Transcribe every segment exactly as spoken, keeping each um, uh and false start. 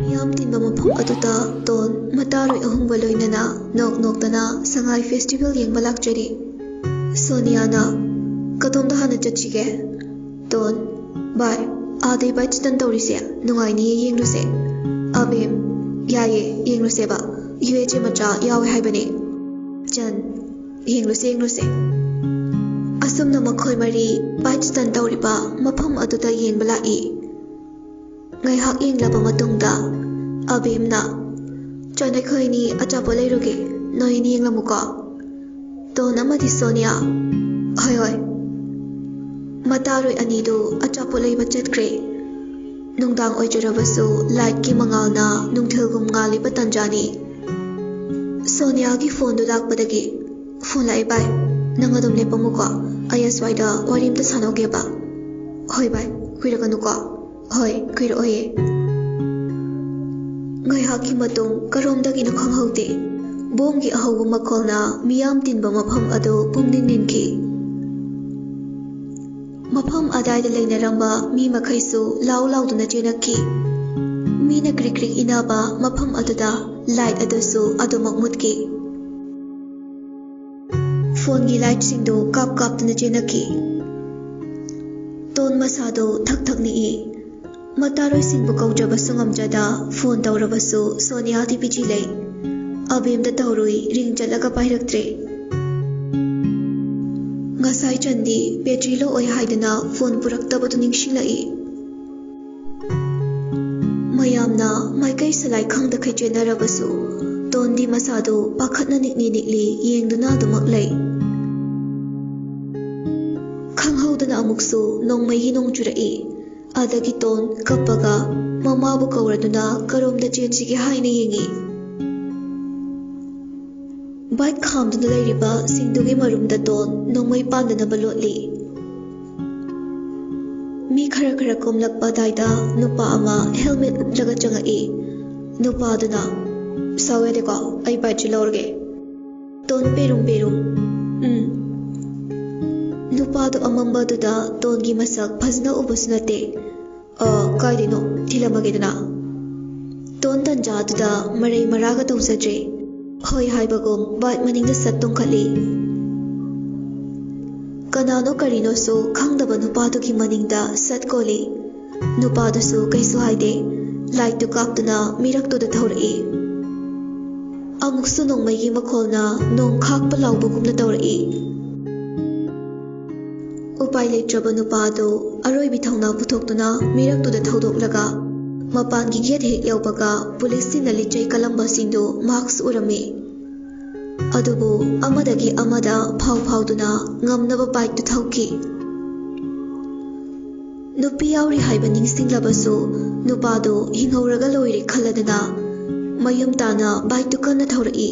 ꯃꯤꯌꯥꯝ ꯇꯤꯟꯕ ꯃꯐꯝ ꯑꯗꯨꯗ ꯇꯣꯟ ꯃꯇꯥꯔꯣꯏ ꯑꯍꯨꯝꯒ ꯂꯣꯏꯅꯅ ꯅꯣꯛ ꯅꯣꯛꯇꯅ ꯁꯉꯥꯏ ꯐꯦꯁꯇꯤꯚꯦꯜ ꯌꯦꯡꯕ ꯂꯥꯛꯆꯔꯤ꯫ ꯁꯣꯅꯤꯌꯥꯅ, "ꯀꯗꯣꯝꯗ ꯍꯥꯟꯅ ꯆꯠꯁꯤꯒꯦ?" ꯇꯣꯟ, "ꯚꯥꯏ, ꯑꯥꯗꯩ ꯕꯥꯏꯠ ꯆꯤꯇꯟ ꯇꯧꯔꯤꯁꯦ ꯅꯨꯡꯉꯥꯏꯅꯤꯌꯦ, ꯌꯦꯡꯂꯨꯁꯦ꯫" ꯑꯕꯦꯝ, "ꯌꯥꯏꯌꯦ, ꯌꯦꯡꯂꯨꯁꯦꯕ, ꯌꯨ ꯑꯦꯆ ꯑꯦ ꯃꯆꯥ ꯌꯥꯎꯋꯦ ꯍꯥꯏꯕꯅꯦ꯫" ꯆꯟ, "ꯌꯦꯡꯂꯨꯁꯦ, ꯌꯦꯡꯂꯨꯁꯦ꯫" ꯑꯁꯨꯝꯅ ꯃꯈꯣꯏ ꯃꯔꯤ ꯕꯥꯏꯠ ꯆꯤꯇꯟ ꯇꯧꯔꯤꯕ ꯃꯐꯝ ꯑꯗꯨꯗ ꯌꯦꯡꯕ ꯂꯥꯛꯏ꯫ ꯉꯥꯏꯍꯥꯛ ꯌꯦꯡꯂꯕ ꯃꯇꯨꯡꯗ ꯑꯕꯦꯝꯅ, "ꯆꯟ, ꯑꯩꯈꯣꯏ ꯑꯅꯤ ꯑꯆꯥꯄꯣꯠ ꯂꯩꯔꯨꯒꯦ, ꯅꯣꯏ ꯑꯅꯤ ꯌꯦꯡꯂꯝꯃꯨꯀꯣ꯫" ꯇꯣꯟ ꯑꯃꯗꯤ ꯁꯣꯅꯤꯌꯥ, "ꯍꯣꯏ, ꯍꯣꯏ꯫" ꯃꯇꯥꯔꯣꯏ ꯑꯅꯤꯗꯨ ꯑꯆꯥꯄꯣꯠ ꯂꯩꯕ ꯆꯠꯈ꯭ꯔꯦ꯫ ꯅꯨꯡꯗꯥꯡ ꯑꯣꯏꯖꯔꯕꯁꯨ ꯂꯥꯏꯠꯀꯤ ꯃꯉꯥꯜꯅ ꯅꯨꯡꯊꯤꯜꯒꯨꯝ ꯉꯥꯜꯂꯤꯕ ꯇꯥꯟꯖꯥꯅꯤ꯫ ꯁꯣꯅꯤꯌꯥꯒꯤ ꯐꯣꯟꯗꯨ ꯂꯥꯛꯄꯗꯒꯤ, "ꯐꯣꯟ ꯂꯥꯛꯑꯦ ꯚꯥꯏ, ꯅꯪ ꯑꯗꯨꯝ ꯂꯦꯞꯄꯝꯃꯨꯀꯣ, ꯑꯩ ꯑꯁ꯭ꯋꯥꯏꯗ ꯋꯥꯔꯤ ꯑꯝꯇ ꯁꯥꯟꯅꯧꯒꯦꯕ꯫" "ꯍꯣꯏ ꯚꯥꯏ, ꯀꯨꯏꯔꯛꯀꯅꯨꯀꯣ꯫" "ꯍꯣꯏ, ꯀꯨꯏꯔꯛꯑꯣꯏꯌꯦ꯫" ꯉꯥꯏꯍꯥꯛꯀꯤ ꯃꯇꯨꯡ ꯀꯔꯣꯝꯗꯒꯤꯅꯣ ꯈꯪꯍꯧꯗꯦ, ꯕꯣꯝꯒꯤ ꯑꯍꯧꯕ ꯃꯈꯣꯜꯅ ꯃꯤꯌꯥꯝ ꯇꯤꯟꯕ ꯃꯐꯝ ꯑꯗꯨ ꯄꯨꯡꯅꯤꯟ ꯅꯤꯟꯈꯤ꯫ ꯃꯐꯝ ꯑꯗꯥꯏꯗ ꯂꯩꯅꯔꯝꯕ ꯃꯤ ꯃꯈꯩꯁꯨ ꯂꯥꯎ ꯂꯥꯎꯗꯨꯅ ꯆꯦꯟꯅꯈꯤ꯫ ꯃꯤꯅ ꯀ꯭ꯔꯤꯛ ꯀ꯭ꯔꯤꯛ ꯏꯟꯅꯕ ꯃꯐꯝ ꯑꯗꯨꯗ ꯂꯥꯏꯠ ꯑꯗꯨꯁꯨ ꯑꯗꯨꯃꯛ ꯃꯨꯠꯈꯤ꯫ ꯐꯣꯟꯒꯤ ꯂꯥꯏꯠꯁꯤꯡꯗꯨ ꯀꯥꯞ ꯀꯥꯞꯇꯨꯅ ꯆꯦꯟꯅꯈꯤ꯫ ꯇꯣꯟ ꯃꯁꯥꯗꯨ ꯊꯛ ꯊꯛ ꯅꯤꯛꯏ꯫ ꯃꯇꯥꯔꯣꯏꯁꯤꯡꯕꯨ ꯀꯧꯖꯕꯁꯨ ꯉꯝꯖꯗ, ꯐꯣꯟ ꯇꯧꯔꯕꯁꯨ ꯁꯣꯅꯤꯌꯥꯗꯤ ꯕꯤꯖꯤ ꯂꯩ꯫ ꯑꯕꯦꯝꯗ ꯇꯧꯔꯨꯏ, ꯔꯤꯡ ꯆꯠꯂꯒ ꯄꯥꯏꯔꯛꯇ꯭ꯔꯦ꯫ ꯉꯁꯥꯏ ꯆꯟꯗꯤ ꯕꯦꯇ꯭ꯔꯤ ꯂꯣ ꯑꯣꯏ ꯍꯥꯏꯗꯅ ꯐꯣꯟ ꯄꯨꯔꯛꯇꯕꯗꯨ ꯅꯤꯡꯁꯤꯡꯂꯛꯏ꯫ ꯃꯌꯥꯝꯅ ꯃꯥꯏꯀꯩ ꯁꯂꯥꯏ ꯈꯪꯗꯈꯩ ꯆꯦꯟꯅꯔꯕꯁꯨ, ꯇꯣꯟꯗꯤ ꯃꯁꯥꯗꯨ ꯄꯥꯈꯠꯅ ꯅꯤꯛꯂꯤ ꯅꯤꯛꯂꯤ ꯌꯦꯡꯗꯨꯅ ꯑꯗꯨꯃꯛ ꯂꯩ꯫ ꯈꯪꯍꯧꯗꯅ ꯑꯃꯨꯛꯁꯨ ꯅꯣꯡꯃꯩꯒꯤ ꯅꯣꯡ ꯆꯨꯔꯛꯏ꯫ ꯑꯗꯒꯤ ꯇꯣꯟ ꯀꯞꯄꯒ ꯃꯃꯥꯕꯨ ꯀꯧꯔꯗꯨꯅ ꯀꯔꯣꯝꯗ ꯆꯦꯟꯁꯤꯒꯦ ꯍꯥꯏꯅ ꯌꯦꯡꯏ꯫ ꯕꯥꯏꯛ ꯈꯥꯝꯗꯨꯅ ꯂꯩꯔꯤꯕ ꯁꯤꯡꯗꯨꯒꯤ ꯃꯔꯨꯝꯗ ꯇꯣꯟ ꯅꯣꯡꯃꯩ ꯄꯥꯟꯗꯅꯕ ꯂꯣꯠꯂꯤ꯫ ꯃꯤ ꯈꯔ ꯈꯔ ꯀꯨꯝꯂꯛꯄ ꯑꯗꯥꯏꯗ ꯅꯨꯄꯥ ꯑꯃ helmet ꯎꯞꯂꯒ ꯆꯪꯉꯛꯏ꯫ ꯅꯨꯄꯥꯗꯨꯅ, "ꯁꯥꯎ ꯌꯥꯗꯦꯀꯣ, ꯑꯩ bikeꯁꯤ ꯂꯧꯔꯒꯦ꯫" ꯇꯣꯟ ꯄꯦꯔꯨꯝ ꯄꯦꯔꯨꯝ, "ꯎꯝ꯫" ꯅꯨꯄꯥꯗꯨ ꯑꯃꯝꯕꯗꯨꯗ ꯇꯣꯟꯒꯤ ꯃꯁꯛ ꯐꯖꯅ ꯎꯕꯁꯨ ꯅꯠꯇꯦ꯫ "ꯑ, ꯀꯥꯏꯗꯩꯅꯣ? ꯊꯤꯜꯂꯝꯃꯒꯦꯗꯅ꯫" ꯇꯣꯟ ꯇꯟꯖꯥꯗꯨꯗ ꯃꯔꯩ ꯃꯔꯥꯒ ꯇꯧꯖꯗ꯭ꯔꯦ꯫ ꯍꯣꯏ ꯍꯥꯏꯕꯒꯨꯝ bike ꯃꯅꯤꯡꯗ ꯁꯠ ꯇꯣꯡꯈꯠꯂꯤ꯫ ꯀꯅꯥꯅꯣ ꯀꯔꯤꯅꯣꯁꯨ ꯈꯪꯗꯕ ꯅꯨꯄꯥꯗꯨꯒꯤ ꯃꯅꯤꯡꯗ ꯁꯠ ꯀꯣꯜꯂꯤ꯫ ꯅꯨꯄꯥꯗꯨꯁꯨ ꯀꯩꯁꯨ ꯍꯥꯏꯗꯦ꯫ Lightꯇꯨ ꯀꯥꯞꯇꯨꯅ ꯃꯤꯔꯛꯇꯨꯗ ꯊꯧꯔꯛꯏ꯫ ꯑꯃꯨꯛꯁꯨ ꯅꯣꯡꯃꯩꯒꯤ ꯃꯈꯣꯜꯅ ꯅꯣꯡ ꯈꯥꯛꯄ ꯂꯥꯎꯕꯒꯨꯝꯅ ꯇꯧꯔꯛꯏ꯫ ꯎꯄꯥꯏ ꯂꯩꯇ꯭ꯔꯕ ꯅꯨꯄꯥꯗꯨ ꯑꯔꯣꯏꯕꯤ ꯊꯧꯅꯥ ꯄꯨꯊꯣꯛꯇꯨꯅ ꯃꯤꯔꯛꯇꯨꯗ ꯊꯧꯗꯣꯛꯂꯒ ꯃꯄꯥꯟꯒꯤ gate ꯍꯦꯛ ꯌꯧꯕꯒ ꯄꯨꯂꯤꯁꯁꯤꯡꯅ ꯂꯤꯆꯩ ꯀꯜꯂꯝꯕꯁꯤꯡꯗꯨ ꯃꯍꯥꯛꯁꯨ ꯎꯔꯝꯃꯤ꯫ ꯑꯗꯨꯕꯨ ꯑꯃꯗꯒꯤ ꯑꯃꯗ ꯐꯥꯎ ꯐꯥꯎꯗꯨꯅ ꯉꯝꯅꯕ bikeꯇꯨ ꯊꯧꯈꯤ꯫ ꯅꯨꯄꯤ ꯌꯥꯎꯔꯤ ꯍꯥꯏꯕ ꯅꯤꯡꯁꯤꯡꯂꯕꯁꯨ ꯅꯨꯄꯥꯗꯨ ꯍꯤꯡꯍꯧꯔꯒ ꯂꯣꯏꯔꯦ ꯈꯜꯂꯗꯅ ꯃꯌꯨꯝ ꯇꯥꯅ bikeꯇꯨ ꯀꯟꯅ ꯊꯧꯔꯛꯏ꯫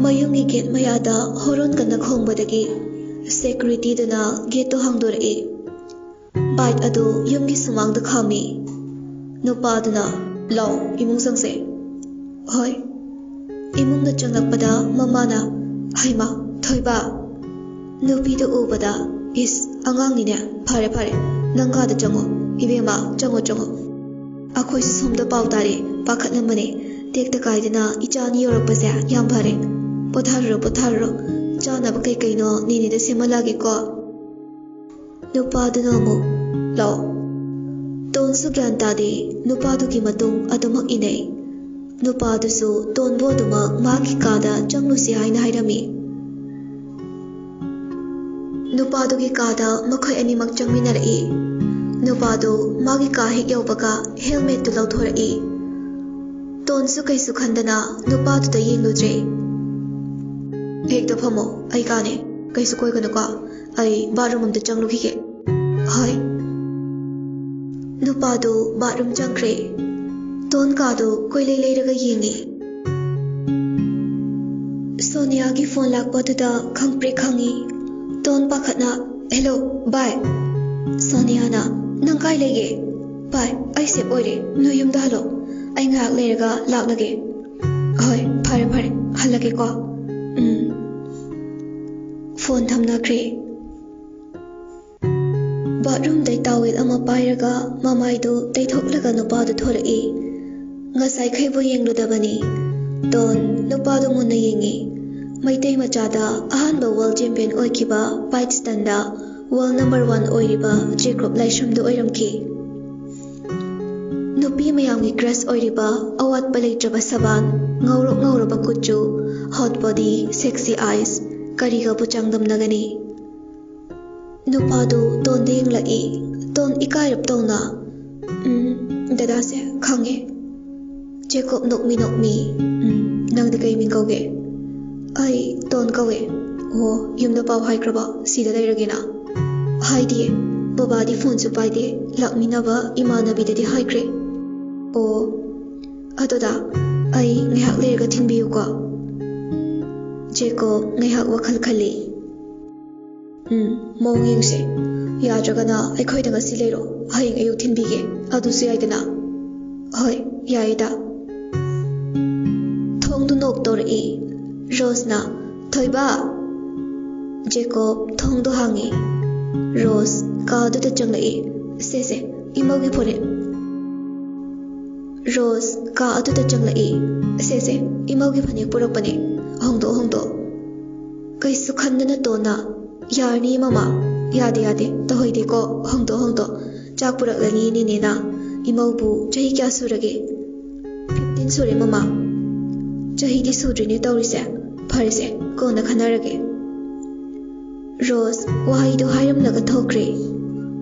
ꯃꯌꯨꯝꯒꯤ gate ꯃꯌꯥꯗ horn ꯀꯟꯅ ꯈꯣꯡꯕꯗꯒꯤ securityꯗꯨꯅ gateꯇꯨ ꯍꯥꯡꯗꯣꯔꯛꯏ꯫ Bike ꯑꯗꯨ ꯌꯨꯝꯒꯤ ꯁꯨꯃꯥꯡꯗ ꯈꯥꯝꯃꯤ꯫ ꯅꯨꯄꯥꯗꯨꯅ, "ꯂꯥꯎ, ꯏꯃꯨꯡ ꯆꯪꯁꯦ꯫" "ꯍꯣꯏ꯫" ꯏꯃꯨꯡꯗ ꯆꯪꯂꯛꯄꯗ ꯃꯃꯥꯅ, "ꯍꯩꯃꯥ, ꯊꯣꯏꯕ!" ꯅꯨꯄꯤꯗꯨ ꯎꯕꯗ, "ꯏꯁ, ꯑꯉꯥꯡꯅꯤꯅꯦ꯫ ꯐꯔꯦ, ꯐꯔꯦ, ꯅꯪ ꯀꯥꯗ ꯆꯪꯉꯣ꯫ ꯏꯕꯦꯝꯃ, ꯆꯪꯉꯣ, ꯆꯪꯉꯣ꯫ ꯑꯩꯈꯣꯏꯁꯨ ꯁꯣꯝꯗ ꯄꯥꯎ ꯇꯥꯔꯦ, ꯄꯥꯈꯠꯂꯝꯕꯅꯦ꯫ ꯇꯦꯛꯇ ꯀꯥꯏꯗꯅ ꯏꯆꯥ ꯑꯅꯤ ꯌꯧꯔꯛꯄꯁꯦ ꯌꯥꯝ ꯐꯔꯦ꯫ ꯄꯣꯊꯥꯔꯨꯔꯣ, ꯄꯣꯊꯥꯔꯨꯔꯣ꯫ ꯆꯥꯅꯕ ꯀꯩꯀꯩꯅꯣ ꯅꯦꯅꯦꯗ ꯁꯦꯝꯍꯜꯂꯛꯑꯒꯦꯀꯣ꯫" ꯅꯨꯄꯥꯗꯨꯅ ꯑꯃꯨꯛ, "ꯂꯥꯛꯑꯣ꯫" ꯇꯣꯟꯁꯨ ꯒ꯭ꯌꯥꯟ ꯇꯥꯗꯦ, ꯅꯨꯄꯥꯗꯨꯒꯤ ꯃꯇꯨꯡ ꯑꯗꯨꯃꯛ ꯏꯅꯩ꯫ ꯅꯨꯄꯥꯗꯨꯁꯨ ꯇꯣꯟꯕꯨ ꯑꯗꯨꯃꯛ ꯃꯥꯒꯤ ꯀꯥꯗ ꯆꯪꯂꯨꯁꯤ ꯍꯥꯏꯅ ꯍꯥꯏꯔꯝꯃꯤ꯫ ꯅꯨꯄꯥꯗꯨꯒꯤ ꯀꯥꯗ ꯃꯈꯣꯏ ꯑꯅꯤꯃꯛ ꯆꯪꯃꯤꯟꯅꯔꯛꯏ꯫ ꯅꯨꯄꯥꯗꯨ ꯃꯥꯒꯤ ꯀꯥ ꯍꯦꯛ ꯌꯧꯕꯒ helmetꯇꯨ ꯂꯧꯊꯣꯔꯛꯏ꯫ ꯇꯣꯟꯁꯨ ꯀꯩꯁꯨ ꯈꯟꯗꯅ ꯅꯨꯄꯥꯗꯨꯗ ꯌꯦꯡꯂꯨꯗ꯭ꯔꯦ꯫ "ꯍꯦꯛꯇ ꯐꯝꯃꯣ, ꯑꯩ ꯀꯥꯅꯦ꯫ ꯀꯩꯁꯨ ꯀꯣꯏꯒꯅꯨꯀꯣ꯫ ꯑꯩ bathroom ꯑꯝꯇ ꯆꯪꯂꯨꯈꯤꯒꯦ꯫" "ꯍꯣꯏ꯫" ꯅꯨꯄꯥꯗꯨ bathroom ꯆꯪꯈ꯭ꯔꯦ꯫ ꯇꯣꯟ ꯀꯥꯗꯨ ꯀꯣꯏꯂꯩ ꯂꯩꯔꯒ ꯌꯦꯡꯉꯤ꯫ ꯁꯣꯅꯤꯌꯥꯒꯤ phone ꯂꯥꯛꯄꯗꯨꯗ ꯈꯪꯄ꯭ꯔꯦꯛ ꯈꯪꯉꯤ꯫ ꯇꯣꯟ ꯄꯥꯈꯠꯅ, "Hello, bye꯫" ꯁꯣꯅꯤꯌꯥꯅ, "ꯅꯪ ꯀꯥꯏ ꯂꯩꯒꯦ? ꯚꯥꯏ, ꯑꯩ ꯁꯦꯞ ꯑꯣꯏꯔꯦ, ꯅꯣꯏ ꯌꯨꯝꯗ ꯍꯜꯂꯣ꯫ ꯑꯩ ꯉꯥꯏꯍꯥꯛ ꯂꯩꯔꯒ ꯂꯥꯛꯂꯒꯦ꯫" "ꯍꯣꯏ, ꯐꯔꯦ ꯐꯔꯦ, ꯍꯜꯂꯒꯦꯀꯣ꯫" "ꯎꯝ꯫" ꯐꯣꯟ ꯊꯝꯅꯈ꯭ꯔꯦ꯫ ꯕꯥꯠꯔꯨꯝꯗꯩ ꯇꯥꯋꯦꯜ ꯑꯃ ꯄꯥꯏꯔꯒ ꯃꯃꯥꯏꯗꯨ ꯇꯩꯊꯣꯛꯂꯒ ꯅꯨꯄꯥꯗꯨ ꯊꯣꯔꯛꯏ꯫ ꯉꯁꯥꯏꯈꯩꯕꯨ ꯌꯦꯡꯂꯨꯗꯕꯅꯤ꯫ ꯇꯣꯟ ꯅꯨꯄꯥꯗꯨ ꯃꯨꯟꯅ ꯌꯦꯡꯉꯤ꯫ ꯃꯩꯇꯩ ꯃꯆꯥꯗ ꯑꯍꯥꯟꯕ ꯋꯥꯔꯜ ꯆꯦꯝꯄꯤꯌꯟ ꯑꯣꯏꯈꯤꯕ ꯄꯥꯏꯠꯁꯇꯟꯗ ꯋꯥꯔꯜ ꯅꯝꯕꯔ ꯋꯥꯟ ꯑꯣꯏꯔꯤꯕ ꯖꯦꯀꯣꯕ ꯂꯥꯏꯁ꯭ꯔꯝꯗꯨ ꯑꯣꯏꯔꯝꯈꯤ꯫ ꯅꯨꯄꯤ ꯃꯌꯥꯝꯒꯤ ꯀ꯭ꯔꯁ ꯑꯣꯏꯔꯤꯕ ꯑꯋꯥꯠꯄ ꯂꯩꯇ꯭ꯔꯕ ꯁꯕꯥꯟ, ꯉꯧꯔꯣꯛ ꯉꯧꯔꯕ ꯀꯨꯆꯨ, ꯍꯣꯠ ꯕꯣꯗꯤ, ꯁꯦꯛꯁꯤ ꯑꯥꯏꯁ, ꯀꯔꯤꯒꯕꯨ ꯆꯥꯡꯗꯝꯅꯒꯅꯤ? ꯅꯨꯄꯥꯗꯨ ꯇꯣꯟꯗ ꯌꯦꯡꯂꯛꯏ꯫ ꯇꯣꯟ ꯏꯀꯥꯏꯔꯞ ꯇꯧꯅ, "ꯎꯝ, ꯗꯗꯥꯁꯦ ꯈꯪꯉꯦ꯫" ꯖꯦꯀꯣꯕ ꯅꯣꯛꯃꯤ ꯅꯣꯛꯃꯤ, "ꯎꯝ, ꯅꯪꯗꯤ ꯀꯩ ꯃꯤꯡ ꯀꯧꯒꯦ?" "ꯑꯩ ꯇꯣꯟ ꯀꯧꯋꯦ꯫" "ꯑꯣ, ꯌꯨꯝꯗ ꯄꯥꯎ ꯍꯥꯏꯈ꯭ꯔꯕꯣ ꯁꯤꯗ ꯂꯩꯔꯒꯦꯅ?" "ꯍꯥꯏꯗꯤꯌꯦ, ꯕꯕꯥꯗꯤ ꯐꯣꯟꯁꯨ ꯄꯥꯏꯗꯦ, ꯂꯥꯛꯃꯤꯟꯅꯕ ꯏꯃꯥꯟꯅꯕꯤꯗꯗꯤ ꯍꯥꯏꯈ꯭ꯔꯦ꯫" "ꯑꯣ, ꯑꯗꯨꯗ ꯑꯩ ꯉꯥꯏꯍꯥꯛ ꯂꯩꯔꯒ ꯊꯤꯟꯕꯤꯌꯨꯀꯣ꯫" ꯖꯦꯀꯣꯕ ꯉꯥꯏꯍꯥꯛ ꯋꯥꯈꯜ ꯈꯜꯂꯤ꯫ "ꯎꯝ, ꯃꯑꯣꯡ ꯌꯦꯡꯁꯦ꯫ ꯌꯥꯗ꯭ꯔꯒꯅ ꯑꯩꯈꯣꯏꯗ ꯉꯁꯤ ꯂꯩꯔꯣ, ꯍꯌꯦꯡ ꯑꯌꯨꯛ ꯊꯤꯟꯕꯤꯒꯦ, ꯑꯗꯨꯁꯨ ꯌꯥꯏꯗꯅ?" "ꯍꯣꯏ, ꯌꯥꯏꯌꯦꯗ꯫" ꯊꯣꯡꯗꯨ ꯅꯣꯛ ꯇꯧꯔꯛꯏ꯫ ꯔꯣꯁꯅ, "ꯊꯣꯏꯕ!" ꯖꯦꯀꯣꯕ ꯊꯣꯡꯗꯨ ꯍꯥꯡꯉꯤ꯫ ꯔꯣꯁ ꯀꯥꯗꯨꯗ ꯆꯪꯂꯛꯏ꯫ "ꯁꯦ, ꯁꯦ, ꯏꯃꯧꯒꯤ ꯐꯅꯦꯛ꯫" ꯔꯣꯁ ꯀꯥ ꯑꯗꯨꯗ ꯆꯪꯂꯛꯏ꯫ "ꯁꯦ, ꯁꯦ, ꯏꯃꯧꯒꯤ ꯐꯅꯦꯛ ꯄꯨꯔꯛꯄꯅꯦ꯫ ꯍꯣꯡꯗꯣꯛ, ꯍꯣꯡꯗꯣꯛ꯫" ꯀꯩꯁꯨ ꯈꯟꯗꯅ ꯇꯣꯟꯅ, "ꯌꯥꯔꯅꯤ ꯃꯃꯥ꯫" "ꯌꯥꯗꯦ, ꯌꯥꯗꯦ, ꯇꯧꯍꯩꯗꯦꯀꯣ꯫ ꯍꯣꯡꯗꯣꯛ, ꯍꯣꯡꯗꯣꯛ꯫ ꯆꯥꯛ ꯄꯨꯔꯛꯂꯅꯤ ꯅꯦꯅꯦꯅ꯫ ꯏꯃꯧꯕꯨ ꯆꯍꯤ ꯀꯌꯥ ꯁꯨꯔꯒꯦ?" "ꯐꯤꯐꯇꯤꯟ ꯁꯨꯔꯦ ꯃꯃꯥ꯫" "ꯆꯍꯤꯗꯤ ꯁꯨꯗ꯭ꯔꯤꯅꯦ ꯇꯧꯔꯤꯁꯦ꯫ ꯐꯔꯦꯁꯦ, ꯀꯣꯟꯅ ꯈꯟꯅꯔꯒꯦ꯫" ꯔꯣꯁ ꯋꯥꯍꯩꯗꯨ ꯍꯥꯏꯔꯝꯂꯒ ꯊꯣꯛꯈ꯭ꯔꯦ꯫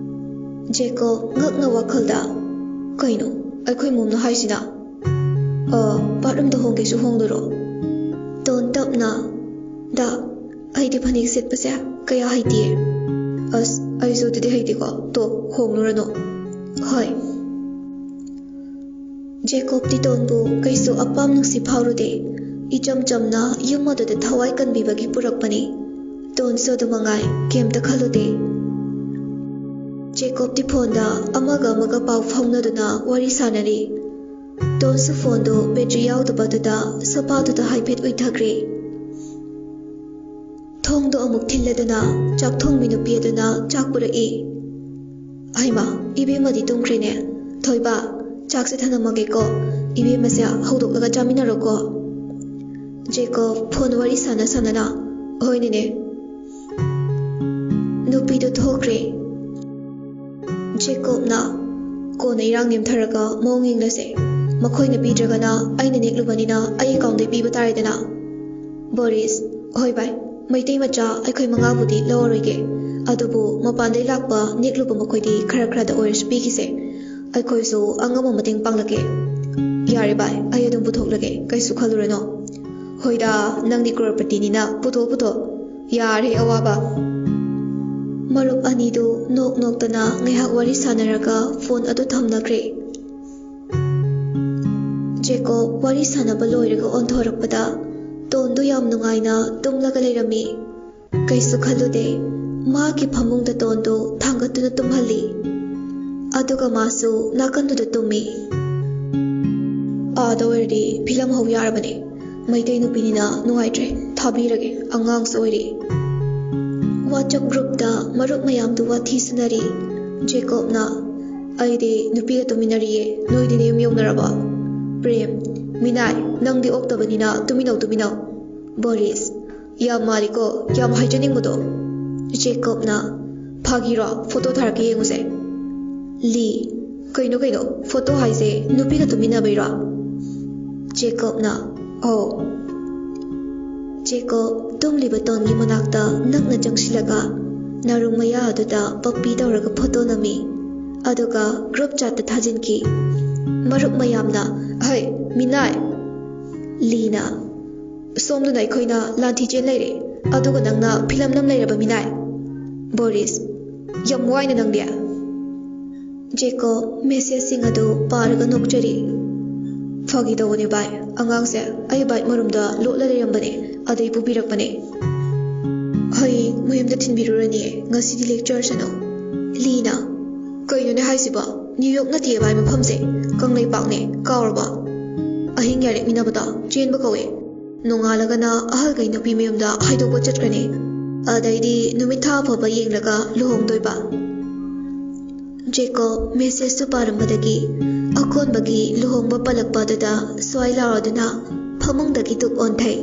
ꯖꯦꯀꯣꯕ ꯉꯛꯅ ꯋꯥꯈꯜꯗ, "ꯀꯩꯅꯣ ꯑꯩꯈꯣꯏ ꯃꯣꯝꯅ ꯍꯥꯏꯁꯤꯅ? ꯑ, ꯕꯥꯠꯔꯨꯝꯗ ꯍꯣꯡꯒꯦꯁꯨ ꯍꯣꯡꯂꯨꯔꯣ?" ꯇꯣꯟ ꯇꯞꯅ, "ꯗꯥ, ꯑꯩꯗꯤ ꯐꯅꯦꯛ ꯁꯦꯠꯄꯁꯦ ꯀꯌꯥ ꯍꯩꯇꯤꯌꯦ꯫" "ꯑꯁ, ꯑꯩꯁꯨ ꯑꯗꯨꯗꯤ ꯍꯩꯇꯦꯀꯣ꯫ ꯇꯣ, ꯍꯣꯡꯂꯨꯔꯅꯨ꯫" "ꯍꯣꯏ꯫" ꯖꯦꯀꯣꯕꯇꯤ ꯇꯣꯟꯕꯨ ꯀꯩꯁꯨ ꯑꯄꯥꯝ ꯅꯨꯡꯁꯤ ꯐꯥꯎꯔꯨꯗꯦ꯫ ꯏꯆꯝ ꯆꯝꯅ ꯌꯨꯝ ꯑꯗꯨꯗ ꯊꯋꯥꯏ ꯀꯟꯕꯤꯕꯒꯤ ꯄꯨꯔꯛꯄꯅꯤ꯫ ꯇꯣꯟꯁꯨ ꯑꯗꯨ ꯃꯉꯥꯏ, ꯀꯩꯝꯇ ꯈꯜꯂꯨꯗꯦ꯫ ꯖꯦꯀꯣꯕꯇꯤ ꯐꯣꯟꯗ ꯑꯃꯒ ꯑꯃꯒ ꯄꯥꯎ ꯐꯥꯎꯅꯗꯨꯅ ꯋꯥꯔꯤ ꯁꯥꯟꯅꯔꯤ꯫ ꯇꯣꯟꯁꯨ ꯐꯣꯟꯗꯨ ꯕꯦꯇ꯭ꯔꯤ ꯌꯥꯎꯗꯕꯗꯨꯗ ꯁꯣꯐꯥꯗꯨꯗ ꯍꯥꯏꯐꯦꯠ ꯎꯏꯊꯈ꯭ꯔꯦ꯫ ꯊꯣꯡꯗꯣ ꯑꯃꯨꯛ ꯊꯤꯜꯂꯗꯨꯅ ꯆꯥꯛ ꯊꯣꯡꯕꯤ ꯅꯨꯄꯤ ꯑꯗꯨꯅ ꯆꯥꯛ ꯄꯨꯔꯛꯏ꯫ "ꯍꯩꯃꯥ, ꯏꯕꯦꯝꯃꯗꯤ ꯇꯨꯝꯈ꯭ꯔꯦꯅꯦ꯫ ꯊꯣꯏꯕ, ꯆꯥꯛꯁꯦ ꯊꯅꯝꯃꯒꯦꯀꯣ꯫ ꯏꯕꯦꯝꯃꯁꯦ ꯍꯧꯗꯣꯛꯂꯒ ꯆꯥꯃꯤꯟꯅꯔꯣꯀꯣ꯫" ꯖꯦꯀꯣꯕ ꯐꯣꯟ ꯋꯥꯔꯤ ꯁꯥꯟꯅ ꯁꯥꯟꯅꯅ, "ꯍꯣꯏ ꯅꯦꯅꯦ꯫" ꯅꯨꯄꯤꯗꯨ ꯊꯣꯛꯈ꯭ꯔꯦ꯫ ꯖꯦꯀꯣꯕꯅ, "ꯀꯣꯟꯅ ꯏꯔꯥꯡ ꯅꯦꯝꯊꯔꯒ ꯃꯑꯣꯡ ꯌꯦꯡꯂꯁꯦ꯫ ꯃꯈꯣꯏꯅ ꯄꯤꯗ꯭ꯔꯒꯅ ꯑꯩꯅ ꯅꯦꯛꯂꯨꯕꯅꯤꯅ ꯑꯩ ꯑꯦꯀꯥꯎꯟꯗꯩ ꯄꯤꯕ ꯇꯥꯔꯦꯗꯅ꯫" ꯕꯣꯔꯤꯁ, "ꯍꯣꯏ ꯚꯥꯏ, ꯃꯩꯇꯩ ꯃꯆꯥ ꯑꯩꯈꯣꯏ ꯃꯉꯥꯕꯨꯗꯤ ꯂꯧꯔꯔꯣꯏꯒꯦ꯫ ꯑꯗꯨꯕꯨ ꯃꯄꯥꯟꯗꯩ ꯂꯥꯛꯄ ꯅꯦꯛꯂꯨꯕ ꯃꯈꯣꯏꯗꯤ ꯈꯔ ꯈꯔꯗ ꯑꯣꯏꯔꯁꯨ ꯄꯤꯈꯤꯁꯦ꯫ ꯑꯩꯈꯣꯏꯁꯨ ꯑꯉꯝꯕ ꯃꯇꯦꯡ ꯄꯥꯡꯂꯛꯀꯦ꯫" "ꯌꯥꯔꯦ ꯚꯥꯏ, ꯑꯩ ꯑꯗꯨꯝ ꯄꯨꯊꯣꯛꯂꯒꯦ, ꯀꯩꯁꯨ ꯈꯜꯂꯨꯔꯅꯨ꯫" "ꯍꯣꯏꯗ, ꯅꯪꯗꯤ ꯀ꯭ꯔꯣꯔꯄꯇꯤꯅꯤꯅ ꯄꯨꯊꯣꯛ ꯄꯨꯊꯣꯛ꯫ ꯌꯥꯔꯦ ꯑꯋꯥꯕ꯫" ꯃꯔꯨꯞ ꯑꯅꯤꯗꯨ ꯅꯣꯛ ꯅꯣꯛꯇꯅ ꯉꯥꯏꯍꯥꯛ ꯋꯥꯔꯤ ꯁꯥꯟꯅꯔꯒ ꯐꯣꯟ ꯑꯗꯨ ꯊꯝꯅꯈ꯭ꯔꯦ꯫ ꯖꯦꯀꯣꯕ ꯋꯥꯔꯤ ꯁꯥꯟꯅꯕ ꯂꯣꯏꯔꯒ ꯑꯣꯟꯊꯣꯔꯛꯄꯗ ꯇꯣꯟꯗꯨ ꯌꯥꯝ ꯅꯨꯡꯉꯥꯏꯅ ꯇꯨꯝꯂꯒ ꯂꯩꯔꯝꯃꯤ꯫ ꯀꯩꯁꯨ ꯈꯜꯂꯨꯗꯦ, ꯃꯥꯒꯤ ꯐꯃꯨꯡꯗ ꯇꯣꯟꯗꯨ ꯊꯥꯡꯒꯠꯇꯨꯅ ꯇꯨꯝꯍꯜꯂꯤ꯫ ꯑꯗꯨꯒ ꯃꯥꯁꯨ ꯅꯥꯀꯟꯗꯨꯗ ꯇꯨꯝꯃꯤ꯫ "ꯑꯥꯗ ꯑꯣꯏꯔꯗꯤ ꯐꯤꯂꯝ ꯍꯧ ꯌꯥꯔꯕꯅꯦ꯫ ꯃꯩꯇꯩ ꯅꯨꯄꯤꯅꯤꯅ ꯅꯨꯡꯉꯥꯏꯇ꯭ꯔꯦ, ꯊꯥꯕꯤꯔꯒꯦ, ꯑꯉꯥꯡꯁꯨ ꯑꯣꯏꯔꯤ꯫" WhatsApp groupꯇ ꯃꯔꯨꯞ ꯃꯌꯥꯝꯗꯨ ꯋꯥꯊꯤ ꯁꯨꯅꯔꯤ꯫ ꯖꯦꯀꯣꯕꯅ, "ꯑꯩꯗꯤ ꯅꯨꯄꯤꯒ ꯇꯨꯃꯤꯟꯅꯔꯤꯌꯦ, ꯅꯣꯏꯗꯤ ꯅꯌꯨꯝ ꯌꯧꯅꯔꯕꯣ?" ꯄ꯭ꯔꯦꯝ, "ꯃꯤꯅꯥꯏ, ꯅꯪꯗꯤ ꯑꯣꯛꯇꯕꯅꯤꯅ ꯇꯨꯃꯤꯟꯅꯧ, ꯇꯨꯃꯤꯟꯅꯧ꯫" ꯕꯣꯔꯤꯁ, "ꯌꯥꯝ ꯃꯥꯜꯂꯤꯀꯣ, ꯌꯥꯝ ꯍꯥꯏꯖꯅꯤꯡꯕꯗꯣ꯫" ꯖꯦꯀꯣꯕꯅ, "ꯐꯥꯒꯤꯔꯣ? ꯐꯣꯇꯣ ꯊꯥꯔꯛꯀꯦ ꯌꯦꯡꯉꯨꯁꯦ꯫" ꯂꯤ, "ꯀꯩꯅꯣ, ꯀꯩꯅꯣ? ꯐꯣꯇꯣ ꯍꯥꯏꯁꯦ ꯅꯨꯄꯤꯒ ꯇꯨꯃꯤꯟꯅꯕꯩꯔꯣ?" ꯖꯦꯀꯣꯕꯅ, "ꯑꯧ꯫" ꯖꯦꯀꯣꯕ ꯇꯨꯝꯂꯤꯕ ꯇꯣꯟꯒꯤ ꯃꯅꯥꯛꯇ ꯅꯛꯅ ꯆꯪꯁꯤꯜꯂꯒ ꯅꯥꯔꯨꯡ ꯃꯌꯥ ꯑꯗꯨꯗ ꯄꯞꯄꯤ ꯇꯧꯔꯒ ꯐꯣꯇꯣ ꯅꯝꯃꯤ꯫ ꯑꯗꯨꯒ group chatꯇ ꯊꯥꯖꯤꯟꯈꯤ꯫ ꯃꯔꯨꯞ ꯃꯌꯥꯝꯅ, "ꯍꯩ, ꯃꯤꯅꯥꯏ!" ꯂꯤꯅ, "ꯁꯣꯝꯗꯅ ꯑꯩꯈꯣꯏꯅ ꯂꯥꯟꯊꯤ ꯆꯦꯟ ꯂꯩꯔꯦ, ꯑꯗꯨꯒ ꯅꯪꯅ ꯐꯤꯂꯝ ꯅꯝ ꯂꯩꯔꯕ, ꯃꯤꯅꯥꯏ?" ꯕꯣꯔꯤꯁ, "ꯌꯥꯝ ꯋꯥꯏꯅ ꯅꯪꯗꯤ꯫" ꯖꯦꯀꯣꯕ messageꯁꯤꯡ ꯑꯗꯨ ꯄꯥꯔꯒ ꯅꯣꯛꯆꯔꯤ꯫ "ꯐꯥꯒꯤ ꯇꯧꯕꯅꯦ ꯚꯥꯏ, ꯑꯉꯥꯡꯁꯦ ꯑꯩ bike ꯃꯔꯨꯝꯗ ꯂꯣꯠꯂ ꯂꯩꯔꯝꯕꯅꯦ, ꯑꯗꯩ ꯄꯨꯕꯤꯔꯛꯄꯅꯦ꯫" "ꯍꯌꯦꯡ ꯃꯌꯨꯝꯗ ꯊꯤꯟꯕꯤꯔꯨꯔꯅꯤꯌꯦ, ꯉꯁꯤꯗꯤ ꯂꯦꯛꯆꯔꯁꯅꯨ꯫" ꯂꯤꯅ, "ꯀꯩꯅꯣꯅꯦ ꯍꯥꯏꯁꯤꯕꯣ? ꯅ꯭ꯌꯨ ꯌꯣꯔꯛ ꯅꯠꯇꯦ ꯚꯥꯏ ꯃꯐꯝꯁꯦ, ꯀꯪꯂꯩꯄꯥꯛꯅꯦ, ꯀꯥꯎꯔꯕꯣ? ꯑꯍꯤꯡ ꯌꯥꯔꯦꯛ ꯃꯤꯅꯕꯗꯣ ꯆꯦꯟꯕ ꯀꯧꯋꯦ꯫ ꯅꯣꯡꯉꯥꯜꯂꯒꯅ ꯑꯍꯜꯈꯩ ꯅꯨꯄꯤ ꯃꯌꯨꯝꯗ ꯍꯥꯏꯗꯣꯛꯄ ꯆꯠꯈ꯭ꯔꯅꯤ꯫ ꯑꯗꯩꯗꯤ ꯅꯨꯃꯤꯠ ꯊꯥ ꯑꯐꯕ ꯌꯦꯡꯂꯒ ꯂꯨꯍꯣꯡꯗꯣꯏꯕ꯫" ꯖꯦꯀꯣꯕ ꯃꯦꯁꯦꯖꯇꯨ ꯄꯥꯔꯝꯕꯗꯒꯤ ꯑꯀꯣꯟꯕꯒꯤ ꯂꯨꯍꯣꯡꯕ ꯄꯜꯂꯛꯄ ꯑꯗꯨꯗ ꯁ꯭ꯋꯥꯏ ꯂꯥꯎꯔꯗꯨꯅ ꯐꯃꯨꯡꯗꯒꯤ ꯇꯨꯞ ꯑꯣꯟꯊꯩ꯫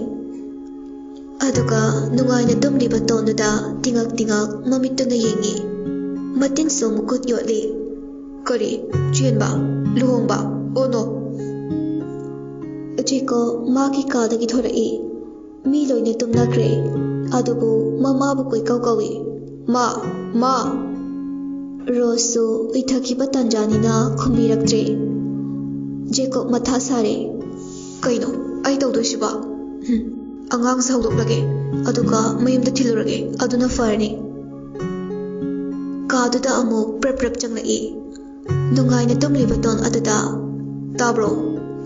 ꯑꯗꯨꯒ ꯅꯨꯡꯉꯥꯏꯅ ꯇꯨꯝꯂꯤꯕ ꯇꯣꯟꯗꯨꯗ ꯇꯤꯉꯛ ꯇꯤꯉꯛ ꯃꯃꯤꯠꯇꯨꯅ ꯌꯦꯡꯉꯤ꯫ ꯃꯇꯤꯟꯁꯨ ꯃꯈꯨꯠ ꯌꯣꯠꯂꯤ꯫ "ꯀꯔꯤ? ꯆꯦꯟꯕ? ꯂꯨꯍꯣꯡꯕ? ꯑꯣ ꯅꯣ!" ꯖꯦꯀꯣꯕ ꯃꯥꯒꯤ ꯀꯥꯗꯒꯤ ꯊꯣꯔꯛꯏ꯫ ꯃꯤ ꯂꯣꯏꯅ ꯇꯨꯝꯅꯈ꯭ꯔꯦ꯫ ꯑꯗꯨꯕꯨ ꯃꯃꯥꯕꯨ ꯀꯣꯏꯀꯧ ꯀꯧꯏ꯫ "ꯃꯥ! ꯃꯥ!" ꯔꯣꯁꯁꯨ ꯎꯏꯊꯈꯤꯕ ꯇꯟꯖꯥꯅꯤꯅ ꯈꯨꯝꯕꯤꯔꯛꯇ꯭ꯔꯦ꯫ ꯖꯦꯀꯣꯕ ꯃꯊꯥ ꯁꯥꯔꯦ꯫ "ꯀꯩꯅꯣ ꯑꯩ ꯇꯧꯗꯣꯏꯁꯤꯕꯣ? ꯍꯨꯝ, ꯑꯉꯥꯡꯁꯦ ꯍꯧꯗꯣꯛꯂꯒꯦ, ꯑꯗꯨꯒ ꯃꯌꯨꯝꯗ ꯊꯤꯜꯂꯨꯔꯒꯦ, ꯑꯗꯨꯅ ꯐꯔꯅꯤ꯫" ꯀꯥꯗꯨꯗ ꯑꯃꯨꯛ ꯄ꯭ꯔꯞ ꯄ꯭ꯔꯞ ꯆꯪꯂꯛꯏ꯫ ꯅꯨꯡꯉꯥꯏꯅ ꯇꯨꯝꯂꯤꯕ ꯇꯣꯟ ꯑꯗꯨꯗ, "ꯇꯥꯕ꯭ꯔꯣ?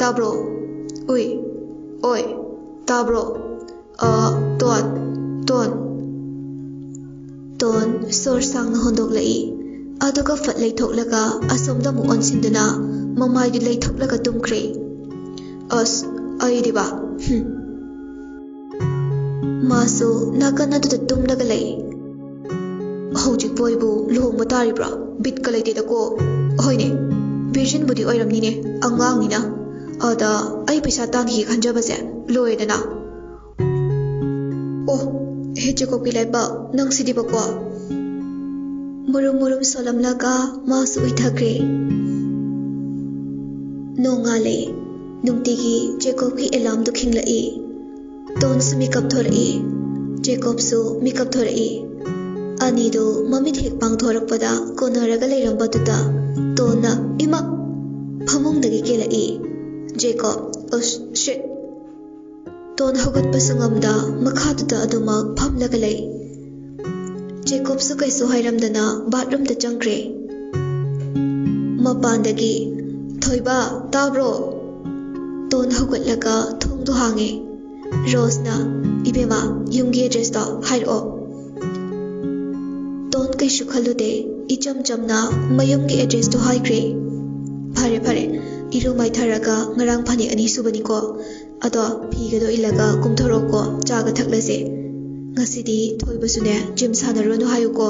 ꯇꯥꯕ꯭ꯔꯣ? ꯎꯏ, ꯑꯣꯏ, ꯇꯥꯕ꯭ꯔꯣ? ꯑ, ꯇꯣꯟ, ꯇꯣꯟ꯫" ꯇꯣꯟ ꯁꯣꯔ ꯁꯥꯡꯅ ꯍꯣꯟꯗꯣꯛꯂꯛꯏ꯫ ꯑꯗꯨꯒ ꯐꯠ ꯂꯩꯊꯣꯛꯂꯒ ꯑꯁꯣꯝꯗ ꯑꯃꯨꯛ ꯑꯣꯟꯁꯤꯟꯗꯨꯅ ꯃꯃꯥꯏꯗꯨ ꯂꯩꯊꯣꯛꯂꯒ ꯇꯨꯝꯈ꯭ꯔꯦ꯫ "ꯑꯁ, ꯑꯩꯗꯤꯕ, ꯍꯨꯝ꯫" ꯃꯥꯁꯨ ꯅꯥꯀꯟ ꯑꯗꯨꯗ ꯇꯨꯝꯂꯒ ꯂꯩ꯫ "ꯍꯧꯖꯤꯛꯄꯨ ꯑꯩꯕꯨ ꯂꯨꯍꯣꯡꯕ ꯇꯥꯔꯤꯕ꯭ꯔꯥ? ꯕꯤꯠꯀ ꯂꯩꯇꯦꯗꯀꯣ꯫ ꯍꯣꯏꯅꯦ, ꯚꯤꯔꯖꯤꯟꯕꯨꯗꯤ ꯑꯣꯏꯔꯝꯅꯤꯅꯦ, ꯑꯉꯥꯡꯅꯤꯅ꯫ ꯑꯗ ꯑꯩ ꯄꯩꯁꯥ ꯇꯥꯟꯈꯤꯒꯦ ꯈꯟꯖꯕꯁꯦ ꯂꯣꯏꯔꯦꯗꯅ꯫" "ꯑꯣ, ꯍꯦ ꯖꯦꯀꯣꯕꯀꯤ ꯂꯥꯏꯕꯛ, ꯅꯪꯁꯤꯗꯤꯕꯀꯣ꯫" ꯃꯨꯔꯨꯝ ꯃꯨꯔꯨꯝ ꯁꯣꯜꯂꯝꯂꯒ ꯃꯥꯁꯨ ꯎꯏꯊꯈ꯭ꯔꯦ꯫ ꯅꯣꯡꯉꯥꯜꯂꯦ꯫ ꯅꯨꯡꯇꯤꯒꯤ ꯖꯦꯀꯣꯕꯀꯤ ꯑꯦꯂꯥꯝꯗꯨ ꯈꯤꯡꯂꯛꯏ꯫ ꯇꯣꯟꯁꯨ ꯃꯤꯀꯞ ꯊꯣꯔꯛꯏ꯫ ꯖꯦꯀꯣꯕꯁꯨ ꯃꯤꯀꯞ ꯊꯣꯔꯛꯏ꯫ ꯑꯅꯤꯗꯨ ꯃꯃꯤꯠ ꯍꯦꯛ ꯄꯥꯡꯊꯣꯔꯛꯄꯗ ꯀꯣꯟꯅꯔꯒ ꯂꯩꯔꯝꯕꯗꯨꯗ ꯇꯣꯟꯅ, "ꯏꯃꯥ!" ꯐꯃꯨꯡꯗꯒꯤ ꯀꯦꯜꯂꯛꯏ꯫ ꯖꯦꯀꯣꯕ, "ꯑꯁ, ꯁꯤꯠ!" ꯇꯣꯟ ꯍꯧꯒꯠꯄꯁꯨ ꯉꯝꯗ ꯃꯈꯥꯗꯨꯗ ꯑꯗꯨꯃꯛ ꯐꯝꯂꯒ ꯂꯩ꯫ ꯖꯦꯀꯣꯕꯁꯨ ꯀꯩꯁꯨ ꯍꯥꯏꯔꯝꯗꯅ ꯕꯥꯠꯔꯨꯝꯗ ꯆꯪꯈ꯭ꯔꯦ꯫ ꯃꯄꯥꯟꯗꯒꯤ, "ꯊꯣꯏꯕ, ꯇꯥꯕ꯭ꯔꯣ?" ꯇꯣꯟ ꯍꯧꯒꯠꯂꯒ ꯊꯣꯡꯗꯨ ꯍꯥꯡꯉꯦ꯫ ꯔꯣꯁꯅ, "ꯏꯕꯦꯝꯃ, ꯌꯨꯝꯒꯤ ꯑꯦꯗ꯭ꯔꯦꯁꯇꯣ ꯍꯥꯏꯔꯛꯑꯣ꯫" ꯇꯣꯟ ꯀꯩꯁꯨ ꯈꯜꯂꯨꯗꯦ꯫ ꯏꯆꯝ ꯆꯝꯅ ꯃꯌꯨꯝꯒꯤ ꯑꯦꯗ꯭ꯔꯦꯁꯇꯣ ꯍꯥꯏꯈ꯭ꯔꯦ꯫ "ꯐꯔꯦ, ꯐꯔꯦ, ꯏꯔꯨ ꯃꯥꯏꯊꯔꯒ ꯉꯔꯥꯡ ꯐꯅꯦꯛ ꯑꯅꯤ ꯁꯨꯕꯅꯤꯀꯣ, ꯑꯗꯣ ꯐꯤꯒꯗꯣ ꯏꯜꯂꯒ ꯀꯨꯝꯊꯣꯔꯛꯑꯣꯀꯣ, ꯆꯥꯒ ꯊꯛꯂꯁꯦ꯫ ꯉꯁꯤꯗꯤ ꯊꯣꯏꯕꯁꯨꯅꯦ ꯖꯤꯝ ꯁꯥꯟꯅꯔꯨꯔꯅꯨ ꯍꯥꯏꯌꯨꯀꯣ꯫"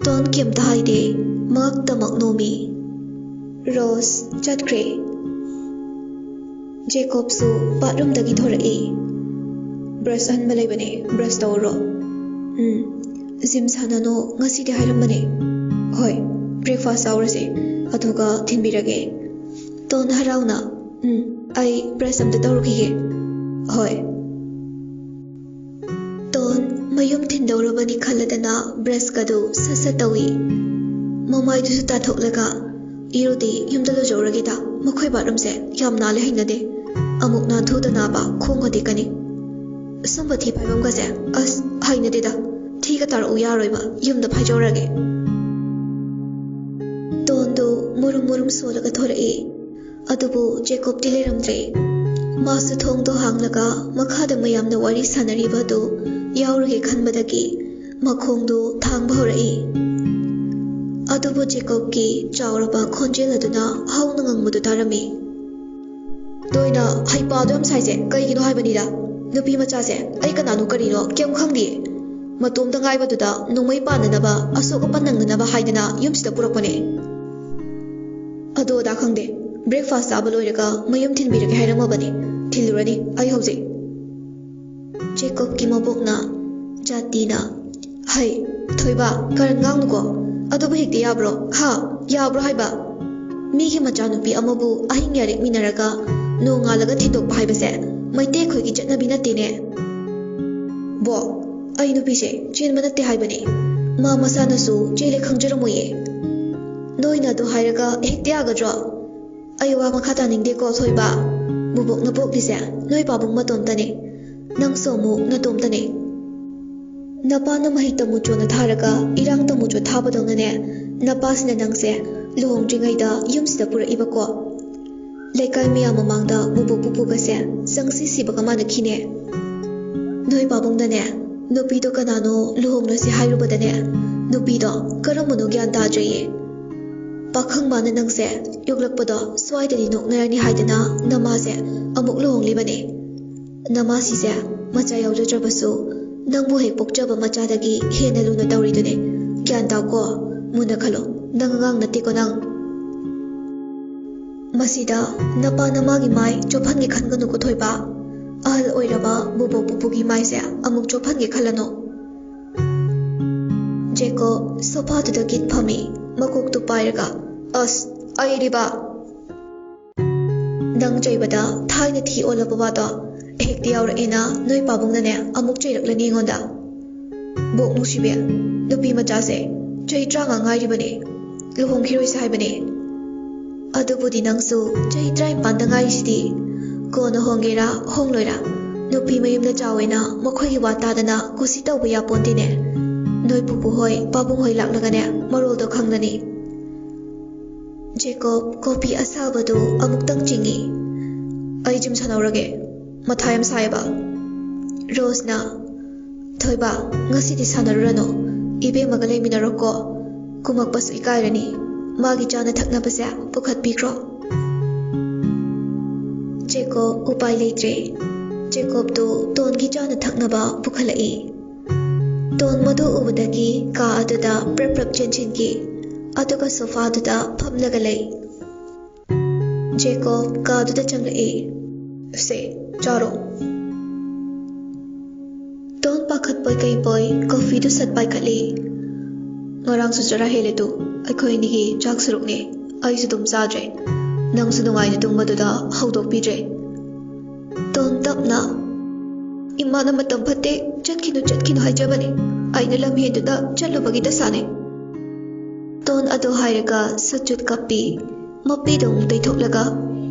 ꯇꯣꯟ ꯀꯩꯝꯇ ꯍꯥꯏꯗꯦ, ꯃꯉꯛꯇꯃꯛ ꯅꯣꯝꯃꯤ꯫ ꯔꯣꯁ ꯆꯠꯈ꯭ꯔꯦ꯫ ꯖꯦꯀꯣꯕꯁꯨ ꯕꯥꯠꯔꯨꯝꯗꯒꯤ ꯊꯣꯔꯛꯏ꯫ "ꯕ꯭ꯔꯁ ꯑꯍꯟꯕ ꯂꯩꯕꯅꯦ, ꯕ꯭ꯔꯁ ꯇꯧꯔꯣ꯫" "ꯎꯝ, ꯖꯤꯝ ꯁꯥꯟꯅꯅꯣ ꯉꯁꯤꯗꯤ ꯍꯥꯏꯔꯝꯕꯅꯦ꯫" "ꯍꯣꯏ, ꯕ꯭ꯔꯦꯛꯐꯥꯁ ꯆꯥꯎꯔꯁꯦ, ꯑꯗꯨꯒ ꯊꯤꯟꯕꯤꯔꯒꯦ꯫" ꯇꯣꯟ ꯍꯔꯥꯎꯅ, "ꯎꯝ, ꯑꯩ ꯕ꯭ꯔꯁ ꯑꯝꯇ ꯇꯧꯔꯨꯈꯤꯒꯦ꯫" "ꯍꯣꯏ꯫" ꯇꯣꯟ ꯃꯌꯨꯝ ꯊꯤꯟꯗꯧꯔꯕꯅꯤ ꯈꯜꯂꯗꯅ ꯕ꯭ꯔꯁꯀꯗꯨ ꯁꯠ ꯁꯠ ꯇꯧꯏ꯫ ꯃꯃꯥꯏꯗꯨꯁꯨ ꯇꯥꯊꯣꯛꯂꯒ, "ꯏꯔꯨꯗꯤ ꯌꯨꯝꯗ ꯂꯨꯖꯧꯔꯒꯦꯗ, ꯃꯈꯣꯏ ꯕꯥꯠꯔꯨꯝꯁꯦ ꯌꯥꯝ ꯅꯥꯜꯂꯦ, ꯍꯩꯅꯗꯦ꯫ ꯑꯃꯨꯛ ꯅꯥꯟꯊꯨꯗꯅꯕ ꯈꯣꯡꯒꯗꯤ ꯀꯅꯤ꯫ ꯁꯨꯝꯕ ꯊꯤ ꯐꯥꯏꯕꯝꯒꯁꯦ, ꯑꯁ, ꯍꯩꯅꯗꯦꯗ꯫ ꯊꯤꯒ ꯇꯥꯔꯛꯎ ꯌꯥꯔꯣꯏꯕ, ꯌꯨꯝꯗ ꯐꯥꯏꯖꯧꯔꯒꯦ꯫" ꯇꯣꯟꯗꯨ ꯃꯨꯔꯨꯝ ꯃꯨꯔꯨꯝ ꯁꯣꯜꯂꯒ ꯊꯣꯔꯛꯏ꯫ ꯑꯗꯨꯕꯨ ꯖꯦꯀꯣꯕꯇꯤ ꯂꯩꯔꯝꯗ꯭ꯔꯦ꯫ ꯃꯥꯁꯨ ꯊꯣꯡꯗꯣ ꯍꯥꯡꯂꯒ ꯃꯈꯥꯗ ꯃꯌꯥꯝꯅ ꯋꯥꯔꯤ ꯁꯥꯟꯅꯔꯤꯕ ꯑꯗꯨ ꯌꯥꯎꯔꯒꯦ ꯈꯟꯕꯗꯒꯤ ꯃꯈꯣꯡꯗꯨ ꯊꯥꯡꯕ ꯍꯧꯔꯛꯏ꯫ ꯑꯗꯨꯕꯨ ꯖꯦꯀꯣꯕꯀꯤ ꯆꯥꯎꯔꯕ ꯈꯣꯟꯖꯦꯜ ꯑꯗꯨꯅ ꯍꯧꯅ ꯉꯪꯕꯗꯨ ꯇꯥꯔꯝꯃꯤ꯫ "ꯅꯣꯏꯅ ꯍꯩꯄꯥꯗꯣ ꯌꯥꯝ ꯁꯥꯏꯁꯦ ꯀꯩꯒꯤꯅꯣ ꯍꯥꯏꯕꯅꯤꯗ? ꯅꯨꯄꯤ ꯃꯆꯥꯁꯦ ꯑꯩ ꯀꯅꯥꯅꯣ ꯀꯔꯤꯅꯣ ꯀꯩꯝ ꯈꯪꯗꯤꯌꯦ꯫ ꯃꯇꯣꯝꯇ ꯉꯥꯏꯕꯗꯨꯗ ꯅꯣꯡꯃꯩ ꯄꯥꯟꯅꯅꯕ, ꯑꯁꯣꯛ ꯑꯄꯟ ꯅꯪꯅꯅꯕ ꯍꯥꯏꯗꯅ ꯌꯨꯝꯁꯤꯗ ꯄꯨꯔꯛꯄꯅꯦ꯫" "ꯑꯗꯨ ꯑꯗꯥ ꯈꯪꯗꯦ, ꯕ꯭ꯔꯦꯛꯐꯥꯁ ꯆꯥꯕ ꯂꯣꯏꯔꯒ ꯃꯌꯨꯝ ꯊꯤꯟꯕꯤꯔꯒꯦ ꯍꯥꯏꯔꯝꯃꯕꯅꯤ꯫ ꯊꯤꯜꯂꯨꯔꯅꯤ ꯑꯩ ꯍꯧꯖꯤꯛ꯫" ꯖꯦꯀꯣꯕꯀꯤ ꯃꯕꯣꯛꯅ, ꯖꯥꯇꯤꯅ, "ꯍꯩ, ꯊꯣꯏꯕ, ꯀꯔꯟ ꯉꯥꯡꯅꯨꯀꯣ꯫ ꯑꯗꯨꯕꯨ ꯍꯦꯛꯇ ꯌꯥꯕ꯭ꯔꯣ? ꯍꯥ? ꯌꯥꯕ꯭ꯔꯣ ꯍꯥꯏꯕ? ꯃꯤꯒꯤ ꯃꯆꯥꯅꯨꯄꯤ ꯑꯃꯕꯨ ꯑꯍꯤꯡ ꯌꯥꯔꯦꯛꯃꯤꯟꯅꯔꯒ ꯅꯣꯡꯉꯥꯜꯂꯒ ꯊꯤꯟꯗꯣꯛꯄ ꯍꯥꯏꯕꯁꯦ ꯃꯩꯇꯩ ꯑꯩꯈꯣꯏꯒꯤ ꯆꯠꯅꯕꯤ ꯅꯠꯇꯦꯅꯦ꯫" "ꯕꯣꯛ, ꯑꯩ ꯅꯨꯄꯤꯁꯦ ꯆꯦꯟꯕ ꯅꯠꯇꯦ ꯍꯥꯏꯕꯅꯦ꯫ ꯃꯥ ꯃꯁꯥꯅꯁꯨ ꯆꯦꯜꯂꯦ ꯈꯪꯖꯔꯝꯃꯣꯏꯌꯦ꯫ ꯅꯣꯏꯅ ꯑꯗꯨ ꯍꯥꯏꯔꯒ ꯍꯦꯛꯇ ꯌꯥꯒꯗ꯭ꯔꯣ? ꯑꯩ ꯋꯥ ꯃꯈꯥ ꯇꯥꯅꯤꯡꯗꯦꯀꯣ ꯊꯣꯏꯕ꯫ ꯕꯨꯕꯣꯛꯅ ꯄꯣꯛꯂꯤꯁꯦ ꯅꯣꯏ ꯄꯥꯕꯨꯡ ꯃꯇꯣꯝꯇꯅꯦ꯫ ꯅꯪꯁꯨ ꯑꯃꯨꯛ ꯅꯇꯣꯝꯇꯅꯦ꯫ ꯅꯄꯥꯅ ꯃꯍꯩ ꯇꯝꯃꯨꯆꯣꯅ ꯊꯥꯔꯒ ꯏꯔꯥꯡ ꯇꯝꯃꯨꯆꯣ ꯊꯥꯕꯗꯧꯅꯅꯦ, ꯅꯄꯥꯁꯤꯅ ꯅꯪꯁꯦ ꯂꯨꯍꯣꯡꯗ꯭ꯔꯤꯉꯩꯗ ꯌꯨꯝꯁꯤꯗ ꯄꯨꯔꯛꯏꯕꯀꯣ꯫ ꯂꯩꯀꯥꯏ ꯃꯌꯥꯝ ꯃꯃꯥꯡꯗ ꯕꯨꯕꯣꯛꯄꯨ ꯄꯨꯕꯁꯦ ꯆꯪꯁꯤ ꯁꯤꯕꯒ ꯃꯥꯟꯅꯈꯤꯅꯦ꯫ ꯅꯣꯏ ꯄꯥꯕꯨꯡꯅꯅꯦ, ꯅꯨꯄꯤꯗꯣ ꯀꯅꯥꯅꯣ ꯂꯨꯍꯣꯡꯂꯁꯤ ꯍꯥꯏꯔꯨꯕꯗꯅꯦ, ꯅꯨꯄꯤꯗꯣ ꯀꯔꯝꯕꯅꯣ ꯒ꯭ꯌꯥꯟ ꯇꯥꯗ꯭ꯔꯦꯌꯦ꯫ ꯄꯥꯈꯪ ꯃꯥꯅ ꯅꯪꯁꯦ ꯌꯣꯛꯂꯛꯄꯗꯣ ꯁ꯭ꯋꯥꯏꯗꯗꯤ ꯅꯣꯛꯅꯔꯅꯤ ꯍꯥꯏꯗꯅ ꯅꯃꯥꯁꯦ ꯑꯃꯨꯛ ꯂꯨꯍꯣꯡꯂꯤꯕꯅꯦ꯫ ꯅꯃꯥꯁꯤꯁꯦ ꯃꯆꯥ ꯌꯥꯎꯖꯗ꯭ꯔꯕꯁꯨ ꯅꯪꯕꯨ ꯍꯦꯛ ꯄꯣꯛꯆꯕ ꯃꯆꯥꯗꯒꯤ ꯍꯦꯟꯅ ꯂꯨꯅ ꯇꯧꯔꯤꯗꯨꯅꯦ꯫ ꯒ꯭ꯌꯥꯟ ꯇꯥꯎꯀꯣ, ꯃꯨꯟꯅ ꯈꯜꯂꯣ, ꯅꯪ ꯑꯉꯥꯡ ꯅꯠꯇꯦꯀꯣ ꯅꯪ꯫ ꯃꯁꯤꯗ ꯅꯄꯥ ꯅꯃꯥꯒꯤ ꯃꯥꯏ ꯆꯣꯞꯍꯟꯒꯦ ꯈꯟꯒꯅꯨꯀꯣ ꯊꯣꯏꯕ꯫ ꯑꯍꯜ ꯑꯣꯏꯔꯕ ꯕꯣꯕꯣꯛ ꯄꯨꯄꯨꯒꯤ ꯃꯥꯏꯁꯦ ꯑꯃꯨꯛ ꯆꯣꯞꯍꯟꯒꯦ ꯈꯜꯂꯅꯨ꯫ ꯖꯦꯀꯣꯕ ꯁꯣꯐꯥꯗꯨꯗ ꯒꯤꯠ ꯐꯝꯃꯤ, ꯃꯀꯣꯛꯇꯨ ꯄꯥꯏꯔꯒ, "ꯑꯁ, ꯑꯩꯗꯤꯕ!" ꯅꯪ ꯆꯩꯕꯗ ꯊꯥꯏꯅ ꯊꯤ ꯑꯣꯜꯂꯕ ꯋꯥꯗꯣ ꯍꯦꯛꯇ ꯌꯥꯎꯔꯛꯑꯦꯅ ꯅꯣꯏ ꯄꯥꯕꯨꯡꯅꯅꯦ ꯑꯃꯨꯛ ꯆꯩꯔꯛꯂꯅꯤ ꯑꯩꯉꯣꯟꯗ꯫ ꯕꯣꯛ ꯅꯨꯡꯁꯤꯕꯤ, ꯅꯨꯄꯤ ꯃꯆꯥꯁꯦ ꯆꯍꯤ ꯇꯔꯥꯃꯉꯥ ꯉꯥꯏꯔꯤꯕꯅꯦ, ꯂꯨꯍꯣꯡꯈꯤꯔꯣꯏꯁꯦ ꯍꯥꯏꯕꯅꯦ꯫ ꯑꯗꯨꯕꯨꯗꯤ ꯅꯪꯁꯨ ꯆꯍꯤ ꯇꯔꯥꯅꯤꯄꯥꯟꯗ ꯉꯥꯏꯔꯤꯁꯤꯗꯤ꯫ ꯀꯣꯟꯅ ꯍꯣꯡꯒꯦꯔꯥ ꯍꯣꯡꯂꯣꯏꯔꯥ, ꯅꯨꯄꯤ ꯃꯌꯨꯝꯗ ꯆꯥꯎꯋꯦꯅ ꯃꯈꯣꯏꯒꯤ ꯋꯥ ꯇꯥꯗꯅ ꯀꯨꯁꯤ ꯇꯧꯕ ꯌꯥꯄꯣꯟꯇꯦꯅꯦ꯫ ꯅꯣꯏ ꯄꯨꯄꯨ ꯍꯣꯏ ꯄꯥꯕꯨꯡ ꯍꯣꯏ ꯂꯥꯛꯂꯒꯅꯦ ꯃꯔꯣꯜꯗꯣ ꯈꯪꯂꯅꯤ꯫ ꯖꯦꯀꯣꯕ ꯀꯣꯐꯤ ꯑꯁꯥꯕꯗꯨ ꯑꯃꯨꯛꯇꯪ ꯆꯤꯡꯏ꯫ "ꯑꯩ ꯖꯤꯝ ꯁꯥꯟꯅꯧꯔꯒꯦ, ꯃꯊꯥ ꯌꯥꯝ ꯁꯥꯏꯌꯦꯕ꯫" ꯔꯣꯖꯅ, "ꯊꯣꯏꯕ, ꯉꯁꯤꯗꯤ ꯁꯥꯟꯅꯔꯨꯔꯅꯨ, ꯏꯕꯦꯝꯃꯒ ꯂꯩꯃꯤꯟꯅꯔꯣꯀꯣ꯫ ꯀꯨꯝꯃꯛꯄꯁꯨ ꯏꯀꯥꯏꯔꯅꯤ꯫ ꯃꯥꯒꯤ ꯆꯥꯅ ꯊꯛꯅꯕꯁꯦ ꯄꯨꯈꯠꯄꯤꯈ꯭ꯔꯣ꯫" ꯖꯦꯀꯣꯕ ꯎꯄꯥꯏ ꯂꯩꯇ꯭ꯔꯦ꯫ ꯖꯦꯀꯣꯕꯇꯨ ꯇꯣꯟꯒꯤ ꯆꯥꯅ ꯊꯛꯅꯕ ꯄꯨꯈꯠꯂꯛꯏ꯫ ꯇꯣꯟ ꯃꯗꯨ ꯎꯕꯗꯒꯤ ꯀꯥ ꯑꯗꯨꯗ ꯄ꯭ꯔꯞ ꯄ꯭ꯔꯞ ꯆꯦꯟꯁꯤꯟꯈꯤ, ꯑꯗꯨꯒ ꯁꯣꯐꯥꯗꯨꯗ ꯐꯝꯂꯒ ꯂꯩ꯫ ꯖꯦꯀꯣꯕ ꯀꯥꯗꯨꯗ ꯆꯪꯂꯛꯏ꯫ "ꯁꯦ, ꯆꯥꯔꯣ꯫" ꯇꯣꯟ ꯄꯥꯈꯠꯄꯣꯏ ꯀꯩꯕꯣꯏ ꯀꯣꯐꯤꯗꯨ ꯁꯠ ꯄꯥꯏꯈꯠꯂꯤ꯫ "ꯉꯔꯥꯡꯁꯨ ꯆꯔꯥ ꯍꯦꯜꯂꯦ ꯇꯨ, ꯑꯩꯈꯣꯏ ꯑꯅꯤꯒꯤ ꯆꯥꯛ ꯁꯔꯨꯛꯅꯦ, ꯑꯩꯁꯨ ꯑꯗꯨꯝ ꯆꯥꯗ꯭ꯔꯦ꯫ ꯅꯪꯁꯨ ꯅꯨꯡꯉꯥꯏꯅ ꯇꯨꯝꯕꯗꯨꯗ ꯍꯧꯗꯣꯛꯄꯤꯗ꯭ꯔꯦ꯫" ꯇꯣꯟ ꯇꯞꯅ, "ꯏꯃꯥꯅ ꯃꯇꯝ ꯐꯠꯇꯦ, ꯆꯠꯈꯤꯅꯨ, ꯆꯠꯈꯤꯅꯨ ꯍꯥꯏꯖꯕꯅꯦ꯫ ꯑꯩꯅ ꯂꯝ ꯍꯦꯟꯗꯨꯅ ꯆꯠꯂꯨꯕꯒꯤ ꯗꯁꯥꯅꯦ꯫" ꯇꯣꯟ ꯑꯗꯨ ꯍꯥꯏꯔꯒ ꯁꯨꯠ ꯆꯨꯠ ꯀꯞꯄꯤ꯫ ꯃꯄꯤꯗ ꯑꯃꯨꯛ ꯇꯩꯊꯣꯛꯂꯒ,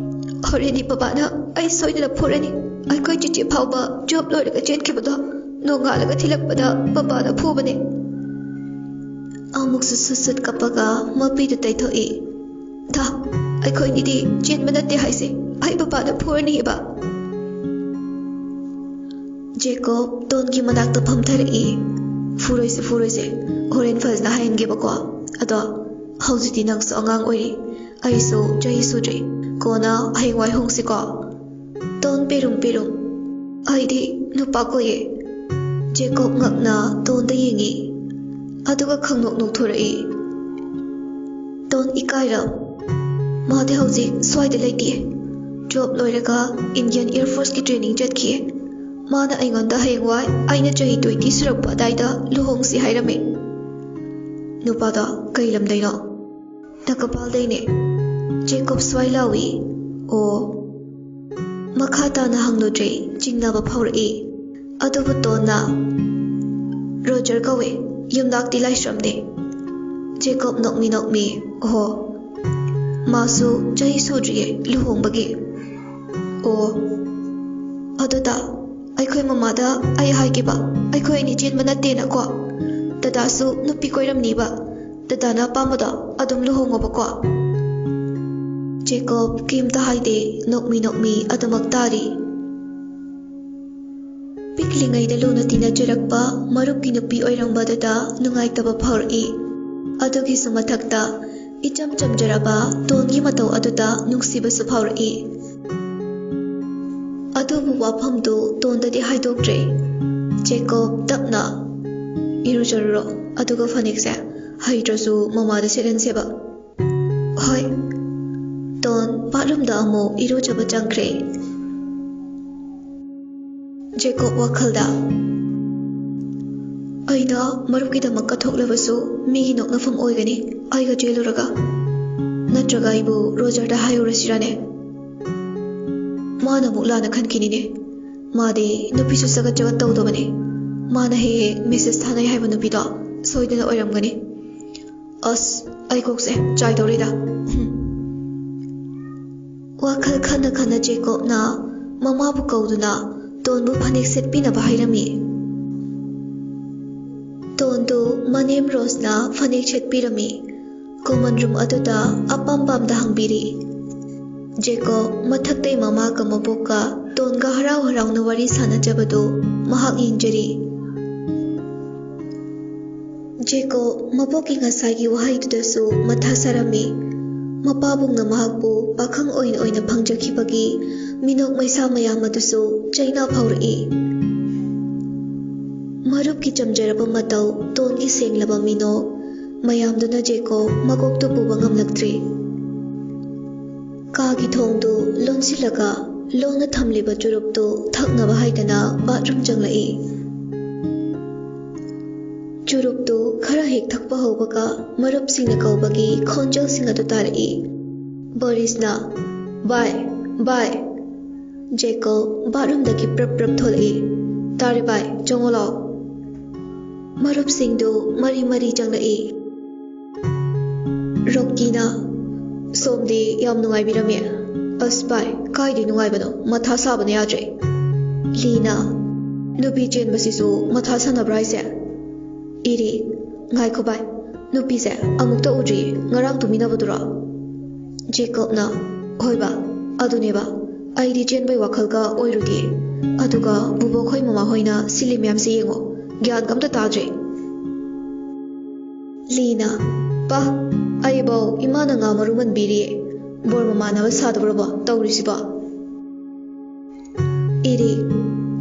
"ꯍꯣꯔꯦꯟꯗꯤ ꯕꯕꯥꯅ ꯑꯩ ꯁꯣꯏꯗꯅ ꯐꯨꯔꯅꯤ꯫ ꯑꯩꯈꯣꯏ ꯆꯤꯆꯦ ꯐꯥꯎꯕ ꯖꯣꯕ ꯂꯣꯏꯔꯒ ꯆꯦꯟꯈꯤꯕꯗꯣ ꯅꯣꯡꯉꯥꯜꯂꯒ ꯊꯤꯜꯂꯛꯄꯗ ꯕꯕꯥꯅ ꯐꯨꯕꯅꯦ꯫" ꯑꯃꯨꯛꯁꯨ ꯁꯨꯠ ꯁꯨꯠ ꯀꯞꯄꯒ ꯃꯄꯤꯗꯨ ꯇꯩꯊꯣꯛꯏ꯫ "ꯊꯥ, ꯑꯩꯈꯣꯏꯅꯤꯗꯤ ꯆꯦꯟꯕ ꯅꯠꯇꯦ ꯍꯥꯏꯁꯦ, ꯑꯩ ꯕꯕꯥꯅ ꯐꯨꯔꯅꯤꯕ꯫" ꯖꯦꯀꯣꯕ ꯇꯣꯟꯒꯤ ꯃꯅꯥꯛꯇ ꯐꯝꯊꯔꯛꯏ꯫ "ꯐꯨꯔꯣꯏꯁꯦ, ꯐꯨꯔꯣꯏꯁꯦ, ꯍꯣꯔꯦꯟ ꯐꯖꯅ ꯍꯥꯏꯍꯟꯒꯦꯕꯀꯣ꯫ ꯑꯗꯣ ꯍꯧꯖꯤꯛꯇꯤ ꯅꯪꯁꯨ ꯑꯉꯥꯡ ꯑꯣꯏꯔꯤ, ꯑꯩꯁꯨ ꯆꯍꯤ ꯁꯨꯗ꯭ꯔꯤ, ꯀꯣꯟꯅ ꯍꯌꯦꯡꯋꯥꯏ ꯍꯣꯡꯁꯤꯀꯣ?" "ꯇꯣꯟ, ꯄꯤꯔꯨꯝ, ꯄꯤꯔꯨꯝ, ꯑꯩꯗꯤ ꯅꯨꯄꯥ ꯀꯣꯏꯌꯦ꯫" ꯖꯦꯀꯣꯕ ꯉꯛꯅ ꯇꯣꯟꯗ ꯌꯦꯡꯉꯤ, ꯑꯗꯨꯒ ꯈꯪꯅꯣꯛ ꯅꯣꯛꯊꯣꯔꯛꯏ꯫ ꯇꯣꯟ ꯏꯀꯥꯏꯔꯝ꯫ "ꯃꯥꯗꯤ ꯍꯧꯖꯤꯛ ꯁ꯭ꯋꯥꯏꯗ ꯂꯩꯇꯦ꯫ ꯖꯣꯕ ꯂꯣꯏꯔꯒ ꯏꯟꯗꯤꯌꯟ ꯑꯦꯌꯔ ꯐꯣꯔꯁꯀꯤ ꯇ꯭ꯔꯦꯅꯤꯡ ꯆꯠꯈꯤ꯫ ꯃꯥꯅ ꯑꯩꯉꯣꯟꯗ ꯍꯌꯦꯡꯋꯥꯏ ꯑꯩꯅ ꯆꯍꯤ ꯇ꯭ꯋꯦꯟꯇꯤ ꯁꯨꯔꯛꯄ ꯑꯗꯥꯏꯗ ꯂꯨꯍꯣꯡꯁꯤ ꯍꯥꯏꯔꯝꯃꯤ꯫" "ꯅꯨꯄꯥꯗꯣ ꯀꯩ ꯂꯝꯗꯩꯅꯣ?" "ꯅꯥꯒꯥꯄꯥꯜꯗꯩꯅꯦ꯫" ꯖꯦꯀꯣꯕ ꯁ꯭ꯋꯥꯏ ꯂꯥꯎꯏ꯫ "ꯑꯣ꯫" ꯃꯈꯥ ꯇꯥꯅ ꯍꯪꯂꯨꯗ꯭ꯔꯦ, ꯆꯤꯡꯅꯕ ꯐꯥꯎꯔꯛꯏ꯫ ꯑꯗꯨꯕꯨ ꯇꯣꯟꯅ, "ꯔꯣꯖꯔ ꯀꯧꯋꯦ, ꯌꯨꯝꯅꯥꯛꯇꯤ ꯂꯥꯏꯁ꯭ꯔꯝꯅꯦ꯫" ꯖꯦꯀꯣꯕ ꯅꯣꯛꯃꯤ ꯅꯣꯛꯃꯤ, "ꯑꯣꯍꯣ, ꯃꯥꯁꯨ ꯆꯍꯤ ꯁꯨꯗ꯭ꯔꯤꯌꯦ ꯂꯨꯍꯣꯡꯕꯒꯤ꯫" "ꯑꯣ, ꯑꯗꯨꯗ ꯑꯩꯈꯣꯏ ꯃꯃꯥꯗ ꯑꯩ ꯍꯥꯏꯒꯦꯕ, ꯑꯩꯈꯣꯏ ꯑꯅꯤ ꯆꯦꯟꯕ ꯅꯠꯇꯦꯅꯀꯣ꯫ ꯗꯗꯥꯁꯨ ꯅꯨꯄꯤ ꯀꯣꯏꯔꯝꯅꯤꯕ, ꯗꯗꯥꯅ ꯑꯄꯥꯝꯕꯗꯣ ꯑꯗꯨꯝ ꯂꯨꯍꯣꯡꯉꯣꯕꯀꯣ꯫" ꯖꯦꯀꯣꯕ ꯀꯩꯝꯇ ꯍꯥꯏꯗꯦ, ꯅꯣꯛꯃꯤ ꯅꯣꯛꯃꯤ ꯑꯗꯨꯃꯛ ꯇꯥꯔꯤ꯫ ꯄꯤꯛꯂꯤꯉꯩꯗ ꯂꯨꯅ ꯇꯤꯟꯅꯖꯔꯛꯄ ꯃꯔꯨꯞꯀꯤ ꯅꯨꯄꯤ ꯑꯣꯏꯔꯝꯕꯗꯨꯗ ꯅꯨꯡꯉꯥꯏꯇꯕ ꯐꯥꯎꯔꯛꯏ꯫ ꯑꯗꯨꯒꯤꯁꯨ ꯃꯊꯛꯇ ꯏꯆꯝ ꯆꯝꯖꯔꯕ ꯇꯣꯟꯒꯤ ꯃꯇꯧ ꯑꯗꯨꯗ ꯅꯨꯡꯁꯤꯕꯁꯨ ꯐꯥꯎꯔꯛꯏ꯫ ꯑꯗꯨꯕꯨ ꯋꯥꯐꯝꯗꯨ ꯇꯣꯟꯗꯗꯤ ꯍꯥꯏꯗꯣꯛꯇ꯭ꯔꯦ꯫ ꯖꯦꯀꯣꯕ ꯇꯞꯅ, "ꯏꯔꯨꯖꯔꯨꯔꯣ, ꯑꯗꯨꯒ ꯐꯅꯦꯛꯁꯦ ꯍꯩꯇ꯭ꯔꯁꯨ ꯃꯃꯥꯗ ꯁꯦꯠꯍꯟꯁꯦꯕ꯫" "ꯍꯣꯏ꯫" ꯇꯣꯟ ꯕꯥꯠꯔꯨꯝꯗ ꯑꯃꯨꯛ ꯏꯔꯨꯖꯕ ꯆꯪꯈ꯭ꯔꯦ꯫ ꯖꯦꯀꯣꯕ ꯋꯥꯈꯜꯗ, "ꯑꯩꯅ ꯃꯔꯨꯞꯀꯤꯗꯃꯛ ꯀꯠꯊꯣꯛꯂꯕꯁꯨ ꯃꯤꯒꯤ ꯅꯣꯛꯅꯐꯝ ꯑꯣꯏꯒꯅꯤ ꯑꯩꯒ ꯆꯦꯜꯂꯨꯔꯒ꯫ ꯅꯠꯇ꯭ꯔꯒ ꯑꯩꯕꯨ ꯔꯣꯖꯔꯗ ꯍꯥꯏꯔꯨꯔꯁꯤꯔꯅꯦ? ꯃꯥꯅ ꯑꯃꯨꯛ ꯂꯥꯟꯅ ꯈꯟꯈꯤꯅꯤꯅꯦ꯫ ꯃꯥꯗꯤ ꯅꯨꯄꯤꯁꯨ ꯆꯒꯠ ꯆꯒꯠ ꯇꯧꯗꯕꯅꯦ꯫ ꯃꯥꯅ ꯍꯦꯛ ꯍꯦꯛ ꯃꯦꯁꯦꯖ ꯊꯥꯅꯩ ꯍꯥꯏꯕ ꯅꯨꯄꯤꯗꯣ ꯁꯣꯏꯗꯅ ꯑꯣꯏꯔꯝꯒꯅꯤ꯫ ꯑꯁ, ꯑꯩ ꯀꯣꯛꯁꯦ ꯆꯥꯏꯗꯧꯔꯤꯗ꯫" ꯍꯨꯝ꯫ ꯋꯥꯈꯜ ꯈꯟꯅ ꯈꯟꯅ ꯖꯦꯀꯣꯕꯅ ꯃꯃꯥꯕꯨ ꯀꯧꯗꯨꯅ ꯇꯣꯟꯕꯨ ꯐꯅꯦꯛ ꯁꯦꯠꯄꯤꯅꯕ ꯍꯥꯏꯔꯝꯃꯤ꯫ ꯇꯣꯟꯗꯨ ꯃꯅꯦꯝ ꯔꯣꯖꯅ ꯐꯅꯦꯛ ꯁꯦꯠꯄꯤꯔꯝꯃꯤ꯫ ꯀꯣꯃꯟ ꯔꯨꯝ ꯑꯗꯨꯗ ꯑꯄꯥꯝ ꯄꯥꯝꯗ ꯍꯪꯕꯤꯔꯤ꯫ ꯖꯦꯀꯣꯕ ꯃꯊꯛꯇꯩ ꯃꯃꯥꯒ ꯃꯕꯣꯛꯀ ꯇꯣꯟꯒ ꯍꯔꯥꯎ ꯍꯔꯥꯎꯅ ꯋꯥꯔꯤ ꯁꯥꯟꯅꯖꯕꯗꯨ ꯃꯍꯥꯛ ꯌꯦꯡꯖꯔꯤ꯫ ꯖꯦꯀꯣ ꯃꯕꯣꯛꯀꯤ ꯉꯁꯥꯏꯒꯤ ꯋꯥꯍꯩꯗꯨꯗꯁꯨ ꯃꯊꯥ ꯁꯥꯔꯝꯃꯤ꯫ ꯃꯄꯥꯕꯨꯡꯅ ꯃꯍꯥꯛꯄꯨ ꯄꯥꯈꯪ ꯑꯣꯏꯅ ꯑꯣꯏꯅ ꯐꯪꯖꯈꯤꯕꯒꯤ ꯃꯤꯅꯣꯛ ꯃꯩꯁꯥ ꯃꯌꯥꯝ ꯑꯗꯨꯁꯨ ꯆꯩꯅꯥ ꯐꯥꯎꯔꯛꯏ꯫ ꯃꯔꯨꯞꯀꯤ ꯆꯝꯖꯔꯕ ꯃꯇꯧ, ꯇꯣꯟꯒꯤ ꯁꯦꯡꯂꯕ ꯃꯤꯅꯣꯛ ꯃꯌꯥꯝꯗꯨꯅ ꯖꯦꯀꯣ ꯃꯀꯣꯛꯇꯨ ꯄꯨꯕ ꯉꯝꯂꯛꯇ꯭ꯔꯦ꯫ ꯀꯥꯒꯤ ꯊꯣꯡꯗꯨ ꯂꯣꯟꯁꯤꯜꯂꯒ ꯂꯣꯟꯅ ꯊꯝꯂꯤꯕ ꯆꯨꯔꯨꯞꯇꯨ ꯊꯛꯅꯕ ꯍꯥꯏꯗꯅ ꯕꯥꯠꯔꯨꯝ ꯆꯪꯂꯛꯏ꯫ ꯆꯨꯔꯨꯞꯇꯨ ꯈꯔ ꯍꯦꯛ ꯊꯛꯄ ꯍꯧꯕꯒ ꯃꯔꯨꯞꯁꯤꯡꯅ ꯀꯧꯕꯒꯤ ꯈꯣꯟꯖꯦꯜꯁꯤꯡ ꯑꯗꯨ ꯇꯥꯔꯛꯏ꯫ ꯕꯣꯔꯤꯁꯅ, "ꯚꯥꯏ, ꯚꯥꯏ!" ꯖꯦꯀꯣ ꯕꯥꯠꯔꯨꯝꯗꯒꯤ ꯄ꯭ꯔꯞ ꯄ꯭ꯔꯞ ꯊꯣꯛꯂꯛꯏ꯫ "ꯇꯥꯔꯦ ꯚꯥꯏ, ꯆꯪꯉꯣ ꯂꯥꯛꯑꯣ꯫" ꯃꯔꯨꯞꯁꯤꯡꯗꯨ ꯃꯔꯤ ꯃꯔꯤ ꯆꯪꯂꯛꯏ꯫ ꯔꯣꯀꯤꯅ, "ꯁꯣꯝꯗꯤ ꯌꯥꯝ ꯅꯨꯡꯉꯥꯏꯕꯤꯔꯝꯃꯦ꯫" "ꯑꯁ ꯚꯥꯏ, ꯀꯥꯏꯗꯩ ꯅꯨꯡꯉꯥꯏꯕꯅꯣ, ꯃꯊꯥ ꯁꯥꯕꯅ ꯌꯥꯗ꯭ꯔꯦ꯫" ꯂꯤꯅ, "ꯅꯨꯄꯤ ꯆꯦꯟꯕꯁꯤꯁꯨ ꯃꯊꯥ ꯁꯥꯟꯅꯕ꯭ꯔꯥ ꯍꯥꯏꯁꯦ?" ꯏꯔꯤ, "ꯉꯥꯏꯈꯣ ꯚꯥꯏ, ꯅꯨꯄꯤꯁꯦ ꯑꯃꯨꯛꯇ ꯎꯗ꯭ꯔꯤꯌꯦ, ꯉꯔꯥꯡ ꯇꯨꯃꯤꯟꯅꯕꯗꯨꯔꯣ?" ꯖꯦꯀꯣꯕꯅ, "ꯍꯣꯏꯕ, ꯑꯗꯨꯅꯦꯕ, ꯑꯩꯗꯤ ꯆꯦꯟꯕꯩ ꯋꯥꯈꯜꯒ ꯑꯣꯏꯔꯨꯗꯦ꯫ ꯑꯗꯨꯒ ꯕꯨꯕꯣꯛ ꯈꯣꯏ ꯃꯃꯥ ꯍꯣꯏꯅ ꯁꯤꯜꯂꯤ ꯃꯌꯥꯝꯁꯦ ꯌꯦꯡꯉꯣ, ꯒ꯭ꯌꯥꯟꯒ ꯑꯝꯇ ꯇꯥꯗ꯭ꯔꯦ꯫" ꯂꯤꯅ, "ꯄꯥ, ꯑꯩꯕꯧ ꯏꯃꯥꯅ ꯉꯥ ꯃꯔꯨ ꯃꯟꯕꯤꯔꯤꯌꯦ, ꯕꯣꯔ ꯃꯃꯥꯟꯅꯕ ꯁꯥꯗꯧꯔꯕꯣ ꯇꯧꯔꯤꯁꯤꯕꯣ?" ꯏꯔꯤ,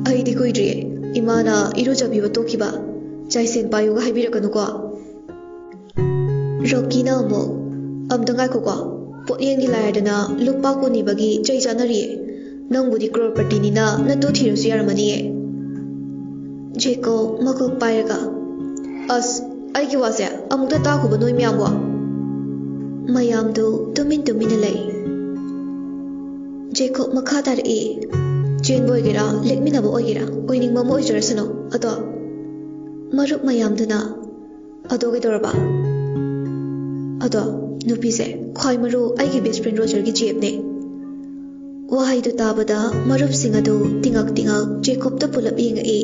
"ꯑꯩꯗꯤ ꯀꯨꯏꯗ꯭ꯔꯤꯌꯦ ꯏꯃꯥꯅ ꯏꯔꯨꯖꯕꯤꯕ ꯇꯣꯛꯈꯤꯕ, ꯆꯥꯏꯁꯦꯟ ꯄꯥꯏꯌꯨꯒ ꯍꯥꯏꯕꯤꯔꯛꯀꯅꯨꯀꯣ꯫" ꯔꯣꯀꯤꯅ ꯑꯃꯨꯛ, "ꯑꯝꯇ ꯉꯥꯏꯈꯣꯀꯣ, ꯄꯣꯠꯌꯦꯡꯒꯤ ꯂꯥꯏꯔꯗꯅ ꯂꯨꯄꯥ ꯀꯨꯟ ꯅꯤꯕꯒꯤ ꯆꯩ ꯆꯥꯅꯔꯤꯌꯦ꯫ ꯅꯪꯕꯨꯗꯤ ꯀ꯭ꯔꯣꯔꯄꯇꯤꯅꯤꯅ ꯅꯇꯨ ꯊꯤꯔꯁꯨ ꯌꯥꯔꯝꯃꯅꯤꯌꯦ꯫" ꯖꯦꯀꯣ ꯃꯀꯣꯛ ꯄꯥꯏꯔꯒ, "ꯑꯁ, ꯑꯩꯒꯤ ꯋꯥꯁꯦ ꯑꯃꯨꯛꯇ ꯇꯥꯈꯣꯕ ꯅꯣꯏ ꯃꯌꯥꯝꯕꯣ꯫" ꯃꯌꯥꯝꯗꯨ ꯇꯨꯃꯤꯟ ꯇꯨꯃꯤꯟꯅ ꯂꯩ꯫ ꯖꯦꯀꯣꯕ ꯃꯈꯥ ꯇꯥꯔꯛꯏ, "ꯆꯦꯟꯕ ꯑꯣꯏꯒꯦꯔꯥ, ꯂꯦꯛꯃꯤꯟꯅꯕ ꯑꯣꯏꯒꯦꯔꯥ, ꯑꯣꯏꯅꯤꯡꯕ ꯑꯃ ꯑꯣꯏꯖꯔꯁꯅꯨ꯫ ꯑꯗꯣ," ꯃꯔꯨꯞ ꯃꯌꯥꯝꯗꯨꯅ, "ꯑꯗꯣ ꯀꯩꯗꯧꯔꯕ?" "ꯑꯗꯣ, ꯅꯨꯄꯤꯁꯦ ꯈ꯭ꯋꯥꯏ ꯃꯔꯨ ꯑꯩꯒꯤ ꯕꯦꯁ ꯐ꯭ꯔꯦꯟ ꯔꯣꯖꯔꯒꯤ ꯆꯦꯞꯅꯦ꯫" ꯋꯥꯍꯩꯗꯨ ꯇꯥꯕꯗ ꯃꯔꯨꯞꯁꯤꯡ ꯑꯗꯨ ꯇꯤꯉꯛ ꯇꯤꯉꯛ ꯖꯦꯀꯣꯕꯇ ꯄꯨꯂꯞ ꯌꯦꯡꯉꯛꯏ꯫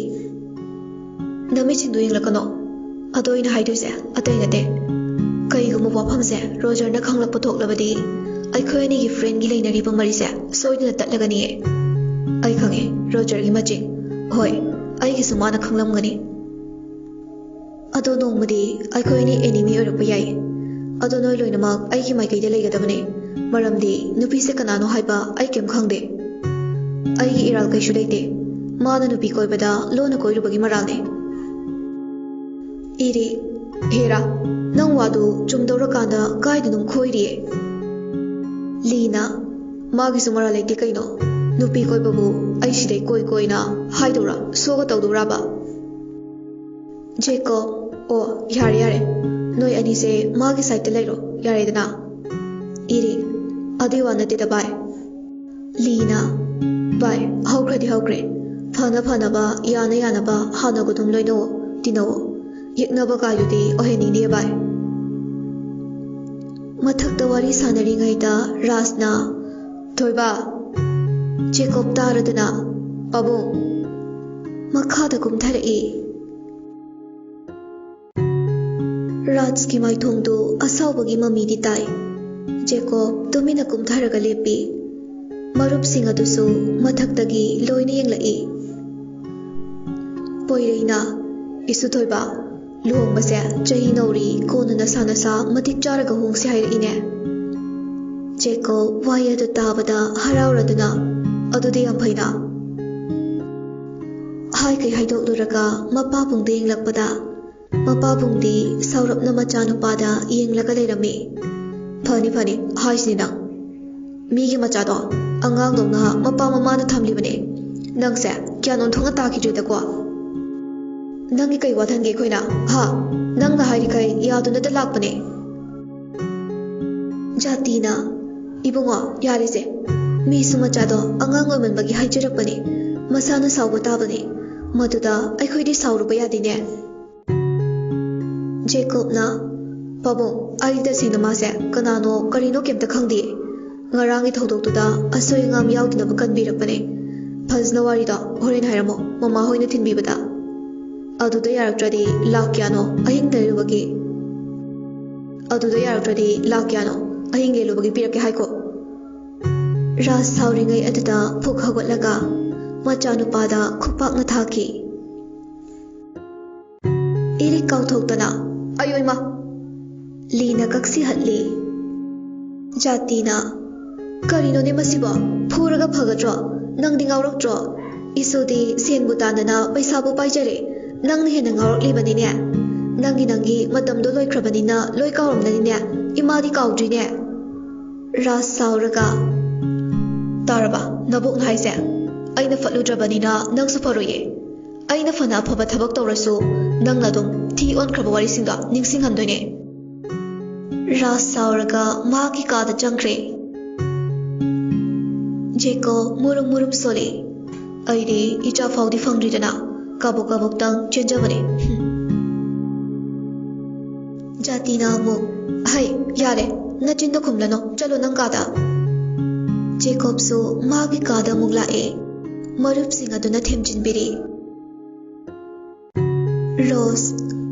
"ꯅꯃꯤꯠꯁꯤꯡꯗꯨ ꯌꯦꯡꯂꯛꯀꯅꯣ꯫ ꯑꯗꯣ ꯑꯩꯅ ꯍꯥꯏꯗꯣꯏꯁꯦ ꯑꯇꯩ ꯅꯠꯇꯦ꯫ ꯀꯩꯒꯨꯝꯕ ꯋꯥꯐꯝꯁꯦ ꯔꯣꯖꯔꯅ ꯈꯪꯂꯛꯄ ꯊꯣꯛꯂꯕꯗꯤ ꯑꯩꯈꯣꯏ ꯑꯅꯤꯒꯤ ꯐ꯭ꯔꯦꯟꯒꯤ ꯂꯩꯅꯔꯤꯕ ꯃꯔꯤꯁꯦ ꯁꯣꯏꯗꯅ ꯇꯠꯂꯒꯅꯤꯌꯦ꯫ ꯑꯩ ꯈꯪꯉꯦ ꯔꯣꯖꯔꯒꯤ ꯃꯆꯤꯡ꯫ ꯍꯣꯏ, ꯑꯩꯒꯤꯁꯨ ꯃꯥꯅ ꯈꯪꯂꯝꯒꯅꯤ꯫" ꯑꯗꯣ ꯅꯣꯡꯃꯗꯤ ꯑꯩꯈꯣꯏ ꯑꯅꯤ enemy ꯑꯣꯏꯔꯛꯄ ꯌꯥꯏ꯫ ꯑꯗꯣ ꯅꯣꯏ ꯂꯣꯏꯅꯃꯛ ꯑꯩꯒꯤ ꯃꯥꯏꯀꯩꯗ ꯂꯩꯒꯗꯕꯅꯦ, ꯃꯔꯝꯗꯤ ꯅꯨꯄꯤꯁꯦ ꯀꯅꯥꯅꯣ ꯍꯥꯏꯕ ꯑꯩ ꯀꯩꯝ ꯈꯪꯗꯦ꯫ ꯑꯩꯒꯤ ꯏꯔꯥꯜ ꯀꯩꯁꯨ ꯂꯩꯇꯦ꯫ ꯃꯥꯅ ꯅꯨꯄꯤ ꯀꯣꯏꯕꯗ ꯂꯣꯟꯅ ꯀꯣꯏꯔꯨꯕꯒꯤ ꯃꯔꯥꯜꯅꯦ꯫ ꯏꯔꯤ, ꯍꯦꯔꯥ, ꯅꯪ ꯋꯥꯗꯨ ꯆꯨꯝꯗꯧꯔꯀꯥꯟꯗ ꯀꯥꯏꯗꯅꯣꯝ ꯈꯣꯏꯔꯤꯌꯦ꯫ ꯂꯤꯅ, ꯃꯥꯒꯤꯁꯨ ꯃꯔꯥꯜ ꯂꯩꯇꯦ ꯀꯩꯅꯣ꯫ ꯅꯨꯄꯤ ꯀꯣꯏꯕꯕꯨ ꯑꯩ ꯁꯤꯗꯩ ꯀꯣꯏ ꯀꯣꯏꯅ ꯍꯥꯏꯗꯧꯔꯥ, ꯁꯣꯒ ꯇꯧꯗꯧꯔꯕ? ꯖꯦꯀꯣꯕ, ꯑꯣ, ꯌꯥꯔꯦ, ꯌꯥꯔꯦ꯫ ꯅꯣꯏ ꯑꯅꯤꯁꯦ ꯃꯥꯒꯤ sideꯇ ꯂꯩꯔꯣ, ꯌꯥꯔꯦꯗꯅ? ꯏꯔꯤ, ꯑꯗꯨꯏ ꯋꯥ ꯅꯠꯇꯦꯗ ꯚꯥꯏ꯫ ꯂꯤꯅ, ꯚꯥꯏ, ꯍꯧꯈ꯭ꯔꯗꯤ ꯍꯧꯈ꯭ꯔꯦ꯫ ꯐꯅ ꯐꯅꯕ, ꯌꯥꯅ ꯌꯥꯅꯕ ꯍꯥꯟꯅꯒꯨꯝ ꯑꯗꯨꯝ ꯂꯣꯏꯅꯧꯑꯣ, ꯇꯤꯟꯅꯧꯑꯣ꯫ ꯌꯦꯛꯅꯕ ꯀꯥꯏꯗꯨꯗꯤ ꯑꯣꯏꯍꯟꯅꯤꯡꯗꯦ ꯚꯥꯏ꯫ ꯃꯊꯛꯇ ꯋꯥꯔꯤ ꯁꯥꯟꯅꯔꯤꯉꯩꯗ ꯔꯥꯖꯅ, "ꯊꯣꯏꯕ!" ꯖꯦꯀꯣꯕ ꯇꯥꯔꯗꯨꯅ, "ꯄꯥꯕꯨꯡ!" ꯃꯈꯥꯗ ꯀꯨꯝꯊꯔꯛꯏ꯫ ꯔꯥꯖꯀꯤ ꯃꯥꯏꯊꯣꯡꯗꯨ ꯑꯁꯥꯎꯕꯒꯤ ꯃꯃꯤꯗꯤ ꯇꯥꯏ꯫ ꯖꯦꯀꯣꯕ ꯇꯨꯃꯤꯟꯅ ꯀꯨꯝꯊꯔꯒ ꯂꯦꯞꯄꯤ꯫ ꯃꯔꯨꯞꯁꯤꯡ ꯑꯗꯨꯁꯨ ꯃꯊꯛꯇꯒꯤ ꯂꯣꯏꯅ ꯌꯦꯡꯂꯛꯏ꯫ ꯄꯣꯏꯔꯩꯅ, "ꯏꯁꯨ ꯊꯣꯏꯕ, ꯂꯨꯍꯣꯡꯕꯁꯦ ꯆꯍꯤ ꯅꯧꯔꯤ, ꯀꯣꯟꯅ ꯅꯁꯥ ꯅꯁꯥ ꯃꯇꯤꯛ ꯆꯥꯔꯒ ꯍꯣꯡꯁꯤ ꯍꯥꯏꯔꯛꯏꯅꯦ꯫" ꯖꯦꯀꯣꯕ ꯋꯥꯍꯩ ꯑꯗꯨ ꯇꯥꯕꯗ ꯍꯔꯥꯎꯔꯗꯨꯅ, "ꯑꯗꯨꯗꯤ ꯌꯥꯝ ꯐꯩꯅ꯫" ꯍꯥꯏꯈꯩ ꯍꯥꯏꯗꯣꯛꯂꯨꯔꯒ ꯃꯄꯥꯕꯨꯡꯗ ꯌꯦꯡꯂꯛꯄꯗ, ꯃꯄꯥꯕꯨꯡꯗꯤ ꯁꯥꯎꯔꯞꯅ ꯃꯆꯥꯅꯨꯄꯥꯗ ꯌꯦꯡꯂꯒ ꯂꯩꯔꯝꯃꯤ꯫ "ꯐꯅꯤ, ꯐꯅꯤ, ꯍꯥꯏꯁꯤꯅꯤ ꯅꯪ꯫ ꯃꯤꯒꯤ ꯃꯆꯥꯗꯣ ꯑꯉꯥꯡꯗꯧꯅ ꯃꯄꯥ ꯃꯃꯥꯅ ꯊꯝꯂꯤꯕꯅꯦ꯫ ꯅꯪꯁꯦ ꯒ꯭ꯌꯥꯟ ꯑꯣꯟꯊꯣꯛꯅ ꯇꯥꯈꯤꯗ꯭ꯔꯦꯗꯀꯣ꯫ ꯅꯪꯒꯤ ꯀꯩ ꯋꯥꯊꯟꯒꯦ ꯑꯩꯈꯣꯏꯅ? ꯍꯥ? ꯅꯪꯅ ꯍꯥꯏꯔꯤꯈꯩ ꯌꯥꯗꯨꯅꯇ ꯂꯥꯛꯄꯅꯦ꯫" ꯖꯥꯇꯤꯅ, "ꯏꯕꯨꯡꯉꯣ, ꯌꯥꯔꯦꯁꯦ꯫ ꯃꯤꯁꯨ ꯃꯆꯥꯗꯣ ꯑꯉꯥꯡ ꯑꯣꯏꯃꯟꯕꯒꯤ ꯍꯥꯏꯖꯔꯛꯄꯅꯦ꯫ ꯃꯁꯥꯅ ꯁꯥꯎꯕ ꯇꯥꯕꯅꯦ꯫ ꯃꯗꯨꯗ ꯑꯩꯈꯣꯏꯗꯤ ꯁꯥꯎꯔꯨꯕ ꯌꯥꯗꯦꯅꯦ꯫" ꯖꯦꯀꯣꯕꯅ, "ꯄꯥꯕꯨꯡ, ꯑꯩ ꯇꯁꯦꯡꯅ ꯃꯥꯁꯦ ꯀꯅꯥꯅꯣ ꯀꯔꯤꯅꯣ ꯀꯩꯝꯇ ꯈꯪꯗꯦ꯫ ꯉꯔꯥꯡꯒꯤ ꯊꯧꯗꯣꯛꯇꯨꯗ ꯑꯁꯣꯏ ꯑꯉꯥꯝ ꯌꯥꯎꯗꯅꯕ ꯀꯟꯕꯤꯔꯛꯄꯅꯦ꯫ ꯐꯖꯅ ꯋꯥꯔꯤꯗꯣ ꯍꯣꯔꯦꯟ ꯍꯥꯏꯔꯝꯃꯣ, ꯃꯃꯥ ꯍꯣꯏꯅ ꯊꯤꯟꯕꯤꯕꯗ꯫ ꯑꯗꯨꯗ ꯌꯥꯔꯛꯇ꯭ꯔꯗꯤ ꯂꯥꯛ ꯀꯌꯥꯅꯣ ꯑꯍꯤꯡ ꯂꯩꯔꯨꯕꯒꯤ? ꯑꯗꯨꯗ ꯌꯥꯔꯛꯇ꯭ꯔꯗꯤ ꯂꯥꯛ ꯀꯌꯥꯅꯣ ꯑꯍꯤꯡ ꯂꯦꯜꯂꯨꯕꯒꯤ ꯄꯤꯔꯛꯀꯦ ꯍꯥꯏꯀꯣ?" ꯔꯥꯖ ꯁꯥꯎꯔꯤꯉꯩ ꯑꯗꯨꯗ ꯐꯨꯛ ꯍꯧꯒꯠꯂꯒ ꯃꯆꯥꯅꯨꯄꯥꯗ ꯈꯨꯄꯥꯛꯅ ꯊꯥꯈꯤ꯫ ꯏꯔꯤꯛ ꯀꯥꯎꯊꯣꯛꯇꯅ꯫ ꯑꯌꯣꯏꯃ! ꯂꯤꯅ ꯀꯛꯁꯤꯍꯠꯂꯤ꯫ ꯖꯥꯇꯤꯅ, "ꯀꯔꯤꯅꯣꯅꯦ ꯃꯁꯤꯕꯣ? ꯐꯨꯔꯒ ꯐꯒꯗ꯭ꯔꯣ? ꯅꯪꯗꯤ ꯉꯥꯎꯔꯛꯇ꯭ꯔꯣ? ꯏꯁꯨꯗꯤ ꯁꯦꯟꯕꯨ ꯇꯥꯟꯗꯅ ꯄꯩꯁꯥꯕꯨ ꯄꯥꯏꯖꯔꯦ꯫ ꯅꯪꯅ ꯍꯦꯟꯅ ꯉꯥꯎꯔꯛꯂꯤꯕꯅꯤꯅꯦ꯫ ꯅꯪꯒꯤ, ꯅꯪꯒꯤ ꯃꯇꯝꯗꯣ ꯂꯣꯏꯈ꯭ꯔꯕꯅꯤꯅ ꯂꯣꯏ ꯀꯥꯎꯔꯝꯂꯅꯤꯅꯦ꯫ ꯏꯃꯥꯗꯤ ꯀꯥꯎꯗ꯭ꯔꯤꯅꯦ꯫" ꯔꯥꯖ ꯁꯥꯎꯔꯒ, "ꯇꯥꯔꯕ ꯅꯕꯣꯛꯅ ꯍꯥꯏꯁꯦ? ꯑꯩꯅ ꯐꯠꯂꯨꯗ꯭ꯔꯕꯅꯤꯅ ꯅꯪꯁꯨ ꯐꯔꯣꯏꯌꯦ꯫ ꯑꯩꯅ ꯐꯅ ꯑꯐꯕ ꯊꯕꯛ ꯇꯧꯔꯁꯨ ꯅꯪꯅ ꯑꯗꯨꯝ ꯊꯤ ꯑꯣꯟꯈ꯭ꯔꯕ ꯋꯥꯔꯤꯁꯤꯡꯗꯣ ꯅꯤꯡꯁꯤꯡꯍꯟꯗꯣꯏꯅꯦ꯫" ꯔꯥꯖ ꯁꯥꯎꯔꯒ ꯃꯍꯥꯛꯀꯤ ꯀꯥꯗ ꯆꯪꯈ꯭ꯔꯦ꯫ ꯖꯦꯀꯣ ꯃꯨꯔꯨꯝ ꯃꯨꯔꯨꯝ ꯁꯣꯜꯂꯤ꯫ "ꯑꯩꯗꯤ ꯏꯆꯥ ꯐꯥꯎꯗꯤ ꯐꯪꯗ꯭ꯔꯤꯗꯅ ꯀꯥꯕꯣꯛ ꯀꯥꯕꯣꯛꯇꯪ ꯆꯦꯟꯖꯕꯅꯦ꯫" ꯍꯨꯝ꯫ ꯖꯥꯇꯤꯅ ꯑꯃꯨꯛ, "ꯍꯩ, ꯌꯥꯔꯦ, ꯅꯆꯤꯟꯗꯣ ꯈꯨꯝꯂꯅꯨ, ꯆꯠꯂꯣ ꯅꯪ ꯀꯥꯗ꯫" ꯖꯦꯀꯣꯕꯁꯨ ꯃꯥꯒꯤ ꯀꯥꯗ ꯑꯃꯨꯛ ꯂꯥꯛꯑꯦ꯫ ꯃꯔꯨꯞꯁꯤꯡ ꯑꯗꯨꯅ ꯊꯦꯝꯖꯤꯟꯕꯤꯔꯤ꯫ ꯔꯣꯁ,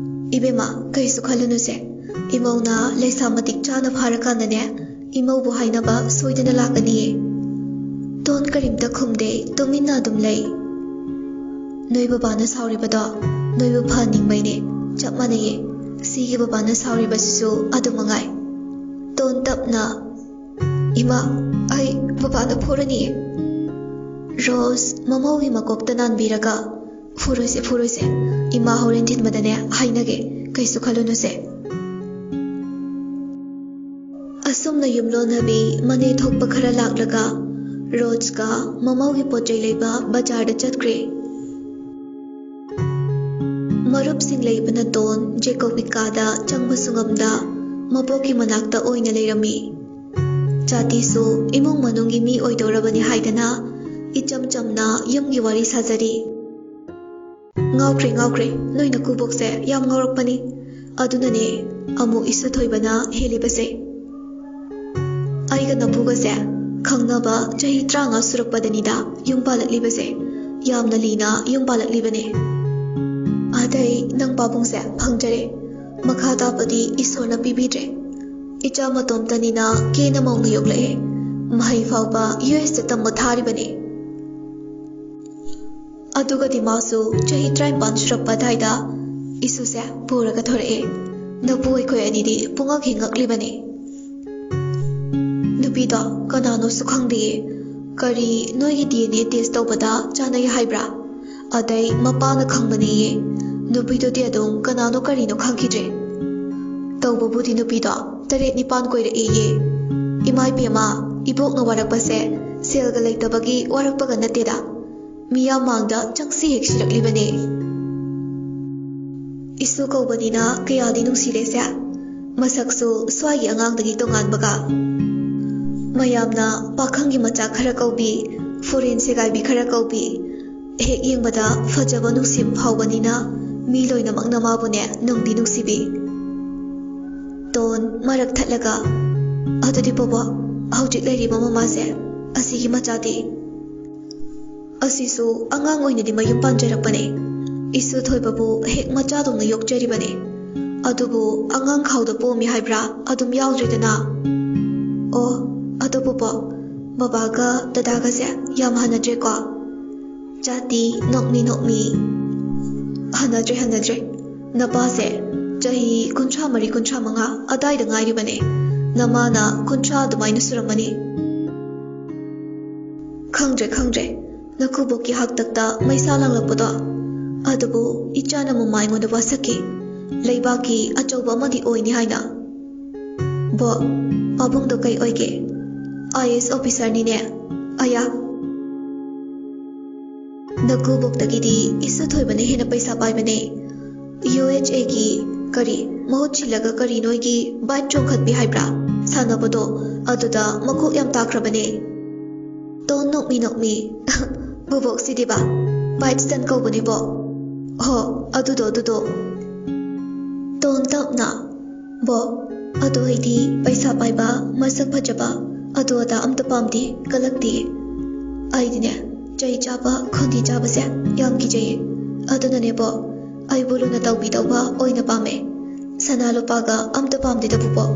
"ꯏꯕꯦꯝꯃ, ꯀꯩꯁꯨ ꯈꯜꯂꯨꯅꯨꯁꯦ꯫ ꯏꯃꯧꯅ ꯂꯩꯁꯥ ꯃꯇꯤꯛ ꯆꯥꯅ ꯐꯥꯔꯀꯥꯟꯗꯅꯦ, ꯏꯃꯧꯕꯨ ꯍꯥꯏꯅꯕ ꯁꯣꯏꯗꯅ ꯂꯥꯛꯀꯅꯤꯌꯦ꯫" ꯇꯣꯟ ꯀꯔꯤꯝꯇ ꯈꯨꯝꯗꯦ, ꯇꯨꯃꯤꯟꯅ ꯑꯗꯨꯝ ꯂꯩ꯫ "ꯅꯣꯏ ꯕꯕꯥꯅ ꯁꯥꯎꯔꯤꯕꯗꯣ ꯅꯣꯏꯕꯨ ꯐꯍꯟꯅꯤꯡꯕꯩꯅꯦ, ꯆꯞ ꯃꯥꯟꯅꯩꯌꯦ꯫ ꯁꯤꯒꯤ ꯕꯕꯥꯅ ꯁꯥꯎꯔꯤꯕꯁꯤꯁꯨ ꯑꯗꯨ ꯃꯉꯥꯏ꯫" ꯇꯣꯟ ꯇꯞꯅ, "ꯏꯃꯥ, ꯑꯩ ꯕꯕꯥꯗ ꯐꯨꯔꯅꯤꯌꯦ꯫" ꯔꯣꯁ ꯃꯃꯧꯒꯤ ꯃꯀꯣꯛꯇ ꯅꯥꯟꯕꯤꯔꯒ, "ꯐꯨꯔꯣꯏꯁꯦ, ꯐꯨꯔꯣꯏꯁꯦ꯫ ꯏꯃꯥ ꯍꯣꯔꯦꯟ ꯊꯤꯟꯕꯗꯅꯦ ꯍꯥꯏꯅꯒꯦ, ꯀꯩꯁꯨ ꯈꯜꯂꯨꯅꯨꯁꯦ꯫" ꯑꯁꯨꯝꯅ ꯌꯨꯝꯂꯣꯟꯅꯕꯤ ꯃꯅꯦ ꯊꯣꯛꯄ ꯈꯔ ꯂꯥꯛꯂꯒ ꯔꯣꯖꯀ ꯃꯃꯧꯒꯤ ꯄꯣꯠ ꯆꯩ ꯂꯩꯕ ꯕꯖꯥꯔꯗ ꯆꯠꯈ꯭ꯔꯦ꯫ ꯃꯔꯨꯞꯁꯤꯡ ꯂꯩꯕꯅ ꯇꯣꯟ ꯖꯦꯀꯣꯕꯀꯤ ꯀꯥꯗ ꯆꯪꯕꯁꯨ ꯉꯝꯗ ꯃꯕꯣꯛꯀꯤ ꯃꯅꯥꯛꯇ ꯑꯣꯏꯅ ꯂꯩꯔꯝꯃꯤ꯫ ꯖꯥꯇꯤꯁꯨ ꯏꯃꯨꯡ ꯃꯅꯨꯡꯒꯤ ꯃꯤ ꯑꯣꯏꯗꯧꯔꯕꯅꯤ ꯍꯥꯏꯗꯅ ꯏꯆꯝ ꯆꯝꯅ ꯌꯨꯝꯒꯤ ꯋꯥꯔꯤ ꯁꯥꯖꯔꯤ꯫ "ꯉꯥꯎꯈ꯭ꯔꯦ, ꯉꯥꯎꯈ꯭ꯔꯦ, ꯅꯣꯏ ꯅꯀꯨꯕꯣꯛꯁꯦ ꯌꯥꯝ ꯉꯥꯎꯔꯛꯄꯅꯤ꯫ ꯑꯗꯨꯅꯅꯦ ꯑꯃꯨꯛ ꯏꯁꯨ ꯊꯣꯏꯕꯅ ꯍꯦꯜꯂꯤꯕꯁꯦ꯫ ꯑꯩꯒ ꯅꯄꯨꯒꯁꯦ ꯈꯪꯅꯕ ꯆꯍꯤ ꯇꯔꯥꯃꯉꯥ ꯁꯨꯔꯛꯄꯗꯅꯤꯗ ꯌꯨꯝ ꯄꯥꯜꯂꯛꯂꯤꯕꯁꯦ꯫ ꯌꯥꯝꯅ ꯂꯤꯅ ꯌꯨꯝ ꯄꯥꯜꯂꯛꯂꯤꯕꯅꯦ꯫ ꯑꯗꯩ ꯅꯪ ꯄꯥꯕꯨꯡꯁꯦ ꯐꯪꯖꯔꯦ꯫ ꯃꯈꯥ ꯇꯥꯕꯗꯤ ꯏꯁꯣꯔꯅ ꯄꯤꯕꯤꯗ꯭ꯔꯦ꯫ ꯏꯆꯥ ꯃꯇꯣꯝꯇꯅꯤꯅ ꯀꯦꯅ ꯃꯧꯅ ꯌꯣꯛꯂꯛꯑꯦ꯫ ꯃꯍꯩ ꯐꯥꯎꯕ ꯌꯨ ꯑꯦꯁꯇ ꯇꯝꯕ ꯊꯥꯔꯤꯕꯅꯦ꯫ ꯑꯗꯨꯒꯗꯤ ꯃꯥꯁꯨ ꯆꯍꯤ ꯇꯔꯥꯅꯤꯄꯥꯟ ꯁꯨꯔꯛꯄ ꯑꯗꯥꯏꯗ ꯏꯁꯨꯁꯦ ꯄꯨꯔꯒ ꯊꯣꯔꯛꯑꯦ꯫ ꯅꯄꯨ ꯑꯩꯈꯣꯏ ꯑꯅꯤꯗꯤ ꯄꯨꯡꯉꯛ ꯍꯦꯛ ꯉꯛꯂꯤꯕꯅꯤ꯫ ꯅꯨꯄꯤꯗꯣ ꯀꯅꯥꯅꯣꯁꯨ ꯈꯪꯗꯦꯌꯦ꯫ ꯀꯔꯤ ꯅꯣꯏꯒꯤ ꯗꯤ ꯑꯦꯟ ꯑꯦ ꯇꯦꯁ ꯇꯧꯕꯗ ꯆꯥꯅꯩ ꯍꯥꯏꯕ꯭ꯔꯥ? ꯑꯗꯩ ꯃꯄꯥꯅ ꯈꯪꯕꯅꯦꯌꯦ꯫ ꯅꯨꯄꯤꯗꯨꯗꯤ ꯑꯗꯨꯝ ꯀꯅꯥꯅꯣ ꯀꯔꯤꯅꯣ ꯈꯪꯈꯤꯗ꯭ꯔꯦ꯫ ꯇꯧꯕꯕꯨꯗꯤ ꯅꯨꯄꯤꯗꯣ ꯇꯔꯦꯠ ꯅꯤꯄꯥꯟ ꯀꯣꯏꯔꯛꯑꯦꯌꯦ꯫ ꯏꯃꯥ ꯏꯕꯦꯝꯃ, ꯏꯕꯣꯛꯅ ꯋꯥꯔꯛꯄꯁꯦ ꯁꯦꯜꯒ ꯂꯩꯇꯕꯒꯤ ꯋꯥꯔꯛꯄꯒ ꯅꯠꯇꯦꯗ꯫ ꯃꯤꯌꯥꯝ ꯃꯥꯡꯗ ꯆꯪꯁꯤ ꯍꯦꯛ ꯁꯤꯔꯛꯂꯤꯕꯅꯦ꯫ ꯏꯁꯨ ꯀꯧꯕꯅꯤꯅ ꯀꯌꯥꯗꯤ ꯅꯨꯡꯁꯤꯔꯦꯁꯦ꯫ ꯃꯁꯛꯁꯨ ꯁ꯭ꯋꯥꯏꯒꯤ ꯑꯉꯥꯡꯗꯒꯤ ꯇꯣꯉꯥꯟꯕꯒ꯫ ꯃꯌꯥꯝꯅ ꯄꯥꯈꯪꯒꯤ ꯃꯆꯥ ꯈꯔ ꯀꯧꯕꯤ, ꯐꯣꯔꯦꯟ ꯁꯦꯒꯥꯏꯕꯤ ꯈꯔ ꯀꯧꯕꯤ꯫ ꯍꯦꯛ ꯌꯦꯡꯕꯗ ꯐꯖꯕ ꯅꯨꯡꯁꯤꯕ ꯐꯥꯎꯕꯅꯤꯅ ꯃꯤ ꯂꯣꯏꯅꯃꯛꯅ ꯃꯥꯕꯨꯅꯦ ꯅꯨꯡꯗꯤ ꯅꯨꯡꯁꯤꯕꯤ꯫ ꯇꯣꯟ ꯃꯔꯛ ꯊꯠꯂꯒ, "ꯑꯗꯨꯗꯤ ꯕꯣꯕꯣ, ꯍꯧꯖꯤꯛ ꯂꯩꯔꯤꯕ ꯃꯃꯥꯁꯦ, ꯑꯁꯤꯒꯤ ꯃꯆꯥꯗꯤ?" "ꯑꯁꯤꯁꯨ ꯑꯉꯥꯡ ꯑꯣꯏꯅꯗꯤ ꯃꯌꯨꯝ ꯄꯥꯟꯖꯔꯛꯄꯅꯦ꯫ ꯏꯁꯨ ꯊꯣꯏꯕꯕꯨ ꯍꯦꯛ ꯃꯆꯥꯗꯧꯅ ꯌꯣꯛꯆꯔꯤꯕꯅꯦ꯫ ꯑꯗꯨꯕꯨ ꯑꯉꯥꯡ ꯈꯥꯎꯗ ꯄꯣꯝꯃꯤ ꯍꯥꯏꯕ꯭ꯔꯥ, ꯑꯗꯨꯝ ꯌꯥꯎꯗ꯭ꯔꯦꯗꯅ꯫ ꯑꯣ, ꯑꯗꯨꯕꯨ ꯕꯣ, ꯕꯕꯥꯒ ꯗꯗꯥꯒꯁꯦ ꯌꯥꯝ ꯍꯟꯅꯗ꯭ꯔꯦꯀꯣ?" ꯆꯥꯇꯤ ꯅꯣꯛꯃꯤ ꯅꯣꯛꯃꯤ, "ꯍꯟꯅꯗ꯭ꯔꯦ, ꯍꯟꯅꯗ꯭ꯔꯦ꯫ ꯅꯄꯥꯁꯦ ꯆꯍꯤ ꯀꯨꯟꯊ꯭ꯔꯥ ꯃꯔꯤ, ꯀꯨꯟꯊ꯭ꯔꯥ ꯃꯉꯥ ꯑꯗꯥꯏꯗ ꯉꯥꯏꯔꯤꯕꯅꯦ꯫ ꯅꯃꯥꯅ ꯀꯨꯟꯊ꯭ꯔꯥ ꯑꯗꯨꯃꯥꯏꯅ ꯁꯨꯔꯝꯃꯅꯤ꯫" "ꯈꯪꯗ꯭ꯔꯦ, ꯈꯪꯗ꯭ꯔꯦ꯫ ꯅꯀꯨꯕꯣꯛꯀꯤ ꯍꯥꯛꯇꯛꯇ ꯃꯩꯁꯥ ꯂꯥꯡꯂꯛꯄꯗꯣ꯫ ꯑꯗꯨꯕꯨ ꯏꯆꯥꯅ ꯃꯃꯥ ꯑꯩꯉꯣꯟꯗ ꯋꯥꯁꯛꯈꯤ꯫ ꯂꯩꯕꯥꯛꯀꯤ ꯑꯆꯧꯕ ꯑꯃꯗꯤ ꯑꯣꯏꯅꯤ ꯍꯥꯏꯅ꯫" "ꯕꯣ, ꯄꯥꯕꯨꯡꯗꯣ ꯀꯩ ꯑꯣꯏꯒꯦ?" "I A S ꯑꯣꯐꯤꯁꯥꯔꯅꯤꯅꯦ꯫" "ꯑꯌꯥ꯫ ꯅꯀꯨꯕꯣꯛꯇꯒꯤꯗꯤ ꯏꯁꯨ ꯊꯣꯏꯕꯅ ꯍꯦꯟꯅ ꯄꯩꯁꯥ ꯄꯥꯏꯕꯅꯦ꯫ ꯌꯨ ꯑꯦꯆ ꯑꯦꯒꯤ ꯀꯔꯤ ꯃꯍꯨꯠ ꯁꯤꯜꯂꯒ ꯀꯔꯤ ꯅꯣꯏꯒꯤ ꯕꯥꯏꯛ ꯆꯣꯡꯈꯠꯄꯤ ꯍꯥꯏꯕ꯭ꯔꯥ? ꯁꯥꯟꯅꯕꯗꯣ, ꯑꯗꯨꯗ ꯃꯀꯣꯛ ꯌꯥꯝ ꯇꯥꯈ꯭ꯔꯕꯅꯦ꯫" ꯇꯣꯟ ꯅꯣꯛꯃꯤ ꯅꯣꯛꯃꯤ, "ꯕꯣꯕꯣꯛꯁꯤꯗꯤꯕ, ꯕꯥꯏꯛ ꯁ꯭ꯇꯟ ꯀꯧꯕꯅꯦꯕꯣ꯫ ꯍꯣ, ꯑꯗꯨꯗꯣ, ꯑꯗꯨꯗꯣ꯫" ꯇꯣꯟ ꯇꯞꯅ, "ꯕꯣ, ꯑꯗꯣ ꯑꯩꯗꯤ ꯄꯩꯁꯥ ꯄꯥꯏꯕ, ꯃꯁꯛ ꯐꯖꯕ, ꯑꯗꯨ ꯑꯗꯥ ꯑꯝꯇ ꯄꯥꯝꯗꯦ, ꯀꯜꯂꯛꯇꯦ꯫ ꯑꯩꯗꯤꯅꯦ, ꯆꯩ ꯆꯥꯕ, ꯈꯣꯟꯊꯤ ꯆꯥꯕꯁꯦ ꯌꯥꯝ ꯀꯤꯖꯩꯌꯦ꯫ ꯑꯗꯨꯅꯅꯦ ꯕꯣ, ꯑꯩꯕꯨ ꯂꯨꯅ ꯇꯧꯕꯤꯗꯧꯕ ꯑꯣꯏꯅ ꯄꯥꯝꯃꯦ꯫ ꯁꯅꯥ ꯂꯨꯄꯥꯒ ꯑꯝꯇ ꯄꯥꯝꯗꯦꯗ ꯕꯣꯕꯣꯛ꯫"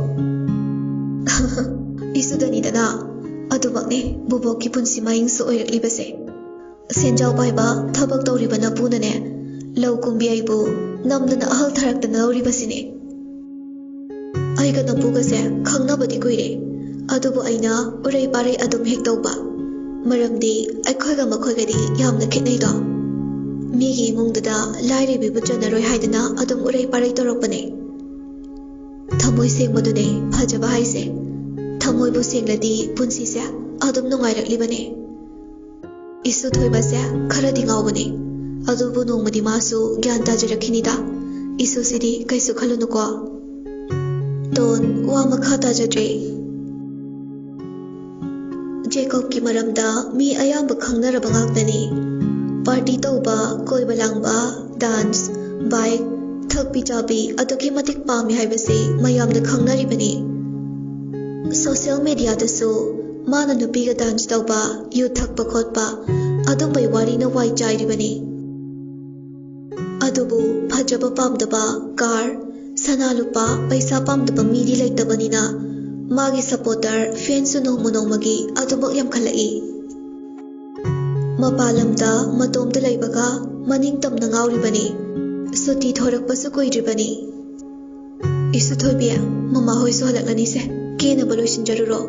ꯏꯁꯨꯗꯅꯤꯗꯅ꯫ ꯑꯗꯨꯃꯛꯅꯦ ꯕꯣꯕꯣꯛꯀꯤ ꯄꯨꯟꯁꯤ ꯃꯍꯤꯡꯁꯨ ꯑꯣꯏꯔꯛꯂꯤꯕꯁꯦ꯫ ꯁꯦꯟꯖꯥꯎ ꯄꯥꯏꯕ ꯊꯕꯛ ꯇꯧꯔꯤꯕ ꯅꯄꯨꯅꯅꯦ, ꯂꯧ ꯀꯨꯝꯕꯤ ꯑꯩꯕꯨ ꯅꯝꯗꯅ ꯑꯍꯜ ꯊꯥꯔꯛꯇꯅ ꯂꯧꯔꯤꯕꯁꯤꯅꯦ꯫ ꯑꯩꯒ ꯅꯄꯨꯒꯁꯦ ꯈꯪꯅꯕꯗꯤ ꯀꯨꯏꯔꯦ, ꯑꯗꯨꯕꯨ ꯑꯩꯅ ꯎꯔꯩ ꯄꯥꯔꯩ ꯑꯗꯨꯝ ꯍꯦꯛ ꯇꯧꯕ, ꯃꯔꯝꯗꯤ ꯑꯩꯈꯣꯏꯒ ꯃꯈꯣꯏꯒꯗꯤ ꯌꯥꯝꯅ ꯈꯦꯠꯅꯩꯗꯣ꯫ ꯃꯤꯒꯤ ꯏꯃꯨꯡꯗꯨꯗ ꯂꯥꯏꯔꯕꯤꯕꯨ ꯆꯟꯅꯔꯣꯏ ꯍꯥꯏꯗꯅ ꯑꯗꯨꯝ ꯎꯔꯩ ꯄꯥꯔꯩ ꯇꯧꯔꯛꯄꯅꯦ꯫ ꯊꯃꯣꯏ ꯁꯦꯡꯕꯗꯨꯅꯦ ꯐꯖꯕ ꯍꯥꯏꯁꯦ꯫ ꯊꯃꯣꯏꯕꯨ ꯁꯦꯡꯂꯗꯤ ꯄꯨꯟꯁꯤꯁꯦ ꯑꯗꯨꯝ ꯅꯨꯡꯉꯥꯏꯔꯛꯂꯤꯕꯅꯦ꯫ ꯏꯁꯨ ꯊꯣꯏꯕꯁꯦ ꯈꯔꯗꯤ ꯉꯥꯎꯕꯅꯦ, ꯑꯗꯨꯕꯨ ꯅꯣꯡꯃꯗꯤ ꯃꯥꯁꯨ ꯒ꯭ꯌꯥꯟ ꯇꯥꯖꯔꯛꯈꯤꯅꯤꯗ꯫ ꯏꯁꯨꯁꯤꯗꯤ ꯀꯩꯁꯨ ꯈꯜꯂꯨꯅꯨꯀꯣ꯫ ꯇꯣꯟ ꯋꯥ ꯃꯈꯥ ꯇꯥꯖꯗ꯭ꯔꯦ꯫ ꯖꯦꯀꯣꯕꯀꯤ ꯃꯔꯝꯗ ꯃꯤ ꯑꯌꯥꯝꯕ ꯈꯪꯅꯔꯕ ꯉꯥꯛꯇꯅꯤ꯫ ꯄꯥꯔꯇꯤ ꯇꯧꯕ, ꯀꯣꯏꯕ ꯂꯥꯡꯕ, ꯗꯥꯟꯁ, ꯕꯥꯏꯛ, ꯊꯛꯄꯤ ꯆꯥꯕꯤ ꯑꯗꯨꯛꯀꯤ ꯃꯇꯤꯛ ꯄꯥꯝꯃꯤ ꯍꯥꯏꯕꯁꯤ ꯃꯌꯥꯝꯅ ꯈꯪꯅꯔꯤꯕꯅꯤ꯫ ꯁꯣꯁꯤꯌꯦꯜ ꯃꯦꯗꯤꯌꯥꯗꯁꯨ ꯃꯥꯅ ꯅꯨꯄꯤꯒ ꯗꯥꯟꯁ ꯇꯧꯕ, ꯌꯨ ꯊꯛꯄ ꯈꯣꯠꯄ ꯑꯗꯨꯝꯕꯩ ꯋꯥꯔꯤꯅ ꯋꯥꯏ ꯆꯥꯏꯔꯤꯕꯅꯤ꯫ ꯑꯗꯨꯕꯨ ꯐꯖꯕ ꯄꯥꯝꯗꯕ, ꯀꯥꯔ, ꯁꯅꯥ ꯂꯨꯄꯥ, ꯄꯩꯁꯥ ꯄꯥꯝꯗꯕ ꯃꯤꯗꯤ ꯂꯩꯇꯕꯅꯤꯅ ꯃꯥꯒꯤ ꯁꯄꯣꯔꯇꯔ, ꯐꯦꯟꯁꯁꯨ ꯅꯣꯡꯃ ꯅꯣꯡꯃꯒꯤ ꯑꯗꯨꯃꯛ ꯌꯥꯝꯈꯠꯂꯛꯏ꯫ ꯃꯄꯥꯟ ꯂꯝꯗ ꯃꯇꯣꯝꯇ ꯂꯩꯕꯒ ꯃꯅꯤꯡ ꯇꯝꯅ ꯉꯥꯎꯔꯤꯕꯅꯤ꯫ ꯁꯨꯇꯤ ꯊꯣꯔꯛꯄꯁꯨ ꯀꯨꯏꯗ꯭ꯔꯤꯕꯅꯤ꯫ ꯏꯁꯨ ꯊꯣꯏꯕꯤ, ꯃꯃꯥ ꯍꯣꯏꯁꯨ ꯍꯜꯂꯛꯂꯅꯤꯁꯦ, ꯀꯦꯅꯕ ꯂꯣꯏꯁꯤꯟꯖꯔꯨꯔꯣ꯫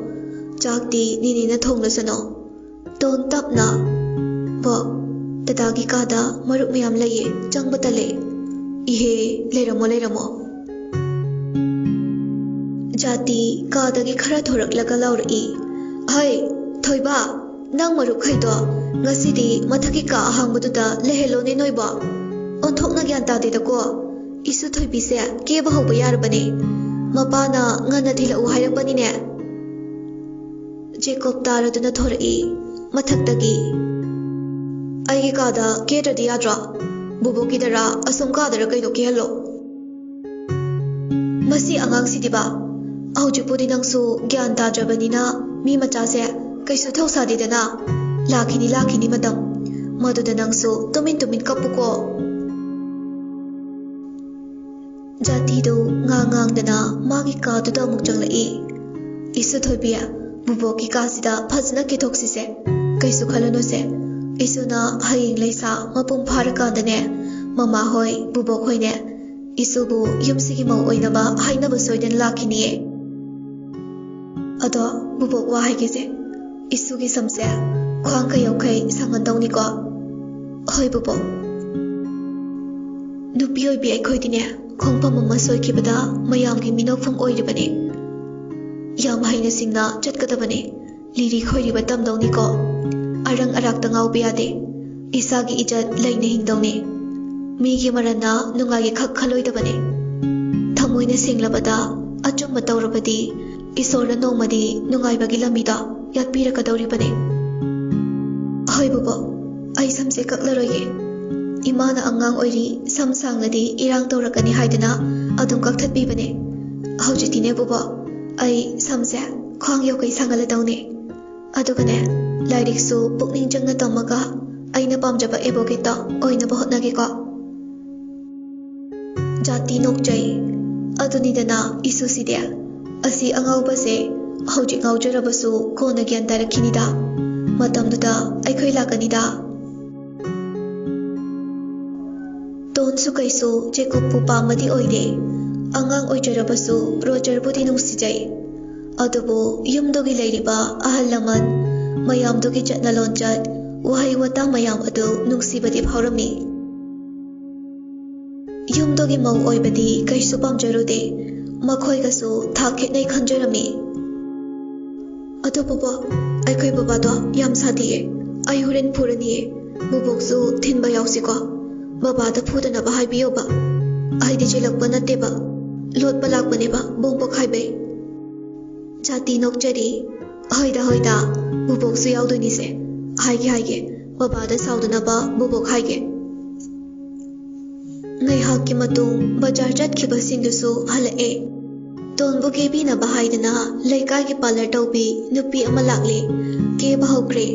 ꯆꯥꯛꯇꯤ ꯅꯤꯅꯦꯅ ꯊꯣꯡꯂꯁꯅꯣ꯫ ꯇꯣꯟ ꯇꯞꯅ, "ꯕꯣ, ꯗꯗꯥꯒꯤ ꯀꯥꯗ ꯃꯔꯨꯞ ꯃꯌꯥꯝ ꯂꯩꯌꯦ, ꯆꯪꯕ ꯇꯜꯂꯦ꯫" "ꯏꯍꯦ, ꯂꯩꯔꯝꯃꯣ, ꯂꯩꯔꯝꯃꯣ꯫" ꯖꯥꯇꯤ ꯀꯥꯗꯒꯤ ꯈꯔ ꯊꯣꯔꯛꯂꯒ ꯂꯥꯎꯔꯛꯏ, "ꯍꯩ, ꯊꯣꯏꯕ, ꯅꯪ ꯃꯔꯨꯞꯈꯩꯗꯣ ꯉꯁꯤꯗꯤ ꯃꯊꯛꯀꯤ ꯀꯥ ꯑꯍꯥꯡꯕꯗꯨꯗ ꯂꯩꯍꯜꯂꯣꯅꯦ ꯅꯣꯏꯕꯣ꯫ ꯑꯣꯟꯊꯣꯛꯅ ꯒ꯭ꯌꯥꯟ ꯇꯥꯗꯦꯗꯀꯣ꯫ ꯏꯁꯨ ꯊꯣꯏꯕꯤꯁꯦ ꯀꯦꯕ ꯍꯧꯕ ꯌꯥꯔꯕꯅꯦ꯫ ꯃꯄꯥꯅ ꯉꯟꯅ ꯊꯤꯜꯂꯛꯎ ꯍꯥꯏꯔꯛꯄꯅꯤꯅꯦ꯫" ꯖꯦꯀꯣꯕ ꯇꯥꯔꯗꯨꯅ ꯊꯣꯔꯛꯏ ꯃꯊꯛꯇꯒꯤ, "ꯑꯩꯒꯤ ꯀꯥꯗ ꯀꯦꯗ꯭ꯔꯗꯤ ꯌꯥꯗ꯭ꯔꯣ? ꯕꯨꯕꯣꯛꯀꯤꯗꯔꯥ, ꯑꯁꯣꯝ ꯀꯥꯗꯔ ꯀꯩꯅꯣ ꯀꯦꯍꯜꯂꯣ꯫" "ꯃꯁꯤ ꯑꯉꯥꯡꯁꯤꯗꯤꯕ, ꯍꯧꯖꯤꯛꯄꯨꯗꯤ ꯅꯪꯁꯨ ꯒ꯭ꯌꯥꯟ ꯇꯥꯗ꯭ꯔꯕꯅꯤꯅ ꯃꯤ ꯃꯆꯥꯁꯦ ꯀꯩꯁꯨ ꯊꯧꯁꯥꯗꯦꯗꯅ꯫ ꯂꯥꯛꯈꯤꯅꯤ, ꯂꯥꯛꯈꯤꯅꯤ ꯃꯇꯝ꯫ ꯃꯗꯨꯗ ꯅꯪꯁꯨ ꯇꯨꯃꯤꯟ ꯇꯨꯃꯤꯟ ꯀꯞꯄꯨꯀꯣ꯫" ꯖꯥꯇꯤꯗꯨ ꯉꯥꯡ ꯉꯥꯡꯗꯅ ꯃꯥꯒꯤ ꯀꯥꯗꯨꯗ ꯑꯃꯨꯛ ꯆꯪꯂꯛꯏ꯫ "ꯏꯁꯨ ꯊꯣꯏꯕꯤ, ꯕꯨꯕꯣꯛꯀꯤ ꯀꯥꯁꯤꯗ ꯐꯖꯅ ꯀꯦꯊꯣꯛꯁꯤꯁꯦ꯫ ꯀꯩꯁꯨ ꯈꯜꯂꯨꯅꯨꯁꯦ꯫ ꯏꯁꯨꯅ ꯍꯌꯦꯡ ꯂꯩꯁꯥ ꯃꯄꯨꯡ ꯐꯥꯔꯀꯥꯟꯗꯅꯦ, ꯃꯃꯥ ꯍꯣꯏ, ꯕꯨꯕꯣꯛ ꯍꯣꯏꯅꯦ, ꯏꯁꯨꯕꯨ ꯌꯨꯝꯁꯤꯒꯤ ꯃꯧ ꯑꯣꯏꯅꯕ ꯍꯥꯏꯅꯕ ꯁꯣꯏꯗꯅ ꯂꯥꯛꯈꯤꯅꯤꯌꯦ꯫ ꯑꯗꯣ ꯕꯨꯕꯣꯛ, ꯋꯥ ꯍꯥꯏꯒꯦꯁꯦ, ꯏꯁꯨꯒꯤ ꯁꯝꯁꯦ ꯈ꯭ꯋꯥꯡ ꯀꯌꯧꯈꯩ ꯁꯥꯡꯍꯟꯗꯧꯅꯤꯀꯣ? ꯍꯣꯏ ꯕꯨꯕꯣꯛ꯫ ꯅꯨꯄꯤ ꯑꯣꯏꯕꯤ ꯑꯩꯈꯣꯏꯗꯤꯅꯦ, ꯈꯣꯡꯐꯝ ꯑꯃ ꯁꯣꯏꯈꯤꯕꯗ ꯃꯌꯥꯝꯒꯤ ꯃꯤꯅꯣꯛꯐꯝ ꯑꯣꯏꯔꯤꯕꯅꯤ꯫ ꯌꯥꯝ ꯍꯩꯅ ꯁꯤꯡꯅ ꯆꯠꯀꯗꯕꯅꯤ꯫ ꯂꯤꯔꯤ ꯈꯣꯏꯔꯤꯕ ꯇꯝꯗꯧꯅꯤꯀꯣ꯫ ꯑꯔꯪ ꯑꯔꯥꯛꯇ ꯉꯥꯎꯕ ꯌꯥꯗꯦ꯫ ꯏꯁꯥꯒꯤ ꯏꯖꯠ ꯂꯩꯅ ꯍꯤꯡꯗꯧꯅꯤ꯫ ꯃꯤꯒꯤ ꯃꯔꯟꯅ ꯅꯨꯡꯉꯥꯏꯒꯦ ꯈꯛ ꯈꯜꯂꯣꯏꯗꯕꯅꯤ꯫ ꯊꯃꯣꯏꯅ ꯁꯦꯡꯂꯕꯗ, ꯑꯆꯨꯝꯕ ꯇꯧꯔꯕꯗꯤ, ꯏꯁꯣꯔꯅ ꯅꯣꯡꯃꯗꯤ ꯅꯨꯡꯉꯥꯏꯕꯒꯤ ꯂꯝꯕꯤꯗ ꯌꯥꯠꯄꯤꯔꯛꯀꯗꯧꯔꯤꯕꯅꯤ꯫ ꯍꯣꯏ ꯕꯨꯕꯣꯛ, ꯑꯩ ꯁꯝꯁꯦ ꯀꯛꯂꯔꯣꯏꯒꯦ꯫ ꯏꯃꯥꯅ ꯑꯉꯥꯡ ꯑꯣꯏꯔꯤ, ꯁꯝ ꯁꯥꯡꯂꯗꯤ ꯏꯔꯥꯡ ꯇꯧꯔꯛꯀꯅꯤ ꯍꯥꯏꯗꯅ ꯑꯗꯨꯝ ꯀꯛꯊꯠꯄꯤꯕꯅꯦ꯫ ꯍꯧꯖꯤꯛꯇꯤꯅꯦ ꯕꯨꯕꯣꯛ, ꯑꯩ ꯁꯝꯁꯦ ꯈ꯭ꯋꯥꯡ ꯌꯧꯈꯩ ꯁꯥꯡꯍꯜꯂꯗꯧꯅꯦ꯫ ꯑꯗꯨꯒꯅꯦ, ꯂꯥꯏꯔꯤꯛꯁꯨ ꯄꯨꯛꯅꯤꯡ ꯆꯪꯅ ꯇꯝꯃꯒ ꯑꯩꯅ ꯄꯥꯝꯖꯕ ꯑꯦꯗꯚꯣꯀꯦꯠꯇꯣ ꯑꯣꯏꯅꯕ ꯍꯣꯠꯅꯒꯦꯀꯣ꯫ ꯖꯥꯇꯤ ꯅꯣꯛꯆꯩ꯫ ꯑꯗꯨꯅꯤꯗꯅ ꯏꯁꯨꯁꯤꯗꯤ꯫ ꯑꯁꯤ ꯑꯉꯥꯎꯕꯁꯦ ꯍꯧꯖꯤꯛ ꯉꯥꯎꯖꯔꯕꯁꯨ ꯀꯣꯟꯅ ꯒ꯭ꯌꯥꯟ ꯇꯥꯔꯛꯈꯤꯅꯤꯗ꯫ ꯃꯇꯝꯗꯨꯗ ꯑꯩꯈꯣꯏ ꯂꯥꯛꯀꯅꯤꯗ꯫ ꯇꯣꯟꯁꯨ ꯀꯩꯁꯨ ꯖꯦꯀꯣꯕꯄꯨ ꯄꯥꯝꯕꯗꯤ ꯑꯣꯏꯗꯦ꯫ ꯑꯉꯥꯡ ꯑꯣꯏꯖꯔꯕꯁꯨ ꯔꯣꯖꯔꯕꯨꯗꯤ ꯅꯨꯡꯁꯤꯖꯩ꯫ ꯑꯗꯨꯕꯨ ꯌꯨꯝꯗꯨꯒꯤ ꯂꯩꯔꯤꯕ ꯑꯍꯜ ꯂꯃꯟ ꯃꯌꯥꯝꯗꯨꯒꯤ ꯆꯠꯅ ꯂꯣꯟꯆꯠ, ꯋꯥꯍꯩ ꯋꯥꯇꯥ ꯃꯌꯥꯝ ꯑꯗꯨ ꯅꯨꯡꯁꯤꯕꯗꯤ ꯐꯥꯎꯔꯝꯃꯤ꯫ ꯌꯨꯝꯗꯨꯒꯤ ꯃꯧ ꯑꯣꯏꯕꯗꯤ ꯀꯩꯁꯨ ꯄꯥꯝꯖꯔꯨꯗꯦ꯫ ꯃꯈꯣꯏꯒꯁꯨ ꯊꯥꯛ ꯈꯦꯠꯅꯩ ꯈꯟꯖꯔꯝꯃꯤ꯫ ꯑꯗꯣ ꯕꯣꯕꯣ, ꯑꯩꯈꯣꯏ ꯕꯕꯥꯗꯣ ꯌꯥꯝ ꯁꯥꯊꯤꯌꯦ꯫ ꯑꯩ ꯍꯣꯔꯦꯟ ꯐꯨꯔꯅꯤꯌꯦ꯫ ꯕꯣꯕꯣꯛꯁꯨ ꯊꯤꯟꯕ ꯌꯥꯎꯁꯤꯀꯣ꯫ ꯕꯕꯥꯗ ꯐꯨꯗꯅꯕ ꯍꯥꯏꯕꯤꯌꯣꯕ꯫ ꯑꯩꯗꯤ ꯆꯦꯜꯂꯛꯄ ꯅꯠꯇꯦꯕ, ꯂꯣꯠꯄ ꯂꯥꯛꯄꯅꯦꯕ, ꯕꯣꯝ ꯄꯣꯈꯥꯏꯕꯩ꯫ ꯖꯥꯇꯤ ꯅꯣꯛꯆꯔꯤ꯫ ꯍꯣꯏꯗ, ꯍꯣꯏꯗ, ꯕꯣꯕꯣꯛꯁꯨ ꯌꯥꯎꯗꯣꯏꯅꯤꯁꯦ꯫ ꯍꯥꯏꯒꯦ, ꯍꯥꯏꯒꯦ, ꯕꯕꯥꯗ ꯁꯥꯎꯗꯅꯕ ꯕꯣꯕꯣꯛ ꯍꯥꯏꯒꯦ꯫ ꯉꯥꯏꯍꯥꯛꯀꯤ ꯃꯇꯨꯡ ꯕꯖꯥꯔ ꯆꯠꯈꯤꯕꯁꯤꯡꯗꯨꯁꯨ ꯍꯜꯂꯛꯑꯦ꯫ ꯇꯣꯟꯕꯨ ꯀꯦꯕꯤꯅꯕ ꯍꯥꯏꯗꯅ ꯂꯩꯀꯥꯏꯒꯤ ꯄꯥꯔꯂꯔ ꯇꯧꯕꯤ ꯅꯨꯄꯤ ꯑꯃ ꯂꯥꯛꯂꯦ꯫ ꯀꯦꯕ ꯍꯧꯈ꯭ꯔꯦ꯫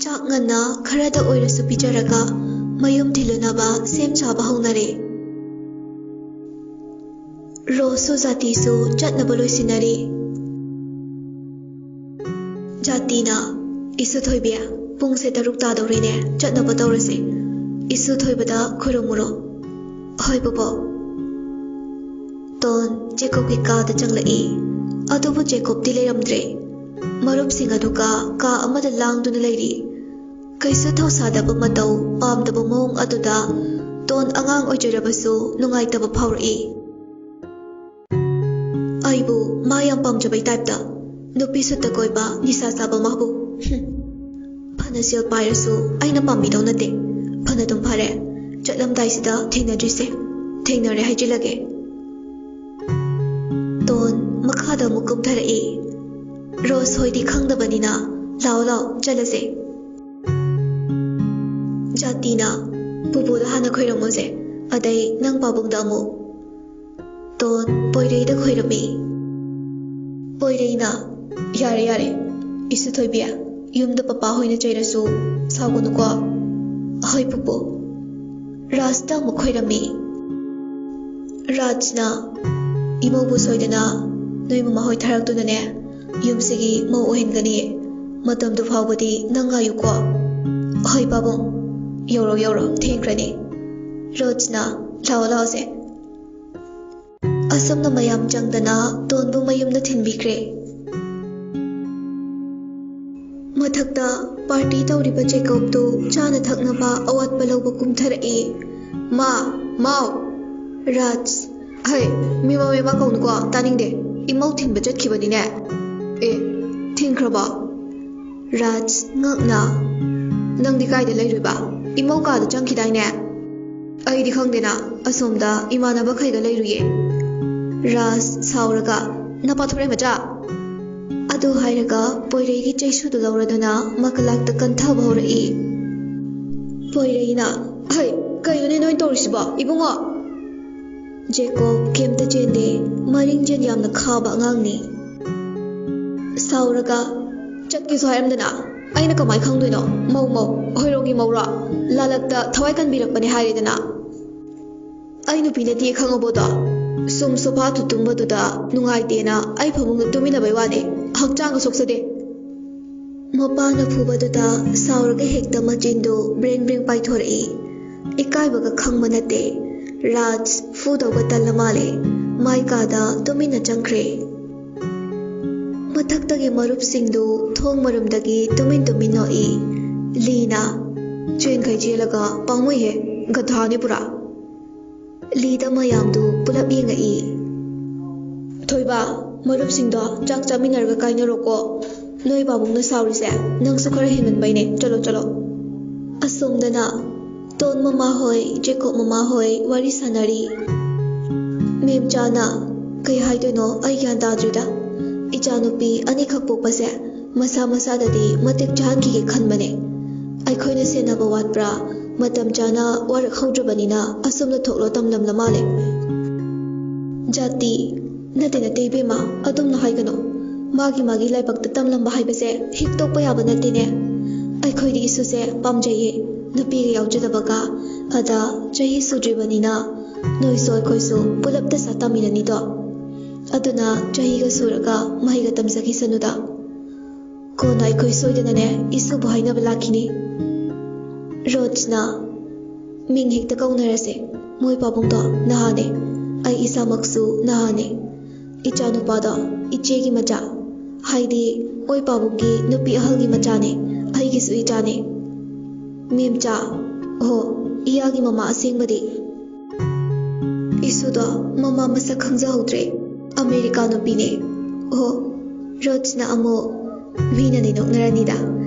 ꯆꯥꯛ ꯉꯟꯅ ꯈꯔꯗ ꯑꯣꯏꯔꯁꯨ ꯄꯤꯖꯔꯒ ꯃꯌꯨꯝ ꯊꯤꯜꯂꯨꯅꯕ ꯁꯦꯝ ꯁꯥꯕ ꯍꯧꯅꯔꯦ꯫ ꯔꯣꯁꯁꯨ ꯖꯥꯇꯤꯁꯨ ꯆꯠꯅꯕ ꯂꯣꯏꯁꯤꯟꯅꯔꯤ꯫ ꯖꯥꯇꯤꯅ, "ꯏꯁꯨ ꯊꯣꯏꯕꯤ, "ꯄꯨꯡꯁꯦ ꯇꯔꯨꯛ ꯇꯥꯗꯧꯔꯦꯅꯦ, ꯆꯠꯅꯕ ꯇꯧꯔꯁꯦ꯫ ꯏꯁꯨ ꯊꯣꯏꯕꯗ ꯈꯨꯔꯨꯝꯃꯨꯔꯣ꯫" "ꯍꯣꯏ, ꯄꯨꯄꯨ꯫" ꯇꯣꯟ ꯖꯦꯀꯣꯕꯀꯤ ꯀꯥꯗ ꯆꯪꯂꯛꯏ꯫ ꯑꯗꯨꯕꯨ ꯖꯦꯀꯣꯕꯇꯤ ꯂꯩꯔꯝꯗ꯭ꯔꯦ꯫ ꯃꯔꯨꯞꯁꯤꯡ ꯑꯗꯨꯒ ꯀꯥ ꯑꯃꯗ ꯂꯥꯡꯗꯨꯅ ꯂꯩꯔꯤ꯫ ꯀꯩꯁꯨ ꯊꯧꯁꯥꯗꯕ ꯃꯇꯧ, ꯄꯥꯝꯗꯕ ꯃꯑꯣꯡ ꯑꯗꯨꯗ ꯇꯣꯟ ꯑꯉꯥꯡ ꯑꯣꯏꯖꯔꯕꯁꯨ ꯅꯨꯡꯉꯥꯏꯇꯕ ꯐꯥꯎꯔꯛꯏ꯫ ꯑꯩꯕꯨ ꯃꯥ ꯌꯥꯝ ꯄꯥꯝꯖꯕꯩ ꯇꯥꯏꯞꯇ꯫ ꯅꯨꯄꯤ ꯁꯨꯠꯇ ꯀꯣꯏꯕ, ꯅꯤꯁꯥ ꯆꯥꯕ ꯃꯥꯕꯨ꯫ ꯍꯨꯝ꯫ ꯐꯅ ꯁꯦꯜ ꯄꯥꯏꯔꯁꯨ ꯑꯩꯅ ꯄꯥꯝꯕꯤꯗꯧ ꯅꯠꯇꯦ꯫ ꯐꯅ ꯑꯗꯨꯝ ꯐꯔꯦ, ꯆꯠꯂꯝꯗꯥꯏꯁꯤꯗ ꯊꯦꯡꯅꯗ꯭ꯔꯤꯁꯦ꯫ ꯊꯦꯡꯅꯔꯦ ꯍꯥꯏꯖꯤꯜꯂꯒꯦ꯫ ꯇꯣꯟ ꯃꯈꯥꯗ ꯑꯃꯨꯛ ꯀꯨꯝꯊꯔꯛꯏ꯫ "ꯔꯣꯁ ꯍꯣꯏꯗꯤ ꯈꯪꯗꯕꯅꯤꯅ, ꯂꯥꯛꯑꯣ, ꯂꯥꯛꯑꯣ, ꯆꯠꯂꯁꯦ꯫" ꯖꯥꯇꯤꯅ, "ꯄꯨꯄꯨꯗ ꯍꯥꯟꯅ ꯈꯣꯏꯔꯝꯃꯣꯁꯦ, ꯑꯗꯩ ꯅꯪ ꯄꯥꯕꯨꯡꯗ ꯑꯃꯨꯛ꯫" ꯇꯣꯟ ꯄꯣꯏꯔꯩꯗ ꯈꯣꯏꯔꯝꯃꯤ꯫ ꯄꯣꯏꯔꯩꯅ, "ꯌꯥꯔꯦ, ꯌꯥꯔꯦ, ꯏꯁꯨ ꯊꯣꯏꯕꯤ, ꯌꯨꯝꯗ ꯄꯄꯥ ꯍꯣꯏꯅ ꯆꯩꯔꯁꯨ ꯁꯥꯎꯒꯅꯨꯀꯣ꯫" "ꯍꯣꯏ, ꯄꯨꯄꯨ꯫" ꯔꯥꯖꯇ ꯑꯃꯨꯛ ꯈꯣꯏꯔꯝꯃꯤ꯫ ꯔꯥꯖꯅ, "ꯏꯃꯧꯕꯨ ꯁꯣꯏꯗꯅ ꯅꯣꯏ ꯃꯃꯥ ꯍꯣꯏ ꯊꯥꯔꯛꯇꯨꯅꯅꯦ, ꯌꯨꯝꯁꯤꯒꯤ ꯃꯧ ꯑꯣꯏꯍꯟꯒꯅꯤ꯫ ꯃꯇꯝꯗꯨ ꯐꯥꯎꯕꯗꯤ ꯅꯪ ꯉꯥꯏꯌꯨꯀꯣ꯫" "ꯍꯣꯏ, ꯄꯥꯕꯨꯡ꯫ ꯌꯧꯔꯣ, ꯌꯧꯔꯣ, ꯊꯦꯡꯈ꯭ꯔꯅꯤ꯫" ꯔꯣꯖꯅ, "ꯂꯥꯛꯑꯣ, ꯂꯥꯛꯑꯣꯁꯦ꯫" ꯑꯁꯨꯝꯅ ꯃꯌꯥꯝ ꯆꯪꯗꯅ ꯇꯣꯟꯕꯨ ꯃꯌꯨꯝꯗ ꯊꯤꯟꯕꯤꯈ꯭ꯔꯦ꯫ ꯃꯊꯛꯇ ꯄꯥꯔꯇꯤ ꯇꯧꯔꯤꯕ ꯖꯦꯀꯣꯕꯇꯨ ꯆꯥꯅ ꯊꯛꯅꯕ ꯑꯋꯥꯠꯄ ꯂꯧꯕ ꯀꯨꯝꯊꯔꯛꯏ꯫ "ꯃꯥ, ꯃꯥꯎ!" ꯔꯥꯖ, "ꯍꯩ, ꯃꯤ ꯃꯃꯤꯡ ꯑꯃ ꯀꯧꯅꯨꯀꯣ, ꯇꯥꯅꯤꯡꯗꯦ꯫ ꯏꯃꯧ ꯊꯤꯟꯕ ꯆꯠꯈꯤꯕꯅꯤꯅꯦ꯫" "ꯑꯦ, ꯊꯤꯟꯈ꯭ꯔꯕꯣ?" ꯔꯥꯖ, ꯉꯛꯅ, "ꯅꯪꯗꯤ ꯀꯥꯏꯗ ꯂꯩꯔꯨꯏꯕ? ꯏꯃꯧ ꯀꯥꯗ ꯆꯪꯈꯤꯗꯥꯏꯅꯦ?" "ꯑꯩꯗꯤ ꯈꯪꯗꯦꯅ, ꯑꯁꯣꯝꯗ ꯏꯃꯥꯟꯅꯕꯈꯩꯒ ꯂꯩꯔꯨꯏꯌꯦ꯫" ꯔꯥꯖ, ꯁꯥꯎꯔꯒ, "ꯅꯄꯥ ꯊꯣꯔꯦ ꯃꯆꯥ!" ꯑꯗꯨ ꯍꯥꯏꯔꯒ ꯄꯣꯏꯔꯩꯒꯤ ꯆꯩꯁꯨꯗꯨ ꯂꯧꯔꯗꯨꯅ ꯃꯀꯂꯥꯛꯇ ꯀꯟꯊꯕ ꯍꯧꯔꯛꯏ꯫ ꯄꯣꯏꯔꯩꯅ, "ꯍꯩ, ꯀꯩꯅꯣꯅꯦ ꯅꯣꯏ ꯇꯧꯔꯤꯁꯤꯕꯣ, ꯏꯕꯨꯡꯉꯣ?" ꯖꯦꯀꯣꯕ ꯀꯩꯝꯇ ꯆꯦꯟꯗꯦ, ꯃꯔꯤꯡꯖꯦꯜ ꯌꯥꯝꯅ ꯈꯥꯕ ꯑꯉꯥꯡꯅꯤ꯫ ꯁꯥꯎꯔꯒ, "ꯆꯠꯀꯦꯁꯨ ꯍꯥꯏꯔꯝꯗꯅ ꯑꯩꯅ ꯀꯃꯥꯏ ꯈꯪꯗꯣꯏꯅꯣ? ꯃꯧ, ꯃꯧ, ꯍꯣꯏꯔꯣꯡꯒꯤ ꯃꯧꯔꯣ? ꯂꯥꯂꯛꯇ ꯊꯋꯥꯏ ꯀꯟꯕꯤꯔꯛꯄꯅꯦ ꯍꯥꯏꯔꯦꯗꯅ꯫ ꯑꯩ ꯅꯨꯄꯤ ꯅꯠꯇꯦ ꯈꯪꯉꯕꯣꯗꯣ? ꯁꯨꯝ ꯁꯣꯐꯥꯗꯨ ꯇꯨꯝꯕꯗꯨꯗ ꯅꯨꯡꯉꯥꯏꯇꯦꯅ ꯑꯩ ꯐꯃꯨꯡꯗ ꯇꯨꯝꯃꯤꯟꯅꯕꯩ ꯋꯥꯅꯦ, ꯍꯛꯆꯥꯡꯒ ꯁꯣꯛꯆꯗꯦ꯫" ꯃꯄꯥꯅ ꯐꯨꯕꯗꯨꯗ ꯁꯥꯎꯔꯒ ꯍꯦꯛꯇ ꯃꯆꯤꯟꯗꯨ ꯕ꯭ꯔꯦꯡ ꯕ꯭ꯔꯦꯡ ꯄꯥꯏꯊꯣꯔꯛꯏ꯫ ꯏꯀꯥꯏꯕꯒ ꯈꯪꯕ ꯅꯠꯇꯦ꯫ ꯔꯥꯖ ꯐꯨꯗꯧꯕ ꯇꯜꯂ ꯃꯥꯜꯂꯦ꯫ ꯃꯥꯏ ꯀꯥꯗ ꯇꯨꯃꯤꯟꯅ ꯆꯪꯈ꯭ꯔꯦ꯫ ꯃꯊꯛꯇꯒꯤ ꯃꯔꯨꯞꯁꯤꯡꯗꯨ ꯊꯣꯡ ꯃꯔꯨꯝꯗꯒꯤ ꯇꯨꯃꯤꯟ ꯇꯨꯃꯤꯟ ꯅꯣꯛꯏ꯫ ꯂꯤꯅ, "ꯆꯦꯟꯈꯩ ꯆꯦꯜꯂꯒ ꯄꯥꯝꯃꯨꯏꯍꯦ, ꯒꯙꯥꯅꯤ ꯄꯨꯔꯥ"꯫ ꯂꯤꯗ ꯃꯌꯥꯝꯗꯨ ꯄꯨꯂꯞ ꯌꯦꯡꯉꯛꯏ꯫ "ꯊꯣꯏꯕ, ꯃꯔꯨꯞꯁꯤꯡꯗꯣ ꯆꯥꯛ ꯆꯥꯃꯤꯟꯅꯔꯒ ꯀꯥꯏꯅꯔꯣꯀꯣ꯫ ꯅꯣꯏ ꯄꯥꯕꯨꯡꯅ ꯁꯥꯎꯔꯤꯁꯦ ꯅꯪꯁꯨ ꯈꯔ ꯍꯦꯟꯃꯟꯕꯩꯅꯦ꯫ ꯆꯠꯂꯣ, ꯆꯠꯂꯣ"꯫ ꯑꯁꯣꯝꯗꯅ ꯇꯣꯟ ꯃꯃꯥ ꯍꯣꯏ, ꯖꯦꯀꯣꯕ ꯃꯃꯥ ꯍꯣꯏ ꯋꯥꯔꯤ ꯁꯥꯟꯅꯔꯤ꯫ ꯃꯦꯝꯆꯥꯅ, "ꯀꯩ ꯍꯥꯏꯗꯣꯏꯅꯣ ꯑꯩ ꯒ꯭ꯌꯥꯟ ꯇꯥꯗ꯭ꯔꯤꯗ꯫ ꯏꯆꯥꯅꯨꯄꯤ ꯑꯅꯤꯈꯛ ꯄꯣꯛꯄꯁꯦ ꯃꯁꯥ ꯃꯁꯥꯗꯗꯤ ꯃꯇꯤꯛ ꯆꯥꯍꯟꯈꯤꯒꯦ ꯈꯟꯕꯅꯦ꯫ ꯑꯩꯈꯣꯏꯅ ꯁꯦꯟꯅꯕ ꯋꯥꯠꯄ꯭ꯔꯥ, ꯃꯇꯝ ꯆꯥꯅ ꯋꯥꯔꯛꯍꯧꯗ꯭ꯔꯕꯅꯤꯅ ꯑꯁꯨꯝꯅ ꯊꯣꯛꯂꯣ ꯇꯝꯂꯝꯂ ꯃꯥꯜꯂꯦ"꯫ "ꯖꯥꯇꯤ ꯅꯠꯇꯦ, ꯅꯠꯇꯦ ꯏꯕꯦꯝꯃ, ꯑꯗꯨꯝꯅ ꯍꯥꯏꯒꯅꯨ꯫ ꯃꯥꯒꯤ ꯃꯥꯒꯤ ꯂꯥꯏꯕꯛꯇ ꯇꯝꯂꯝꯕ ꯍꯥꯏꯕꯁꯦ ꯍꯤꯛꯇꯣꯛꯄ ꯌꯥꯕ ꯅꯠꯇꯦꯅꯦ꯫ ꯑꯩꯈꯣꯏꯗꯤ ꯏꯁꯨꯁꯦ ꯄꯥꯝꯖꯩꯌꯦ, ꯅꯨꯄꯤꯒ ꯌꯥꯎꯖꯗꯕꯒ꯫ ꯑꯗ ꯆꯍꯤ ꯁꯨꯗ꯭ꯔꯤꯕꯅꯤꯅ ꯅꯣꯏꯁꯨ ꯑꯩꯈꯣꯏꯁꯨ ꯄꯨꯂꯞꯇ ꯁꯥ ꯇꯝꯃꯤꯟꯅꯅꯤꯗꯣ꯫ ꯑꯗꯨꯅ ꯆꯍꯤꯒ ꯁꯨꯔꯒ ꯃꯍꯩꯒ ꯇꯝꯖꯈꯤꯁꯅꯨꯗ꯫ ꯀꯣꯟꯅ ꯑꯩꯈꯣꯏ ꯁꯣꯏꯗꯅꯅꯦ ꯏꯁꯨꯕꯨ ꯍꯥꯏꯅꯕ ꯂꯥꯛꯈꯤꯅꯤ"꯫ ꯔꯣꯖꯅ, "ꯃꯤꯡ ꯍꯦꯛꯇ ꯀꯧꯅꯔꯁꯦ꯫ ꯃꯣꯏ ꯄꯥꯕꯨꯡꯗꯣ ꯅꯍꯥꯅꯦ, ꯑꯩ ꯏꯁꯥꯃꯛꯁꯨ ꯅꯍꯥꯅꯦ꯫ ꯏꯆꯥꯅꯨꯄꯥꯗꯣ ꯏꯆꯦꯒꯤ ꯃꯆꯥ, ꯍꯥꯏꯗꯤ ꯃꯣꯏ ꯄꯥꯕꯨꯡꯒꯤ ꯅꯨꯄꯤ ꯑꯍꯜꯒꯤ ꯃꯆꯥꯅꯦ, ꯑꯩꯒꯤꯁꯨ ꯏꯆꯥꯅꯦ"꯫ ꯃꯦꯝꯆꯥ, "ꯑꯣ, ꯏꯌꯥꯒꯤ ꯃꯃꯥ ꯑꯁꯦꯡꯕꯗꯤ?" "ꯏꯁꯨꯗꯣ ꯃꯃꯥ ꯃꯁꯛ ꯈꯪꯖꯍꯧꯗ꯭ꯔꯦ꯫ ꯑꯃꯦꯔꯤꯀꯥ ꯅꯨꯄꯤꯅꯦ"꯫ "ꯑꯣ"꯫ ꯔꯣꯖꯅ ꯑꯃꯨꯛ, "ꯃꯤꯅꯗꯤ ꯅꯣꯛꯅꯔꯅꯤꯗ,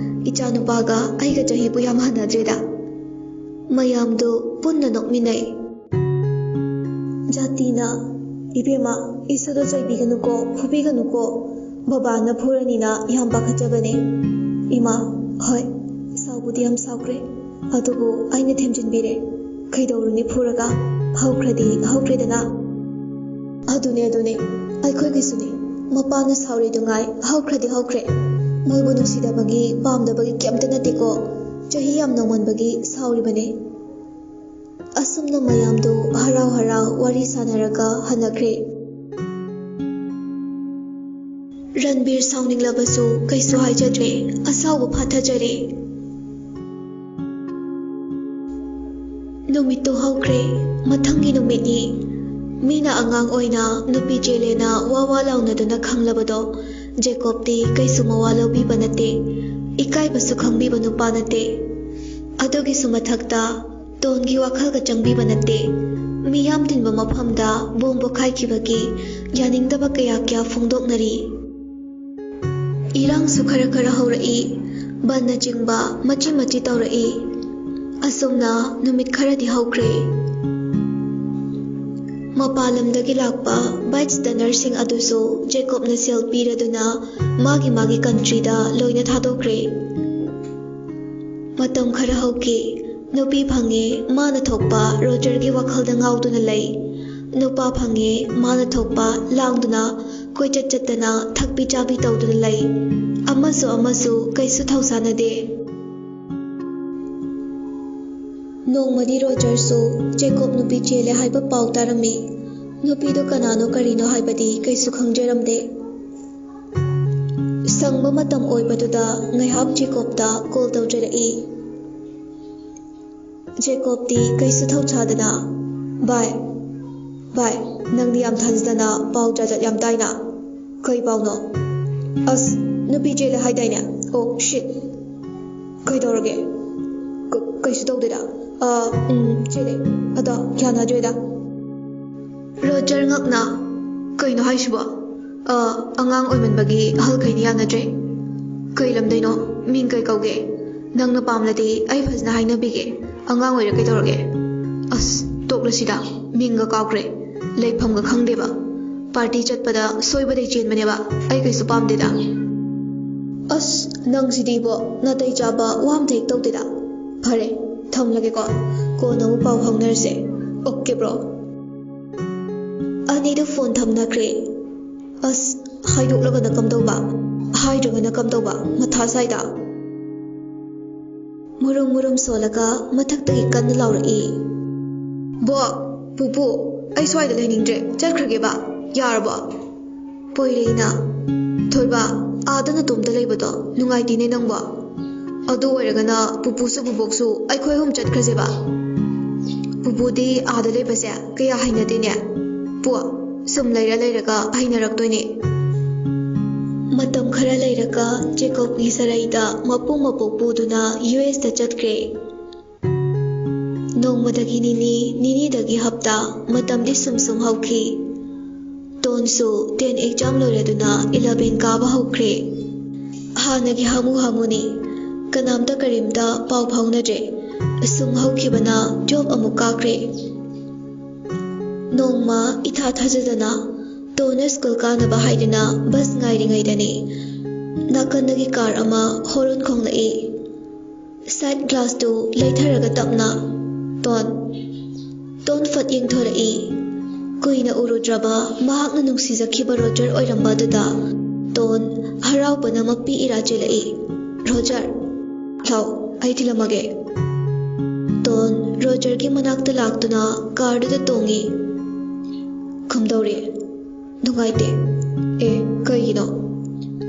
ꯏꯆꯥꯅꯨꯄꯥꯒ ꯑꯩꯒ ꯆꯍꯤꯕꯨ ꯌꯥꯝ ꯍꯟꯅꯗ꯭ꯔꯦꯗ"꯫ ꯃꯌꯥꯝꯗꯨ ꯄꯨꯟꯅ ꯅꯣꯛꯃꯤꯟꯅꯩ꯫ ꯖꯥꯇꯤꯅ, "ꯏꯕꯦꯝꯃ, ꯏꯁꯨꯗꯣ ꯆꯩꯕꯤꯒꯅꯨꯀꯣ, ꯐꯨꯕꯤꯒꯅꯨꯀꯣ꯫ ꯕꯕꯥꯅ ꯐꯨꯔꯅꯤꯅ ꯌꯥꯝ ꯄꯥꯈꯠꯆꯕꯅꯦ"꯫ ꯏꯃꯥ, "ꯍꯣꯏ, ꯁꯥꯎꯕꯨꯗꯤ ꯌꯥꯝ ꯁꯥꯎꯈ꯭ꯔꯦ, ꯑꯗꯨꯕꯨ ꯑꯩꯅ ꯊꯦꯝꯖꯤꯟꯕꯤꯔꯦ꯫ ꯀꯩꯗꯧꯔꯨꯅꯤ ꯐꯨꯔꯒ? ꯍꯧꯈ꯭ꯔꯗꯤ ꯍꯧꯈ꯭ꯔꯦꯗꯅ"꯫ "ꯑꯗꯨꯅꯦ, ꯑꯗꯨꯅꯦ, ꯑꯩꯈꯣꯏꯒꯤꯁꯨꯅꯦ꯫ ꯃꯄꯥꯅ ꯁꯥꯎꯔꯤꯗꯨꯉꯥꯏ, ꯍꯧꯈ꯭ꯔꯗꯤ ꯍꯧꯈ꯭ꯔꯦ꯫ ꯃꯣꯏꯕꯨ ꯅꯨꯡꯁꯤꯗꯕꯒꯤ, ꯄꯥꯝꯗꯕꯒꯤ ꯀꯩꯝꯇ ꯅꯠꯇꯦꯀꯣ꯫ ꯆꯍꯤ ꯌꯥꯝ ꯅꯧꯃꯟꯕꯒꯤ ꯁꯥꯎꯔꯤꯕꯅꯦ"꯫ ꯑꯁꯨꯝꯅ ꯃꯌꯥꯝꯗꯨ ꯍꯔꯥꯎ ꯍꯔꯥꯎ ꯋꯥꯔꯤ ꯁꯥꯟꯅꯔꯒ ꯍꯜꯂꯛꯈ꯭ꯔꯦ꯫ ꯔꯟꯕꯤꯔ ꯁꯥꯎꯅꯤꯡꯂꯕꯁꯨ ꯀꯩꯁꯨ ꯍꯥꯏꯖꯗ꯭ꯔꯦ꯫ ꯑꯁꯥꯎꯕ ꯐꯥꯊꯖꯔꯦ꯫ ꯅꯨꯃꯤꯠꯇꯨ ꯍꯧꯈ꯭ꯔꯦ꯫ ꯃꯊꯪꯒꯤ ꯅꯨꯃꯤꯠꯅꯤ꯫ ꯃꯤꯅ ꯑꯉꯥꯡ ꯑꯣꯏꯅ ꯅꯨꯄꯤ ꯆꯦꯜꯂꯦꯅ ꯋꯥ ꯋꯥ ꯂꯥꯎꯅꯗꯨꯅ ꯈꯪꯂꯕꯗꯣ ꯖꯦꯀꯣꯕꯇꯤ ꯀꯩꯁꯨ ꯃꯋꯥ ꯂꯧꯕꯤꯕ ꯅꯠꯇꯦ꯫ ꯏꯀꯥꯏꯕꯁꯨ ꯈꯪꯕꯤꯕ ꯅꯨꯄꯥ ꯅꯠꯇꯦ꯫ ꯑꯗꯨꯒꯤꯁꯨ ꯃꯊꯛꯇ ꯇꯣꯟꯒꯤ ꯋꯥꯈꯜꯒ ꯆꯪꯕꯤꯕ ꯅꯠꯇꯦ꯫ ꯃꯤꯌꯥꯝ ꯇꯤꯟꯕ ꯃꯐꯝꯗ ꯕꯣꯝ ꯄꯣꯈꯥꯏꯈꯤꯕꯒꯤ ꯌꯥꯅꯤꯡꯗꯕ ꯀꯌꯥ ꯀꯌꯥ ꯐꯣꯡꯗꯣꯛꯅꯔꯤ꯫ ꯏꯔꯥꯡꯁꯨ ꯈꯔ ꯈꯔ ꯍꯧꯔꯛꯏ꯫ ꯕꯟꯅꯆꯤꯡꯕ ꯃꯆꯤ ꯃꯆꯤ ꯇꯧꯔꯛꯏ꯫ ꯑꯁꯨꯝꯅ ꯅꯨꯃꯤꯠ ꯈꯔꯗꯤ ꯍꯧꯈ꯭ꯔꯦ꯫ ꯃꯄꯥꯟ ꯂꯝꯗꯒꯤ ꯂꯥꯛꯄ ꯕꯥꯏꯛꯁꯇꯅꯔꯁꯤꯡ ꯑꯗꯨꯁꯨ ꯖꯦꯀꯣꯕꯅ ꯁꯦꯜ ꯄꯤꯔꯗꯨꯅ ꯃꯥꯒꯤ ꯃꯥꯒꯤ ꯀꯟꯇ꯭ꯔꯤꯗ ꯂꯣꯏꯅ ꯊꯥꯗꯣꯛꯈ꯭ꯔꯦ꯫ ꯃꯇꯝ ꯈꯔ ꯍꯧꯈꯤ꯫ ꯅꯨꯄꯤ ꯐꯪꯉꯦ, ꯃꯥꯅ ꯊꯣꯛꯄ ꯔꯣꯖꯔꯒꯤ ꯋꯥꯈꯜꯗ ꯉꯥꯎꯗꯨꯅ ꯂꯩ꯫ ꯅꯨꯄꯥ ꯐꯪꯉꯦ, ꯃꯥꯅ ꯊꯣꯛꯄ ꯂꯥꯡꯗꯨꯅ ꯀꯣꯏꯆꯠ ꯆꯠꯇꯅ ꯊꯛꯄꯤ ꯆꯥꯕꯤ ꯇꯧꯗꯨꯅ ꯂꯩ꯫ ꯑꯃꯁꯨ ꯑꯃꯁꯨ ꯀꯩꯁꯨ ꯊꯧꯁꯥꯅꯗꯦ꯫ ꯅꯣꯡꯃꯗꯤ ꯔꯣꯖꯔꯁꯨ ꯖꯦꯀꯣꯕ ꯅꯨꯄꯤ ꯆꯦꯜꯂꯦ ꯍꯥꯏꯕ ꯄꯥꯎ ꯇꯥꯔꯝꯃꯤ꯫ ꯅꯨꯄꯤꯗꯨ ꯀꯅꯥꯅꯣ ꯀꯔꯤꯅꯣ ꯍꯥꯏꯕꯗꯤ ꯀꯩꯁꯨ ꯈꯪꯖꯔꯝꯗꯦ꯫ ꯁꯪꯕ ꯃꯇꯝ ꯑꯣꯏꯕꯗꯨꯗ ꯉꯥꯏꯍꯥꯛ ꯖꯦꯀꯣꯕꯇ ꯀꯣꯜ ꯇꯧꯖꯔꯛꯏ꯫ ꯖꯦꯀꯣꯕꯇꯤ ꯀꯩꯁꯨ ꯊꯧꯁꯥꯗꯅ, "ꯚꯥꯏ, ꯚꯥꯏ, ꯅꯪꯗꯤ ꯌꯥꯝ ꯊꯥꯖꯗꯅ ꯄꯥꯎ ꯖꯥꯠ ꯖꯥꯠ ꯌꯥꯝ ꯇꯥꯏꯅ꯫ ꯀꯩ ꯄꯥꯎꯅꯣ? ꯑꯁ, ꯅꯨꯄꯤ ꯆꯦꯜꯂꯦ ꯍꯥꯏꯗꯥꯏꯅꯦ? ꯑꯣ, ꯁꯤꯠ꯫ ꯀꯩꯗꯧꯔꯒꯦ? ꯀ-, ꯀꯩꯁꯨ ꯇꯧꯗꯦꯗ꯫ ꯑ, ꯎꯝ, ꯆꯦꯜꯂꯦ꯫ ꯑꯗꯣ ꯌꯥꯅꯗ꯭ꯔꯦꯗ꯫" ꯔꯣꯖꯔ ꯉꯛꯅ, "ꯀꯩꯅꯣ ꯍꯥꯏꯁꯤꯕꯣ? ꯑ, ꯑꯉꯥꯡ ꯑꯣꯏꯃꯟꯕꯒꯤ ꯑꯍꯜꯈꯩꯅ ꯌꯥꯅꯗ꯭ꯔꯦ꯫ ꯀꯩ ꯂꯝꯗꯩꯅꯣ? ꯃꯤꯡ ꯀꯩ ꯀꯧꯒꯦ? ꯅꯪꯅ ꯄꯥꯝꯂꯗꯤ ꯑꯩ ꯐꯖꯅ ꯍꯥꯏꯅꯕꯤꯒꯦ꯫ ꯑꯉꯥꯡ ꯑꯣꯏꯔ ꯀꯩꯗꯧꯔꯒꯦ? ꯑꯁ, ꯇꯣꯛꯂꯁꯤꯗ, ꯃꯤꯡꯒ ꯀꯥꯎꯈ꯭ꯔꯦ, ꯂꯩꯐꯝꯒ ꯈꯪꯗꯦꯕ꯫ ꯄꯥꯔꯇꯤ ꯆꯠꯄꯗ ꯁꯣꯏꯕꯗꯩ ꯆꯦꯟꯕꯅꯦꯕ, ꯑꯩ ꯀꯩꯁꯨ ꯄꯥꯝꯗꯦꯗ꯫" "ꯑꯁ, ꯅꯪꯁꯤꯗꯤꯕꯣ, ꯅꯥꯇꯩ ꯆꯥꯕ ꯋꯥ ꯑꯝꯇ ꯍꯦꯛ ꯇꯧꯗꯦꯗ꯫ ꯐꯔꯦ, ꯊꯝꯂꯒꯦꯀꯣ, ꯀꯣꯟꯅ ꯑꯃꯨꯛ ꯄꯥꯎ ꯐꯥꯎꯅꯔꯁꯦ꯫ Okay, bro." ꯑꯅꯤꯗꯨ ꯐꯣꯟ ꯊꯝꯅꯈ꯭ꯔꯦ꯫ ꯑꯁ, ꯍꯥꯏꯗꯣꯛꯂꯒꯅ ꯀꯝꯗꯧꯕ? ꯍꯥꯏꯗ꯭ꯔꯒꯅ ꯀꯝꯗꯧꯕ? ꯃꯊꯥ ꯁꯥꯏꯗ꯫ ꯃꯨꯔꯨꯝ ꯃꯨꯔꯨꯝ ꯁꯣꯜꯂꯒ ꯃꯊꯛꯇꯒꯤ ꯀꯟꯅ ꯂꯥꯎꯔꯛꯏ꯫ "ꯕꯣ, ꯄꯨꯄꯨ, ꯑꯩ ꯁ꯭ꯋꯥꯏꯗ ꯂꯩꯅꯤꯡꯗ꯭ꯔꯦ, ꯆꯠꯈ꯭ꯔꯒꯦꯕ, ꯌꯥꯔꯕꯣ?" ꯄꯣꯏꯔꯩꯅ, ꯊꯣꯏꯕ, ꯑꯥꯗ ꯅꯇꯣꯝꯇ ꯂꯩꯕꯗꯣ ꯅꯨꯡꯉꯥꯏꯇꯦꯅꯦ ꯅꯪꯕꯣ꯫ ꯑꯗꯨ ꯑꯣꯏꯔꯒꯅ ꯄꯨꯄꯨꯁꯨ ꯕꯨꯕꯣꯛꯁꯨ ꯑꯩꯈꯣꯏ ꯑꯍꯨꯝ ꯆꯠꯈ꯭ꯔꯁꯦꯕ꯫ ꯄꯨꯄꯨꯗꯤ ꯑꯥꯗ ꯂꯩꯕꯁꯦ ꯀꯌꯥ ꯍꯩꯅꯗꯦꯅꯦ꯫ ꯄꯨ, ꯁꯨꯝ ꯂꯩꯔ ꯂꯩꯔꯒ ꯍꯩꯅꯔꯛꯇꯣꯏꯅꯦ꯫ ꯃꯇꯝ ꯈꯔ ꯂꯩꯔꯒ ꯖꯦꯀꯣꯕꯀꯤ ꯁꯔꯩꯗ ꯃꯄꯨ ꯃꯄꯣꯛ ꯄꯨꯗꯨꯅ ꯌꯨ ꯑꯦꯁꯇ ꯆꯠꯈ꯭ꯔꯦ꯫ ꯅꯣꯡꯃꯗꯒꯤ ꯅꯤꯅꯤ, ꯅꯤꯅꯤꯗꯒꯤ ꯍꯞꯇꯥ, ꯃꯇꯝꯗꯤ ꯁꯨꯝ ꯁꯨꯝ ꯍꯧꯈꯤ꯫ ꯇꯣꯟꯁꯨ ꯇꯦꯟ ꯑꯦꯛꯖꯥꯝ ꯂꯣꯏꯔꯗꯨꯅ ꯏꯂꯚꯦꯟ ꯀꯥꯕ ꯍꯧꯈ꯭ꯔꯦ꯫ ꯍꯥꯟꯅꯒꯤ ꯍꯥꯃꯨ ꯍꯥꯃꯨꯅꯤ꯫ ꯀꯅꯥꯝꯇ ꯀꯔꯤꯝꯇ ꯄꯥꯎ ꯐꯥꯎꯅꯗ꯭ꯔꯦ꯫ ꯁꯨꯝ ꯍꯧꯈꯤꯕꯅ ꯇꯨꯋꯦꯜꯐ ꯑꯃꯨꯛ ꯀꯥꯈ꯭ꯔꯦ꯫ ꯅꯣꯡꯃ ꯏꯊꯥ ꯊꯥꯖꯗꯅ ꯇꯣꯟꯅ ꯁ꯭ꯀꯨꯜ ꯀꯥꯅꯕ ꯍꯥꯏꯗꯨꯅ ꯕꯁ ꯉꯥꯏꯔꯤꯉꯩꯗꯅꯤ ꯅꯥꯀꯟꯗꯒꯤ ꯀꯥꯔ ꯑꯃ ꯍꯣꯔꯣꯟ ꯈꯣꯡꯂꯛꯏ꯫ ꯁꯥꯏꯠ ꯒ꯭ꯂꯥꯁꯇꯨ ꯂꯩꯊꯔꯒ ꯇꯞꯅ, "ꯇꯣꯟ꯫" ꯇꯣꯟ ꯐꯠ ꯌꯦꯡꯊꯣꯔꯛꯏ꯫ ꯀꯨꯏꯅ ꯎꯔꯨꯗ꯭ꯔꯕ ꯃꯍꯥꯛꯅ ꯅꯨꯡꯁꯤꯖꯈꯤꯕ ꯔꯣꯖꯔ ꯑꯣꯏꯔꯝꯕ ꯑꯗꯨꯗ ꯇꯣꯟ ꯍꯔꯥꯎꯕꯅ ꯃꯄꯤ ꯏꯔꯥ ꯆꯦꯜꯂꯛꯏ꯫ "ꯔꯣꯖꯔ, ꯂꯥꯎ, ꯑꯩ ꯊꯤꯜꯂꯝꯃꯒꯦ꯫" ꯇꯣꯟ ꯔꯣꯖꯔꯒꯤ ꯃꯅꯥꯛꯇ ꯂꯥꯛꯇꯨꯅ ꯀꯥꯔꯗꯨꯗ ꯇꯣꯡꯉꯤ꯫ "ꯀꯝꯗꯧꯔꯦ? ꯅꯨꯡꯉꯥꯏꯇꯦ?" "ꯑꯦ, ꯀꯩꯒꯤꯅꯣ?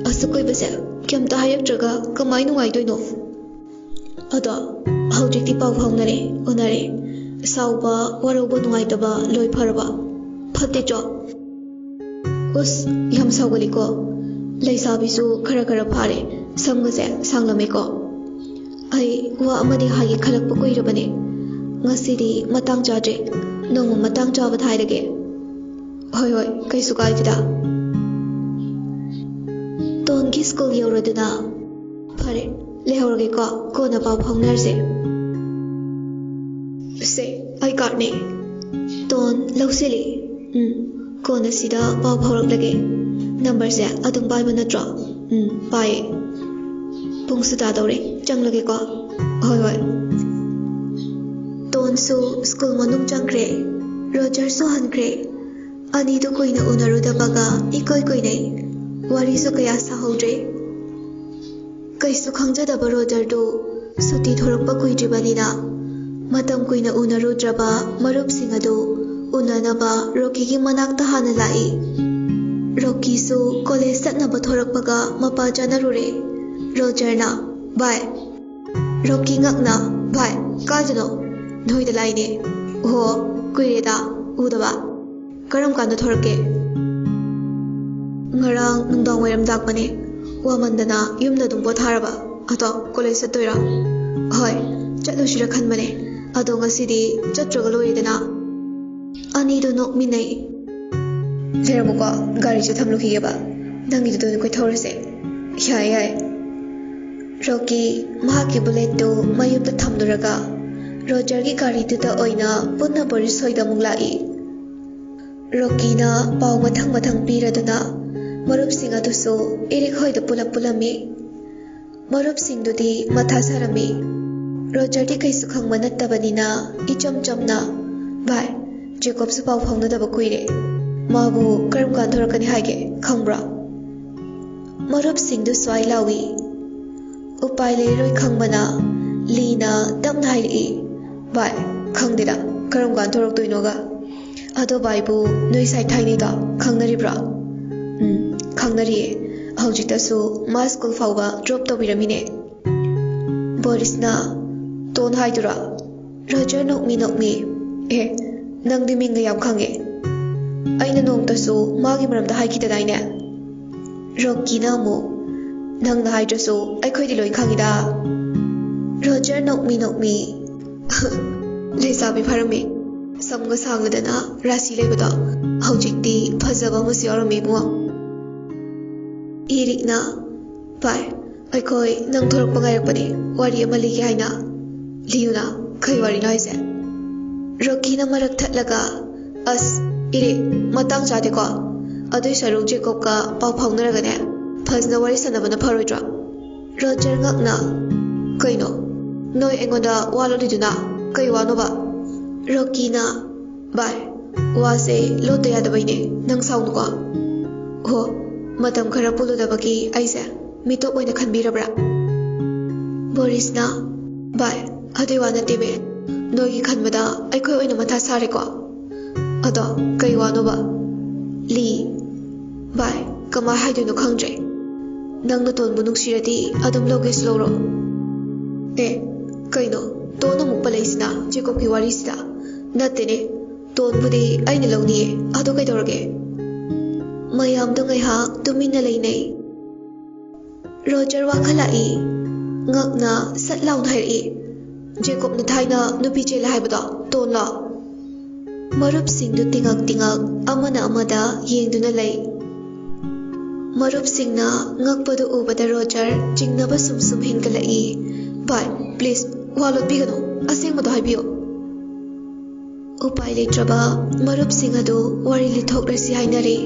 ꯑꯁꯨꯛ ꯀꯨꯏꯕꯁꯦ ꯀꯩꯝꯇ ꯍꯥꯏꯔꯛꯇ꯭ꯔꯒ ꯀꯃꯥꯏ ꯅꯨꯡꯉꯥꯏꯗꯣꯏꯅꯣ?" "ꯑꯗꯣ ꯍꯧꯖꯤꯛꯇꯤ ꯄꯥꯎ ꯐꯥꯎꯅꯔꯦ, ꯎꯅꯔꯦ꯫ ꯁꯥꯎꯕ, ꯋꯥꯔꯧꯕ, ꯅꯨꯡꯉꯥꯏꯇꯕ ꯂꯣꯏ ꯐꯔꯕ? ꯐꯠꯇꯦ ꯆꯣ?" "ꯎꯁ, ꯌꯥꯝ ꯁꯥꯎꯒꯜꯂꯤꯀꯣ꯫ ꯂꯩꯁꯥꯕꯤꯁꯨ ꯈꯔ ꯈꯔ ꯐꯥꯔꯦ, ꯁꯝꯒꯁꯦ ꯁꯥꯡꯂꯝꯃꯦꯀꯣ꯫ ꯑꯩ ꯋꯥ ꯑꯃꯗꯤ ꯍꯥꯏꯒꯦ ꯈꯜꯂꯛꯄ ꯀꯨꯏꯔꯕꯅꯦ꯫ ꯉꯁꯤꯗꯤ ꯃꯇꯥꯡ ꯆꯥꯗ꯭ꯔꯦ, ꯅꯣꯡꯃ ꯃꯇꯥꯡ ꯆꯥꯕꯗ ꯍꯥꯏꯔꯒꯦ꯫" "ꯍꯣꯏ, ꯍꯣꯏ, ꯀꯩꯁꯨ ꯀꯥꯏꯗꯦꯗ꯫" ꯇꯣꯟꯒꯤ ꯁ꯭ꯀꯨꯜ ꯌꯧꯔꯗꯨꯅ, "ꯐꯔꯦ, ꯂꯩꯍꯧꯔꯒꯦꯀꯣ, ꯀꯣꯟꯅ ꯄꯥꯎ ꯐꯥꯎꯅꯔꯁꯦ꯫" "ꯁꯦ, ꯑꯩ ꯀꯥꯔꯗꯅꯦ꯫" ꯇꯣꯟ ꯂꯧꯁꯤꯜꯂꯤ꯫ "ꯎꯝ, ꯀꯣꯟꯅ ꯁꯤꯗ ꯄꯥꯎ ꯐꯥꯎꯔꯛꯂꯒꯦ꯫ ꯅꯝꯕꯔꯁꯦ ꯑꯗꯨꯝ ꯄꯥꯏꯕ ꯅꯠꯇ꯭ꯔꯣ?" "ꯎꯝ, ꯄꯥꯏꯌꯦ꯫" "ꯄꯨꯡꯁꯨ ꯇꯥꯗꯧꯔꯦ, ꯆꯪꯂꯒꯦꯀꯣ꯫" "ꯍꯣꯏ, ꯍꯣꯏ꯫" ꯇꯣꯟꯁꯨ ꯁ꯭ꯀꯨꯜ ꯃꯅꯨꯡ ꯆꯪꯈ꯭ꯔꯦ꯫ ꯔꯣꯖꯔꯁꯨ ꯍꯟꯈ꯭ꯔꯦ꯫ ꯑꯅꯤꯗꯨ ꯀꯨꯏꯅ ꯎꯅꯔꯨꯗꯕꯒ ꯏꯀꯨꯏ ꯀꯨꯏꯅꯩ꯫ ꯋꯥꯔꯤꯁꯨ ꯀꯌꯥ ꯁꯥꯍꯧꯗ꯭ꯔꯦ꯫ ꯀꯩꯁꯨ ꯈꯪꯖꯗꯕ ꯔꯣꯖꯔꯗꯨ ꯁꯨꯇꯤ ꯊꯣꯔꯛꯄ ꯀꯨꯏꯗ꯭ꯔꯤꯕꯅꯤꯅ, ꯃꯇꯝ ꯀꯨꯏꯅ ꯎꯅꯔꯨꯗ꯭ꯔꯕ ꯃꯔꯨꯞꯁꯤꯡ ꯑꯗꯨ ꯎꯅꯅꯕ ꯔꯣꯀꯤꯒꯤ ꯃꯅꯥꯛꯇ ꯍꯥꯟꯅ ꯂꯥꯛꯏ꯫ ꯔꯣꯀꯤꯁꯨ ꯀꯣꯂꯦꯖ ꯆꯠꯅꯕ ꯊꯣꯔꯛꯄꯒ ꯃꯄꯥ ꯆꯥꯅꯔꯨꯔꯦ꯫ ꯔꯣꯖꯔꯅ, "ꯚꯥꯏ!" ꯔꯣꯀꯤ ꯉꯛꯅ, "ꯚꯥꯏ, ꯀꯥꯏꯗꯅꯣ?" "ꯅꯣꯏꯗ ꯂꯥꯛꯏꯅꯦ꯫ ꯑꯣꯍꯣ, ꯀꯨꯏꯔꯦꯗ ꯎꯗꯕ꯫ ꯀꯔꯝ ꯀꯥꯟꯗ ꯊꯣꯔꯛꯀꯦ?" "ꯉꯔꯥꯡ ꯅꯨꯡꯗꯥꯡ ꯋꯥꯏꯔꯝ ꯂꯥꯛꯄꯅꯦ꯫ ꯋꯥꯃꯟꯗꯅ ꯌꯨꯝꯗ ꯑꯗꯨꯝ ꯄꯣꯊꯥꯔꯕ꯫ ꯑꯗꯣ ꯀꯣꯂꯦꯖ ꯆꯠꯇꯣꯏꯔꯣ?" "ꯍꯣꯏ, ꯆꯠꯂꯨꯁꯤꯔ ꯈꯟꯕꯅꯦ꯫ ꯑꯗꯣ ꯉꯁꯤꯗꯤ ꯆꯠꯇ꯭ꯔꯒ ꯂꯣꯏꯔꯦꯗꯅ꯫" ꯑꯅꯤꯗꯣ ꯅꯣꯛꯃꯤꯟꯅꯩ꯫ "ꯂꯩꯔꯝꯃꯨꯀꯣ, ꯒꯥꯔꯤꯁꯨ ꯊꯝꯂꯨꯈꯤꯒꯦꯕ꯫ ꯅꯪꯒꯤꯗꯨꯗ ꯑꯣꯏꯅ ꯀꯣꯏꯊꯧꯔꯁꯦ꯫" "ꯌꯥꯏ, ꯌꯥꯏ꯫" ꯔꯣꯀꯤ ꯃꯍꯥꯛꯀꯤ ꯕꯨꯂꯦꯠꯇꯨ ꯃꯌꯨꯝꯗ ꯊꯝꯂꯨꯔꯒ ꯔꯣꯖꯔꯒꯤ ꯒꯥꯔꯤꯗꯨꯗ ꯑꯣꯏꯅ ꯄꯨꯟꯅ ꯕꯣꯔꯤꯁ ꯍꯣꯏꯗ ꯑꯃꯨꯛ ꯂꯥꯛꯏ꯫ ꯔꯣꯀꯤꯅ ꯄꯥꯎ ꯃꯊꯪ ꯃꯊꯪ ꯄꯤꯔꯗꯨꯅ ꯃꯔꯨꯞꯁꯤꯡ ꯑꯗꯨꯁꯨ ꯏꯔꯤꯛ ꯍꯣꯏꯗ ꯄꯨꯂꯞ ꯄꯨꯜꯂꯝꯃꯤ꯫ ꯃꯔꯨꯞꯁꯤꯡꯗꯨꯗꯤ ꯃꯊꯥ ꯁꯥꯔꯝꯃꯤ꯫ ꯔꯣꯖꯔꯗꯤ ꯀꯩꯁꯨ ꯈꯪꯕ ꯅꯠꯇꯕꯅꯤꯅ ꯏꯆꯝ ꯆꯝꯅ, "ꯚꯥꯏ, ꯖꯦꯀꯣꯕꯁꯨ ꯄꯥꯎ ꯐꯥꯎꯅꯗꯕ ꯀꯨꯏꯔꯦ꯫ ꯃꯥꯕꯨ ꯀꯔꯝ ꯀꯥꯟ ꯊꯣꯔꯛꯀꯅꯤ ꯍꯥꯏꯒꯦ, ꯈꯪꯕ꯭ꯔꯥ?" ꯃꯔꯨꯞꯁꯤꯡꯗꯨ ꯁ꯭ꯋꯥꯏ ꯂꯥꯎꯏ꯫ ꯎꯄꯥꯏ ꯂꯩꯔꯣꯏ ꯈꯪꯕꯅ ꯂꯤꯅ ꯇꯞꯅ ꯍꯥꯏꯔꯛꯏ, "ꯚꯥꯏ, ꯈꯪꯗꯦꯗ, ꯀꯔꯝ ꯀꯥꯟ ꯊꯣꯔꯛꯇꯣꯏꯅꯣꯒ꯫ ꯑꯗꯣ ꯚꯥꯏꯕꯨ ꯅꯣꯏ ꯁꯥꯏ ꯊꯥꯏꯅꯩꯗꯣ ꯈꯪꯅꯔꯤꯕ꯭ꯔꯣ?" "ꯎꯝ, ꯈꯪꯅꯔꯤꯌꯦ꯫ ꯍꯧꯖꯤꯛꯇꯁꯨ ꯃꯥ ꯁ꯭ꯀꯨꯜ ꯐꯥꯎꯕ ꯗ꯭ꯔꯣꯞ ꯇꯧꯕꯤꯔꯝꯃꯤꯅꯦ꯫" ꯕꯣꯔꯤꯁꯅ, "ꯇꯣꯟ ꯍꯥꯏꯗꯨꯔꯣ?" ꯔꯣꯖꯔ ꯅꯣꯛꯃꯤ ꯅꯣꯛꯃꯤ, "ꯑꯦ, ꯅꯪꯗꯤ ꯃꯤꯡꯒ ꯌꯥꯝ ꯈꯪꯉꯦ꯫ ꯑꯩꯅ ꯅꯣꯡꯃꯇꯁꯨ ꯃꯥꯒꯤ ꯃꯔꯝꯗ ꯍꯥꯏꯈꯤꯗꯗꯥꯏꯅꯦ?" ꯔꯣꯀꯤꯅ ꯑꯃꯨꯛ, "ꯅꯪꯅ ꯍꯥꯏꯗ꯭ꯔꯁꯨ ꯑꯩꯈꯣꯏꯗꯤ ꯂꯣꯏ ꯈꯪꯉꯤꯗ꯫" ꯔꯣꯖꯔ ꯅꯣꯛꯃꯤ ꯅꯣꯛꯃꯤ, "ꯂꯩꯁꯥꯕꯤ ꯐꯥꯔꯝꯃꯤ, ꯁꯝꯒ ꯁꯥꯡꯂꯗꯅ ꯔꯥꯁꯤ ꯂꯩꯕꯗꯣ, ꯍꯧꯖꯤꯛꯇꯤ ꯐꯖꯕ ꯑꯃꯁꯨ ꯌꯥꯎꯔꯝꯃꯤ ꯏꯕꯨꯡꯉꯣ꯫" ꯏꯔꯤꯛꯅ, "ꯚꯥꯏ, ꯑꯩꯈꯣꯏ ꯅꯪ ꯊꯣꯔꯛꯄ ꯉꯥꯏꯔꯛꯄꯅꯦ, ꯋꯥꯔꯤ ꯑꯃ ꯂꯤꯒꯦ ꯍꯥꯏꯅ꯫" "ꯂꯤꯌꯨꯅ, ꯀꯩ ꯋꯥꯔꯤꯅꯣ ꯍꯥꯏꯁꯦ?" ꯔꯣꯀꯤꯅ ꯃꯔꯛ ꯊꯠꯂꯒ, "ꯑꯁ, ꯏꯔꯦ, ꯃꯇꯥꯡ ꯆꯥꯗꯦꯀꯣ꯫ ꯑꯗꯨꯏ ꯁꯔꯨꯛ ꯖꯦꯀꯣꯕꯀ ꯄꯥꯎ ꯐꯥꯎꯅꯔꯒꯅꯦ, ꯐꯖꯅ ꯋꯥꯔꯤ ꯁꯥꯟꯅꯕꯅ ꯐꯔꯣꯏꯗ꯭ꯔꯣ?" ꯔꯣꯖꯔ ꯉꯛꯅ, "ꯀꯩꯅꯣ? ꯅꯣꯏ ꯑꯩꯉꯣꯟꯗ ꯋꯥ ꯂꯣꯠꯂꯤꯗꯨꯅ ꯀꯩ ꯋꯥꯅꯣꯕ?" ꯔꯣꯀꯤꯅ, "ꯚꯥꯏ, ꯋꯥꯁꯦ ꯂꯣꯠꯇ ꯌꯥꯗꯕꯩꯅꯦ, ꯅꯪ ꯁꯥꯎꯅꯨꯀꯣ꯫ ꯍꯣ, ꯃꯇꯝ ꯈꯔ ꯄꯨꯜꯂꯨꯗꯕꯒꯤ ꯑꯩꯁꯦ ꯃꯤꯇꯣꯞ ꯑꯣꯏꯅ ꯈꯟꯕꯤꯔꯕ꯭ꯔꯥ?" ꯕꯣꯔꯤꯁꯅ, "ꯚꯥꯏ, ꯑꯗꯨꯏ ꯋꯥ ꯅꯠꯇꯦꯃꯦ꯫ ꯅꯣꯏꯒꯤ ꯈꯟꯕꯗ ꯑꯩꯈꯣꯏ ꯑꯣꯏꯅ ꯃꯊꯥ ꯁꯥꯔꯦꯀꯣ꯫ ꯑꯗꯣ ꯀꯩ ꯋꯥꯅꯣꯕ?" ꯂꯤ, ꯚꯥꯏ, ꯀꯃꯥꯏ ꯍꯥꯏꯗꯣꯏꯅꯣ ꯈꯪꯗ꯭ꯔꯦ꯫ ꯅꯪꯅ ꯇꯣꯟꯕꯨ ꯅꯨꯡꯁꯤꯔꯗꯤ ꯑꯗꯨꯝ ꯂꯧꯒꯦꯁꯨ ꯂꯧꯔꯣ꯫ ꯑꯦ, ꯀꯩꯅꯣ? ꯇꯣꯟ ꯑꯃꯨꯛ ꯄꯜꯂꯛꯏꯁꯤꯅ ꯖꯦꯀꯣꯕꯀꯤ ꯋꯥꯔꯤꯁꯤꯗ? ꯅꯠꯇꯦꯅꯦ, ꯇꯣꯟꯕꯨꯗꯤ ꯑꯩꯅ ꯂꯧꯅꯤꯌꯦ꯫ ꯑꯗꯣ ꯀꯩꯗꯧꯔꯒꯦ? ꯃꯌꯥꯝꯗꯣ ꯉꯥꯏꯍꯥꯛ ꯇꯨꯃꯤꯟꯅ ꯂꯩꯅꯩ꯫ ꯔꯣꯖꯔ ꯋꯥꯈꯜ ꯂꯥꯛꯏ꯫ ꯉꯛꯅ ꯁꯠ ꯂꯥꯎꯅ ꯍꯥꯏꯔꯛꯏ, "ꯖꯦꯀꯣꯕꯅ ꯊꯥꯏꯅ ꯅꯨꯄꯤ ꯆꯦꯜꯂꯦ ꯍꯥꯏꯕꯗꯣ ꯇꯣꯟꯂꯣ?" ꯃꯔꯨꯞꯁꯤꯡꯗꯨ ꯇꯤꯉꯛ ꯇꯤꯉꯛ ꯑꯃꯅ ꯑꯃꯗ ꯌꯦꯡꯗꯨꯅ ꯂꯩ꯫ ꯃꯔꯨꯞꯁꯤꯡꯅ ꯉꯛꯄꯗꯨ ꯎꯕꯗ ꯔꯣꯖꯔ ꯆꯤꯡꯅꯕ ꯁꯨꯝ ꯁꯨꯝ ꯍꯦꯟꯒꯠꯂꯛꯏ꯫ "ꯚꯥꯏ, please, ꯋꯥ ꯂꯣꯠꯄꯤꯒꯅꯨ, ꯑꯁꯦꯡꯕꯗꯣ ꯍꯥꯏꯕꯤꯌꯨ꯫" ꯎꯄꯥꯏ ꯂꯩꯇ꯭ꯔꯕ ꯃꯔꯨꯞꯁꯤꯡ ꯑꯗꯨ ꯋꯥꯔꯤ ꯂꯤꯊꯣꯛꯂꯁꯤ ꯍꯥꯏꯅꯔꯦ꯫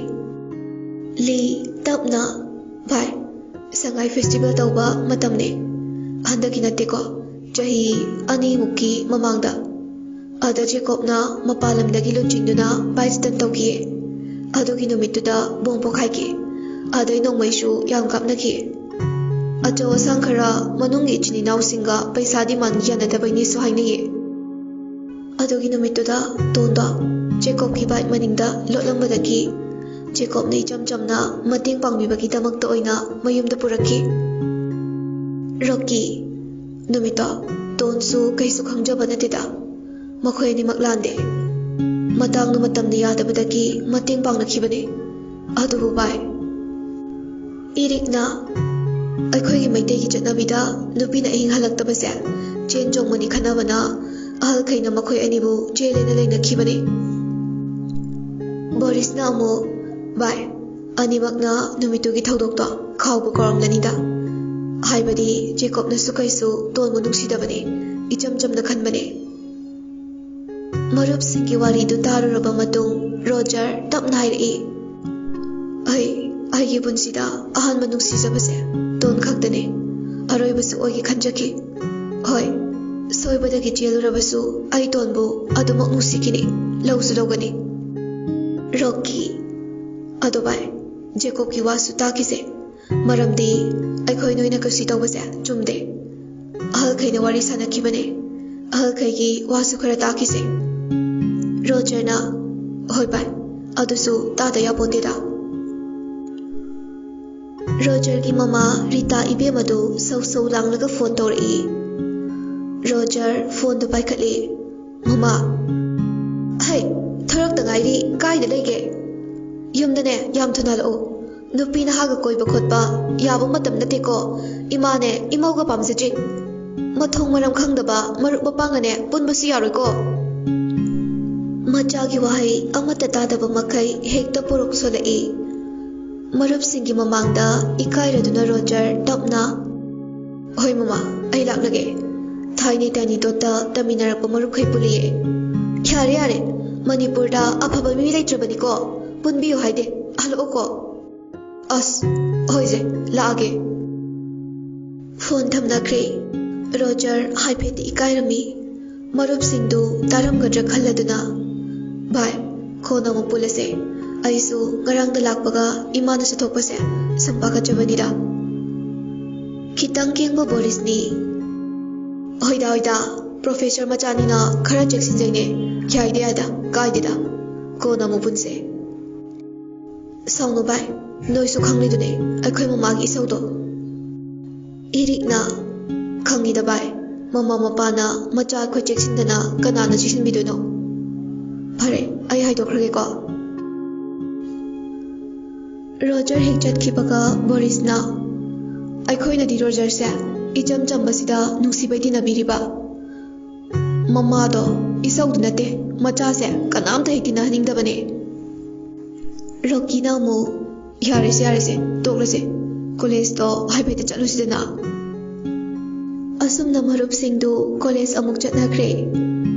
ꯂꯤ, ꯇꯞꯅ, "ꯚꯥꯏ, ꯁꯉꯥꯏ ꯐꯦꯁꯇꯤꯚꯦꯜ ꯇꯧꯕ ꯃꯇꯝꯅꯦ꯫ ꯍꯟꯗꯛꯀꯤ ꯅꯠꯇꯦꯀꯣ, ꯆꯍꯤ ꯑꯅꯤꯃꯨꯛꯀꯤ ꯃꯃꯥꯡꯗ꯫ ꯑꯗ ꯖꯦꯀꯣꯕꯅ ꯃꯄꯥꯟ ꯂꯝꯗꯒꯤ ꯂꯨꯆꯤꯡꯗꯨꯅ ꯕꯥꯏꯁꯇꯟ ꯇꯧꯈꯤꯌꯦ꯫ ꯑꯗꯨꯒꯤ ꯅꯨꯃꯤꯠꯇꯨꯗ ꯕꯣꯝ ꯄꯣꯈꯥꯏꯈꯤ꯫ ꯑꯗꯩ ꯅꯣꯡꯃꯩꯁꯨ ꯌꯥꯝ ꯀꯥꯞꯅꯈꯤ꯫ ꯑꯆꯧ ꯑꯁꯥꯡ ꯈꯔ ꯃꯅꯨꯡꯒꯤ ꯏꯆꯤꯟ ꯏꯅꯥꯎꯁꯤꯡꯒ ꯄꯩꯁꯥ ꯗꯤꯃꯥꯟ ꯌꯥꯅꯗꯕꯩꯅꯦꯁꯨ ꯍꯥꯏꯅꯩꯌꯦ꯫ ꯑꯗꯨꯒꯤ ꯅꯨꯃꯤꯠꯇꯨꯗ ꯇꯣꯟꯗꯣ ꯖꯦꯀꯣꯕꯀꯤ ꯕꯥꯏꯛ ꯃꯅꯤꯡꯗ ꯂꯣꯠꯂꯝꯕꯗꯒꯤ ꯖꯦꯀꯣꯕꯅ ꯏꯆꯝ ꯆꯝꯅ ꯃꯇꯦꯡ ꯄꯥꯡꯕꯤꯕꯒꯤꯗꯃꯛꯇ ꯑꯣꯏꯅ ꯃꯌꯨꯝꯗ ꯄꯨꯔꯛꯈꯤ꯫" ꯔꯣꯀꯤ, "ꯅꯨꯃꯤꯠꯇꯣ ꯇꯣꯟꯁꯨ ꯀꯩꯁꯨ ꯈꯪꯖꯕ ꯅꯠꯇꯦꯗ꯫ ꯃꯈꯣꯏ ꯑꯅꯤꯃꯛ ꯂꯥꯟꯗꯦ꯫ ꯃꯇꯥꯡꯅ ꯃꯇꯝꯅ ꯌꯥꯗꯕꯗꯒꯤ ꯃꯇꯦꯡ ꯄꯥꯡꯅꯈꯤꯕꯅꯦ꯫ ꯑꯗꯨꯕꯨ ꯚꯥꯏ, ꯏꯔꯤꯛꯅ, ꯑꯩꯈꯣꯏꯒꯤ ꯃꯩꯇꯩꯒꯤ ꯆꯠꯅꯕꯤꯗ ꯅꯨꯄꯤꯅ ꯑꯍꯤꯡ ꯍꯜꯂꯛꯇꯕꯁꯦ ꯆꯦꯟ ꯆꯣꯡꯕꯅꯤ ꯈꯟꯅꯕꯅ ꯑꯍꯜꯈꯩꯅ ꯃꯈꯣꯏ ꯑꯅꯤꯕꯨ ꯆꯦꯜꯂꯦꯅ ꯂꯩꯅꯈꯤꯕꯅꯤ꯫" ꯕꯣꯔꯤꯁꯅ ꯑꯃꯨꯛ, "ꯚꯥꯏ, ꯑꯅꯤꯃꯛꯅ ꯅꯨꯃꯤꯠꯇꯨꯒꯤ ꯊꯧꯗꯣꯛꯇꯣ ꯀꯥꯎꯕ ꯀꯥꯎꯔꯝꯂꯅꯤꯗ꯫ ꯍꯥꯏꯕꯗꯤ ꯖꯦꯀꯣꯕꯅꯁꯨ ꯀꯩꯁꯨ ꯇꯣꯟꯕꯨ ꯅꯨꯡꯁꯤꯗꯕꯅꯦ, ꯏꯆꯝ ꯆꯝꯅ ꯈꯟꯕꯅꯦ꯫" ꯃꯔꯨꯞꯁꯤꯡꯒꯤ ꯋꯥꯔꯤꯗꯨ ꯇꯥꯔꯨꯔꯕ ꯃꯇꯨꯡ ꯔꯣꯖꯔ ꯇꯞꯅ ꯍꯥꯏꯔꯛꯏ, "ꯑꯩ, ꯑꯩꯒꯤ ꯄꯨꯟꯁꯤꯗ ꯑꯍꯥꯟꯕ ꯅꯨꯡꯁꯤꯖꯕꯁꯦ ꯇꯣꯟ ꯈꯛꯇꯅꯦ꯫ ꯑꯔꯣꯏꯕꯁꯨ ꯑꯣꯏꯒꯦ ꯈꯟꯖꯈꯤ꯫ ꯍꯣꯏ, ꯁꯣꯏꯕꯗꯒꯤ ꯆꯦꯜꯂꯨꯔꯕꯁꯨ ꯑꯩ ꯇꯣꯟꯕꯨ ꯑꯗꯨꯃꯛ ꯅꯨꯡꯁꯤꯈꯤꯅꯤ, ꯂꯧꯁꯨ ꯂꯧꯒꯅꯤ꯫" ꯔꯣꯀꯤ, "ꯑꯗꯣ ꯚꯥꯏ, ꯖꯦꯀꯣꯕꯀꯤ ꯋꯥꯁꯨ ꯇꯥꯈꯤꯁꯦ꯫ ꯃꯔꯝꯗꯤ ꯑꯩꯈꯣꯏ ꯅꯣꯏꯅ ꯀꯨꯁꯤ ꯇꯧꯕꯁꯦ ꯆꯨꯝꯗꯦ꯫ ꯑꯍꯜꯈꯩꯅ ꯋꯥꯔꯤ ꯁꯥꯟꯅꯈꯤꯕꯅꯦ꯫ ꯑꯍꯜꯈꯩꯒꯤ ꯋꯥꯁꯨ ꯈꯔ ꯇꯥꯈꯤꯁꯦ꯫" ꯔꯣꯖꯔꯅ, "ꯍꯣꯏ ꯚꯥꯏ, ꯑꯗꯨꯁꯨ ꯇꯥꯗ ꯌꯥꯄꯣꯟꯇꯦꯗ꯫" ꯔꯣꯖꯔꯒꯤ ꯃꯃꯥ ꯔꯤꯇꯥ ꯏꯕꯦꯝ ꯑꯗꯨ ꯁꯧ ꯁꯧ ꯂꯥꯡꯂꯒ ꯐꯣꯟ ꯇꯧꯔꯛꯏ꯫ ꯔꯣꯖꯔ ꯐꯣꯟꯗꯨ ꯄꯥꯏꯈꯠꯂꯤ꯫ "ꯃꯃꯥ!" "ꯍꯩ, ꯊꯣꯔꯛꯇ ꯉꯥꯏꯔꯤ, ꯀꯥꯏꯗ ꯂꯩꯒꯦ?" "ꯌꯨꯝꯗꯅꯦ, ꯌꯥꯝ ꯊꯨꯅ ꯍꯜꯂꯛꯎ꯫ ꯅꯨꯄꯤ ꯅꯍꯥꯒ ꯀꯣꯏꯕ ꯈꯣꯠꯄ ꯌꯥꯕ ꯃꯇꯝ ꯅꯠꯇꯦꯀꯣ꯫ ꯏꯃꯥꯅꯦ, ꯏꯃꯧꯒ ꯄꯥꯝꯖꯗ꯭ꯔꯤ꯫ ꯃꯊꯣꯡ ꯃꯔꯝ ꯈꯪꯗꯕ ꯃꯔꯨꯞ ꯃꯄꯥꯡꯒꯅꯦ ꯄꯨꯟꯕꯁꯨ ꯌꯥꯔꯣꯏꯀꯣ꯫" ꯃꯆꯥꯒꯤ ꯋꯥꯍꯩ ꯑꯃꯠꯇ ꯇꯥꯗꯕ ꯃꯈꯩ ꯍꯦꯛꯇ ꯄꯣꯔꯣꯛ ꯁꯣꯜꯂꯛꯏ꯫ ꯃꯔꯨꯞꯁꯤꯡꯒꯤ ꯃꯃꯥꯡꯗ ꯏꯀꯥꯏꯔꯗꯨꯅ ꯔꯣꯖꯔ ꯇꯞꯅ, "ꯍꯣꯏ ꯃꯃꯥ, ꯑꯩ ꯂꯥꯛꯂꯒꯦ꯫ ꯊꯥꯏꯅꯩ ꯇꯥꯏꯅꯤ ꯇꯣꯠꯇ ꯇꯝꯃꯤꯟꯅꯔꯛꯄ ꯃꯔꯨꯞꯈꯩ ꯄꯨꯜꯂꯤꯌꯦ꯫ ꯌꯥꯔꯦ, ꯌꯥꯔꯦ, ꯃꯅꯤꯄꯨꯔꯗ ꯑꯐꯕ ꯃꯤ ꯂꯩꯇ꯭ꯔꯕꯅꯤꯀꯣ꯫ ꯄꯨꯟꯕꯤꯌꯨ ꯍꯥꯏꯗꯦ, ꯍꯜꯂꯛꯑꯣꯀꯣ꯫" "ꯑꯁ, ꯍꯣꯏꯁꯦ, ꯂꯥꯛꯑꯒꯦ꯫" ꯐꯣꯟ ꯊꯝꯅꯈ꯭ꯔꯦ꯫ ꯔꯣꯖꯔ ꯍꯥꯏꯐꯦꯠꯇꯤ ꯏꯀꯥꯏꯔꯝꯃꯤ꯫ ꯃꯔꯨꯞꯁꯤꯡꯗꯨ ꯇꯥꯔꯝꯒꯗ꯭ꯔꯥ ꯈꯜꯂꯗꯨꯅ, "ꯚꯥꯏ, ꯀꯣꯟꯅ ꯑꯃꯨꯛ ꯄꯨꯜꯂꯁꯦ꯫ ꯑꯩꯁꯨ ꯉꯔꯥꯡꯗ ꯂꯥꯛꯄꯒ ꯏꯃꯥꯅ ꯆꯠꯊꯣꯛꯄꯁꯦ ꯁꯨꯝ ꯄꯥꯈꯠꯆꯕꯅꯤꯗ꯫" ꯈꯤꯇꯪ ꯀꯦꯡꯕ ꯕꯣꯔꯤꯁꯅꯤ꯫ "ꯍꯣꯏꯗ, ꯍꯣꯏꯗ, ꯄ꯭ꯔꯣꯐꯦꯁꯔ ꯃꯆꯥꯅꯤꯅ ꯈꯔ ꯆꯦꯛꯁꯤꯟꯖꯩꯅꯦ꯫ ꯌꯥꯏꯗ, ꯌꯥꯏꯗ, ꯀꯥꯏꯗꯦꯗ꯫ ꯀꯣꯟꯅ ꯑꯃꯨꯛ ꯄꯨꯟꯁꯦ꯫" "ꯁꯥꯎꯅꯨ ꯚꯥꯏ, ꯅꯣꯏꯁꯨ ꯈꯪꯂꯤꯗꯨꯅꯦ ꯑꯩꯈꯣꯏ ꯃꯃꯥꯒꯤ ꯏꯁꯧꯗꯣ꯫" ꯏꯔꯤꯛꯅ, "ꯈꯪꯉꯤꯗ ꯚꯥꯏ, ꯃꯃꯥ ꯃꯄꯥꯅ ꯃꯆꯥ ꯑꯩꯈꯣꯏ ꯆꯦꯛꯁꯤꯟꯗꯅ ꯀꯅꯥꯅ ꯆꯦꯛꯁꯤꯟꯕꯤꯗꯣꯏꯅꯣ? ꯐꯔꯦ, ꯑꯩ ꯍꯥꯏꯗꯣꯛꯈ꯭ꯔꯒꯦꯀꯣ꯫" ꯔꯣꯖꯔ ꯍꯦꯛ ꯆꯠꯈꯤꯕꯒ ꯕꯣꯔꯤꯁꯅ, "ꯑꯩꯈꯣꯏꯅꯗꯤ ꯔꯣꯖꯔꯁꯦ ꯏꯆꯝ ꯆꯝꯕꯁꯤꯗ ꯅꯨꯡꯁꯤꯕꯩ ꯇꯤꯟꯅꯕꯤꯔꯤꯕ꯫ ꯃꯃꯥꯗꯣ ꯏꯁꯧꯗꯨ ꯅꯠꯇꯦ, ꯃꯆꯥꯁꯦ ꯀꯅꯥꯝꯇ ꯍꯦꯛ ꯇꯤꯟꯅꯍꯟꯅꯤꯡꯗꯕꯅꯦ꯫" ꯔꯣꯀꯤꯅ ꯑꯃꯨꯛ, "ꯌꯥꯔꯦꯁꯦ, ꯌꯥꯔꯦꯁꯦ, ꯇꯣꯛꯂꯁꯦ꯫ ꯀꯣꯂꯦꯖꯇꯣ ꯍꯥꯏꯐꯦꯠꯇ ꯆꯠꯂꯨꯁꯤꯗꯅ꯫" ꯑꯁꯨꯝꯅ ꯃꯔꯨꯞꯁꯤꯡꯗꯨ ꯀꯣꯂꯦꯖ ꯑꯃꯨꯛ ꯆꯠꯅꯈ꯭ꯔꯦ꯫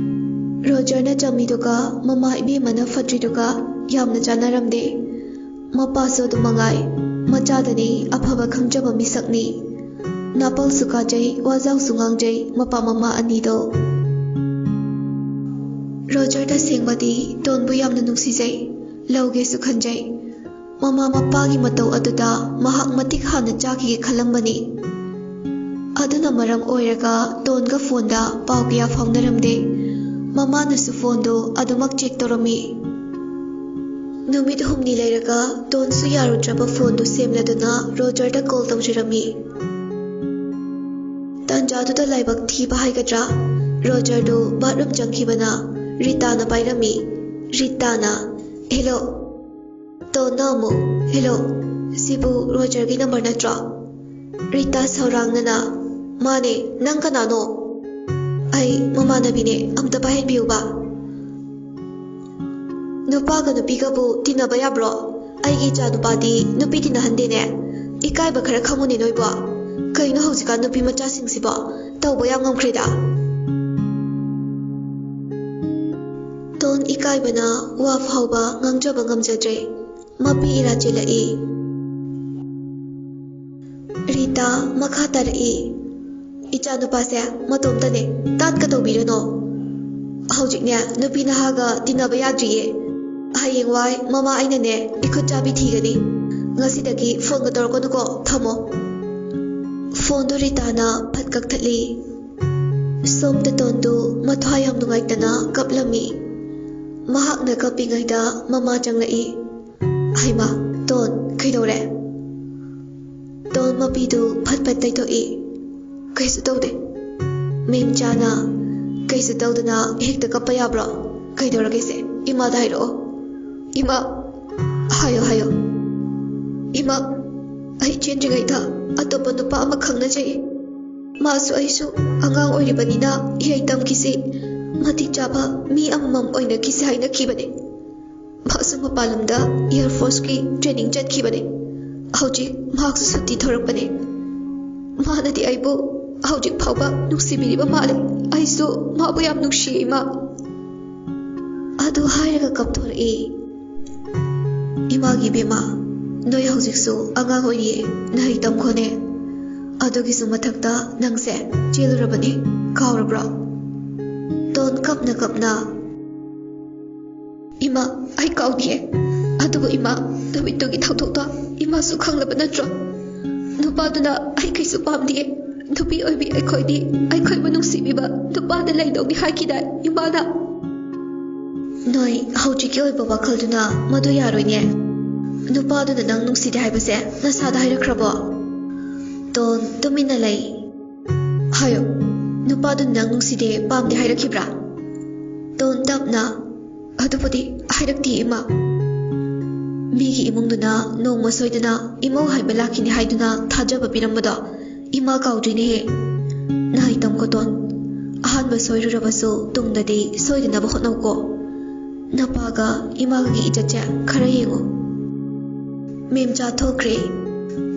ꯔꯣꯖꯔꯅ ꯆꯝꯃꯤꯗꯨꯒ ꯃꯃꯥ ꯏꯕꯦꯝꯃꯅ ꯐꯠꯇ꯭ꯔꯤꯗꯨꯒ ꯌꯥꯝꯅ ꯆꯥꯟꯅꯔꯝꯗꯦ꯫ ꯃꯄꯥꯁꯨ ꯑꯗꯨ ꯃꯉꯥꯏ, ꯃꯆꯥꯗꯅꯤ ꯑꯐꯕ ꯈꯪꯖꯕ ꯃꯤꯁꯛꯅꯤ꯫ ꯅꯥꯄꯜꯁꯨ ꯀꯥꯖꯩ, ꯋꯥꯖꯥꯎꯁꯨ ꯉꯥꯡꯖꯩ ꯃꯄꯥ ꯃꯃꯥ ꯑꯅꯤꯗꯣ꯫ ꯔꯣꯖꯔ ꯇꯁꯦꯡꯕꯗꯤ ꯇꯣꯟꯕꯨ ꯌꯥꯝꯅ ꯅꯨꯡꯁꯤꯖꯩ, ꯂꯧꯒꯦꯁꯨ ꯈꯟꯖꯩ꯫ ꯃꯃꯥ ꯃꯄꯥꯒꯤ ꯃꯇꯧ ꯑꯗꯨꯗ ꯃꯍꯥꯛ ꯃꯇꯤꯛ ꯍꯥꯟꯅ ꯆꯥꯈꯤꯒꯦ ꯈꯜꯂꯝꯕꯅꯤ꯫ ꯑꯗꯨꯅ ꯃꯔꯝ ꯑꯣꯏꯔꯒ ꯇꯣꯟꯒ ꯐꯣꯟꯗ ꯄꯥꯎ ꯀꯌꯥ ꯐꯥꯎꯅꯔꯝꯗꯦ꯫ ꯃꯃꯥꯅꯁꯨ ꯐꯣꯟꯗꯨ ꯑꯗꯨꯃꯛ ꯆꯦꯛ ꯇꯧꯔꯝꯃꯤ꯫ ꯅꯨꯃꯤꯠ ꯍꯨꯝꯅꯤ ꯂꯩꯔꯒ ꯇꯣꯟꯁꯨ ꯌꯥꯔꯨꯗ꯭ꯔꯕ ꯐꯣꯟꯗꯨ ꯁꯦꯝꯂꯗꯨꯅ ꯔꯣꯖꯔꯗ ꯀꯣꯜ ꯇꯧꯖꯔꯝꯃꯤ꯫ ꯇꯥꯟꯖꯥꯗꯨꯗ ꯂꯥꯏꯕꯛ ꯊꯤꯕ ꯍꯥꯏꯒꯗ꯭ꯔꯥ, ꯔꯣꯖꯔꯗꯨ ꯕꯥꯠꯔꯨꯝ ꯆꯪꯈꯤꯕꯅ ꯔꯤꯇꯥꯅ ꯄꯥꯏꯔꯝꯃꯤ꯫ ꯔꯤꯇꯥꯅ, "ꯍꯦꯂꯣ!" ꯇꯣꯟꯅ ꯑꯃꯨꯛ, "ꯍꯦꯂꯣ, ꯁꯤꯕꯨ ꯔꯣꯖꯔꯒꯤ ꯅꯝꯕꯔ ꯅꯠꯇ꯭ꯔꯣ?" ꯔꯤꯇꯥ ꯁꯧꯔꯥꯡꯅꯅ, "ꯃꯥꯅꯦ, ꯅꯪ ꯀꯅꯥꯅꯣ?" "ꯑꯩ ꯃꯃꯥꯟꯅꯕꯤꯅꯦ, ꯑꯝꯇ ꯄꯥꯏꯍꯟꯕꯤꯌꯨꯕ꯫" "ꯅꯨꯄꯥꯒ ꯅꯨꯄꯤꯒꯕꯨ ꯇꯤꯟꯅꯕ ꯌꯥꯕ꯭ꯔꯣ? ꯑꯩꯒꯤ ꯏꯆꯥ ꯅꯨꯄꯥꯗꯤ ꯅꯨꯄꯤ ꯇꯤꯟꯅꯍꯟꯗꯦꯅꯦ꯫ ꯏꯀꯥꯏꯕ ꯈꯔ ꯈꯪꯉꯨꯅꯦ ꯅꯣꯏꯕꯣ꯫ ꯀꯩꯅꯣ ꯍꯧꯖꯤꯛꯀꯥꯟ ꯅꯨꯄꯤ ꯃꯆꯥꯁꯤꯡꯁꯤꯕꯣ? ꯇꯧꯕ ꯌꯥꯝ ꯉꯝꯈ꯭ꯔꯦꯗ꯫" ꯇꯣꯟ ꯏꯀꯥꯏꯕꯅ ꯋꯥ ꯐꯥꯎꯕ ꯉꯥꯡꯖꯕ ꯉꯝꯖꯗ꯭ꯔꯦ꯫ ꯃꯄꯤ ꯏꯔꯥ ꯆꯦꯜꯂꯛꯏ꯫ ꯔꯤꯇꯥ ꯃꯈꯥ ꯇꯥꯔꯛꯏ, "ꯏꯆꯥꯅꯨꯄꯥꯁꯦ ꯃꯇꯣꯝꯇꯅꯦ, ꯇꯥꯠꯀ ꯇꯧꯕꯤꯔꯅꯣ꯫ ꯍꯧꯖꯤꯛꯅꯦ ꯅꯨꯄꯤ ꯅꯍꯥꯒ ꯇꯤꯟꯅꯕ ꯌꯥꯗ꯭ꯔꯤꯌꯦ꯫ ꯍꯌꯦꯡꯋꯥꯏ ꯃꯃꯥ ꯑꯩꯅꯅꯦ ꯏꯈꯨꯠ ꯆꯥꯕꯤ ꯊꯤꯒꯅꯤ꯫ ꯉꯁꯤꯗꯒꯤ ꯐꯣꯟꯒ ꯇꯧꯔꯛꯀꯅꯨꯀꯣ, ꯊꯝꯃꯣ꯫" ꯐꯣꯟꯗꯨ ꯔꯤꯇꯥꯅ ꯐꯠ ꯀꯛꯊꯠꯂꯤ꯫ ꯁꯣꯝꯗ ꯇꯣꯟꯗꯨ ꯃꯊ꯭ꯋꯥꯏ ꯌꯥꯝ ꯅꯨꯡꯉꯥꯏꯇꯅ ꯀꯞꯂꯝꯃꯤ꯫ ꯃꯍꯥꯛꯅ ꯀꯞꯄꯤꯉꯩꯗ ꯃꯃꯥ ꯆꯪꯂꯛꯏ꯫ "ꯍꯩꯃꯥ, ꯇꯣꯟ, ꯀꯩꯗꯧꯔꯦ?" ꯇꯣꯟ ꯃꯄꯤꯗꯨ ꯐꯠ ꯐꯠ ꯇꯩꯊꯣꯛꯏ꯫ "ꯀꯩꯁꯨ ꯇꯧꯗꯦ꯫" ꯃꯦꯝꯆꯥꯅ, "ꯀꯩꯁꯨ ꯇꯧꯗꯅ ꯍꯦꯛꯇ ꯀꯞꯄ ꯌꯥꯕ꯭ꯔꯣ? ꯀꯩꯗꯧꯔꯒꯦꯁꯦ? ꯏꯃꯥꯗ ꯍꯥꯏꯔꯛꯑꯣ꯫" "ꯏꯃꯥ꯫" "ꯍꯥꯏꯌꯣ, ꯍꯥꯏꯌꯣ꯫" "ꯏꯃꯥ, ꯑꯩ ꯆꯦꯟꯗ꯭ꯔꯤꯉꯩꯗ ꯑꯇꯣꯞꯄ ꯅꯨꯄꯥ ꯑꯃ ꯈꯪꯅꯖꯩ꯫ ꯃꯥꯁꯨ ꯑꯩꯁꯨ ꯑꯉꯥꯡ ꯑꯣꯏꯔꯤꯕꯅꯤꯅ ꯏꯍꯩ ꯇꯝꯈꯤꯁꯤ, ꯃꯇꯤꯛ ꯆꯥꯕ ꯃꯤ ꯑꯃꯃꯝ ꯑꯣꯏꯅꯈꯤꯁꯤ ꯍꯥꯏꯅꯈꯤꯕꯅꯦ꯫ ꯃꯥꯁꯨ ꯃꯄꯥꯟ ꯂꯝꯗ ꯑꯦꯌꯔ ꯐꯣꯔꯁꯀꯤ ꯇ꯭ꯔꯦꯅꯤꯡ ꯆꯠꯈꯤꯕꯅꯦ꯫ ꯍꯧꯖꯤꯛ ꯃꯍꯥꯛꯁꯨ ꯁꯨꯇꯤ ꯊꯣꯔꯛꯄꯅꯦ꯫ ꯃꯥꯅꯗꯤ ꯑꯩꯕꯨ ꯍꯧꯖꯤꯛ ꯐꯥꯎꯕ ꯅꯨꯡꯁꯤꯕꯤꯔꯤꯕ ꯃꯥꯜꯂꯦ꯫ ꯑꯩꯁꯨ ꯃꯥꯕꯨ ꯌꯥꯝ ꯅꯨꯡꯁꯤꯌꯦ, ꯏꯃꯥ꯫" ꯑꯗꯨ ꯍꯥꯏꯔꯒ ꯀꯞꯊꯣꯔꯛꯏ꯫ "ꯏꯃꯥꯒꯤ ꯏꯕꯦꯝꯃ, ꯅꯣꯏ ꯍꯧꯖꯤꯛꯁꯨ ꯑꯉꯥꯡ ꯑꯣꯏꯔꯤꯌꯦ, ꯅꯍꯩ ꯇꯝꯈꯣꯅꯦ꯫ ꯑꯗꯨꯒꯤꯁꯨ ꯃꯊꯛꯇ ꯅꯪꯁꯦ ꯆꯦꯜꯂꯨꯔꯕꯅꯦ, ꯀꯥꯎꯔꯕ꯭ꯔꯣ?" ꯇꯣꯟ ꯀꯞꯅ ꯀꯞꯅ, "ꯏꯃꯥ, ꯑꯩ ꯀꯥꯎꯗꯤꯌꯦ꯫ ꯑꯗꯨꯕꯨ ꯏꯃꯥ, ꯅꯨꯃꯤꯠꯇꯨꯒꯤ ꯊꯧꯗꯣꯛꯇꯣ ꯏꯃꯥꯁꯨ ꯈꯪꯂꯕ ꯅꯠꯇ꯭ꯔꯣ? ꯅꯨꯄꯥꯗꯨꯅ ꯑꯩ ꯀꯩꯁꯨ ꯄꯥꯝꯗꯤꯌꯦ꯫ ꯅꯨꯄꯤ ꯑꯣꯏꯕꯤ ꯑꯩꯈꯣꯏꯗꯤ ꯑꯩꯈꯣꯏꯕꯨ ꯅꯨꯡꯁꯤꯕꯤꯕ ꯅꯨꯄꯥꯗ ꯂꯩꯗꯧꯅꯤ ꯍꯥꯏꯈꯤꯗꯥꯏ ꯏꯃꯥꯅ?" ꯅꯣꯏ ꯍꯧꯖꯤꯛꯀꯤ ꯑꯣꯏꯕ ꯋꯥꯈꯜꯗꯨꯅ ꯃꯗꯨ ꯌꯥꯔꯣꯏꯅꯦ꯫ ꯅꯨꯄꯥꯗꯨꯅ ꯅꯪ ꯅꯨꯡꯁꯤꯗꯦ ꯍꯥꯏꯕꯁꯦ ꯅꯁꯥꯗ ꯍꯥꯏꯔꯛꯈ꯭ꯔꯕꯣ? ꯇꯣꯟ ꯇꯨꯃꯤꯟꯅ ꯂꯩ꯫ ꯍꯥꯏꯌꯣ, ꯅꯨꯄꯥꯗꯨꯅ ꯅꯪ ꯅꯨꯡꯁꯤꯗꯦ, ꯄꯥꯝꯗꯦ ꯍꯥꯏꯔꯛꯈꯤꯕ꯭ꯔꯥ? ꯇꯣꯟ ꯇꯞꯅ, ꯑꯗꯨꯕꯨꯗꯤ ꯍꯥꯏꯔꯛꯇꯦ, ꯏꯃꯥ꯫ ꯃꯤꯒꯤ ꯏꯃꯨꯡꯗꯨꯅ ꯅꯣꯡꯃ ꯁꯣꯏꯗꯅ ꯏꯃꯧ ꯍꯥꯏꯕ ꯂꯥꯛꯈꯤꯅꯤ ꯍꯥꯏꯗꯨꯅ ꯊꯥꯖꯕ ꯄꯤꯔꯝꯕꯗꯣ ꯏꯃꯥ ꯀꯥꯎꯗ꯭ꯔꯤꯅꯦꯍꯦ꯫ ꯅꯍꯩ ꯇꯝꯀꯣ ꯇꯣꯟ꯫ ꯑꯍꯥꯟꯕ ꯁꯣꯏꯔꯨꯔꯕꯁꯨ ꯇꯨꯡꯗꯗꯤ ꯁꯣꯏꯗꯅꯕ ꯍꯣꯠꯅꯧꯀꯣ꯫ ꯅꯄꯥꯒ ꯏꯃꯥꯒꯒꯤ ꯏꯖꯠꯁꯦ ꯈꯔ ꯌꯦꯡꯉꯨ꯫ ꯃꯦꯝꯆꯥ ꯊꯣꯛꯈ꯭ꯔꯦ꯫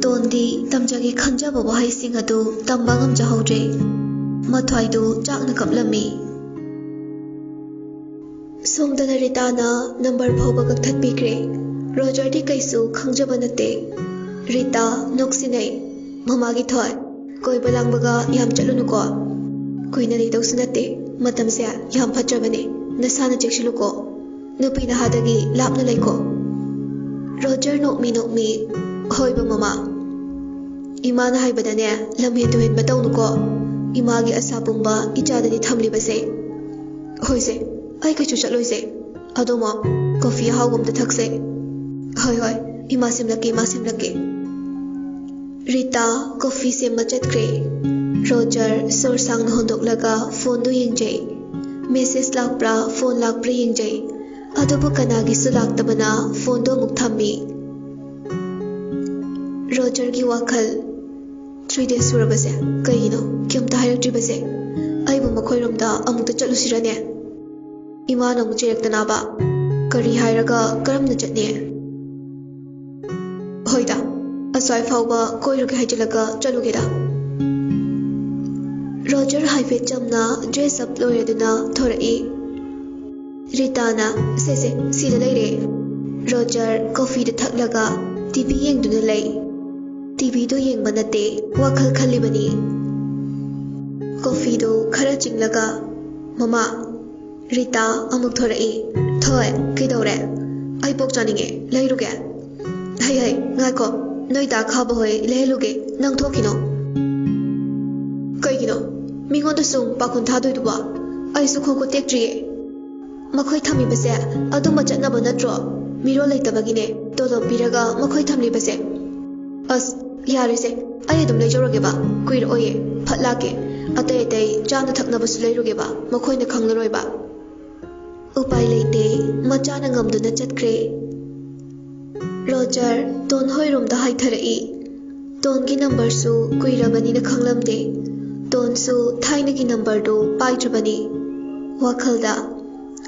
ꯇꯣꯟꯗꯤ ꯇꯝꯖꯒꯦ ꯈꯟꯖꯕ ꯋꯥꯍꯩꯁꯤꯡ ꯑꯗꯨ ꯇꯝꯕ ꯉꯝꯖꯍꯧꯗ꯭ꯔꯦ꯫ ꯃꯊ꯭ꯋꯥꯏꯗꯨ ꯆꯥꯛꯅ ꯀꯞꯂꯝꯃꯤ꯫ ꯁꯣꯝꯗꯅ ꯔꯤꯇꯥꯅ ꯅꯝꯕꯔ ꯐꯥꯎꯕ ꯀꯛꯊꯠꯄꯤꯈ꯭ꯔꯦ꯫ ꯔꯣꯖꯔꯗꯤ ꯀꯩꯁꯨ ꯈꯪꯖꯕ ꯅꯠꯇꯦ꯫ ꯔꯤꯇꯥ ꯅꯣꯛꯁꯤꯟꯅꯩ꯫ ꯃꯃꯥꯒꯤ ꯊꯣꯏ, ꯀꯣꯏꯕ ꯂꯥꯡꯕꯒ ꯌꯥꯝ ꯆꯠꯂꯨꯅꯨꯀꯣ꯫ ꯀꯨꯏꯅ ꯂꯩꯗꯧꯁꯨ ꯅꯠꯇꯦ꯫ ꯃꯇꯝꯁꯦ ꯌꯥꯝ ꯐꯠꯇ꯭ꯔꯕꯅꯦ꯫ ꯅꯁꯥꯅ ꯆꯦꯛꯁꯤꯜꯂꯨꯀꯣ꯫ ꯅꯨꯄꯤ ꯅꯍꯥꯗꯒꯤ ꯂꯥꯞꯅ ꯂꯩꯀꯣ꯫ ꯔꯣꯖꯔ ꯅꯣꯛꯃꯤ ꯅꯣꯛꯃꯤ, ꯍꯣꯏꯕ ꯃꯃꯥ꯫ ꯏꯃꯥꯅ ꯍꯥꯏꯕꯗꯅꯦ, ꯂꯝꯍꯦꯟ ꯇꯨꯍꯦꯟꯕ ꯇꯧꯅꯨꯀꯣ꯫ ꯏꯃꯥꯒꯤ ꯑꯁꯥ ꯄꯨꯝꯕ ꯏꯆꯥꯗꯗꯤ ꯊꯝꯂꯤꯕꯁꯦ꯫ ꯍꯣꯏꯁꯦ, ꯑꯩ ꯀꯩꯁꯨ ꯆꯠꯂꯣꯏꯁꯦ꯫ ꯑꯗꯣ ꯃꯣꯝ, ꯀꯣꯐꯤ ꯑꯍꯥꯎꯕ ꯑꯝꯇ ꯊꯛꯁꯦ꯫ ꯍꯣꯏ, ꯍꯣꯏ, ꯏꯃꯥ ꯁꯦꯝꯂꯛꯀꯦ, ꯏꯃꯥ ꯁꯦꯝꯂꯛꯀꯦ꯫ ꯔꯤꯇꯥ ꯀꯣꯐꯤ ꯁꯦꯝꯕ ꯆꯠꯈ꯭ꯔꯦ꯫ ꯔꯣꯖꯔ ꯁꯣꯔ ꯁꯥꯡꯅ ꯍꯣꯟꯗꯣꯛꯂꯒ ꯐꯣꯟꯗꯨ ꯌꯦꯡꯖꯩ꯫ ꯃꯦꯁꯦꯖ ꯂꯥꯛꯄ꯭ꯔꯥ, ꯐꯣꯟ ꯂꯥꯛꯄ꯭ꯔꯥ ꯌꯦꯡꯖꯩ꯫ ꯑꯗꯨꯕꯨ ꯀꯅꯥꯒꯤꯁꯨ ꯂꯥꯛꯇꯕꯅ ꯐꯣꯟꯗꯨ ꯑꯃꯨꯛ ꯊꯝꯃꯤ꯫ ꯔꯣꯖꯔꯒꯤ ꯋꯥꯈꯜ, "ꯊ꯭ꯔꯤ ꯗꯦꯖ ꯁꯨꯔꯕꯁꯦ ꯀꯩꯒꯤꯅꯣ? ꯀꯩꯝꯇ ꯍꯥꯏꯔꯛꯇ꯭ꯔꯤꯕꯁꯦ? ꯑꯩꯕꯨ ꯃꯈꯣꯏꯔꯣꯝꯗ ꯑꯃꯨꯛꯇ ꯆꯠꯂꯨꯁꯤꯔꯅꯦ?" ꯏꯃꯥꯅ ꯑꯃꯨꯛ ꯆꯩꯔꯛꯇꯅꯕ꯫ ꯀꯔꯤ ꯍꯥꯏꯔꯒ ꯀꯔꯝꯅ ꯆꯠꯅꯤ? ꯍꯣꯏꯗ, ꯑꯁ꯭ꯋꯥꯏ ꯐꯥꯎꯕ ꯀꯣꯏꯔꯨꯒꯦ ꯍꯥꯏꯖꯤꯜꯂꯒ ꯆꯠꯂꯨꯒꯦꯗ꯫ ꯔꯣꯖꯔ ꯍꯥꯏꯐꯦꯠ ꯆꯝꯅ ꯗ꯭ꯔꯦꯁ ꯑꯞ ꯂꯣꯏꯔꯗꯨꯅ ꯊꯣꯔꯛꯏ꯫ ꯔꯤꯇꯥꯅ, "ꯁꯦ ꯁꯦ, ꯁꯤꯗ ꯂꯩꯔꯦ꯫" ꯔꯣꯖꯔ ꯀꯣꯐꯤꯗꯨ ꯊꯛꯂꯒ ꯇꯤ ꯚꯤ ꯌꯦꯡꯗꯨꯅ ꯂꯩ꯫ ꯇꯤ ꯚꯤꯗꯨ ꯌꯦꯡꯕ ꯅꯠꯇꯦ, ꯋꯥꯈꯜ ꯈꯜꯂꯤꯕꯅꯤ꯫ ꯀꯣꯐꯤꯗꯨ ꯈꯔ ꯆꯤꯡꯂꯒ, "ꯃꯃꯥ꯫" ꯔꯤꯇꯥ ꯑꯃꯨꯛ ꯊꯣꯔꯛꯏ꯫ "ꯊꯣꯏ, ꯀꯩꯗꯧꯔꯦ?" "ꯑꯩ ꯄꯣꯛ ꯆꯥꯅꯤꯡꯉꯦ, ꯂꯩꯔꯨꯒꯦ꯫" "ꯍꯩ ꯍꯩ, ꯉꯥꯏꯈꯣ, ꯅꯣꯏ ꯗꯥ ꯈꯥꯕ ꯍꯣꯏ ꯂꯩꯍꯜꯂꯨꯒꯦ, ꯅꯪ ꯊꯣꯛꯈꯤꯅꯣ꯫" "ꯀꯩꯒꯤꯅꯣ? ꯃꯤꯉꯣꯟꯗ ꯁꯨꯝ ꯄꯥꯈꯣꯟ ꯊꯥꯗꯣꯏꯗꯨꯕꯣ? ꯑꯩꯁꯨ ꯈꯣꯡ ꯈꯨꯠ ꯇꯦꯛꯇ꯭ꯔꯤꯌꯦ꯫" ꯃꯈꯣꯏ ꯊꯝꯃꯤꯕꯁꯦ ꯑꯗꯨꯝꯕ ꯆꯠꯅꯕ ꯅꯠꯇ꯭ꯔꯣ? ꯃꯤꯔꯣꯜ ꯂꯩꯇꯕꯒꯤꯅꯦ ꯇꯣꯂꯣꯞ ꯄꯤꯔꯒ ꯃꯈꯣꯏ ꯊꯝꯂꯤꯕꯁꯦ꯫ ꯑꯁ, ꯌꯥꯔꯦꯁꯦ, ꯑꯩ ꯑꯗꯨꯝ ꯂꯩꯖꯧꯔꯒꯦꯕ, ꯀꯨꯏꯔꯛꯑꯣꯏꯌꯦ, ꯐꯠ ꯂꯥꯛꯀꯦ꯫ ꯑꯇꯩ ꯑꯇꯩ ꯆꯥꯅ ꯊꯛꯅꯕꯁꯨ ꯂꯩꯔꯨꯒꯦꯕ, ꯃꯈꯣꯏꯅ ꯈꯪꯂꯔꯣꯏꯕ꯫ ꯎꯄꯥꯏ ꯂꯩꯇꯦ, ꯃꯆꯥꯅ ꯉꯝꯗꯨꯅ ꯆꯠꯈ꯭ꯔꯦ꯫ Roger tone ꯍꯣꯏꯔꯣꯝꯗ ꯍꯥꯏꯊꯔꯛꯏ꯫ ꯇꯣꯟꯒꯤ ꯅꯝꯕꯔꯁꯨ ꯀꯨꯏꯔꯕꯅꯤꯅ ꯈꯪꯂꯝꯗꯦ꯫ ꯇꯣꯟꯁꯨ ꯊꯥꯏꯅꯒꯤ ꯅꯝꯕꯔꯗꯨ ꯄꯥꯏꯗ꯭ꯔꯕꯅꯤ꯫ ꯋꯥꯈꯜꯗ,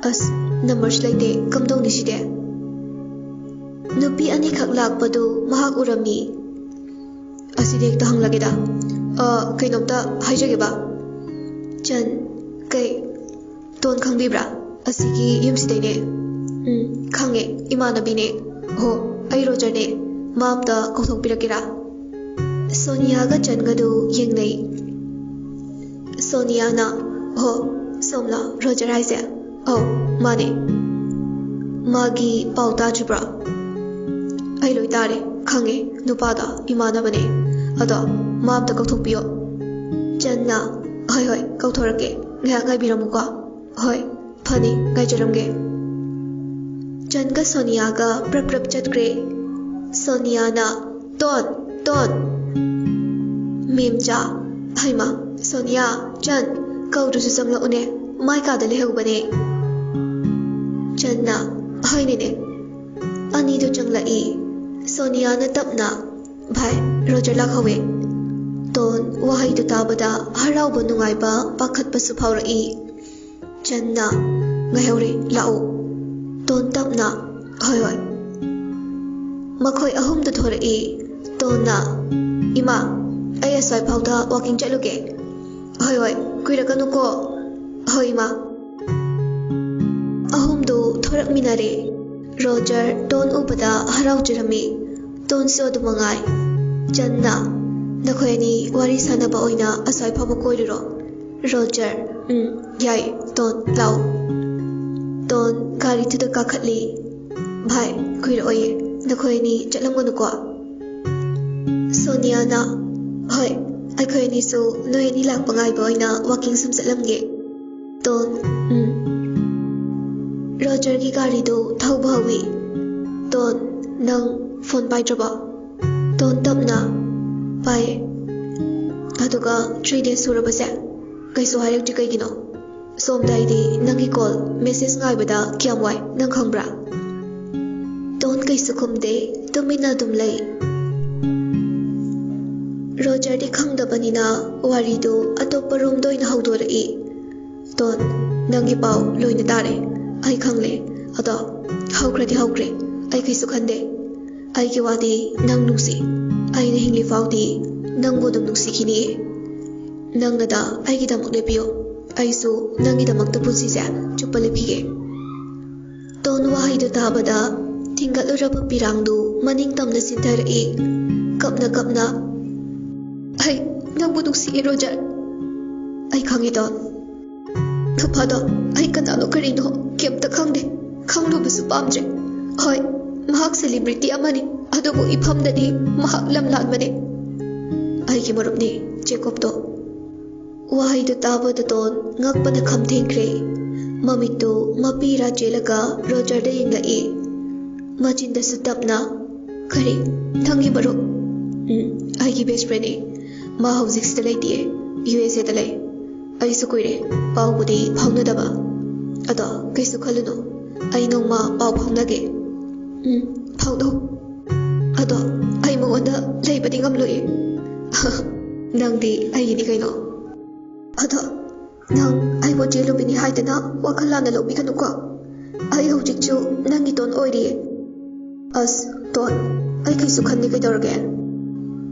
"ꯑꯁ, ꯅꯝꯕꯔꯁꯨ ꯂꯩꯇꯦ, ꯀꯝꯗꯧꯅꯤ ꯁꯤꯗꯤ?" ꯅꯨꯄꯤ ꯑꯅꯤꯈꯛ ꯂꯥꯛꯄꯗꯨ ꯃꯍꯥꯛ ꯎꯔꯝꯃꯤ꯫ "ꯑꯁꯤꯗꯤ ꯍꯦꯛꯇ ꯍꯪꯂꯒꯦꯗ꯫ ꯑ, ꯀꯩꯅꯣꯝꯇ ꯍꯥꯏꯖꯒꯦꯕ꯫" "ꯆꯟ, ꯀꯩ?" "ꯇꯣꯟ ꯈꯪꯕꯤꯕ꯭ꯔꯥ? ꯑꯁꯤꯒꯤ ꯌꯨꯝꯁꯤꯗꯩꯅꯦ꯫" "ꯎꯝ, ꯈꯪꯉꯦ, ꯏꯃꯥꯟꯅꯕꯤꯅꯦ꯫" "ꯍꯣ, ꯑꯩ ꯔꯣꯖꯔꯅꯦ꯫ ꯃꯥ ꯑꯝꯇ ꯀꯧꯊꯣꯛꯄꯤꯔꯛꯀꯦꯔꯥ?" ꯁꯣꯅꯤꯌꯥꯒ ꯆꯟꯒꯗꯨ ꯌꯦꯡꯅꯩ꯫ ꯁꯣꯅꯤꯌꯥꯅ, "ꯍꯣ, ꯁꯣꯝꯂꯣ ꯔꯣꯖꯔ ꯍꯥꯏꯁꯦ?" "ꯑꯧ, ꯃꯥꯅꯦ꯫" "ꯃꯥꯒꯤ ꯄꯥꯎ ꯇꯥꯗ꯭ꯔꯤꯕ꯭ꯔꯣ?" "ꯑꯩ ꯂꯣꯏ ꯇꯥꯔꯦ, ꯈꯪꯉꯦ, ꯅꯨꯄꯥꯗꯣ ꯏꯃꯥꯟꯅꯕꯅꯦ꯫ ꯑꯗꯣ ꯃꯥ ꯑꯝꯇ ꯀꯧꯊꯣꯛꯄꯤꯌꯣ꯫" ꯆꯟꯅ, "ꯍꯣꯏ, ꯍꯣꯏ, ꯀꯧꯊꯣꯔꯛꯀꯦ, ꯉꯥꯏꯍꯥꯛ ꯉꯥꯏꯕꯤꯔꯝꯃꯨꯀꯣ꯫" "ꯍꯣꯏ, ꯐꯅꯤ, ꯉꯥꯏꯖꯔꯝꯒꯦ꯫" ꯆꯟꯒ ꯁꯣꯅꯤꯌꯥꯒ ꯄ꯭ꯔꯞ ꯄ꯭ꯔꯞ ꯆꯠꯈ꯭ꯔꯦ꯫ ꯁꯣꯅꯤꯌꯥꯅ, "ꯇꯣꯟ, ꯇꯣꯟ!" "ꯃꯦꯝꯆꯥ꯫" "ꯍꯩꯃꯥ, ꯁꯣꯅꯤꯌꯥ, ꯆꯟ, ꯀꯧꯗ꯭ꯔꯁꯨ ꯆꯪꯂꯛꯎꯅꯦ, ꯃꯥꯏ ꯀꯥꯗ ꯂꯩꯍꯧꯕꯅꯦ꯫" ꯆꯟꯅ, "ꯍꯣꯏꯅꯦꯅꯦ꯫" ꯑꯅꯤꯗꯨ ꯆꯪꯂꯛꯏ꯫ ꯁꯣꯅꯤꯌꯥꯅ ꯇꯞꯅ, "ꯚꯥꯏ, ꯔꯣꯖꯔ ꯂꯥꯛꯍꯧꯋꯦ꯫" ꯇꯣꯟ ꯋꯥꯍꯩꯗꯨ ꯇꯥꯕꯗ ꯍꯔꯥꯎꯕ, ꯅꯨꯡꯉꯥꯏꯕ, ꯄꯥꯈꯠꯄꯁꯨ ꯐꯥꯎꯔꯛꯏ꯫ ꯆꯟꯅ, "ꯉꯥꯏꯍꯧꯔꯦ, ꯂꯥꯛꯎ꯫" ꯇꯣꯟ ꯇꯞꯅ, "ꯍꯣꯏ, ꯍꯣꯏ꯫" ꯃꯈꯣꯏ ꯑꯍꯨꯝꯗꯨ ꯊꯣꯔꯛꯏ꯫ ꯇꯣꯟꯅ, "ꯏꯃꯥ, ꯑꯩ ꯑꯁ꯭ꯋꯥꯏ ꯐꯥꯎꯗ ꯋꯥꯀꯤꯡ ꯆꯠꯂꯨꯒꯦ꯫" "ꯍꯣꯏ, ꯍꯣꯏ, ꯀꯨꯏꯔꯛꯀꯅꯨꯀꯣ꯫" "ꯍꯣꯏ, ꯏꯃꯥ꯫" ꯑꯍꯨꯝꯗꯨ ꯊꯣꯔꯛꯃꯤꯟꯅꯔꯦ꯫ ꯔꯣꯖꯔ ꯇꯣꯟ ꯎꯕꯗ ꯍꯔꯥꯎꯖꯔꯝꯃꯤ꯫ ꯇꯣꯟꯁꯨ ꯑꯗꯨ ꯃꯉꯥꯏ꯫ ꯆꯟꯅ, "ꯅꯈꯣꯏ ꯑꯅꯤ ꯋꯥꯔꯤ ꯁꯥꯟꯅꯕ ꯑꯣꯏꯅ ꯑꯁ꯭ꯋꯥꯏ ꯐꯥꯎꯕ ꯀꯣꯏꯔꯨꯔꯣ꯫" ꯔꯣꯖꯔ, "ꯎꯝ, ꯌꯥꯏ, ꯇꯣꯟ, ꯂꯥꯛꯑꯣ꯫" ꯇꯣꯟ ꯒꯥꯔꯤꯗꯨꯗ ꯀꯥꯈꯠꯂꯤ꯫ "ꯚꯥꯏ, ꯀꯨꯏꯔꯛꯑꯣꯏꯌꯦ, ꯅꯈꯣꯏ ꯑꯅꯤ ꯆꯠꯂꯝꯒꯅꯨꯀꯣ꯫" ꯁꯣꯅꯤꯌꯥꯅ, "ꯍꯣꯏ, ꯑꯩꯈꯣꯏ ꯑꯅꯤꯁꯨ ꯅꯣꯏ ꯑꯅꯤ ꯂꯥꯛꯄ ꯉꯥꯏꯕ ꯑꯣꯏꯅ ꯋꯥꯀꯤꯡ ꯁꯨꯝ ꯆꯠꯂꯝꯒꯦ꯫" ꯇꯣꯟ, "ꯎꯝ꯫" ꯔꯣꯖꯔꯒꯤ ꯒꯥꯔꯤꯗꯨ ꯊꯧꯕ ꯍꯧꯏ꯫ "ꯇꯣꯟ, ꯅꯪ ꯐꯣꯟ ꯄꯥꯏꯗ꯭ꯔꯕꯣ?" ꯇꯣꯟ ꯇꯞꯅ, "ꯄꯥꯏꯌꯦ꯫ ꯑꯗꯨꯒ ꯊ꯭ꯔꯤ ꯗꯦꯖ ꯁꯨꯔꯕꯁꯦ ꯀꯩꯁꯨ ꯍꯥꯏꯔꯛꯇ꯭ꯔꯤ ꯀꯩꯒꯤꯅꯣ? ꯁꯣꯝꯗ ꯑꯩꯗꯤ ꯅꯪꯒꯤ ꯀꯣꯜ, ꯃꯦꯁꯦꯖ ꯉꯥꯏꯕꯗ ꯀꯌꯥꯝ ꯋꯥꯏ ꯅꯪ ꯈꯪꯕ꯭ꯔꯥ?" ꯇꯣꯟ ꯀꯩꯁꯨ ꯈꯨꯝꯗꯦ, ꯇꯨꯃꯤꯟꯅ ꯑꯗꯨꯝ ꯂꯩ꯫ ꯔꯣꯖꯔꯗꯤ ꯈꯪꯗꯕꯅꯤꯅ ꯋꯥꯔꯤꯗꯨ ꯑꯇꯣꯞꯄ ꯔꯣꯝꯗ ꯑꯣꯏꯅ ꯍꯧꯗꯣꯔꯛꯏ꯫ "ꯇꯣꯟ, ꯅꯪꯒꯤ ꯄꯥꯎ ꯂꯣꯏꯅ ꯇꯥꯔꯦ꯫ ꯑꯩ ꯈꯪꯂꯦ꯫ ꯑꯗꯣ ꯍꯧꯈ꯭ꯔꯗꯤ ꯍꯧꯈ꯭ꯔꯦ꯫ ꯑꯩ ꯀꯩꯁꯨ ꯈꯟꯗꯦ꯫ ꯑꯩꯒꯤ ꯋꯥꯗꯤ ꯅꯪ ꯅꯨꯡꯁꯤ꯫ ꯑꯩꯅ ꯍꯤꯡꯂꯤ ꯐꯥꯎꯗꯤ ꯅꯪꯕꯨ ꯑꯗꯨꯝ ꯅꯨꯡꯁꯤꯈꯤꯅꯤꯌꯦ꯫ ꯅꯪꯅꯗ ꯑꯩꯒꯤꯗꯃꯛ ꯂꯦꯞꯄꯤꯌꯨ꯫ ꯑꯩꯁꯨ ꯅꯪꯒꯤꯗꯃꯛꯇ ꯄꯨꯟꯁꯤꯁꯦ ꯆꯨꯞꯄ ꯂꯦꯞꯄꯤꯒꯦ꯫" ꯇꯣꯟ ꯋꯥꯍꯩꯗꯨ ꯇꯥꯕꯗ ꯊꯤꯡꯒꯠꯂꯨꯔꯕ ꯄꯤꯔꯥꯡꯗꯨ ꯃꯅꯤꯡ ꯇꯝꯅ ꯆꯤꯟꯊꯔꯛꯏ꯫ ꯀꯞꯅ ꯀꯞꯅ, "ꯑꯩ ꯅꯪꯕꯨ ꯅꯨꯡꯁꯤꯌꯦ, ꯔꯣꯖꯔ꯫ ꯑꯩ ꯈꯪꯉꯦ, ꯇꯣꯟ꯫ ꯅꯨꯄꯥꯗꯣ ꯑꯩ ꯀꯅꯥꯅꯣ ꯀꯔꯤꯅꯣ ꯀꯩꯝꯇ ꯈꯪꯗꯦ꯫ ꯈꯪꯂꯨꯕꯁꯨ ꯄꯥꯝꯗ꯭ꯔꯦ꯫ ꯍꯣꯏ, ꯃꯍꯥꯛ ꯁꯦꯂꯤꯕ꯭ꯔꯤꯇꯤ ꯑꯃꯅꯤ, ꯑꯗꯨꯕꯨ ꯏꯐꯝꯗꯗꯤ ꯃꯍꯥꯛ ꯂꯝ ꯂꯥꯟꯕꯅꯤ꯫ ꯑꯩꯒꯤ ꯃꯔꯨꯞꯅꯤ, ꯖꯦꯀꯣꯕꯇꯣ꯫" ꯋꯥꯍꯩꯗꯨ ꯇꯥꯕꯗ ꯇꯣꯟ ꯉꯛꯄꯅ ꯈꯝ ꯊꯦꯡꯈ꯭ꯔꯦ꯫ ꯃꯃꯤꯠꯇꯨ ꯃꯄꯤ ꯏꯔꯥ ꯆꯦꯜꯂꯒ ꯔꯣꯖꯔꯗ ꯌꯦꯡꯂꯛꯏ꯫ ꯃꯆꯤꯟꯗꯁꯨ ꯇꯞꯅ, "ꯀꯔꯤ? ꯅꯪꯒꯤ ꯃꯔꯨꯞ?" "ꯎꯝ, ꯑꯩꯒꯤ ꯕꯦꯁ ꯐ꯭ꯔꯦꯟꯅꯤ꯫ ꯃꯥ ꯍꯧꯖꯤꯛ ꯁꯤꯗ ꯂꯩꯇꯤꯌꯦ, ꯌꯨ ꯑꯦꯁ ꯑꯦꯗ ꯂꯩ꯫ ꯑꯩꯁꯨ ꯀꯨꯏꯔꯦ ꯄꯥꯎꯕꯨꯗꯤ ꯐꯥꯎꯅꯗꯕ꯫ ꯑꯗꯣ ꯀꯩꯁꯨ ꯈꯜꯂꯨꯅꯨ, ꯑꯩ ꯅꯣꯡꯃ ꯄꯥꯎ ꯐꯥꯎꯅꯒꯦ꯫" "ꯎꯝ, ꯐꯥꯎꯅꯧ꯫ ꯑꯗꯣ ꯑꯩ ꯃꯉꯣꯟꯗ ꯂꯩꯕꯗꯤ ꯉꯝꯂꯣꯏꯌꯦ꯫" "ꯅꯪꯗꯤ ꯑꯩꯒꯤꯅꯤ ꯀꯩꯅꯣ꯫" "ꯑꯗꯣ ꯅꯪ ꯑꯩꯕꯨ ꯆꯦꯜꯂꯨꯕꯤꯅꯤ ꯍꯥꯏꯗꯅ ꯋꯥꯈꯜ ꯂꯥꯟꯅ ꯂꯧꯕꯤꯒꯅꯨꯀꯣ꯫ ꯑꯩ ꯍꯧꯖꯤꯛꯁꯨ ꯅꯪꯒꯤ ꯇꯣꯟ ꯑꯣꯏꯔꯤꯌꯦ꯫" "ꯑꯁ, ꯇꯣꯟ, ꯑꯩ ꯀꯩꯁꯨ ꯈꯟꯗꯦ, ꯀꯩꯗꯧꯔꯒꯦ?"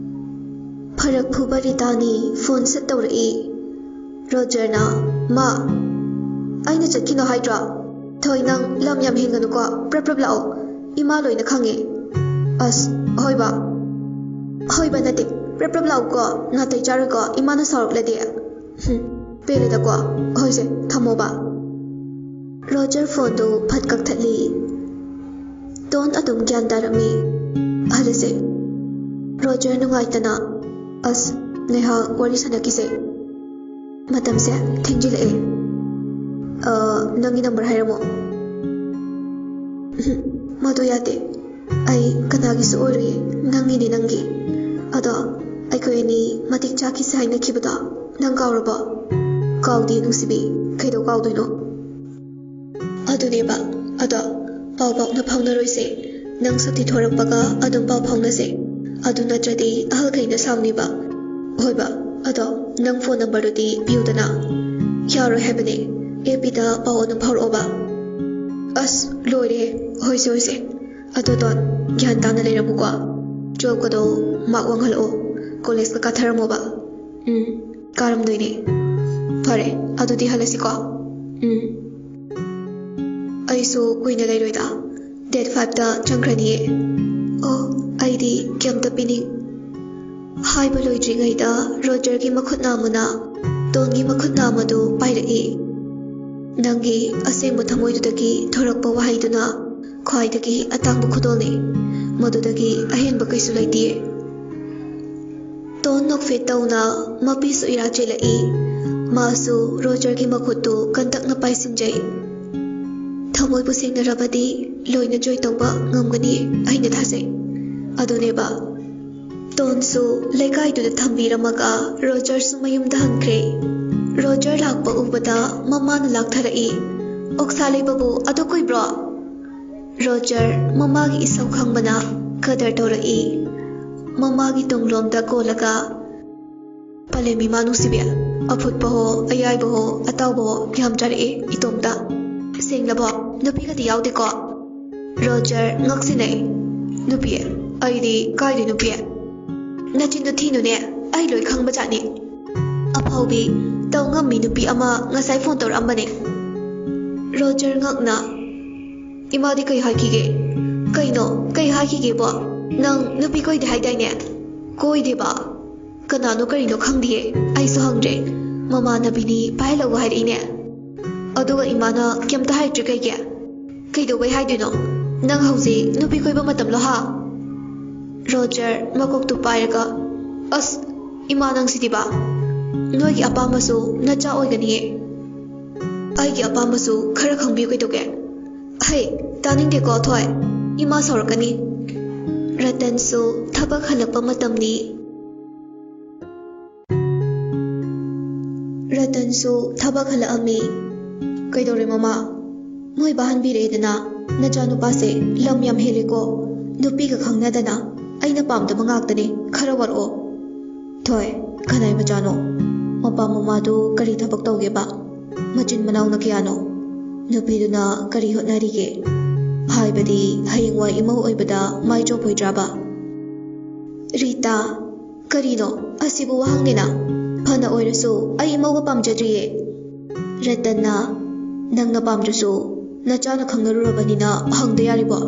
ꯐꯔꯛ ꯐꯨꯕ ꯔꯤꯇꯥꯅꯤ ꯐꯣꯟ ꯁꯠ ꯇꯧꯔꯛꯏ꯫ ꯔꯣꯖꯔꯅ, "ꯃꯥ, ꯑꯩꯅ ꯆꯠꯈꯤꯅꯣ ꯍꯥꯏꯗ꯭ꯔꯣ? ꯊꯣꯏ, ꯅꯪ ꯂꯝ ꯌꯥꯝ ꯍꯦꯟꯒꯅꯨꯀꯣ, ꯄ꯭ꯔꯞ ꯄ꯭ꯔꯞ ꯂꯥꯛꯑꯣ꯫ ꯏꯃꯥ ꯂꯣꯏꯅ ꯈꯪꯉꯦ꯫" "ꯑꯁ, ꯍꯣꯏꯕ꯫ ꯍꯣꯏꯕ ꯅꯠꯇꯦ, ꯄ꯭ꯔꯞ ꯄ꯭ꯔꯞ ꯂꯥꯛꯎꯀꯣ, ꯅꯥꯇꯩ ꯆꯥꯔꯣꯏꯀꯣ, ꯏꯃꯥꯅ ꯁꯥꯎꯔꯛꯂꯗꯤ꯫" "ꯍꯨꯝ, ꯄꯦꯜꯂꯦꯗꯀꯣ꯫ ꯍꯣꯏꯁꯦ, ꯊꯝꯃꯣꯕ꯫" ꯔꯣꯖꯔ ꯐꯣꯟꯗꯨ ꯐꯠ ꯀꯛꯊꯠꯂꯤ꯫ ꯇꯣꯟ ꯑꯗꯨꯝ ꯒ꯭ꯌꯥꯟ ꯇꯥꯔꯝꯃꯤ꯫ "ꯍꯜꯂꯁꯦ꯫" ꯔꯣꯖꯔ ꯅꯨꯡꯉꯥꯏꯇꯅ, "ꯑꯁ, ꯉꯥꯏꯍꯥꯛ ꯋꯥꯔꯤ ꯁꯥꯟꯅꯈꯤꯁꯦ꯫ ꯃꯇꯝꯁꯦ ꯊꯦꯡꯖꯤꯜꯂꯛꯑꯦ꯫ ꯑ, ꯅꯪꯒꯤ ꯅꯝꯕꯔ ꯍꯥꯏꯔꯝꯃꯣ꯫" ꯃꯗꯨ ꯌꯥꯗꯦ꯫ ꯑꯩ ꯀꯅꯥꯒꯤꯁꯨ ꯑꯣꯏꯔꯣꯏꯌꯦ, ꯅꯪꯒꯤꯅꯦ, ꯅꯪꯒꯤ꯫ ꯑꯗꯣ ꯑꯩꯈꯣꯏ ꯑꯅꯤ ꯃꯇꯤꯛ ꯆꯥꯈꯤꯁꯦ ꯍꯥꯏꯅꯈꯤꯕꯗꯣ ꯅꯪ ꯀꯥꯎꯔꯕꯣ? ꯀꯥꯎꯗꯦ ꯅꯨꯡꯁꯤꯕꯤ, ꯀꯩꯗꯧ ꯀꯥꯎꯗꯣꯏꯅꯣ? ꯑꯗꯨꯅꯦꯕ, ꯑꯗꯣ ꯄꯥꯎ ꯄꯥꯛꯅ ꯐꯥꯎꯅꯔꯣꯏꯁꯦ꯫ ꯅꯪ ꯁꯨꯇꯤ ꯊꯣꯔꯛꯄꯒ ꯑꯗꯨꯝ ꯄꯥꯎ ꯐꯥꯎꯅꯁꯦ꯫ ꯑꯗꯨ ꯅꯠꯇ꯭ꯔꯗꯤ ꯑꯍꯜꯈꯩꯅ ꯁꯥꯎꯅꯤꯕ꯫ ꯍꯣꯏꯕ, ꯑꯗꯣ ꯅꯪ ꯐꯣꯟ ꯅꯝꯕꯔꯗꯨꯗꯤ ꯄꯤꯌꯨꯗꯅ꯫ ꯌꯥꯔꯣꯏ ꯍꯥꯏꯕꯅꯦ, ꯑꯦꯐ ꯕꯤꯗ ꯄꯥꯎ ꯑꯗꯨꯝ ꯐꯥꯎꯔꯛꯑꯣꯕ꯫ ꯑꯁ, ꯂꯣꯏꯔꯦ꯫ ꯍꯣꯏꯁꯦ, ꯍꯣꯏꯁꯦ꯫ ꯑꯗꯣ ꯗꯣꯟ, ꯒ꯭ꯌꯥꯟ ꯇꯥꯅ ꯂꯩꯔꯝꯃꯨꯀꯣ꯫ ꯇꯨꯋꯦꯜꯐꯀꯗꯣ ꯃꯥꯔꯛ ꯋꯥꯡꯍꯜꯂꯛꯑꯣ, ꯀꯣꯂꯦꯖꯀ ꯀꯥꯊꯔꯝꯃꯣꯕ꯫ ꯎꯝ, ꯀꯥꯔꯝꯗꯣꯏꯅꯦ꯫ ꯐꯔꯦ, ꯑꯗꯨꯗꯤ ꯍꯜꯂꯁꯤꯀꯣ꯫ ꯎꯝ꯫ ꯑꯩꯁꯨ ꯀꯨꯏꯅ ꯂꯩꯔꯣꯏꯗ, ꯗꯦꯠ ꯐꯥꯏꯚꯇ ꯆꯪꯈ꯭ꯔꯅꯤꯌꯦ꯫ ꯑꯣ, ꯑꯩꯗꯤ ꯀꯩꯝꯇ ꯄꯤꯅꯤꯡ꯫ ꯍꯥꯏꯕ ꯂꯣꯏꯗ꯭ꯔꯤꯉꯩꯗ ꯔꯣꯖꯔꯒꯤ ꯃꯈꯨꯠ ꯅꯥꯝꯃꯅ ꯗꯣꯟꯒꯤ ꯃꯈꯨꯠ ꯅꯥꯝꯃꯗꯨ ꯄꯥꯏꯔꯛꯏ꯫ ꯅꯪꯒꯤ ꯑꯁꯦꯡꯕ ꯊꯃꯣꯏꯗꯨꯗꯒꯤ ꯊꯣꯔꯛꯄ ꯋꯥꯍꯩꯗꯨꯅ ꯈ꯭ꯋꯥꯏꯗꯒꯤ ꯑꯇꯥꯡꯕ ꯈꯨꯗꯣꯜꯅꯤ꯫ ꯃꯗꯨꯗꯒꯤ ꯑꯍꯦꯟꯕ ꯀꯩꯁꯨ ꯂꯩꯇꯦ꯫ ꯗꯣꯟ ꯅꯣꯛꯐꯦꯠ ꯇꯧꯅ ꯃꯄꯤꯁꯨ ꯏꯔꯥ ꯆꯦꯜꯂꯛꯏ꯫ ꯃꯥꯁꯨ ꯔꯣꯖꯔꯒꯤ ꯃꯈꯨꯠꯇꯨ ꯀꯟꯇꯛꯅ ꯄꯥꯏꯁꯤꯟꯖꯩ꯫ ꯊꯃꯣꯏꯕꯨ ꯁꯦꯡꯅꯔꯕꯗꯤ ꯂꯣꯏꯅ ꯖꯣꯏ ꯇꯧꯕ ꯉꯝꯒꯅꯤ, ꯑꯩꯅ ꯊꯥꯖꯩ꯫ ꯑꯗꯨꯅꯦꯕ꯫ ꯗꯣꯟꯁꯨ ꯂꯩꯀꯥꯏꯗꯨꯗ ꯊꯝꯕꯤꯔꯝꯃꯒ ꯔꯣꯖꯔꯁꯨ ꯃꯌꯨꯝꯗ ꯍꯟꯈ꯭ꯔꯦ꯫ ꯔꯣꯖꯔ ꯂꯥꯛꯄ ꯎꯕꯗ ꯃꯃꯥꯅ ꯂꯥꯛꯊꯔꯛꯏ꯫ "ꯑꯣꯛꯁꯥ ꯂꯩꯕꯕꯨ ꯑꯗꯨ ꯀꯨꯏꯕ꯭ꯔꯣ?" ꯔꯣꯖꯔ ꯃꯃꯥꯒꯤ ꯏꯁꯧ ꯈꯪꯕꯅ ꯀꯗꯔ ꯇꯧꯔꯛꯏ꯫ ꯃꯃꯥꯒꯤ ꯇꯨꯡꯂꯣꯝꯗ ꯀꯣꯜꯂꯒ, "ꯄꯂꯦꯝ ꯏꯃꯥ ꯅꯨꯡꯁꯤꯕꯤ, ꯑꯐꯨꯠꯄ ꯍꯣ, ꯑꯌꯥꯏꯕ ꯍꯣ, ꯑꯇꯥꯎꯕ ꯍꯣ ꯌꯥꯝ ꯆꯥꯔꯛꯑꯦ ꯏꯇꯣꯝꯇ꯫ ꯁꯦꯡꯂꯕꯣ? ꯅꯨꯄꯤꯒꯗꯤ ꯌꯥꯎꯗꯦꯀꯣ?" ꯔꯣꯖꯔ ꯉꯛꯁꯤꯟꯅꯩ꯫ "ꯅꯨꯄꯤ? ꯑꯩꯗꯤ ꯀꯥꯏꯗꯩ ꯅꯨꯄꯤ? ꯅꯆꯤꯟꯗꯣ ꯊꯤꯅꯨꯅꯦ, ꯑꯩ ꯂꯣꯏ ꯈꯪꯕ ꯖꯥꯠꯅꯤ꯫ ꯑꯐꯥꯎꯕꯤ, ꯇꯧ ꯉꯝꯃꯤ ꯅꯨꯄꯤ ꯑꯃ ꯉꯁꯥꯏ ꯐꯣꯟ ꯇꯧꯔꯛꯑꯝꯕꯅꯦ꯫" ꯔꯣꯖꯔ ꯉꯛꯅ, "ꯏꯃꯥꯗꯤ ꯀꯩ ꯍꯥꯏꯈꯤꯒꯦ? ꯀꯩꯅꯣ, ꯀꯩ ꯍꯥꯏꯈꯤꯒꯦꯕꯣ? ꯅꯪ ꯅꯨꯄꯤ ꯀꯣꯏꯗꯦ ꯍꯥꯏꯗꯥꯏꯅꯦ?" "ꯀꯣꯏꯗꯦꯕ꯫ ꯀꯅꯥꯅꯣ ꯀꯔꯤꯅꯣ ꯈꯪꯗꯤꯌꯦ, ꯑꯩꯁꯨ ꯍꯪꯗ꯭ꯔꯦ꯫ ꯃꯃꯥꯟꯅꯕꯤꯅꯤ ꯄꯥꯏꯍꯜꯂꯛꯎ ꯍꯥꯏꯔꯛꯏꯅꯦ꯫ ꯑꯗꯨꯒ ꯏꯃꯥꯅ ꯀꯩꯝꯇ ꯍꯥꯏꯔꯛꯇ꯭ꯔꯤ ꯀꯩꯒꯤ? ꯀꯩꯗꯧꯕꯩ ꯍꯥꯏꯗꯣꯏꯅꯣ? ꯅꯪ ꯍꯧꯖꯤꯛ ꯅꯨꯄꯤ ꯀꯣꯏꯕ ꯃꯇꯝꯂꯣ ꯍꯥ?" ꯔꯣꯖꯔ ꯃꯀꯣꯛꯇꯨ ꯄꯥꯏꯔꯒ, "ꯑꯁ, ꯏꯃꯥ ꯅꯪꯁꯤꯗꯤꯕ꯫ ꯅꯣꯏꯒꯤ ꯑꯄꯥꯝꯕꯁꯨ ꯅꯆꯥ ꯑꯣꯏꯒꯅꯤꯌꯦ꯫ ꯑꯩꯒꯤ ꯑꯄꯥꯝꯕꯁꯨ ꯈꯔ ꯈꯪꯕꯤꯌꯨ ꯀꯩꯗꯧꯒꯦ? ꯍꯩ, ꯇꯥꯅꯤꯡꯗꯦꯀꯣ, ꯊꯣꯏ꯫ ꯏꯃꯥ ꯁꯥꯎꯔꯛꯀꯅꯤ꯫ ꯔꯇꯟꯁꯨ ꯊꯕꯛ ꯍꯜꯂꯛꯄ ꯃꯇꯝꯅꯤ꯫ ꯔꯇꯟꯁꯨ ꯊꯕꯛ ꯍꯜꯂꯛꯑꯝꯃꯤ꯫ "ꯀꯩꯗꯧꯔꯦ ꯃꯃꯥ?" "ꯃꯣꯏ ꯕꯥ ꯍꯟꯕꯤꯔꯛꯑꯦꯗꯅ, ꯅꯆꯥꯅꯨꯄꯥꯁꯦ ꯂꯝ ꯌꯥꯝ ꯍꯦꯜꯂꯦꯀꯣ꯫ ꯅꯨꯄꯤꯒ ꯈꯪꯅꯗꯅ꯫ ꯑꯩꯅ ꯄꯥꯝꯗꯕ ꯉꯥꯛꯇꯅꯦ, ꯈꯔ ꯋꯥꯔꯛꯑꯣ꯫" "ꯊꯣꯏ, ꯀꯅꯥꯏ ꯃꯆꯥꯅꯣ? ꯃꯄꯥ ꯃꯃꯥꯗꯨ ꯀꯔꯤ ꯊꯕꯛ ꯇꯧꯒꯦꯕ? ꯃꯆꯤꯟ ꯃꯅꯥꯎꯅ ꯀꯌꯥꯅꯣ? ꯅꯨꯄꯤꯗꯨꯅ ꯀꯔꯤ ꯍꯣꯠꯅꯔꯤꯒꯦ? ꯍꯥꯏꯕꯗꯤ ꯍꯌꯦꯡꯋꯥꯏ ꯏꯃꯧ ꯑꯣꯏꯕꯗ ꯃꯥꯏ ꯆꯣꯞꯄꯣꯏꯗ꯭ꯔꯥꯕ?" "ꯔꯤꯇꯥ, ꯀꯔꯤꯅꯣ ꯑꯁꯤꯕꯨ ꯋꯥꯍꯪꯅꯤꯅ? ꯐꯅ ꯑꯣꯏꯔꯁꯨ ꯑꯩ ꯏꯃꯧꯒ ꯄꯥꯝꯖꯗ꯭ꯔꯤꯌꯦ꯫" ꯔꯇꯟꯅ, "ꯅꯪꯅ ꯄꯥꯝꯗ꯭ꯔꯁꯨ ꯅꯆꯥꯅ ꯈꯪꯅꯔꯨꯔꯕꯅꯤꯅ ꯍꯪꯗ ꯌꯥꯔꯤꯕꯣ?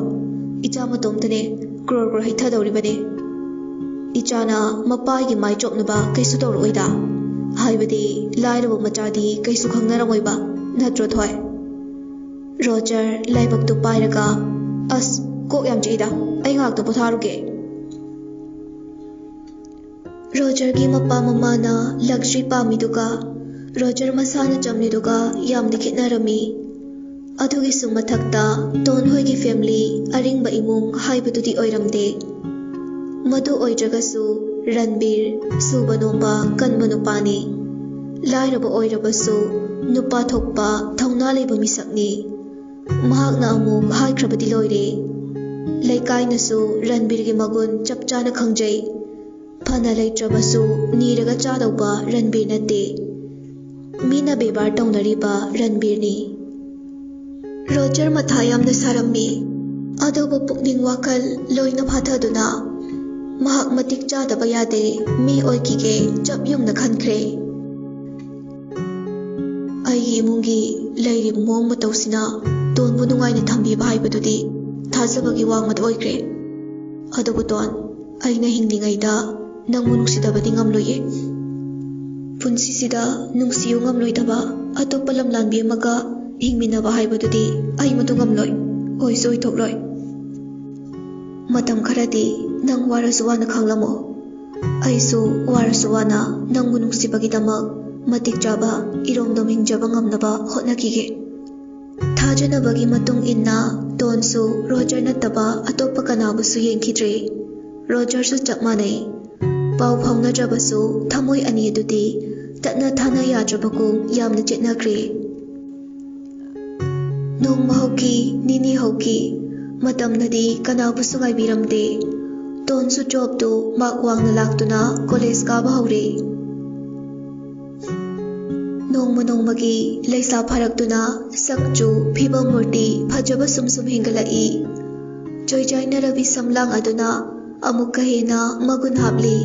ꯏꯆꯥ ꯃꯇꯣꯝꯇꯅꯦ, ꯀ꯭ꯔꯣꯔ ꯀ꯭ꯔꯣꯔ ꯍꯩꯊꯗꯧꯔꯤꯕꯅꯦ꯫ ꯏꯆꯥꯅ ꯃꯄꯥꯒꯤ ꯃꯥꯏ ꯆꯣꯞꯅꯕ ꯀꯩꯁꯨ ꯇꯧꯔꯛꯑꯣꯏꯗ꯫ ꯍꯥꯏꯕꯗꯤ ꯂꯥꯏꯔꯕ ꯃꯆꯥꯗꯤ ꯀꯩꯁꯨ ꯈꯪꯅꯔꯝꯃꯣꯏꯕ, ꯅꯠꯇ꯭ꯔꯣ ꯊꯣꯏ?" ꯔꯣꯖꯔ ꯂꯥꯏꯕꯛꯇꯨ ꯄꯥꯏꯔꯒ, "ꯑꯁ, ꯀꯣꯛ ꯌꯥꯝ ꯆꯤꯛꯏꯗ, ꯑꯩ ꯉꯥꯏꯍꯥꯛꯇ ꯄꯣꯊꯥꯔꯨꯒꯦ꯫" ꯔꯣꯖꯔꯒꯤ ꯃꯄꯥ ꯃꯃꯥꯅ ꯂꯛꯖꯔꯤ ꯄꯥꯝꯃꯤꯗꯨꯒ ꯔꯣꯖꯔ ꯃꯁꯥꯅ ꯆꯝꯂꯤꯗꯨꯒ ꯌꯥꯝꯅ ꯈꯦꯠꯅꯔꯝꯃꯤ꯫ ꯑꯗꯨꯒꯤꯁꯨ ꯃꯊꯛꯇ ꯇꯣꯟ ꯍꯣꯏꯒꯤ ꯐꯦꯃꯤꯂꯤ ꯑꯔꯤꯡꯕ ꯏꯃꯨꯡ ꯍꯥꯏꯕꯗꯨꯗꯤ ꯑꯣꯏꯔꯝꯗꯦ꯫ ꯃꯗꯨ ꯑꯣꯏꯗ꯭ꯔꯒꯁꯨ ꯔꯟꯕꯤꯔ ꯁꯨꯕ ꯅꯣꯝꯕ ꯀꯟꯕ ꯅꯨꯄꯥꯅꯤ꯫ ꯂꯥꯏꯔꯕ ꯑꯣꯏꯔꯕꯁꯨ ꯅꯨꯄꯥ ꯊꯣꯛꯄ ꯊꯧꯅꯥ ꯂꯩꯕ ꯃꯤꯁꯛꯅꯤ꯫ ꯃꯍꯥꯛꯅ ꯑꯃꯨꯛ ꯍꯥꯏꯈ꯭ꯔꯕꯗꯤ ꯂꯣꯏꯔꯦ꯫ ꯂꯩꯀꯥꯏꯅꯁꯨ ꯔꯟꯕꯤꯔꯒꯤ ꯃꯒꯨꯟ ꯆꯞ ꯆꯥꯅ ꯈꯪꯖꯩ꯫ ꯐꯅ ꯂꯩꯇ꯭ꯔꯕꯁꯨ ꯅꯤꯔꯒ ꯆꯥꯗꯧꯕ ꯔꯟꯕꯤꯔ ꯅꯠꯇꯦ꯫ ꯃꯤꯅ ꯕꯦꯕꯥꯔ ꯇꯧꯅꯔꯤꯕ ꯔꯟꯕꯤꯔꯅꯤ꯫ ꯔꯣꯖꯔ ꯃꯊꯥ ꯌꯥꯝꯅ ꯁꯥꯔꯝꯃꯤ꯫ ꯑꯗꯨꯕꯨ ꯄꯨꯛꯅꯤꯡ ꯋꯥꯈꯜ ꯂꯣꯏꯅ ꯐꯥꯊꯗꯨꯅ ꯃꯍꯥꯛ ꯃꯇꯤꯛ ꯆꯥꯗꯕ ꯌꯥꯗꯦ, ꯃꯤ ꯑꯣꯏꯈꯤꯒꯦ ꯆꯞ ꯌꯨꯡꯅ ꯈꯟꯈ꯭ꯔꯦ꯫ ꯑꯩꯒꯤ ꯏꯃꯨꯡꯒꯤ ꯂꯩꯔꯤꯕ ꯃꯑꯣꯡ ꯃꯇꯧꯁꯤꯅ ꯇꯣꯟꯕꯨ ꯅꯨꯡꯉꯥꯏꯅ ꯊꯝꯕꯤꯕ ꯍꯥꯏꯕꯗꯨꯗꯤ ꯊꯥꯖꯕꯒꯤ ꯋꯥꯡꯃꯗ ꯑꯣꯏꯈ꯭ꯔꯦ꯫ ꯑꯗꯨꯕꯨ ꯇꯣꯟ, ꯑꯩꯅ ꯍꯤꯡꯂꯤꯉꯩꯗ ꯅꯪꯕꯨ ꯅꯨꯡꯁꯤꯗꯕꯗꯤ ꯉꯝꯂꯣꯏꯌꯦ꯫ ꯄꯨꯟꯁꯤꯁꯤꯗ ꯅꯨꯡꯁꯤꯌꯨ ꯉꯝꯂꯣꯏꯗꯕ ꯑꯇꯣꯞꯄ ꯂꯝꯂꯥꯟꯕꯤ ꯑꯃꯒ ꯍꯤꯡꯃꯤꯟꯅꯕ ꯍꯥꯏꯕꯗꯨꯗꯤ ꯑꯩ ꯃꯗꯨ ꯉꯝꯂꯣꯏ, ꯑꯣꯏꯁꯨ ꯑꯣꯏꯊꯣꯛꯂꯣꯏ꯫ ꯃꯇꯝ ꯈꯔꯗꯤ ꯅꯪ ꯋꯥꯔꯁꯨ ꯋꯥꯅ ꯈꯥꯡꯂꯝꯃꯣ꯫ ꯑꯩꯁꯨ ꯋꯥꯔꯁꯨ ꯋꯥꯅ ꯅꯪꯕꯨ ꯅꯨꯡꯁꯤꯕꯒꯤꯗꯃꯛ ꯃꯇꯤꯛ ꯆꯥꯕ ꯏꯔꯣꯝꯗꯣꯝ ꯍꯤꯡꯖꯕ ꯉꯝꯅꯕ ꯍꯣꯠꯅꯈꯤꯒꯦ꯫ ꯊꯥꯖꯅꯕꯒꯤ ꯃꯇꯨꯡ ꯏꯟꯅ ꯇꯣꯟꯁꯨ ꯔꯣꯖꯔ ꯅꯠꯇꯕ ꯑꯇꯣꯞꯄ ꯀꯅꯥꯕꯨꯁꯨ ꯌꯦꯡꯈꯤꯗ꯭ꯔꯦ꯫ ꯔꯣꯖꯔꯁꯨ ꯆꯞ ꯃꯥꯟꯅꯩ꯫ ꯄꯥꯎ ꯐꯥꯎꯅꯗ꯭ꯔꯕꯁꯨ ꯊꯃꯣꯏ ꯑꯅꯤ ꯑꯗꯨꯗꯤ ꯇꯠꯅ ꯊꯥꯅ ꯌꯥꯗ꯭ꯔꯕꯒꯨꯝ ꯌꯥꯝꯅ ꯆꯦꯠꯅꯈ꯭ꯔꯦ꯫ ꯅꯣꯡꯃ ꯍꯧꯈꯤ, ꯅꯤꯅꯤ ꯍꯧꯈꯤ, ꯃꯇꯝꯅꯗꯤ ꯀꯅꯥꯕꯨꯁꯨ ꯉꯥꯏꯕꯤꯔꯝꯗꯦ꯫ ꯇꯣꯟꯁꯨ ꯖꯣꯕꯇꯨ ꯃꯥꯔꯛ ꯋꯥꯡꯅ ꯂꯥꯛꯇꯨꯅ ꯀꯣꯂꯦꯖ ꯀꯥꯕ ꯍꯧꯔꯦ꯫ ꯅꯣꯡꯃ ꯅꯣꯡꯃꯒꯤ ꯂꯩꯁꯥ ꯐꯥꯔꯛꯇꯨꯅ ꯁꯛ ꯆꯨ, ꯐꯤꯕꯝ ꯃꯨꯔꯇꯤ ꯐꯖꯕ ꯁꯨꯝ ꯁꯨꯝ ꯍꯦꯟꯒꯠꯂꯛꯏ꯫ ꯆꯣꯏꯖꯥꯏꯅꯔꯕꯤ ꯁꯝꯂꯥꯡ ꯑꯗꯨꯅ ꯑꯃꯨꯛꯀ ꯍꯦꯟꯅ ꯃꯒꯨꯟ ꯍꯥꯞꯂꯤ꯫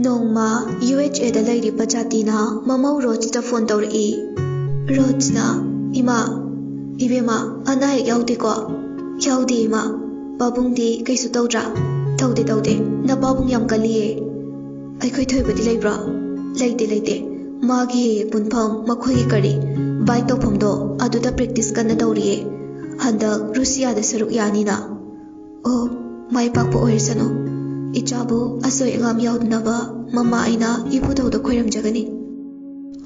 ꯅꯣꯡꯃ ꯌꯨ ꯑꯦꯁ ꯑꯦꯗ ꯂꯩꯔꯤꯕ ꯖꯥꯇꯤꯅ ꯃꯃꯧ ꯔꯣꯖꯇ ꯐꯣꯟ ꯇꯧꯔꯛꯏ꯫ ꯔꯣꯖꯅ, "ꯏꯃꯥ, ꯏꯕꯦꯝꯃ, ꯑꯅꯥ ꯑꯌꯦꯛ ꯌꯥꯎꯗꯦꯀꯣ?" "ꯌꯥꯎꯗꯦ ꯏꯃꯥ꯫ ꯄꯥꯕꯨꯡꯗꯤ ꯀꯩꯁꯨ ꯇꯧꯗ꯭ꯔꯥ?" "ꯇꯧꯗꯦ, ꯇꯧꯗꯦ꯫ ꯅꯄꯥꯕꯨꯡ ꯌꯥꯝ ꯀꯜꯂꯤꯌꯦ꯫" "ꯑꯩꯈꯣꯏ ꯊꯣꯏꯕꯗꯤ ꯂꯩꯕ꯭ꯔꯣ?" "ꯂꯩꯇꯦ, ꯂꯩꯇꯦ꯫ ꯃꯥꯒꯤ ꯍꯦꯛ ꯍꯦꯛ ꯄꯨꯟꯐꯝ, ꯃꯈꯣꯏꯒꯤ ꯀꯔꯤ, ꯕꯥꯏꯛ ꯇꯧꯐꯝꯗꯣ, ꯑꯗꯨꯗ ꯄ꯭ꯔꯦꯛꯇꯤꯁ ꯀꯟꯅ ꯇꯧꯔꯤꯌꯦ꯫ ꯍꯟꯗꯛ ꯔꯨꯁꯤꯌꯥꯗ ꯁꯔꯨꯛ ꯌꯥꯅꯤꯅ꯫" "ꯑꯣ, ꯃꯥꯏ ꯄꯥꯛꯄ ꯑꯣꯏꯔꯁꯅꯨ꯫ ꯏꯆꯥꯕꯨ ꯑꯁꯣꯏ ꯑꯉꯥꯝ ꯌꯥꯎꯗꯅꯕ ꯃꯃꯥ ꯑꯩꯅ ꯏꯕꯨꯙꯧꯗ ꯈꯣꯏꯔꯝꯖꯒꯅꯤ꯫"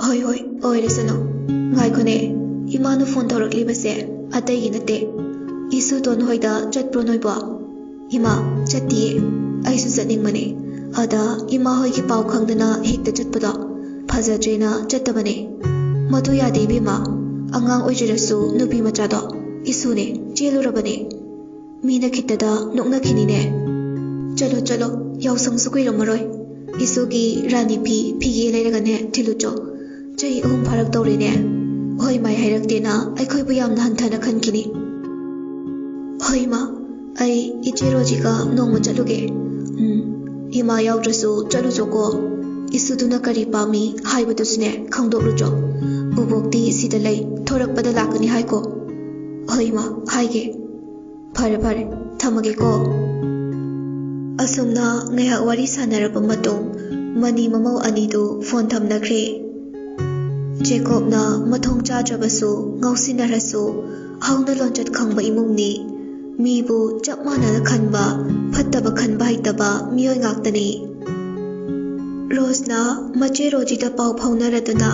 "ꯍꯣꯏ, ꯍꯣꯏ, ꯑꯣꯏꯔꯁꯅꯨ꯫ ꯉꯥꯏꯈꯣꯅꯦ, ꯏꯃꯥꯅ ꯐꯣꯟ ꯇꯧꯔꯛꯂꯤꯕꯁꯦ ꯑꯇꯩꯒꯤ ꯅꯠꯇꯦ꯫ ꯏꯁꯨ ꯇꯣꯟ ꯍꯣꯏꯗ ꯆꯠꯄ꯭ꯔꯣ ꯅꯣꯏꯕꯣ?" "ꯏꯃꯥ, ꯆꯠꯇꯤꯌꯦ꯫ ꯑꯩꯁꯨ ꯆꯠꯅꯤꯡꯕꯅꯦ꯫ ꯑꯗ ꯏꯃꯥ ꯍꯣꯏꯒꯤ ꯄꯥꯎ ꯈꯪꯗꯅ ꯍꯦꯛꯇ ꯆꯠꯄꯗꯣ ꯐꯖꯗ꯭ꯔꯦꯅ ꯆꯠꯇꯕꯅꯦ꯫ ꯃꯗꯨ ꯌꯥꯗꯦ ꯏꯕꯦꯝꯃ꯫ ꯑꯉꯥꯡ ꯑꯣꯏꯖꯔꯁꯨ ꯅꯨꯄꯤ ꯃꯆꯥꯗꯣ ꯏꯁꯨꯅꯦ, ꯆꯦꯜꯂꯨꯔꯕꯅꯦ꯫ ꯃꯤꯅ ꯈꯤꯠꯇꯗ ꯅꯣꯛꯅꯈꯤꯅꯤꯅꯦ꯫ ꯆꯠꯂꯣ, ꯆꯠꯂꯣ, ꯌꯥꯎꯁꯪꯁꯨ ꯀꯨꯏꯔꯝꯃꯔꯣꯏ꯫ ꯏꯁꯨꯒꯤ ꯔꯥꯅꯤ ꯐꯤ, ꯐꯤꯒꯦ ꯂꯩꯔꯒꯅꯦ ꯊꯤꯜꯂꯨꯆꯣ꯫ ꯆꯍꯤ ꯑꯍꯨꯝ ꯐꯥꯔꯛꯇꯧꯔꯦꯅꯦ꯫ ꯍꯣꯏ ꯃꯥꯏ ꯍꯥꯏꯔꯛꯇꯦꯅ ꯑꯩꯈꯣꯏꯕꯨ ꯌꯥꯝꯅ ꯍꯟꯊꯅ ꯈꯟꯈꯤꯅꯤ꯫" "ꯍꯣꯏ ꯏꯃꯥ, ꯑꯩ ꯏꯆꯦ ꯔꯣꯖꯤꯒ ꯅꯣꯡꯃ ꯆꯠꯂꯨꯒꯦ꯫" "ꯎꯝ, ꯏꯃꯥ ꯌꯥꯎꯗ꯭ꯔꯁꯨ ꯆꯠꯂꯨꯆꯣꯀꯣ꯫ ꯏꯁꯨꯗꯨꯅ ꯀꯔꯤ ꯄꯥꯝꯃꯤ ꯍꯥꯏꯕꯗꯨꯁꯨꯅꯦ ꯈꯪꯗꯣꯛꯂꯨꯆꯣ꯫ ꯕꯨꯕꯣꯛꯇꯤ ꯁꯤꯗ ꯂꯩ, ꯊꯣꯔꯛꯄꯗ ꯂꯥꯛꯀꯅꯤ ꯍꯥꯏꯀꯣ꯫" "ꯍꯣꯏ ꯏꯃꯥ, ꯍꯥꯏꯒꯦ꯫" "ꯐꯔꯦ, ꯐꯔꯦ, ꯊꯝꯃꯒꯦꯀꯣ꯫" ꯑꯁꯨꯝꯅ ꯉꯥꯏꯍꯥꯛ ꯋꯥꯔꯤ ꯁꯥꯟꯅꯔꯕ ꯃꯇꯨꯡ, ꯃꯅꯤ ꯃꯃꯧ ꯑꯅꯤꯗꯨ ꯐꯣꯟ ꯊꯝꯅꯈ꯭ꯔꯦ꯫ ꯖꯦꯀꯣꯕꯅ ꯃꯊꯣꯡ ꯆꯥꯗ꯭ꯔꯕꯁꯨ ꯉꯥꯎꯁꯤꯟꯅꯔꯁꯨ ꯍꯧꯅ ꯂꯣꯟꯆꯠ ꯈꯪꯕ ꯏꯃꯨꯡꯅꯤ꯫ ꯃꯤꯕꯨ ꯆꯞ ꯃꯥꯟꯅꯅ ꯈꯟꯕ, ꯐꯠꯇꯕ ꯈꯟꯕ ꯍꯩꯇꯕ ꯃꯤꯑꯣꯏ ꯉꯥꯛꯇꯅꯤ꯫ ꯔꯣꯖꯅ ꯃꯆꯦ ꯔꯣꯖꯤꯗ ꯄꯥꯎ ꯐꯥꯎꯅꯔꯗꯨꯅ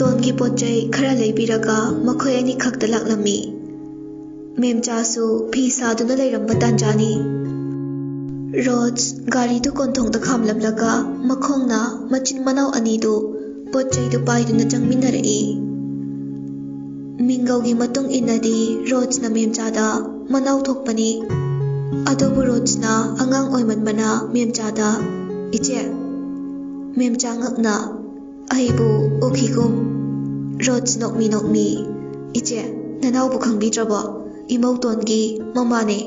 ꯇꯣꯟꯒꯤ ꯄꯣꯠ ꯆꯩ ꯈꯔ ꯂꯩꯕꯤꯔꯒ ꯃꯈꯣꯏ ꯑꯅꯤꯈꯛꯇ ꯂꯥꯛꯂꯝꯃꯤ꯫ ꯃꯦꯝꯆꯥꯁꯨ ꯐꯤ ꯁꯥꯗꯨꯅ ꯂꯩꯔꯝꯕ ꯇꯥꯟꯖꯥꯅꯤ꯫ ꯔꯣꯖ ꯒꯥꯔꯤꯗꯨ ꯀꯣꯟꯊꯣꯡꯗ ꯈꯥꯝꯂꯝꯂꯒ ꯃꯈꯣꯡꯅ ꯃꯆꯤꯟ ꯃꯅꯥꯎ ꯑꯅꯤꯗꯨ ꯄꯣꯠ ꯆꯩꯗꯨ ꯄꯥꯏꯗꯨꯅ ꯆꯪꯃꯤꯟꯅꯔꯛꯏ꯫ ꯃꯤꯡꯒꯧꯒꯤ ꯃꯇꯨꯡ ꯏꯟꯅꯗꯤ ꯔꯣꯖꯅ ꯃꯦꯝꯆꯥꯗ ꯃꯅꯥꯎ ꯊꯣꯛꯄꯅꯤ꯫ ꯑꯗꯨꯕꯨ ꯔꯣꯖꯅ ꯑꯉꯥꯡ ꯑꯣꯏꯃꯟꯕꯅ ꯃꯦꯝꯆꯥꯗ "ꯏꯆꯦ", ꯃꯦꯝꯆꯥ ꯉꯛꯅ "ꯑꯩꯕꯨ ꯎꯈꯤꯒꯨꯝ"꯫ ꯔꯣꯖ ꯅꯣꯛꯃꯤ ꯅꯣꯛꯃꯤ "ꯏꯆꯦ, ꯅꯅꯥꯎꯕꯨ ꯈꯪꯕꯤꯗ꯭ꯔꯕꯣ? ꯏꯃꯧꯇꯣꯟꯒꯤ ꯃꯃꯥꯅꯦ"꯫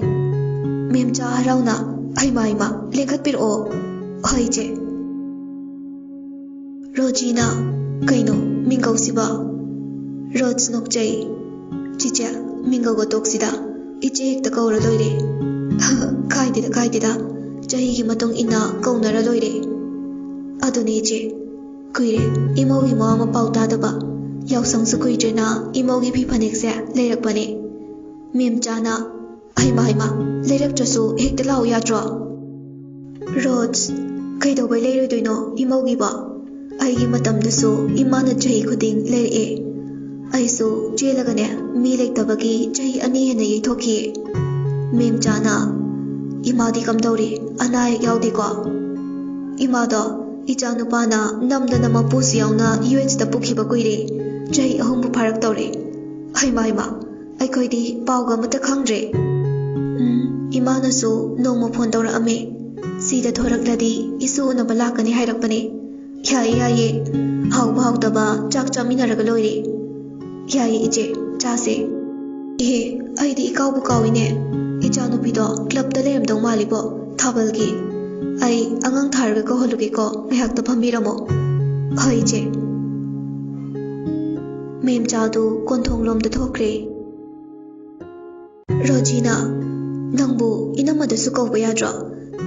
ꯃꯦꯝꯆꯥ ꯍꯔꯥꯎꯅ "ꯍꯩꯃꯥ, ꯍꯩꯃꯥ, ꯂꯦꯡꯈꯠꯄꯤꯔꯛꯑꯣ"꯫ "ꯍꯣꯏ, ꯏꯆꯦ"꯫ ꯔꯣꯖꯤꯅ "ꯀꯩꯅꯣ ꯃꯤꯡꯒꯧꯁꯤꯕꯣ?" ꯔꯣꯖ ꯅꯣꯛꯆꯩ꯫ "ꯆꯤꯆꯦ, ꯃꯤꯡꯒꯧꯒ ꯇꯣꯛꯁꯤꯗ, ꯏꯆꯦ ꯍꯦꯛꯇ ꯀꯧꯔ ꯂꯣꯏꯔꯦ"꯫ "ꯀꯥꯏꯗꯦꯗ, ꯀꯥꯏꯗꯦꯗ, ꯆꯍꯤꯒꯤ ꯃꯇꯨꯡ ꯏꯟꯅ ꯀꯧꯅꯔ ꯂꯣꯏꯔꯦ"꯫ "ꯑꯗꯨꯅꯦ ꯏꯆꯦ, ꯀꯨꯏꯔꯦ ꯏꯃꯧꯒꯤ ꯃꯋꯥ ꯃꯄꯥꯎ ꯇꯥꯗꯕ꯫ ꯌꯥꯎꯁꯪꯁꯨ ꯀꯨꯏꯗ꯭ꯔꯦꯅ ꯏꯃꯧꯒꯤ ꯐꯤ ꯐꯅꯦꯛꯁꯦ ꯂꯩꯔꯛꯄꯅꯦ"꯫ ꯃꯦꯝꯆꯥꯅ "ꯍꯩꯃꯥ, ꯍꯩꯃꯥ, ꯂꯩꯔꯛꯇ꯭ꯔꯁꯨ ꯍꯦꯛꯇ ꯂꯥꯛꯎ ꯌꯥꯗ꯭ꯔꯣ?" "ꯔꯣꯖ, ꯀꯩꯗꯧꯕꯩ ꯂꯩꯔꯣꯏꯗꯣꯏꯅꯣ ꯏꯃꯧꯒꯤꯕꯣ? ꯑꯩꯒꯤ ꯃꯇꯝꯗꯁꯨ ꯏꯃꯥꯅ ꯆꯍꯤ ꯈꯨꯗꯤꯡ ꯂꯩꯔꯛꯑꯦ꯫ ꯑꯩꯁꯨ ꯆꯦꯜꯂꯒꯅꯦ, ꯃꯤ ꯂꯩꯇꯕꯒꯤ ꯆꯍꯤ ꯑꯅꯤ ꯍꯦꯟꯅ ꯌꯩꯊꯣꯛꯈꯤꯌꯦ"꯫ ꯃꯦꯝꯆꯥꯅ "ꯏꯃꯥꯗꯤ ꯀꯝꯗꯧꯔꯤ? ꯑꯅꯥ ꯑꯌꯦꯛ ꯌꯥꯎꯗꯦꯀꯣ?" "ꯏꯃꯥꯗꯣ ꯏꯆꯥ ꯅꯨꯄꯥꯅ ꯅꯝꯗꯅ ꯃꯄꯨꯁꯨ ꯌꯥꯎꯅ ꯌꯨ ꯑꯦꯁꯇ ꯄꯨꯈꯤꯕ ꯀꯨꯏꯔꯦ꯫ ꯆꯍꯤ ꯑꯍꯨꯝꯕꯨ ꯐꯥꯔꯛꯇꯧꯔꯦ꯫ ꯍꯩꯃꯥ, ꯍꯩꯃꯥ, ꯑꯩꯈꯣꯏꯗꯤ ꯄꯥꯎꯒ ꯑꯃꯠꯇ ꯈꯪꯗ꯭ꯔꯦ"꯫ "ꯎꯝ, ꯏꯃꯥꯅꯁꯨ ꯅꯣꯡꯃ ꯐꯣꯟ ꯇꯧꯔꯛꯑꯝꯃꯦ꯫ ꯁꯤꯗ ꯊꯣꯔꯛꯂꯗꯤ ꯏꯁꯨ ꯎꯅꯕ ꯂꯥꯛꯀꯅꯤ ꯍꯥꯏꯔꯛꯄꯅꯦ꯫ ꯌꯥꯏꯌꯦ, ꯌꯥꯏꯌꯦ꯫ ꯍꯥꯎꯕ ꯍꯥꯎꯇꯕ ꯆꯥꯛ ꯆꯥꯃꯤꯟꯅꯔꯒ ꯂꯣꯏꯔꯦ"꯫ "ꯌꯥꯏꯌꯦ ꯏꯆꯦ, ꯆꯥꯁꯦ"꯫ "ꯏꯍꯦ, ꯑꯩꯗꯤ ꯏꯀꯥꯎꯕꯨ ꯀꯥꯎꯏꯅꯦ꯫ ꯏꯆꯥꯅꯨꯄꯤꯗꯣ ꯀ꯭ꯂꯕꯇ ꯂꯩꯔꯝꯗꯧ ꯃꯥꯜꯂꯤꯕꯣ, ꯊꯥꯕꯜꯒꯤ꯫ ꯑꯩ ꯑꯉꯥꯡ ꯊꯥꯔꯒ ꯀꯧꯍꯜꯂꯨꯒꯦꯀꯣ, ꯉꯥꯏꯍꯥꯛꯇ ꯐꯝꯕꯤꯔꯝꯃꯣ"꯫ "ꯍꯣꯏ ꯏꯆꯦ"꯫ ꯃꯦꯝꯆꯥꯗꯨ ꯀꯣꯟꯊꯣꯡꯂꯣꯝꯗ ꯊꯣꯛꯈ꯭ꯔꯦ꯫ ꯔꯣꯖꯤꯅ "ꯅꯪꯕꯨ ꯏꯅꯝꯃꯗꯁꯨ ꯀꯧꯕ ꯌꯥꯗ꯭ꯔꯣ?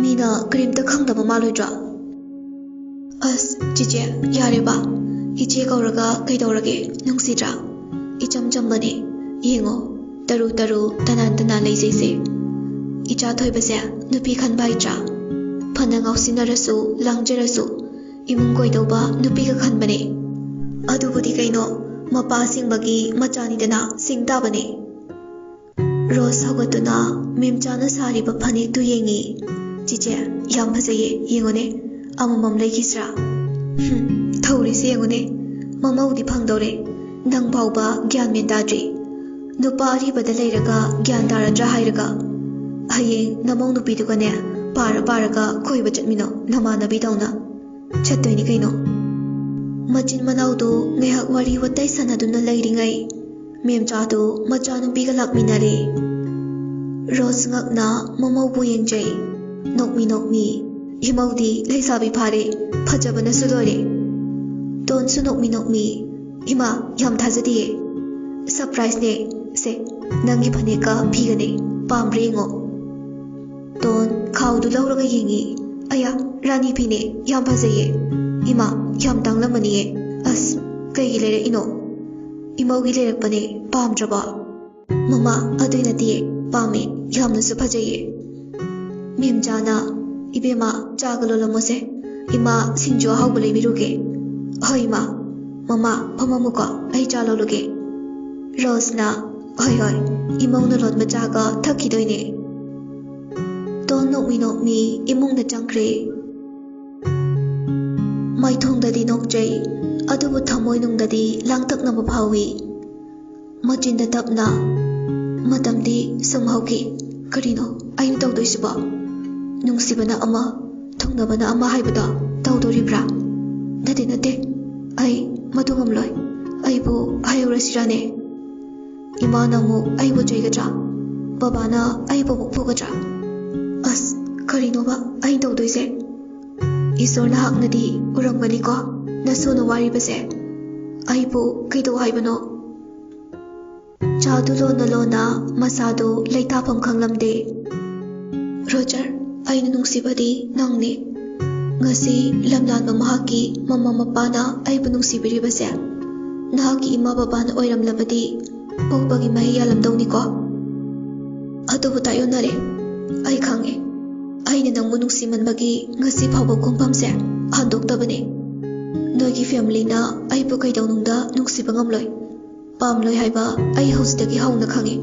ꯃꯤꯅ ꯀꯔꯤꯝꯇ ꯈꯪꯗꯕ ꯃꯥꯜꯂꯣꯏꯗ꯭ꯔꯣ?" "ꯑꯁ, ꯆꯤꯆꯦ, ꯌꯥꯔꯦꯕ꯫ ꯏꯆꯦ ꯀꯧꯔꯒ ꯀꯩꯗꯧꯔꯒꯦ? ꯅꯨꯡꯁꯤꯗ꯭ꯔꯥ? ꯏꯆꯝ ꯆꯝꯕꯅꯦ꯫ ꯌꯦꯡꯉꯣ, ꯇꯔꯨ ꯇꯔꯨ, ꯇꯅꯥꯟ ꯇꯅꯥꯟ ꯂꯩꯖꯩꯁꯦ꯫ ꯏꯆꯥ ꯊꯣꯏꯕꯁꯦ ꯅꯨꯄꯤ ꯈꯟꯕ ꯍꯩꯇ꯭ꯔꯥ? ꯐꯅ ꯉꯥꯎꯁꯤꯟꯅꯔꯁꯨ, ꯂꯥꯡꯖꯔꯁꯨ, ꯏꯃꯨꯡ ꯀꯣꯏꯗꯧꯕ ꯅꯨꯄꯤꯒ ꯈꯟꯕꯅꯦ"꯫ ꯑꯗꯨꯕꯨꯗꯤ ꯀꯩꯅꯣ, ꯃꯄꯥ ꯁꯤꯡꯕꯒꯤ ꯃꯆꯥꯅꯤꯗꯅ, ꯁꯤꯡ ꯇꯥꯕꯅꯦ꯫ ꯔꯣꯁ ꯍꯧꯒꯠꯇꯨꯅ ꯃꯦꯝꯆꯥꯅ ꯁꯥꯔꯤꯕ ꯐꯅꯦꯛꯇꯨ ꯌꯦꯡꯉꯤ꯫ "ꯆꯤꯆꯦ, ꯌꯥꯝ ꯐꯖꯩꯌꯦ, ꯌꯦꯡꯉꯨꯅꯦ, ꯑꯃꯃꯝ ꯂꯩꯈꯤꯁꯤꯔꯥ?" "ꯍꯨꯝ, ꯊꯧꯔꯤꯁꯦ ꯌꯦꯡꯉꯨꯅꯦ, ꯃꯃꯧꯗꯤ ꯐꯪꯗꯧꯔꯦ, ꯅꯪ ꯐꯥꯎꯕ ꯒ꯭ꯌꯥꯟ ꯃꯦꯟ ꯇꯥꯗ꯭ꯔꯤ꯫ ꯅꯨꯄꯥ ꯑꯔꯤꯕꯗ ꯂꯩꯔꯒ ꯒ꯭ꯌꯥꯟ ꯇꯥꯔꯗ꯭ꯔꯥ ꯍꯥꯏꯔꯒ, ꯍꯌꯦꯡ ꯅꯃꯧ ꯅꯨꯄꯤꯗꯨꯒꯅꯦ ꯄꯥꯔ ꯄꯥꯔꯒ ꯀꯣꯏꯕ ꯆꯠꯃꯤꯟꯅꯧ, ꯅꯃꯥꯟꯅꯕꯤꯗꯧꯅ꯫ ꯆꯠꯇꯣꯏꯅꯤ ꯀꯩꯅꯣ꯫" ꯃꯆꯤꯟ ꯃꯅꯥꯎꯗꯨ ꯉꯥꯏꯍꯥꯛ ꯋꯥꯔꯤ ꯋꯥꯇꯥꯏ ꯁꯥꯟꯅꯗꯨꯅ ꯂꯩꯔꯤꯉꯩ, ꯃꯦꯝꯆꯥꯗꯨ ꯃꯆꯥꯅꯨꯄꯤꯒ ꯂꯥꯛꯃꯤꯟꯅꯔꯦ꯫ ꯔꯣꯁ ꯉꯛꯅ ꯃꯃꯧꯕꯨ ꯌꯦꯡꯖꯩ꯫ ꯅꯣꯛꯃꯤ ꯅꯣꯛꯃꯤ, "ꯏꯃꯧꯗꯤ ꯂꯩꯁꯥꯕꯤ ꯐꯥꯔꯦ, ꯐꯖꯕꯅꯁꯨ ꯂꯣꯏꯔꯦ꯫" ꯇꯣꯟꯁꯨ ꯅꯣꯛꯃꯤ ꯅꯣꯛꯃꯤ, "ꯏꯃꯥ, ꯌꯥꯝ ꯊꯥꯖꯗꯤꯌꯦ꯫ ꯁꯔꯄ꯭ꯔꯥꯏꯖꯅꯦ꯫ ꯁꯦ, ꯅꯪꯒꯤ ꯐꯅꯦꯛꯀ ꯐꯤꯒꯅꯦ, ꯄꯥꯝꯕ꯭ꯔꯥ ꯌꯦꯡꯉꯣ꯫" ꯇꯣꯟ ꯈꯥꯎꯗꯨ ꯂꯧꯔꯒ ꯌꯦꯡꯉꯤ꯫ "ꯑꯌꯥ, ꯔꯥꯅꯤ ꯐꯤꯅꯦ, ꯌꯥꯝ ꯐꯖꯩꯌꯦ꯫ ꯏꯃꯥ, ꯌꯥꯝ ꯇꯥꯡꯂꯝꯃꯅꯤꯌꯦ꯫ ꯑꯁ, ꯀꯩꯒꯤ ꯂꯩꯔꯛꯏꯅꯣ?" "ꯏꯃꯧꯒꯤ ꯂꯩꯔꯛꯄꯅꯦ, ꯄꯥꯝꯗ꯭ꯔꯕꯣ?" "ꯃꯃꯥ, ꯑꯗꯨꯏ ꯅꯠꯇꯤꯌꯦ, ꯄꯥꯝꯃꯦ, ꯌꯥꯝꯅꯁꯨ ꯐꯖꯩꯌꯦ꯫" ꯃꯦꯝꯆꯥꯅ, "ꯏꯕꯦꯝꯃ, ꯆꯥꯒ ꯂꯣꯜꯂꯝꯃꯣꯁꯦ, ꯏꯃꯥ ꯁꯤꯡꯖꯨ ꯑꯍꯥꯎꯕ ꯂꯩꯕꯤꯔꯨꯒꯦ꯫" "ꯍꯣꯏ ꯏꯃꯥ꯫" "ꯃꯃꯥ, ꯐꯝꯃꯝꯃꯨꯀꯣ, ꯑꯩ ꯆꯥ ꯂꯣꯜꯂꯨꯒꯦ꯫" ꯔꯣꯁꯅ, "ꯍꯣꯏ ꯍꯣꯏ, ꯏꯃꯧꯅ ꯂꯣꯟꯕ ꯆꯥꯒ ꯊꯛꯈꯤꯗꯣꯏꯅꯦ꯫" ꯇꯣꯟ ꯅꯣꯛꯃꯤ ꯅꯣꯛꯃꯤ ꯏꯃꯨꯡꯗ ꯆꯪꯈ꯭ꯔꯦ꯫ ꯃꯥꯏꯊꯣꯡꯗꯗꯤ ꯅꯣꯛꯆꯩ, ꯑꯗꯨꯕꯨ ꯊꯃꯣꯏꯅꯨꯡꯗꯗꯤ ꯂꯥꯡꯇꯛꯅꯕ ꯐꯥꯎꯏ꯫ ꯃꯆꯤꯟꯗ ꯇꯞꯅ, "ꯃꯇꯝꯗꯤ ꯁꯨꯝ ꯍꯧꯈꯤ꯫ ꯀꯔꯤꯅꯣ ꯑꯩꯅ ꯇꯧꯗꯣꯏꯁꯤꯕꯣ? ꯅꯨꯡꯁꯤꯕꯅ ꯑꯃ, ꯊꯨꯡꯅꯕꯅ ꯑꯃ ꯍꯥꯏꯕꯗꯣ ꯇꯧꯗꯣꯔꯤꯕ꯭ꯔꯥ? ꯅꯠꯇꯦ, ꯅꯠꯇꯦ, ꯑꯩ ꯃꯗꯨ ꯉꯝꯂꯣꯏ꯫ ꯑꯩꯕꯨ ꯍꯥꯏꯍꯧꯔꯁꯤꯔꯥꯅꯦ? ꯏꯃꯥꯅ ꯑꯃꯨꯛ ꯑꯩꯕꯨ ꯆꯩꯒꯗ꯭ꯔꯥ? ꯕꯕꯥꯅ ꯑꯩꯕꯨ ꯑꯃꯨꯛ ꯐꯨꯒꯗ꯭ꯔꯥ? ꯑꯁ, ꯀꯔꯤꯅꯣꯕ ꯑꯩꯅ ꯇꯧꯗꯣꯏꯁꯦ? ꯏꯁꯣꯔꯅ ꯍꯥꯛꯅꯗꯤ ꯎꯔꯝꯒꯅꯤꯀꯣ ꯅꯁꯨꯅ ꯋꯥꯔꯤꯕꯁꯦ꯫ ꯑꯩꯕꯨ ꯀꯩꯗꯧ ꯍꯥꯏꯕꯅꯣ?" ꯆꯥꯗꯨ ꯂꯣꯟꯅ ꯂꯣꯟꯅ ꯃꯁꯥꯗꯨ ꯂꯩꯇꯥꯐꯝ ꯈꯪꯂꯝꯗꯦ꯫ "ꯔꯣꯖꯔ, ꯑꯩꯅ ꯅꯨꯡꯁꯤꯕꯗꯤ ꯅꯪꯅꯤ꯫ ꯉꯁꯤ ꯂꯝꯂꯥꯟꯕ ꯃꯍꯥꯛꯀꯤ ꯃꯃꯥ ꯃꯄꯥꯅ ꯑꯩꯕꯨ ꯅꯨꯡꯁꯤꯕꯤꯔꯤꯕꯁꯦ ꯅꯍꯥꯛꯀꯤ ꯏꯃꯥ ꯕꯕꯥꯅ ꯑꯣꯏꯔꯝꯂꯕꯗꯤ ꯄꯣꯛꯄꯒꯤ ꯃꯍꯩ ꯌꯥꯜꯂꯝꯗꯧꯅꯤꯀꯣ?" "ꯑꯗꯨꯕꯨ ꯇꯥꯏꯑꯣꯟꯅꯔꯦ꯫ ꯑꯩ ꯈꯪꯉꯦ꯫ ꯑꯩꯅ ꯅꯪꯕꯨ ꯅꯨꯡꯁꯤꯃꯟꯕꯒꯤ ꯉꯁꯤ ꯐꯥꯎꯕ ꯈꯣꯡꯐꯝꯁꯦ ꯍꯟꯗꯣꯛꯇꯕꯅꯦ꯫ ꯅꯣꯏꯒꯤ ꯐꯦꯃꯤꯂꯤꯅ ꯑꯩꯕꯨ ꯀꯩꯗꯧꯅꯨꯡꯗ ꯅꯨꯡꯁꯤꯕ ꯉꯝꯂꯣꯏ, ꯄꯥꯝꯂꯣꯏ ꯍꯥꯏꯕ ꯑꯩ ꯍꯧꯖꯤꯛꯇꯒꯤ ꯍꯧꯅ ꯈꯪꯉꯤ꯫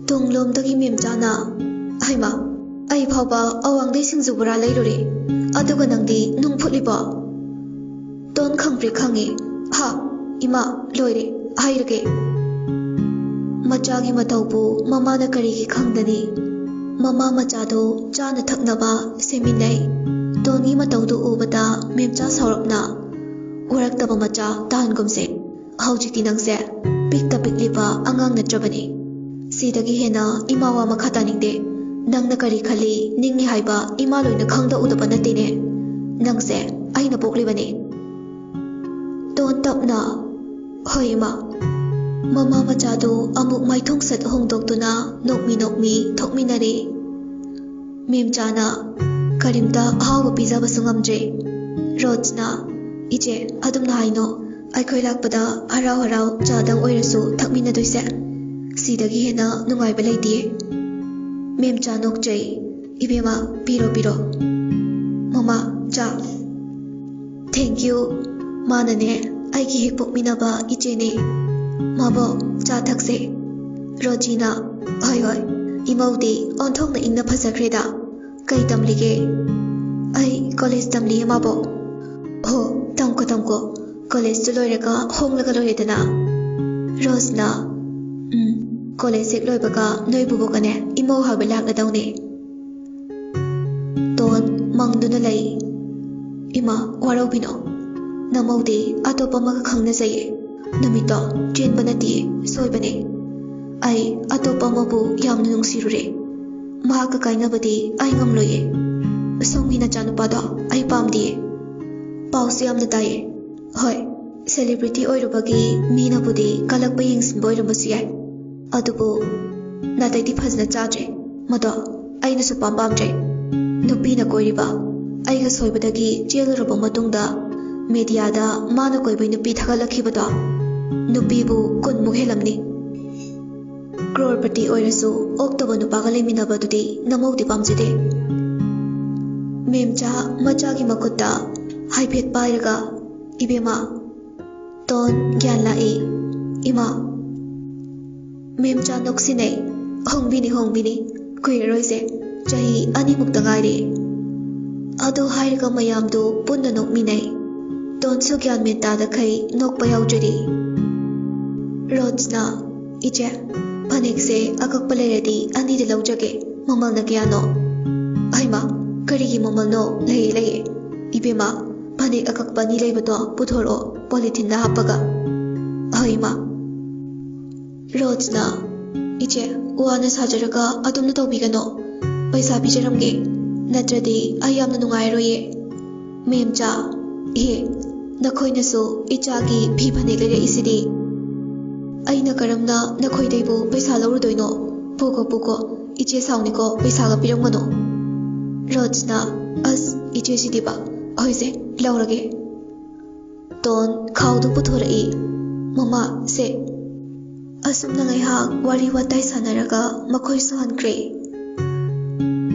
ꯇꯨꯡꯂꯣꯝꯗꯒꯤ ꯃꯦꯝꯆꯥꯅ, "ꯍꯩꯃꯥ, ꯑꯩ ꯐꯥꯎꯕ ꯑꯋꯥꯡꯗꯩ ꯁꯤꯡꯖꯨ ꯕꯣꯔꯥ ꯂꯩꯔꯨꯔꯦ, ꯑꯗꯨꯒ ꯅꯪꯗꯤ ꯅꯨꯡ ꯐꯨꯠꯂꯤꯕꯣ?" ꯇꯣꯟ ꯈꯪꯄ꯭ꯔꯦꯛ ꯈꯪꯉꯦ꯫ "ꯍꯥ, ꯏꯃꯥ, ꯂꯣꯏꯔꯦ, ꯍꯥꯏꯔꯒꯦ꯫" ꯃꯆꯥꯒꯤ ꯃꯇꯧꯕꯨ ꯃꯃꯥꯅ ꯀꯔꯤꯒꯤ ꯈꯪꯗꯅꯤ? ꯃꯃꯥ ꯃꯆꯥꯗꯨ ꯆꯥꯅ ꯊꯛꯅꯕ ꯁꯦꯝꯃꯤꯟꯅꯩ꯫ ꯇꯣꯟꯒꯤ ꯃꯇꯧꯗꯨ ꯎꯕꯗ ꯃꯦꯝꯆꯥ ꯁꯥꯎꯔꯞꯅ, "ꯋꯥꯔꯛꯇꯕ ꯃꯆꯥ ꯇꯥꯍꯟꯒꯨꯝꯁꯦ꯫ ꯍꯧꯖꯤꯛꯇꯤ ꯅꯪꯁꯦ ꯄꯤꯛꯇ ꯄꯤꯛꯂꯤꯕ ꯑꯉꯥꯡ ꯅꯠꯇ꯭ꯔꯕꯅꯤ꯫ ꯁꯤꯗꯒꯤ ꯍꯦꯟꯅ ꯏꯃꯥ ꯋꯥ ꯃꯈꯥ ꯇꯥꯅꯤꯡꯗꯦ꯫ ꯅꯪꯅ ꯀꯔꯤ ꯈꯜꯂꯤ, ꯅꯤꯡꯉꯤ ꯍꯥꯏꯕ ꯏꯃꯥ ꯂꯣꯏꯅ ꯈꯪꯗ ꯎꯗꯕ ꯅꯠꯇꯦꯅꯦ꯫ ꯅꯪꯁꯦ ꯑꯩꯅ ꯄꯣꯛꯂꯤꯕꯅꯤ꯫" ꯇꯣꯟ ꯇꯞꯅ, "ꯍꯣꯏ, ꯏꯃꯥ꯫" ꯃꯃꯥ ꯃꯆꯥꯗꯨ ꯑꯃꯨꯛ ꯃꯥꯏꯊꯣꯡꯁꯠ ꯍꯣꯡꯗꯣꯛꯇꯨꯅ ꯅꯣꯛꯃꯤ ꯅꯣꯛꯃꯤ ꯊꯣꯛꯃꯤꯟꯅꯔꯦ꯫ ꯃꯦꯝꯆꯥꯅ ꯀꯔꯤꯝꯇ ꯑꯍꯥꯎꯕ ꯄꯤꯖꯕꯁꯨ ꯉꯝꯗ꯭ꯔꯦ꯫ ꯔꯣꯖꯅ, "ꯏꯆꯦ, ꯑꯗꯨꯝꯅ ꯍꯥꯏꯅꯣ꯫ ꯑꯩꯈꯣꯏ ꯂꯥꯛꯄꯗ ꯍꯔꯥꯎ ꯍꯔꯥꯎ ꯆꯥꯗꯪ ꯑꯣꯏꯔꯁꯨ ꯊꯛꯃꯤꯟꯅꯗꯣꯏꯁꯦ꯫ ꯁꯤꯗꯒꯤ ꯍꯦꯟꯅ ꯅꯨꯡꯉꯥꯏꯕ ꯂꯩꯇꯦ꯫" ꯃꯦꯝꯆꯥ ꯅꯣꯛꯆꯩ꯫ "ꯏꯕꯦꯝꯃ, ꯄꯤꯔꯣ, ꯄꯤꯔꯣ꯫ ꯃꯃꯥ, ꯆꯥ꯫" "Thank you꯫ ꯃꯥꯅꯅꯦ, ꯑꯩꯒꯤ ꯍꯦꯛ ꯄꯣꯛꯃꯤꯟꯅꯕ ꯏꯆꯦꯅꯦ꯫ ꯃꯥꯕꯣꯛ, ꯆꯥ ꯊꯛꯁꯦ꯫" ꯔꯣꯖꯤꯅ, "ꯍꯣꯏ, ꯍꯣꯏ꯫ ꯏꯃꯧꯗꯤ ꯑꯣꯟꯊꯣꯛꯅ ꯏꯪꯅ ꯐꯖꯈ꯭ꯔꯦꯗ꯫ ꯀꯩ ꯇꯝꯂꯤꯒꯦ?" "ꯑꯩ ꯀꯣꯂꯦꯖ ꯇꯝꯂꯤꯌꯦ, ꯃꯥꯕꯣꯛ꯫" "ꯍꯣ, ꯇꯝꯀꯣ, ꯇꯝꯀꯣ꯫ ꯀꯣꯂꯦꯖꯇꯨ ꯂꯣꯏꯔꯒ ꯍꯣꯡꯂꯒ ꯂꯣꯏꯔꯦꯗꯅ꯫" ꯔꯣꯖꯅ, "ꯎꯝ, ꯀꯣꯂꯦꯖ ꯍꯦꯛ ꯂꯣꯏꯕꯒ ꯅꯣꯏ ꯕꯨꯕꯣꯛꯀꯅꯦ ꯏꯃꯧ ꯍꯥꯏꯕ ꯂꯥꯛꯂꯗꯧꯅꯦ꯫" ꯇꯣꯟ ꯃꯪꯗꯨꯅ ꯂꯩ꯫ "ꯏꯃꯥ, ꯋꯥꯔꯧꯕꯤꯅꯣ꯫ ꯅꯃꯧꯗꯤ ꯑꯇꯣꯞꯄ ꯑꯃꯒ ꯈꯪꯅꯖꯩꯌꯦ꯫ ꯅꯨꯃꯤꯠꯇꯣ ꯆꯦꯟꯕ ꯅꯠꯇꯤꯌꯦ, ꯁꯣꯏꯕꯅꯦ꯫ ꯑꯩ ꯑꯇꯣꯞꯄ ꯑꯃꯕꯨ ꯌꯥꯝꯅ ꯅꯨꯡꯁꯤꯔꯨꯔꯦ꯫ ꯃꯍꯥꯛꯀ ꯀꯥꯏꯅꯕꯗꯤ ꯑꯩ ꯉꯝꯂꯣꯏꯌꯦ꯫ ꯁꯣꯝꯒꯤ ꯅꯆꯥꯅꯨꯄꯥꯗꯣ ꯑꯩ ꯄꯥꯝꯗꯤꯌꯦ꯫ ꯄꯥꯎꯁꯨ ꯌꯥꯝꯅ ꯇꯥꯏꯌꯦ꯫ ꯍꯣꯏ, ꯁꯦꯂꯤꯕ꯭ꯔꯤꯇꯤ ꯑꯣꯏꯔꯨꯕꯒꯤ ꯃꯤꯅꯕꯨꯗꯤ ꯀꯜꯂꯛꯄ ꯌꯦꯡꯁꯤꯟꯕ ꯑꯣꯏꯔꯝꯕꯁꯨ ꯌꯥꯏ꯫ ꯑꯗꯨꯕꯨ ꯅꯥꯇꯩꯗꯤ ꯐꯖꯅ ꯆꯥꯗ꯭ꯔꯦ꯫ ꯃꯗꯣ ꯑꯩꯅ ꯁꯨꯄꯥꯝ ꯄꯥꯝꯗ꯭ꯔꯦ꯫ ꯅꯨꯄꯤꯅ ꯀꯣꯏꯔꯤꯕ ꯑꯩꯒ ꯁꯣꯏꯕꯗꯒꯤ ꯆꯦꯜꯂꯨꯔꯕ ꯃꯇꯨꯡꯗ ꯃꯦꯗꯤꯌꯥꯗ ꯃꯥꯅ ꯀꯣꯏꯕꯩ ꯅꯨꯄꯤ ꯊꯥꯒꯠꯂꯛꯈꯤꯕꯗꯣ ꯅꯨꯄꯤꯕꯨ ꯀꯨꯟꯃꯨꯛ ꯍꯦꯜꯂꯝꯅꯤ꯫ ꯀ꯭ꯔꯣꯔꯄꯇꯤ ꯑꯣꯏꯔꯁꯨ ꯑꯣꯛꯇꯕ ꯅꯨꯄꯥꯒ ꯂꯩꯃꯤꯟꯅꯕꯗꯨꯗꯤ ꯅꯃꯧꯗꯤ ꯄꯥꯝꯖꯗꯦ꯫" ꯃꯦꯝꯆꯥ ꯃꯆꯥꯒꯤ ꯃꯈꯨꯠꯇ ꯍꯥꯏꯐꯦꯠ ꯄꯥꯏꯔꯒ, "ꯏꯕꯦꯝꯃ, ꯇꯣꯟ ꯒ꯭ꯌꯥꯟ ꯂꯥꯛꯏ, ꯏꯃꯥ꯫ ꯃꯦꯝꯆꯥ ꯅꯣꯛꯁꯤꯟꯅꯩ꯫ ꯍꯣꯡꯕꯤꯅꯤ, ꯍꯣꯡꯕꯤꯅꯤ, ꯀꯨꯏꯔꯔꯣꯏꯁꯦ, ꯆꯍꯤ ꯑꯅꯤꯃꯨꯛꯇ ꯉꯥꯏꯔꯦ"꯫ ꯑꯗꯨ ꯍꯥꯏꯔꯒ ꯃꯌꯥꯝꯗꯨ ꯄꯨꯟꯅ ꯅꯣꯛꯃꯤꯟꯅꯩ꯫ ꯇꯣꯟꯁꯨ ꯒ꯭ꯌꯥꯟ ꯃꯦꯟ ꯇꯥꯗꯈꯩ ꯅꯣꯛꯄ ꯌꯥꯎꯖꯔꯤ꯫ ꯔꯣꯖꯅ, "ꯏꯆꯦ, ꯐꯅꯦꯛꯁꯦ ꯑꯀꯛꯄ ꯂꯩꯔꯗꯤ ꯑꯅꯤꯗ ꯂꯧꯖꯒꯦ, ꯃꯃꯜꯅ ꯀꯌꯥꯅꯣ?" "ꯍꯩꯃꯥ, ꯀꯔꯤꯒꯤ ꯃꯃꯜꯅꯣ? ꯂꯩꯌꯦ, ꯂꯩꯌꯦ꯫ ꯏꯕꯦꯝꯃ, ꯐꯅꯦꯛ ꯑꯀꯛꯄ ꯑꯅꯤ ꯂꯩꯕꯗꯣ ꯄꯨꯊꯣꯔꯛꯑꯣ, ꯄꯣꯂꯤꯊꯤꯟꯗ ꯍꯥꯞꯄꯒ"꯫ "ꯍꯣꯏ, ꯏꯃꯥ"꯫ ꯔꯣꯖꯅ, "ꯏꯆꯦ, ꯋꯥꯅ ꯁꯥꯖꯔꯒ ꯑꯗꯨꯝꯅ ꯇꯧꯕꯤꯒꯅꯣ꯫ ꯄꯩꯁꯥ ꯄꯤꯖꯔꯝꯒꯦ, ꯅꯠꯇ꯭ꯔꯗꯤ ꯑꯩ ꯌꯥꯝꯅ ꯅꯨꯡꯉꯥꯏꯔꯣꯏꯌꯦ"꯫ ꯃꯦꯝꯆꯥ, "ꯏꯍꯦ, ꯅꯈꯣꯏꯅꯁꯨ ꯏꯆꯥꯒꯤ ꯐꯤ ꯐꯅꯦꯛ ꯂꯩꯔꯛꯏꯁꯤꯗꯤ꯫ ꯑꯩꯅ ꯀꯔꯝꯅ ꯅꯈꯣꯏꯗꯩꯕꯨ ꯄꯩꯁꯥ ꯂꯧꯔꯨꯗꯣꯏꯅꯣ? ꯄꯨꯀꯣ, ꯄꯨꯀꯣ, ꯏꯆꯦ ꯁꯥꯎꯅꯤꯀꯣ, ꯄꯩꯁꯥꯒ ꯄꯤꯔꯝꯒꯅꯨ"꯫ ꯔꯣꯖꯅ, "ꯑꯁ, ꯏꯆꯦꯁꯤꯗꯤꯕ, ꯍꯣꯏꯁꯦ, ꯂꯧꯔꯒꯦ"꯫ ꯇꯣꯟ ꯈꯥꯎꯗꯨ ꯄꯨꯊꯣꯔꯛꯏ꯫ "ꯃꯃꯥ, ꯁꯦ"꯫ ꯑꯁꯨꯝꯅ ꯉꯥꯏꯍꯥꯛ ꯋꯥꯔꯤ ꯋꯥꯇꯥꯏ ꯁꯥꯟꯅꯔꯒ ꯃꯈꯣꯏꯁꯨ ꯍꯟꯈ꯭ꯔꯦ꯫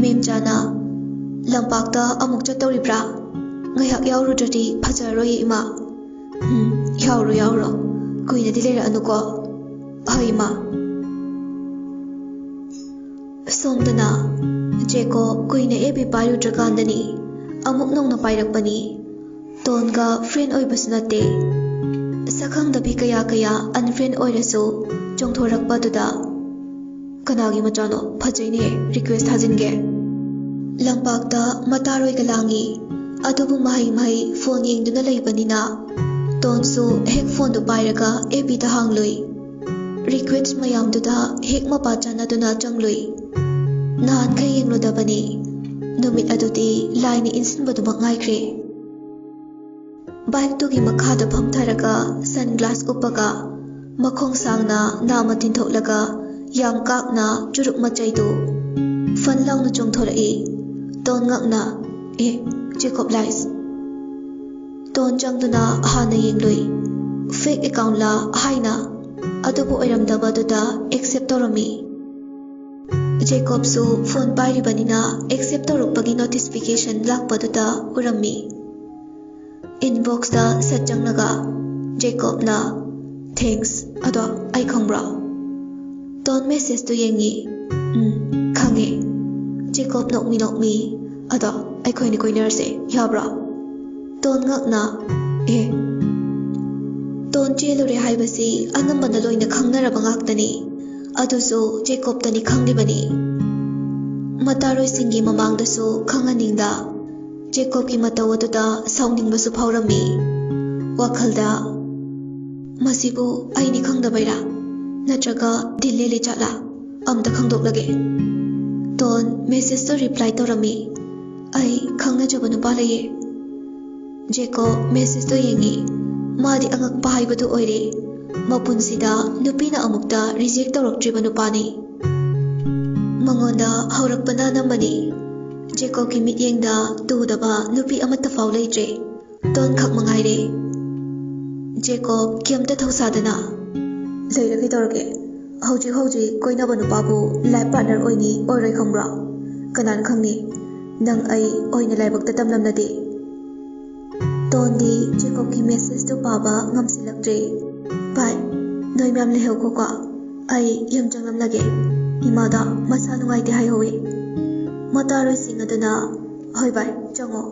ꯃꯦꯝꯆꯥꯅ, "ꯂꯝꯄꯥꯛꯇ ꯑꯃꯨꯛ ꯆꯠꯇꯧꯔꯤꯕ꯭ꯔꯥ? ꯉꯥꯏꯍꯥꯛ ꯌꯥꯎꯔꯨꯗ꯭ꯔꯗꯤ ꯐꯖꯔꯔꯣꯏꯌꯦ, ꯏꯃꯥ"꯫ "ꯎꯝ, ꯌꯥꯎꯔꯣ, ꯌꯥꯎꯔꯣ꯫ ꯀꯨꯏꯅꯗꯤ ꯂꯩꯔꯛꯑꯅꯨꯀꯣ"꯫ "ꯍꯣꯏ, ꯏꯃꯥ"꯫ ꯁꯣꯝꯗꯅ ꯖꯦꯀꯣꯕ ꯀꯨꯏꯅ ꯑꯦꯐ ꯕꯤ ꯄꯥꯏꯔꯨꯗ꯭ꯔꯀꯥꯟꯗꯅꯤ ꯑꯃꯨꯛ ꯅꯧꯅ ꯄꯥꯏꯔꯛꯄꯅꯤ꯫ ꯇꯣꯟꯒ ꯐ꯭ꯔꯦꯟ ꯑꯣꯏꯕꯁꯨ ꯅꯠꯇꯦ꯫ ꯁꯛꯈꯪꯗꯕꯤ ꯀꯌꯥ ꯀꯌꯥ ꯑꯟꯐ꯭ꯔꯦꯟ ꯑꯣꯏꯔꯁꯨ ꯆꯣꯡꯊꯣꯔꯛꯄꯗꯨꯗ, "ꯀꯅꯥꯒꯤ ꯃꯆꯥꯅꯣ? ꯐꯖꯩꯅꯦ, ꯔꯤꯀ꯭ꯋꯦꯁ ꯊꯥꯖꯤꯟꯒꯦ"꯫ ꯂꯝꯄꯥꯛꯇ ꯃꯇꯥꯔꯣꯏꯒ ꯂꯥꯡꯉꯤ꯫ ꯑꯗꯨꯕꯨ ꯃꯍꯩ ꯃꯍꯩ ꯐꯣꯟ ꯌꯦꯡꯗꯨꯅ ꯂꯩꯕꯅꯤꯅ ꯇꯣꯟꯁꯨ ꯍꯦꯛ ꯐꯣꯟꯗꯨ ꯄꯥꯏꯔꯒ ꯑꯦꯐ ꯕꯤꯗ ꯍꯥꯡꯂꯨꯏ꯫ ꯔꯤꯀ꯭ꯋꯦꯁ ꯃꯌꯥꯝꯗꯨꯗ ꯍꯦꯛ ꯃꯄꯥ ꯆꯥꯟꯅꯗꯨꯅ ꯆꯪꯂꯨꯏ꯫ ꯅꯍꯥꯟꯈꯩ ꯌꯦꯡꯂꯨꯗꯕꯅꯤ꯫ ꯅꯨꯃꯤꯠ ꯑꯗꯨꯗꯤ ꯂꯥꯏꯅ ꯏꯟꯁꯤꯟꯕꯗꯨꯃꯛ ꯉꯥꯏꯈ꯭ꯔꯦ꯫ ꯕꯥꯏꯛꯇꯨꯒꯤ ꯃꯈꯥꯗ ꯐꯝꯊꯔꯒ ꯁꯟ ꯒ꯭ꯂꯥꯁ ꯎꯞꯄꯒ ꯃꯈꯣꯡ ꯁꯥꯡꯅ ꯅꯥꯝꯃ ꯇꯤꯟꯊꯣꯛꯂꯒ ꯌꯥꯝ ꯀꯥꯛꯅ ꯆꯨꯔꯨꯞ ꯃꯆꯩꯗꯨ ꯐꯟ ꯂꯥꯎꯅ ꯆꯣꯡꯊꯣꯔꯛꯏ꯫ ꯇꯣꯟ ꯉꯛꯅ, "ꯑꯦ, ꯖꯦꯀꯣꯕ ꯂꯥꯏꯁ"꯫ ꯇꯣꯟ ꯆꯪꯗꯨꯅ ꯍꯥꯟꯅ ꯌꯦꯡꯂꯨꯏ꯫ ꯐꯦꯛ ꯑꯦꯀꯥꯎꯟꯂꯥ ꯍꯥꯏꯅ꯫ ꯑꯗꯨꯕꯨ ꯑꯣꯏꯔꯝꯗꯕꯗꯨꯗ ꯑꯦꯛꯁꯦꯞ ꯇꯧꯔꯝꯃꯤ꯫ ꯖꯦꯀꯣꯕꯁꯨ ꯐꯣꯟ ꯄꯥꯏꯔꯤꯕꯅꯤꯅ ꯑꯦꯛꯁꯦꯞ ꯇꯧꯔꯛꯄꯒꯤ ꯅꯣꯇꯤꯐꯤꯀꯦꯁꯟ ꯂꯥꯛꯄꯗꯨꯗ ꯎꯔꯝꯃꯤ꯫ ꯏꯟꯕꯣꯛꯁꯇ ꯁꯠ ꯆꯪꯂꯒ ꯖꯦꯀꯣꯕꯅ, "Thanks, ꯑꯗꯣ ꯑꯩ ꯈꯪꯕ꯭ꯔꯣ?" ꯇꯣꯟ ꯃꯦꯁꯦꯖꯇꯨ ꯌꯦꯡꯉꯤ꯫ "ꯎꯝ, ꯈꯪꯉꯦ꯫ ꯖꯦꯀꯣꯕ ꯅꯣꯛꯃꯤ ꯅꯣꯛꯃꯤ, "ꯑꯗꯣ ꯑꯩꯈꯣꯏꯅꯤ ꯀꯣꯏꯅꯔꯁꯦ, ꯌꯥꯕ꯭ꯔꯣ?" ꯇꯣꯟ ꯉꯛꯅ, "ꯑꯦ?" ꯇꯣꯟ ꯆꯦꯜꯂꯨꯔꯦ ꯍꯥꯏꯕꯁꯤ ꯑꯅꯝꯕꯅ ꯂꯣꯏꯅ ꯈꯪꯅꯔꯕ ꯉꯥꯛꯇꯅꯤ꯫ ꯑꯗꯨꯁꯨ ꯖꯦꯀꯣꯕꯇꯅꯤ ꯈꯪꯂꯤꯕꯅꯤ꯫ ꯃꯇꯥꯔꯣꯏꯁꯤꯡꯒꯤ ꯃꯃꯥꯡꯗꯁꯨ ꯈꯪꯍꯟꯅꯤꯡꯗ ꯖꯦꯀꯣꯕꯀꯤ ꯃꯇꯧ ꯑꯗꯨꯗ ꯁꯥꯎꯅꯤꯡꯕꯁꯨ ꯐꯥꯎꯔꯝꯃꯤ꯫ ꯋꯥꯈꯜꯗ, "ꯃꯁꯤꯕꯨ ꯑꯩꯅꯤ ꯈꯪꯗꯕꯩꯔꯥ? ꯅꯠꯇ꯭ꯔꯒ ꯗꯤꯜ ꯂꯦꯜꯂꯤ ꯖꯥꯠꯂꯥ? ꯑꯝꯇ ꯈꯪꯗꯣꯛꯂꯒꯦ꯫" ꯇꯣꯟ ꯃꯦꯁꯦꯖꯇꯣ ꯔꯤꯄ꯭ꯂꯥꯏ ꯇꯧꯔꯝꯃꯤ꯫ "ꯑꯩ ꯈꯪꯅꯖꯕ ꯅꯨꯄꯥ ꯂꯩꯌꯦ꯫" ꯖꯦꯀꯣꯕ ꯃꯦꯁꯦꯖꯇꯣ ꯌꯦꯡꯉꯤ꯫ ꯃꯥꯗꯤ ꯑꯉꯛꯄ ꯍꯥꯏꯕꯗꯨ ꯑꯣꯏꯔꯦ꯫ ꯃꯄꯨꯟꯁꯤꯗ ꯅꯨꯄꯤꯅ ꯑꯃꯨꯛꯇ ꯔꯤꯖꯦꯛ ꯇꯧꯔꯛꯇ꯭ꯔꯤꯕ ꯅꯨꯄꯥꯅꯤ꯫ ꯃꯉꯣꯟꯗ ꯍꯧꯔꯛꯄꯅ ꯑꯅꯝꯕꯅꯤ꯫ ꯖꯦꯀꯣꯕꯀꯤ ꯃꯤꯠꯌꯦꯡꯗ ꯇꯨꯗꯕ ꯅꯨꯄꯤ ꯑꯃꯠꯇ ꯐꯥꯎ ꯂꯩꯇ꯭ꯔꯦ꯫ ꯇꯣꯟ ꯈꯛ ꯃꯉꯥꯏꯔꯦ꯫ ꯖꯦꯀꯣꯕ ꯀꯩꯝꯇ ꯊꯧꯁꯥꯗꯅ, "ꯂꯩꯔ ꯀꯩꯗꯧꯔꯒꯦ? ꯍꯧꯖꯤꯛ ꯍꯧꯖꯤꯛ ꯀꯣꯏꯅꯕ ꯅꯨꯄꯥꯕꯨ ꯂꯥꯏꯐ ꯄꯥꯔꯠꯅꯔ ꯑꯣꯏꯅꯤ ꯑꯣꯏꯔꯣꯏ ꯈꯪꯕ꯭ꯔꯣ? ꯀꯅꯥꯅ ꯈꯪꯅꯤ? ꯅꯪ ꯑꯩ ꯑꯣꯏꯅ ꯂꯥꯏꯕꯛꯇ ꯇꯝꯂꯝꯂꯗꯤ?" ꯇꯣꯟꯗꯤ ꯖꯦꯀꯣꯕꯀꯤ ꯃꯦꯁꯦꯖꯇꯨ ꯄꯥꯕ ꯉꯝꯁꯤꯜꯂꯛꯇ꯭ꯔꯦ꯫ "ꯚꯥꯏ, ꯅꯣꯏ ꯃꯌꯥꯝ ꯂꯩꯍꯧꯈꯣꯀꯣ, ꯑꯩ ꯌꯨꯝ ꯆꯪꯂꯝꯂꯒꯦ꯫ ꯏꯃꯥꯗ ꯃꯁꯥ ꯅꯨꯡꯉꯥꯏꯇꯦ ꯍꯥꯏꯍꯧꯋꯤ꯫" ꯃꯇꯥꯔꯣꯏꯁꯤꯡ ꯑꯗꯨꯅ, "ꯍꯣꯏ ꯚꯥꯏ, ꯆꯪꯉꯣ꯫"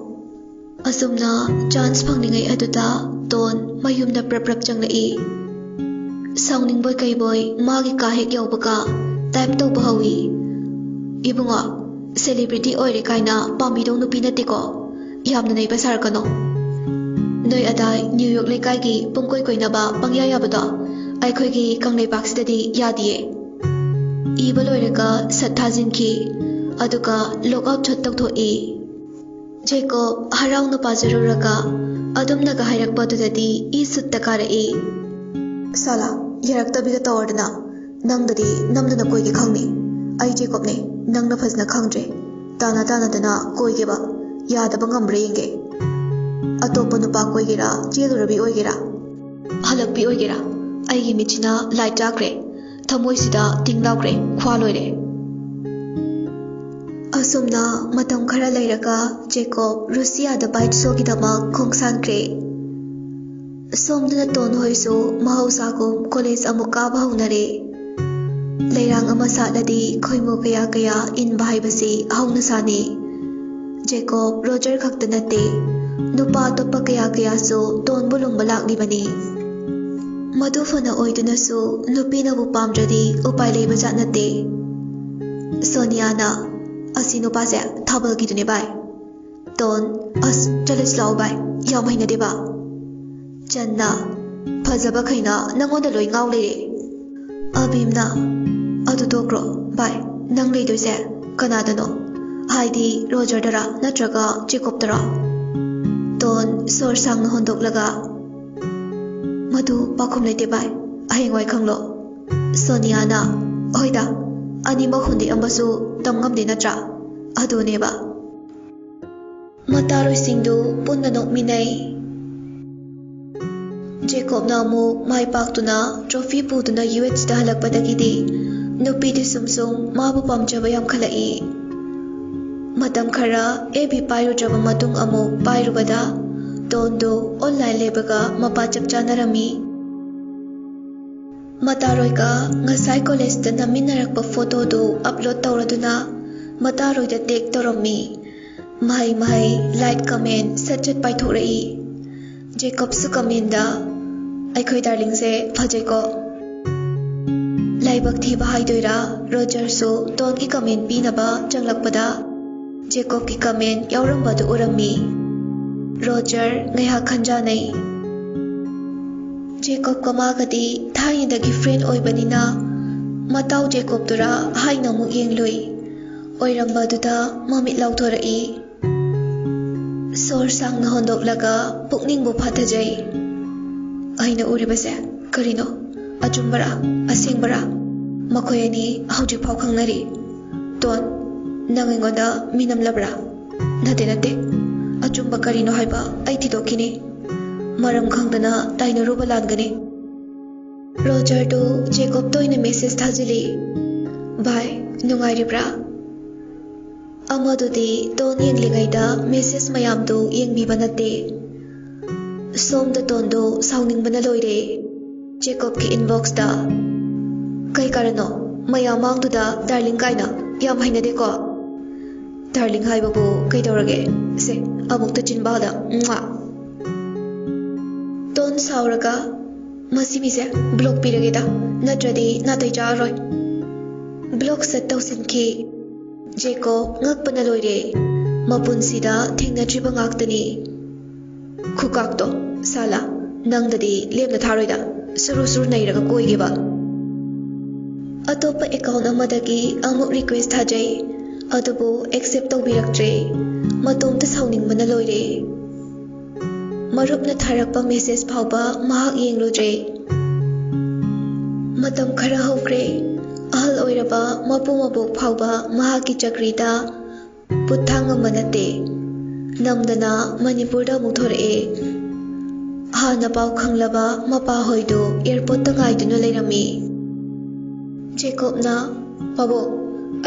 ꯑꯁꯨꯝꯅ ꯆꯥꯟꯁ ꯐꯪꯂꯤꯉꯩ ꯑꯗꯨꯗ ꯇꯣꯟ ꯃꯌꯨꯝꯗ ꯄ꯭ꯔꯞ ꯄ꯭ꯔꯞ ꯆꯪꯂꯛꯏ꯫ ꯁꯥꯎꯅꯤꯡꯕꯣꯏ ꯀꯩꯕꯣꯏ ꯃꯥꯒꯤ ꯀꯥ ꯍꯦꯛ ꯌꯧꯕꯒ ꯇꯥꯏꯞ ꯇꯧꯕ ꯍꯧꯏ꯫ "ꯏꯕꯨꯡꯉꯣ, ꯁꯦꯂꯤꯕ꯭ꯔꯤꯇꯤ ꯑꯣꯏꯔꯦ ꯀꯥꯏꯅ ꯄꯥꯝꯕꯤꯗꯧ ꯅꯨꯄꯤ ꯅꯠꯇꯦꯀꯣ꯫ ꯌꯥꯝꯅ ꯅꯩꯕ ꯁꯥꯔꯛꯀꯅꯣ꯫ ꯅꯣꯏ ꯑꯗꯥꯏ ꯅ꯭ꯌꯨ ꯌꯣꯔꯛ ꯂꯩꯀꯥꯏꯒꯤ ꯄꯨꯡꯀꯣꯏ ꯀꯣꯏꯅꯕ ꯄꯪꯌꯥ ꯌꯥꯕꯗꯣ ꯑꯩꯈꯣꯏꯒꯤ ꯀꯪꯂꯩꯄꯥꯛꯁꯤꯗꯗꯤ ꯌꯥꯗꯤꯌꯦ꯫" ꯏꯕ ꯂꯣꯏꯔꯒ ꯁꯠ ꯊꯥꯖꯤꯟꯈꯤ꯫ ꯑꯗꯨꯒ ꯂꯣꯛ ꯑꯥꯎꯠ ꯁꯠ ꯇꯧꯊꯣꯛꯏ꯫ ꯖꯦꯀꯣꯕ ꯍꯔꯥꯎꯅ ꯄꯥꯖꯔꯨꯔꯒ ꯑꯗꯨꯝꯅꯒ ꯍꯥꯏꯔꯛꯄ ꯑꯗꯨꯗꯗꯤ ꯏ ꯁꯨꯠꯇ ꯀꯥꯔꯛꯏ꯫ "ꯁꯥꯂꯥ, ꯌꯥꯔꯛꯇꯕꯤꯒ ꯇꯧꯔꯗꯅ, ꯅꯪꯗꯗꯤ ꯅꯝꯗꯨꯅ ꯀꯣꯏꯒꯦ ꯈꯪꯅꯤ꯫ ꯑꯩ ꯖꯦꯀꯣꯕꯅꯦ, ꯅꯪꯅ ꯐꯖꯅ ꯈꯪꯗ꯭ꯔꯦ꯫ ꯇꯥꯅ ꯇꯥꯅꯗꯅ ꯀꯣꯏꯒꯦꯕ, ꯌꯥꯗꯕ ꯉꯝꯕ꯭ꯔꯥ ꯌꯦꯡꯒꯦ꯫ ꯑꯇꯣꯞꯄ ꯅꯨꯄꯥ ꯀꯣꯏꯒꯦꯔꯥ, ꯆꯦꯜꯂꯨꯔꯕꯤ ꯑꯣꯏꯒꯦꯔꯥ, ꯍꯜꯂꯛꯄꯤ ꯑꯣꯏꯒꯦꯔꯥ, ꯑꯩꯒꯤ ꯃꯤꯠꯁꯤꯅ ꯂꯥꯏꯠ ꯆꯥꯈ꯭ꯔꯦ, ꯊꯃꯣꯏꯁꯤꯗ ꯇꯤꯡ ꯂꯥꯎꯈ꯭ꯔꯦ, ꯈ꯭ꯋꯥ ꯂꯣꯏꯔꯦ꯫" ꯑꯁ, ꯁꯨꯝꯅ ꯃꯇꯝ ꯈꯔ ꯂꯩꯔꯒ ꯖꯦꯀꯣꯕ ꯔꯨꯁꯤꯌꯥꯗ ꯕꯥꯏꯠ ꯁꯣꯒꯤꯗꯃꯛ ꯈꯣꯡꯁꯥꯟꯈ꯭ꯔꯦ꯫ ꯁꯣꯝꯗꯅ ꯇꯣꯟ ꯍꯣꯏꯁꯨ ꯃꯍꯧꯁꯥꯒꯨꯝ ꯀꯣꯂꯦꯖ ꯑꯃꯨꯛ ꯀꯥꯕ ꯍꯧꯅꯔꯦ꯫ ꯂꯩꯔꯥꯡ ꯑꯃ ꯁꯥꯠꯂꯗꯤ ꯈꯣꯏꯃꯨ ꯀꯌꯥ ꯀꯌꯥ ꯏꯟꯕ ꯍꯥꯏꯕꯁꯤ ꯍꯧꯅꯁꯥꯅꯤ꯫ ꯖꯦꯀꯣꯕ ꯔꯣꯖꯔ ꯈꯛꯇ ꯅꯠꯇꯦ, ꯅꯨꯄꯥ ꯑꯇꯣꯞꯄ ꯀꯌꯥ ꯀꯌꯥꯁꯨ ꯇꯣꯟꯕꯨ ꯂꯨꯝꯕ ꯂꯥꯛꯂꯤꯕꯅꯤ꯫ ꯃꯗꯨ ꯐꯅ ꯑꯣꯏꯗꯨꯅꯁꯨ ꯅꯨꯄꯤꯅꯕꯨ ꯄꯥꯝꯗ꯭ꯔꯗꯤ ꯎꯄꯥꯏ ꯂꯩꯕ ꯖꯥꯠ ꯅꯠꯇꯦ꯫ ꯁꯣꯅꯤꯌꯥꯅ, "ꯑꯁꯤ ꯅꯨꯄꯥꯁꯦ ꯊꯥꯕꯜꯒꯤꯗꯨꯅꯦ ꯚꯥꯏ꯫" ꯇꯣꯟ, "ꯑꯁ, ꯆꯠꯂꯁꯤ ꯂꯥꯛꯑꯣ ꯚꯥꯏ, ꯌꯥꯝ ꯍꯩꯅꯗꯦꯕ꯫" ꯆꯟꯅ, "ꯐꯖꯕꯈꯩꯅ ꯅꯪꯉꯣꯟꯗ ꯂꯣꯏ ꯉꯥꯎ ꯂꯩꯔꯦ꯫" ꯑꯕꯤꯝꯅ, "ꯑꯗꯨ ꯇꯣꯛꯈ꯭ꯔꯣ ꯚꯥꯏ, ꯅꯪ ꯂꯩꯗꯣꯏꯁꯦ ꯀꯅꯥꯗꯅꯣ? ꯍꯥꯏꯗꯤ ꯔꯣꯖꯔꯗꯔꯥ ꯅꯠꯇ꯭ꯔꯒ ꯖꯦꯀꯣꯕꯇꯔꯥ?" ꯇꯣꯟ ꯁꯣꯔ ꯁꯥꯡꯅ ꯍꯣꯟꯗꯣꯛꯂꯒ, "ꯃꯗꯨ ꯄꯥꯎꯈꯨꯝ ꯂꯩꯇꯦ ꯚꯥꯏ, ꯍꯌꯦꯡꯋꯥꯏ ꯈꯪꯂꯣ꯫" ꯁꯣꯅꯤꯌꯥꯅ, "ꯍꯣꯏꯗ, ꯑꯅꯤꯃꯛ ꯍꯨꯟꯗꯣꯛꯑꯝꯕꯁꯨ ꯇꯝ ꯉꯝꯗꯦ ꯅꯠꯇ꯭ꯔꯥ? ꯑꯗꯨꯅꯦꯕ꯫" ꯃꯇꯥꯔꯣꯏꯁꯤꯡꯗꯨ ꯄꯨꯟꯅ ꯅꯣꯛꯃꯤꯟꯅꯩ꯫ ꯖꯦꯀꯣꯕꯅ ꯑꯃꯨꯛ ꯃꯥꯏ ꯄꯥꯛꯇꯨꯅ ꯇ꯭ꯔꯣꯐꯤ ꯄꯨꯗꯨꯅ ꯌꯨ ꯑꯦꯁꯇ ꯍꯜꯂꯛꯄꯗꯒꯤꯗꯤ ꯅꯨꯄꯤꯗꯤ ꯁꯨꯝ ꯁꯨꯝ ꯃꯥꯕꯨ ꯄꯥꯝꯖꯕ ꯌꯥꯝꯈꯠꯂꯛꯏ꯫ ꯃꯇꯝ ꯈꯔ ꯑꯦꯐ ꯕꯤ ꯄꯥꯏꯔꯨꯗ꯭ꯔꯕ ꯃꯇꯨꯡ ꯑꯃꯨꯛ ꯄꯥꯏꯔꯨꯕꯗ ꯇꯣꯟꯗꯨ ꯑꯣꯟꯂꯥꯏꯟ ꯂꯩꯕꯒ ꯃꯄꯥ ꯆꯞ ꯆꯥꯅꯔꯝꯃꯤ꯫ ꯃꯇꯥꯔꯣꯏꯒ ꯉꯁꯥꯏ ꯀꯣꯂꯦꯖꯇ ꯅꯝꯃꯤꯟꯅꯔꯛꯄ ꯐꯣꯇꯣꯗꯨ ꯑꯞꯂꯣꯗ ꯇꯧꯔꯗꯨꯅ ꯃꯇꯥꯔꯣꯏꯗ ꯇꯦꯒ ꯇꯧꯔꯝꯃꯤ꯫ ꯃꯍꯩ ꯃꯍꯩ ꯂꯥꯏꯛ ꯀꯃꯦꯟ ꯁꯠ ꯁꯠ ꯄꯥꯏꯊꯣꯛꯂꯛꯏ꯫ ꯖꯦꯀꯣꯕꯁꯨ ꯀꯃꯦꯟꯗ, "ꯑꯩꯈꯣꯏ ꯗꯥꯔꯂꯤꯡꯁꯦ ꯐꯖꯩꯀꯣ꯫" ꯂꯥꯏꯕꯛ ꯊꯤꯕ ꯍꯥꯏꯗꯣꯏꯔꯥ, ꯔꯣꯖꯔꯁꯨ ꯇꯣꯟꯒꯤ ꯀꯃꯦꯟ ꯄꯤꯅꯕ ꯆꯪꯂꯛꯄꯗ ꯖꯦꯀꯣꯕꯀꯤ ꯀꯃꯦꯟ ꯌꯥꯎꯔꯝꯕꯗꯨ ꯎꯔꯝꯃꯤ꯫ ꯔꯣꯖꯔ ꯉꯥꯏꯍꯥꯛ ꯈꯟꯖꯥꯅꯩ꯫ ꯖꯦꯀꯣꯕꯀ ꯃꯥꯒꯗꯤ ꯊꯥꯏꯅꯗꯒꯤ ꯐ꯭ꯔꯦꯟ ꯑꯣꯏꯕꯅꯤꯅ ꯃꯇꯥꯎ ꯖꯦꯀꯣꯕꯇꯨꯔꯥ ꯍꯥꯏꯅ ꯑꯃꯨꯛ ꯌꯦꯡꯂꯨꯏ꯫ ꯑꯣꯏꯔꯝꯕꯗꯨꯗ ꯃꯃꯤꯠ ꯂꯥꯎꯊꯣꯔꯛꯏ꯫ ꯁꯣꯔ ꯁꯥꯡꯅ ꯍꯣꯟꯗꯣꯛꯂꯒ ꯄꯨꯛꯅꯤꯡꯕꯨ ꯐꯥꯊꯖꯩ꯫ ꯑꯩꯅ ꯎꯔꯤꯕꯁꯦ ꯀꯔꯤꯅꯣ? ꯑꯆꯨꯝꯕꯔꯥ? ꯑꯁꯦꯡꯕꯔꯥ? ꯃꯈꯣꯏ ꯑꯅꯤ ꯍꯧꯖꯤꯛꯐꯥꯎ ꯈꯪꯅꯔꯤ꯫ ꯇꯣꯟ, ꯅꯪ ꯑꯩꯉꯣꯟꯗ ꯃꯤꯅꯝꯂꯕ꯭ꯔꯥ? ꯅꯠꯇꯦ, ꯅꯠꯇꯦ꯫ ꯑꯆꯨꯝꯕ ꯀꯔꯤꯅꯣ ꯍꯥꯏꯕ ꯑꯩ ꯊꯤꯗꯣꯛꯈꯤꯅꯤ꯫ ꯃꯔꯝ ꯈꯪꯗꯅ ꯇꯥꯏꯅꯔꯨꯕ ꯂꯥꯟꯒꯅꯤ꯫ ꯔꯣꯖꯔꯗꯨ ꯖꯦꯀꯣꯕꯇ ꯑꯣꯏꯅ ꯃꯦꯁꯦꯖ ꯊꯥꯖꯤꯜꯂꯤ꯫ "ꯚꯥꯏ, ꯅꯨꯡꯉꯥꯏꯔꯤꯕ꯭ꯔꯥ?" ꯑꯃꯗꯨꯗꯤ ꯇꯣꯟ ꯌꯦꯡꯂꯤꯉꯩꯗ ꯃꯦꯁꯦꯖ ꯃꯌꯥꯝꯗꯨ ꯌꯦꯡꯕꯤꯕ ꯅꯠꯇꯦ꯫ ꯁꯣꯝꯗ ꯇꯣꯟꯗꯣ ꯁꯥꯎꯅꯤꯡꯕꯅ ꯂꯣꯏꯔꯦ꯫ ꯖꯦꯀꯣꯕꯀꯤ ꯏꯟꯕꯣꯛꯁꯇ, "ꯀꯩ ꯀꯥꯔꯟꯅꯣ? ꯃꯌꯥꯝ ꯃꯥꯡꯗꯨꯗ ꯗꯥꯔꯂꯤꯡ ꯀꯥꯏꯅ꯫ ꯌꯥꯝ ꯍꯩꯅꯗꯦꯀꯣ꯫ ꯗꯥꯔꯂꯤꯡ ꯍꯥꯏꯕꯕꯨ ꯀꯩꯗꯧꯔꯒꯦ? ꯁꯦ, ꯑꯃꯨꯛꯇ ꯆꯤꯟꯕꯥꯜꯗ꯫ ꯃ꯭ꯋꯥ!" ꯇꯣꯟ ꯁꯥꯎꯔꯒ, "ꯃꯁꯤ ꯃꯤꯁꯦ ꯕ꯭ꯂꯣꯛ ꯄꯤꯔꯒꯦꯗ, ꯅꯠꯇ꯭ꯔꯗꯤ ꯅꯥꯇꯩ ꯆꯥꯔꯔꯣꯏ"꯫ ꯕ꯭ꯂꯣꯛ ꯁꯠ ꯇꯧꯁꯤꯟꯈꯤ꯫ ꯖꯦꯀꯣꯕ ꯉꯛꯄꯅ ꯂꯣꯏꯔꯦ꯫ ꯃꯄꯨꯟꯁꯤꯗ ꯊꯦꯡꯅꯗ꯭ꯔꯤꯕ ꯉꯥꯛꯇꯅꯤ꯫ "ꯈꯨꯀꯥꯛꯇꯣ, ꯁꯥꯂꯥ, ꯅꯪꯗꯗꯤ ꯂꯦꯝꯅ ꯊꯥꯔꯣꯏꯗ, ꯁꯨꯔꯨ ꯁꯨꯔꯨ ꯅꯩꯔꯒ ꯀꯣꯏꯒꯦꯕ"꯫ ꯑꯇꯣꯞꯄ ꯑꯦꯀꯥꯎꯟ ꯑꯃꯗꯒꯤ ꯑꯃꯨꯛ ꯔꯤꯀ꯭ꯋꯦꯁ ꯊꯥꯖꯩ, ꯑꯗꯨꯕꯨ ꯑꯦꯛꯁꯦꯞ ꯇꯧꯕꯤꯔꯛꯇ꯭ꯔꯦ꯫ ꯃꯇꯣꯝꯇ ꯁꯥꯎꯅꯤꯡꯕꯅ ꯂꯣꯏꯔꯦ꯫ ꯃꯔꯨꯞꯅ ꯊꯥꯔꯛꯄ ꯃꯦꯁꯦꯖ ꯐꯥꯎꯕ ꯃꯍꯥꯛ ꯌꯦꯡꯂꯨꯗ꯭ꯔꯦ꯫ ꯃꯇꯝ ꯈꯔ ꯍꯧꯈ꯭ꯔꯦ꯫ ꯑꯍꯜ ꯑꯣꯏꯔꯕ ꯃꯄꯨ ꯃꯕꯣꯛ ꯐꯥꯎꯕ ꯃꯍꯥꯛꯀꯤ ꯆꯀ꯭ꯔꯤꯗ ꯄꯨꯠ ꯊꯥꯡꯉꯝꯕ ꯅꯠꯇꯦ꯫ ꯅꯝꯗꯅ ꯃꯅꯤꯄꯨꯔꯗ ꯑꯃꯨꯛ ꯊꯣꯔꯛꯑꯦ꯫ ꯍꯥꯟꯅ ꯄꯥꯎ ꯈꯪꯂꯕ ꯃꯄꯥꯍꯣꯏꯗꯨ ꯑꯦꯌꯔꯄꯣꯔꯠꯇ ꯉꯥꯏꯗꯨꯅ ꯂꯩꯔꯝꯃꯤ꯫ ꯖꯦꯀꯣꯕꯅ, "ꯄꯥꯕꯨꯡ,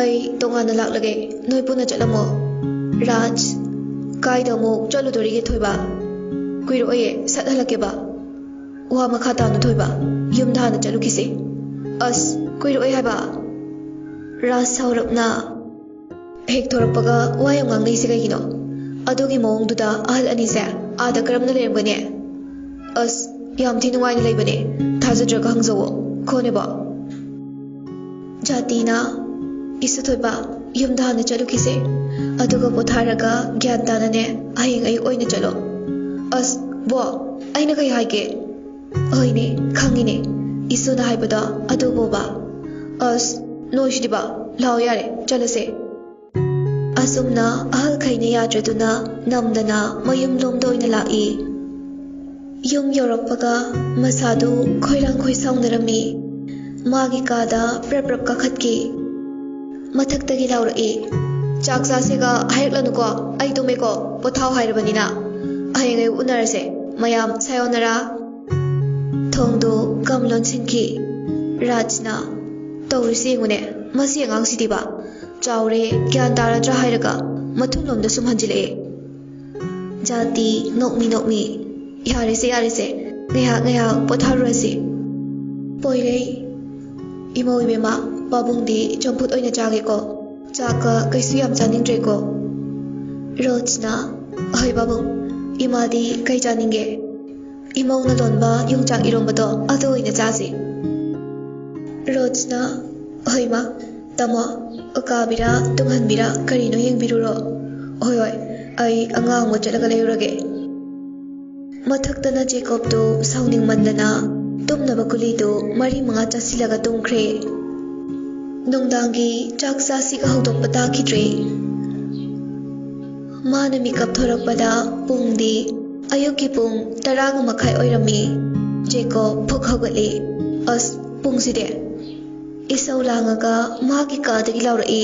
ꯑꯩ ꯇꯣꯉꯥꯟꯅ ꯂꯥꯛꯂꯒꯦ, ꯅꯣꯏ ꯄꯨꯟꯅ ꯆꯠꯂꯝꯃꯣ"꯫ ꯔꯥꯖ, "ꯀꯥꯏꯗ ꯑꯃꯨꯛ ꯆꯠꯂꯨꯗꯣꯔꯤꯒꯦ ꯊꯣꯏꯕ?" "ꯀꯨꯏꯔꯛꯑꯣꯏꯌꯦ, ꯁꯠ ꯍꯜꯂꯛꯀꯦꯕ"꯫ "ꯋꯥ ꯃꯈꯥ ꯇꯥꯅꯨ ꯊꯣꯏꯕ, ꯌꯨꯝꯗ ꯍꯥꯟꯅ ꯆꯠꯂꯨꯈꯤꯁꯦ"꯫ "ꯑꯁ, ꯀꯨꯏꯔꯛꯑꯣꯏ ꯍꯥꯏꯕ"꯫ ꯔꯥꯖ ꯁꯥꯎꯔꯞꯅ, "ꯍꯦꯛ ꯊꯣꯔꯛꯄꯒ ꯋꯥ ꯌꯥꯝ ꯉꯥꯡꯅꯩꯁꯦ ꯀꯩꯒꯤꯅꯣ? ꯑꯗꯨꯒꯤ ꯃꯑꯣꯡꯗꯨꯗ ꯑꯍꯜ ꯑꯅꯤꯁꯦ ꯑꯥꯗ ꯀꯔꯝꯅ ꯂꯩꯔꯝꯒꯅꯤ? ꯑꯁ, ꯌꯥꯝ ꯊꯤ ꯅꯨꯡꯉꯥꯏꯅ ꯂꯩꯕꯅꯦ, ꯊꯥꯖꯗ꯭ꯔꯒ ꯍꯪꯖꯧꯋꯣ꯫ ꯈꯣꯅꯦꯕꯣ"꯫ ꯖꯥꯇꯤꯅ, "ꯏꯁꯨ ꯊꯣꯏꯕ, ꯌꯨꯝꯗ ꯍꯥꯟꯅ ꯆꯠꯂꯨꯈꯤꯁꯦ, ꯑꯗꯨꯒ ꯄꯣꯊꯥꯔꯒ ꯒ꯭ꯌꯥꯟ ꯇꯥꯅꯅꯦ ꯍꯌꯦꯡ ꯑꯌꯨꯛ ꯑꯣꯏꯅ ꯆꯠꯂꯣ"꯫ "ꯑꯁ, ꯕꯣ, ꯑꯩꯅ ꯀꯩ ꯍꯥꯏꯒꯦ?" "ꯍꯣꯏꯅꯦ, ꯈꯪꯉꯤꯅꯦ, ꯏꯁꯨꯅ ꯍꯥꯏꯕꯗꯣ ꯑꯗꯨꯕꯣꯕ"꯫ "ꯑꯁ, ꯅꯣꯏꯁꯤꯗꯤꯕ, ꯂꯥꯛꯑꯣ ꯌꯥꯔꯦ, ꯆꯠꯂꯁꯦ"꯫ ꯑꯁꯨꯝꯅ ꯑꯍꯜꯈꯩꯅ ꯌꯥꯗ꯭ꯔꯗꯨꯅ ꯅꯝꯗꯅ ꯃꯌꯨꯝꯂꯣꯝꯗ ꯑꯣꯏꯅ ꯂꯥꯛꯏ꯫ ꯌꯨꯝ ꯌꯧꯔꯛꯄꯒ ꯃꯁꯥꯗꯨ ꯈꯣꯏꯔꯥꯡ ꯈꯣꯏꯁꯥꯎꯅꯔꯝꯃꯤ꯫ ꯃꯥꯒꯤ ꯀꯥꯗ ꯄ꯭ꯔꯞ ꯄ꯭ꯔꯞ ꯀꯥꯈꯠꯈꯤ꯫ ꯃꯊꯛꯇꯒꯤ ꯂꯥꯎꯔꯛꯏ, "ꯆꯥꯛ ꯆꯥꯁꯦꯒ ꯍꯥꯏꯔꯛꯂꯅꯨꯀꯣ, ꯑꯩ ꯇꯨꯝꯃꯦꯀꯣ, ꯄꯣꯊꯥꯎ ꯍꯥꯏꯔꯕꯅꯤꯅ꯫ ꯍꯌꯦꯡ ꯑꯌꯨꯛ ꯎꯅꯔꯁꯦ, ꯃꯌꯥꯝ ꯁꯥꯌꯣꯅꯔꯥ"꯫ ꯊꯣꯡꯗꯨ ꯒꯝ ꯂꯣꯟꯁꯤꯟꯈꯤ꯫ ꯔꯥꯖꯅ, "ꯇꯧꯔꯤꯁꯤ ꯌꯦꯡꯉꯨꯅꯦ, ꯃꯁꯤ ꯑꯉꯥꯡꯁꯤꯗꯤꯕ꯫ ꯆꯥꯎꯔꯦ, ꯒ꯭ꯌꯥꯟ ꯇꯥꯔꯗ꯭ꯔꯥ ꯍꯥꯏꯔꯒ ꯃꯊꯨꯟꯂꯣꯝꯗ ꯁꯨꯝ ꯍꯟꯖꯤꯜꯂꯛꯑꯦ꯫ ꯖꯥꯇꯤ, ꯅꯣꯛꯃꯤ ꯅꯣꯛꯃꯤ꯫ "ꯌꯥꯔꯦꯁꯦ, ꯌꯥꯔꯦꯁꯦ, ꯉꯥꯏꯍꯥꯛ ꯉꯥꯏꯍꯥꯛ ꯄꯣꯊꯥꯔꯨꯔꯁꯤ꯫ ꯄꯣꯏꯔꯩ, ꯏꯃꯧ ꯏꯕꯦꯝꯃ, ꯄꯥꯕꯨꯡꯗꯤ ꯆꯝꯐꯨꯠ ꯑꯣꯏꯅ ꯆꯥꯒꯦꯀꯣ꯫ ꯆꯥꯛꯀ ꯀꯩꯁꯨ ꯌꯥꯝ ꯆꯥꯅꯤꯡꯗ꯭ꯔꯦꯀꯣ?" ꯔꯣꯖꯅ, "ꯍꯣꯏ ꯄꯥꯕꯨꯡ, ꯏꯃꯥꯗꯤ ꯀꯩ ꯆꯥꯅꯤꯡꯒꯦ?" "ꯏꯃꯧꯅ ꯂꯣꯟꯕ ꯌꯣꯡꯆꯥꯛ ꯏꯔꯣꯝꯕꯗꯣ, ꯑꯗꯨ ꯑꯣꯏꯅ ꯆꯥꯁꯤ꯫" ꯔꯣꯖꯅ, "ꯍꯣꯏ ꯃꯥ, ꯇꯥꯃꯣ, ꯀꯥꯕꯤꯔꯥ ꯇꯨꯡꯍꯟꯕꯤꯔꯥ ꯀꯔꯤꯅꯣ ꯌꯦꯡꯕꯤꯔꯨꯔꯣ꯫ ꯍꯣꯏ ꯍꯣꯏ, ꯑꯩ ꯑꯉꯥꯡꯕ ꯆꯠꯂꯒ ꯂꯩꯔꯨꯔꯒꯦ꯫" ꯃꯊꯛꯇꯅ ꯖꯦꯀꯣꯕꯇꯨ ꯁꯥꯎꯅꯤꯡꯃꯟꯗꯅ ꯇꯨꯝꯅꯕ ꯒꯨꯂꯤꯗꯨ ꯃꯔꯤ ꯃꯉꯥ ꯆꯥꯁꯤꯜꯂꯒ ꯇꯨꯝꯈ꯭ꯔꯦ꯫ ꯅꯨꯡꯗꯥꯡꯒꯤ ꯆꯥꯛ ꯆꯥꯁꯤꯒ ꯍꯧꯗꯣꯛꯄ ꯇꯥꯈꯤꯗ꯭ꯔꯦ꯫ ꯃꯥꯅ ꯃꯤꯀꯞ ꯊꯣꯔꯛꯄꯗ ꯄꯨꯡꯗꯤ ꯑꯌꯨꯛꯀꯤ ꯄꯨꯡ ꯇꯔꯥꯒ ꯃꯈꯥꯏ ꯑꯣꯏꯔꯝꯃꯤ꯫ ꯖꯦꯀꯣꯕ ꯐꯨꯛ ꯍꯧꯒꯠꯂꯤ꯫ "ꯑꯁ, ꯄꯨꯡꯁꯤꯗꯤ?" ꯏꯁꯧ ꯂꯥꯡꯉꯒ ꯃꯥꯒꯤ ꯀꯥꯗꯒꯤ ꯂꯥꯎꯔꯛꯏ,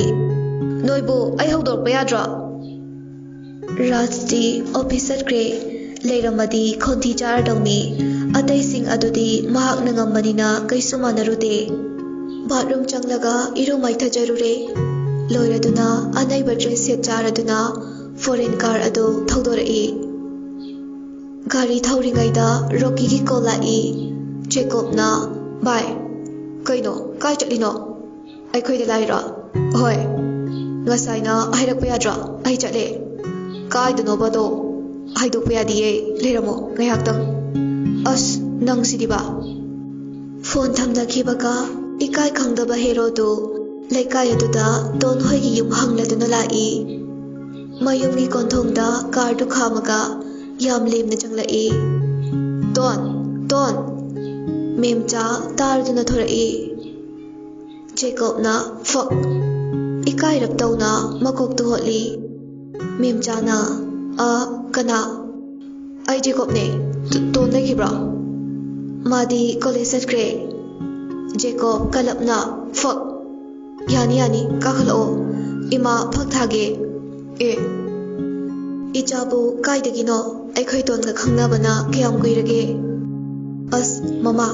"ꯅꯣꯏꯕꯨ ꯑꯩ ꯍꯧꯗꯣꯔꯛꯄ ꯌꯥꯗ꯭ꯔꯣ?" ꯔꯥꯖꯇꯤ ꯑꯣꯐꯤꯁ ꯆꯠꯈ꯭ꯔꯦ꯫ ꯂꯩꯔꯝꯃꯗꯤ ꯈꯣꯟꯊꯤ ꯆꯥꯔꯗꯧꯅꯤ꯫ ꯑꯇꯩꯁꯤꯡ ꯑꯗꯨꯗꯤ ꯃꯍꯥꯛꯅ ꯉꯝꯕꯅꯤꯅ ꯀꯩꯁꯨ ꯃꯥꯟꯅꯔꯨꯗꯦ꯫ ꯕꯥꯠꯔꯨꯝ ꯆꯪꯂꯒ ꯏꯔꯨ ꯃꯥꯏꯊꯖꯔꯨꯔꯦ꯫ ꯂꯣꯏꯔꯗꯨꯅ ꯑꯅꯩꯕ ꯗ꯭ꯔꯦꯁ ꯁꯦꯠ ꯆꯥꯔꯗꯨꯅ ꯐꯣꯔꯦꯟ ꯀꯥꯔ ꯑꯗꯨ ꯊꯧꯗꯣꯔꯛꯏ꯫ ꯒꯥꯔꯤ ꯊꯧꯔꯤꯉꯩꯗ ꯔꯣꯀꯤꯒꯤ ꯀꯣꯜ ꯂꯥꯛꯏ꯫ ꯖꯦꯀꯣꯕꯅ, "ꯚꯥꯏ, ꯀꯩꯅꯣ? ꯀꯥꯏ ꯆꯠꯂꯤꯅꯣ?" "ꯑꯩꯈꯣꯏꯗ ꯂꯥꯛꯏꯔꯣ?" "ꯍꯣꯏ꯫ ꯉꯁꯥꯏꯅ ꯍꯥꯏꯔꯛꯄ ꯌꯥꯗ꯭ꯔꯣ? ꯑꯩ ꯆꯠꯂꯦ꯫" "ꯀꯥꯏꯗꯅꯣꯕꯗꯣ?" "ꯍꯥꯏꯗꯣꯛꯄ ꯌꯥꯗꯤꯌꯦ꯫ ꯂꯩꯔꯝꯃꯣ ꯉꯥꯏꯍꯥꯛꯇꯪ꯫" "ꯑꯁ, ꯅꯪꯁꯤꯗꯤꯕ!" ꯐꯣꯟ ꯊꯝꯅꯈꯤꯕꯒ ꯏꯀꯥꯏ ꯈꯪꯗꯕ ꯍꯦꯔꯣꯗꯨ ꯂꯩꯀꯥꯏ ꯑꯗꯨꯗ ꯇꯣꯟ ꯍꯣꯏꯒꯤ ꯌꯨꯝ ꯍꯪꯂꯗꯨꯅ ꯂꯥꯛꯏ꯫ ꯃꯌꯨꯝꯒꯤ ꯀꯣꯟꯊꯣꯡꯗ ꯀꯥꯔꯗꯨ ꯈꯥꯝꯃꯒ ꯌꯥꯝ ꯂꯦꯝꯅ ꯆꯪꯂꯛꯏ꯫ "Tone, tone!" ꯃꯦꯝꯆꯥ ꯇꯥꯔꯗꯨꯅ ꯊꯣꯔꯛꯏ꯫ ꯖꯦꯀꯣꯕꯅ ꯐꯛ ꯏꯀꯥꯏꯔꯞ ꯇꯧꯅ ꯃꯀꯣꯛꯇꯨ ꯍꯣꯠꯂꯤ꯫ ꯃꯦꯝꯆꯥꯅ, "ꯑ, ꯀꯅꯥ?" "ꯑꯩ ꯖꯦꯀꯣꯕꯅꯦ꯫ ꯇꯣ-, ꯇꯣꯟ ꯂꯩꯈꯤꯕ꯭ꯔꯣ?" "ꯃꯥꯗꯤ ꯀꯣꯂꯦꯖ ꯆꯠꯈ꯭ꯔꯦ꯫" ꯖꯦꯀꯣꯕ ꯀꯂꯞꯅ, "ꯐꯛ! ꯌꯥꯅꯤ, ꯌꯥꯅꯤ, ꯀꯥꯈꯠꯂꯛꯑꯣ꯫ ꯏꯃꯥ ꯐꯛ ꯊꯥꯒꯦ꯫" "ꯑꯦ, ꯏꯆꯥꯕꯨ ꯀꯥꯏꯗꯒꯤꯅꯣ? ꯑꯩꯈꯣꯏ ꯇꯣꯟꯒ ꯈꯪꯅꯕꯅ ꯀꯌꯥꯝ ꯀꯨꯏꯔꯒꯦ?" "ꯑꯁ, ꯃꯃꯥ,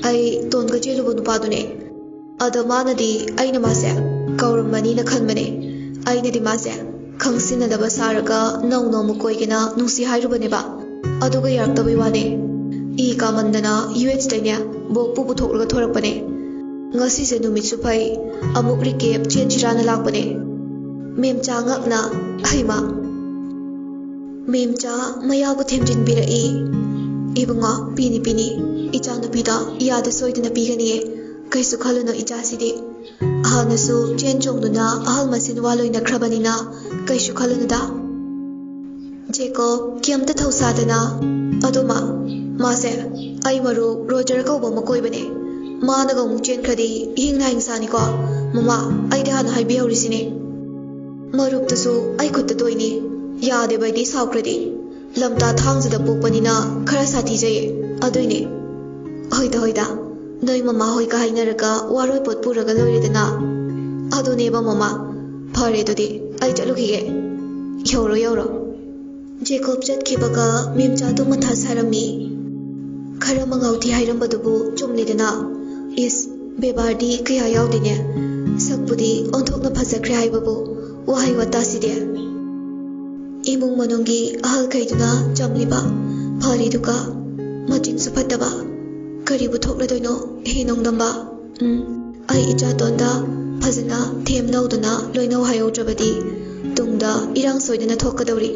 ꯑꯩ ꯇꯣꯟꯒ ꯆꯦꯜꯂꯨꯕ ꯅꯨꯄꯥꯗꯨꯅꯦ꯫" ꯑꯗꯣ ꯃꯥꯅꯗꯤ ꯑꯩꯅ ꯃꯥꯁꯦ ꯀꯧꯔꯝꯃꯅꯤꯅ ꯈꯟꯕꯅꯦ꯫ ꯑꯩꯅꯗꯤ ꯃꯥꯁꯦ ꯈꯪꯁꯤꯟꯅꯗꯕ ꯁꯥꯔꯒ ꯅꯧꯅ ꯑꯃꯨꯛ ꯀꯣꯏꯒꯦꯅ ꯅꯨꯡꯁꯤ ꯍꯥꯏꯔꯨꯕꯅꯦꯕ꯫ ꯑꯗꯨꯒ ꯌꯥꯔꯛꯇꯕꯩ ꯋꯥꯅꯦ꯫ ꯏ ꯀꯥꯃꯟꯗꯅ ꯌꯨ ꯑꯦꯁꯇꯩꯅꯦ ꯕꯣꯛꯄꯨ ꯄꯨꯊꯣꯛꯂꯒ ꯊꯣꯔꯛꯄꯅꯦ꯫ ꯉꯁꯤꯁꯦ ꯅꯨꯃꯤꯠꯁꯨ ꯐꯩ, ꯑꯃꯨꯛ ꯔꯤꯀꯦꯞ ꯆꯦꯟꯁꯤꯔꯥꯅ ꯂꯥꯛꯄꯅꯦ꯫ ꯃꯦꯝꯆꯥ ꯉꯛꯅ, "ꯍꯩꯃꯥ!" ꯃꯦꯝꯆꯥ ꯃꯌꯥꯕꯨ ꯊꯦꯝꯖꯤꯟꯕꯤꯔꯛꯏ꯫ "ꯏꯕꯨꯡꯉꯣ, ꯄꯤꯅꯤ ꯄꯤꯅꯤ, ꯏꯆꯥꯅꯨꯄꯤꯗꯣ ꯌꯥꯗ ꯁꯣꯏꯗꯅ ꯄꯤꯒꯅꯤꯌꯦ꯫ ꯀꯩꯁꯨ ꯈꯜꯂꯨꯅꯨ ꯏꯆꯥꯁꯤꯗꯤ꯫ ꯍꯥꯟꯅꯁꯨ ꯆꯦꯟ ꯆꯣꯡꯗꯨꯅ ꯑꯍꯜ ꯃꯁꯦꯟ ꯋꯥ ꯂꯣꯏꯅꯈ꯭ꯔꯕꯅꯤꯅ ꯀꯩꯁꯨ ꯈꯜꯂꯨꯅꯨꯗ꯫" ꯖꯦꯀꯣꯕ ꯀꯩꯝꯇ ꯊꯧꯁꯥꯗꯅ, "ꯑꯗꯣ ꯃꯥ, ꯃꯥꯁꯦ ꯑꯩ ꯃꯔꯨꯞ ꯔꯣꯖꯔ ꯀꯧꯕ ꯑꯃ ꯀꯣꯏꯕꯅꯦ꯫ ꯃꯥꯅꯒ ꯑꯃꯨꯛ ꯆꯦꯟꯈ꯭ꯔꯗꯤ ꯏꯍꯤꯡ ꯅꯥꯍꯤꯡ ꯁꯥꯅꯤꯀꯣ꯫ ꯃꯃꯥ, ꯑꯩꯗꯤ ꯍꯥꯟꯅ ꯍꯥꯏꯕꯤꯍꯧꯔꯤꯁꯤꯅꯦ꯫ ꯃꯔꯨꯞꯇꯨꯁꯨ ꯑꯩ ꯈꯨꯠꯇ ꯇꯣꯏꯅꯤ꯫ ꯌꯥꯗꯦꯕ ꯑꯩꯗꯤ ꯁꯥꯎꯈ꯭ꯔꯗꯤ꯫ ꯂꯝꯇꯥ ꯊꯥꯡꯖꯗ ꯄꯣꯛꯄꯅꯤꯅ ꯈꯔ ꯁꯥꯊꯤꯖꯩꯌꯦ꯫ ꯑꯗꯨꯏꯅꯦ꯫" "ꯍꯣꯏꯗ, ꯍꯣꯏꯗ꯫ ꯅꯣꯏ ꯃꯃꯥ ꯍꯣꯏꯒ ꯍꯥꯏꯅꯔꯒ ꯋꯥꯔꯣꯏ ꯄꯣꯠ ꯄꯨꯔꯒ ꯂꯣꯏꯔꯦꯗꯅ꯫" "ꯑꯗꯨꯅꯦꯕ ꯃꯃꯥ꯫ ꯐꯔꯦ ꯑꯗꯨꯗꯤ, ꯑꯩ ꯆꯠꯂꯨꯈꯤꯒꯦ꯫" "ꯌꯧꯔꯣ, ꯌꯧꯔꯣ꯫" ꯖꯦꯀꯣꯕ ꯆꯠꯈꯤꯕꯒ ꯃꯦꯝꯆꯥꯗꯨ ꯃꯊꯥ ꯁꯥꯔꯝꯃꯤ꯫ ꯈꯔ ꯃꯉꯥꯎ ꯊꯤ ꯍꯥꯏꯔꯝꯕꯗꯨꯕꯨ ꯆꯨꯝꯂꯦꯗꯅ꯫ ꯏꯁ, ꯕꯦꯕꯥꯔꯗꯤ ꯀꯌꯥ ꯌꯥꯎꯗꯦꯅꯦ꯫ ꯁꯛꯄꯨꯗꯤ ꯑꯣꯟꯊꯣꯛꯅ ꯐꯖꯈ꯭ꯔꯦ ꯍꯥꯏꯕꯕꯨ, ꯋꯥꯍꯩ ꯋꯥꯇꯥꯁꯤꯗꯤ꯫ ꯏꯃꯨꯡ ꯃꯅꯨꯡꯒꯤ ꯑꯍꯜꯈꯩꯗꯨꯅ ꯆꯝꯂꯤꯕ, ꯐꯔꯤꯗꯨꯒ ꯃꯆꯤꯟꯁꯨ ꯐꯠꯇꯕ꯫ ꯀꯔꯤꯕꯨ ꯊꯣꯛꯂꯗꯣꯏꯅꯣ ꯍꯦ ꯅꯣꯡꯗꯝꯕ? ꯎꯝ, ꯑꯩ ꯏꯆꯥꯇꯣꯟꯗ ꯐꯖꯅ ꯊꯦꯝ ꯅꯧꯗꯨꯅ ꯂꯣꯏꯅꯧ ꯍꯥꯏꯍꯧꯗ꯭ꯔꯕꯗꯤ ꯇꯨꯡꯗ ꯏꯔꯥꯡ ꯁꯣꯏꯗꯅ ꯊꯣꯛꯀꯗꯧꯔꯤ꯫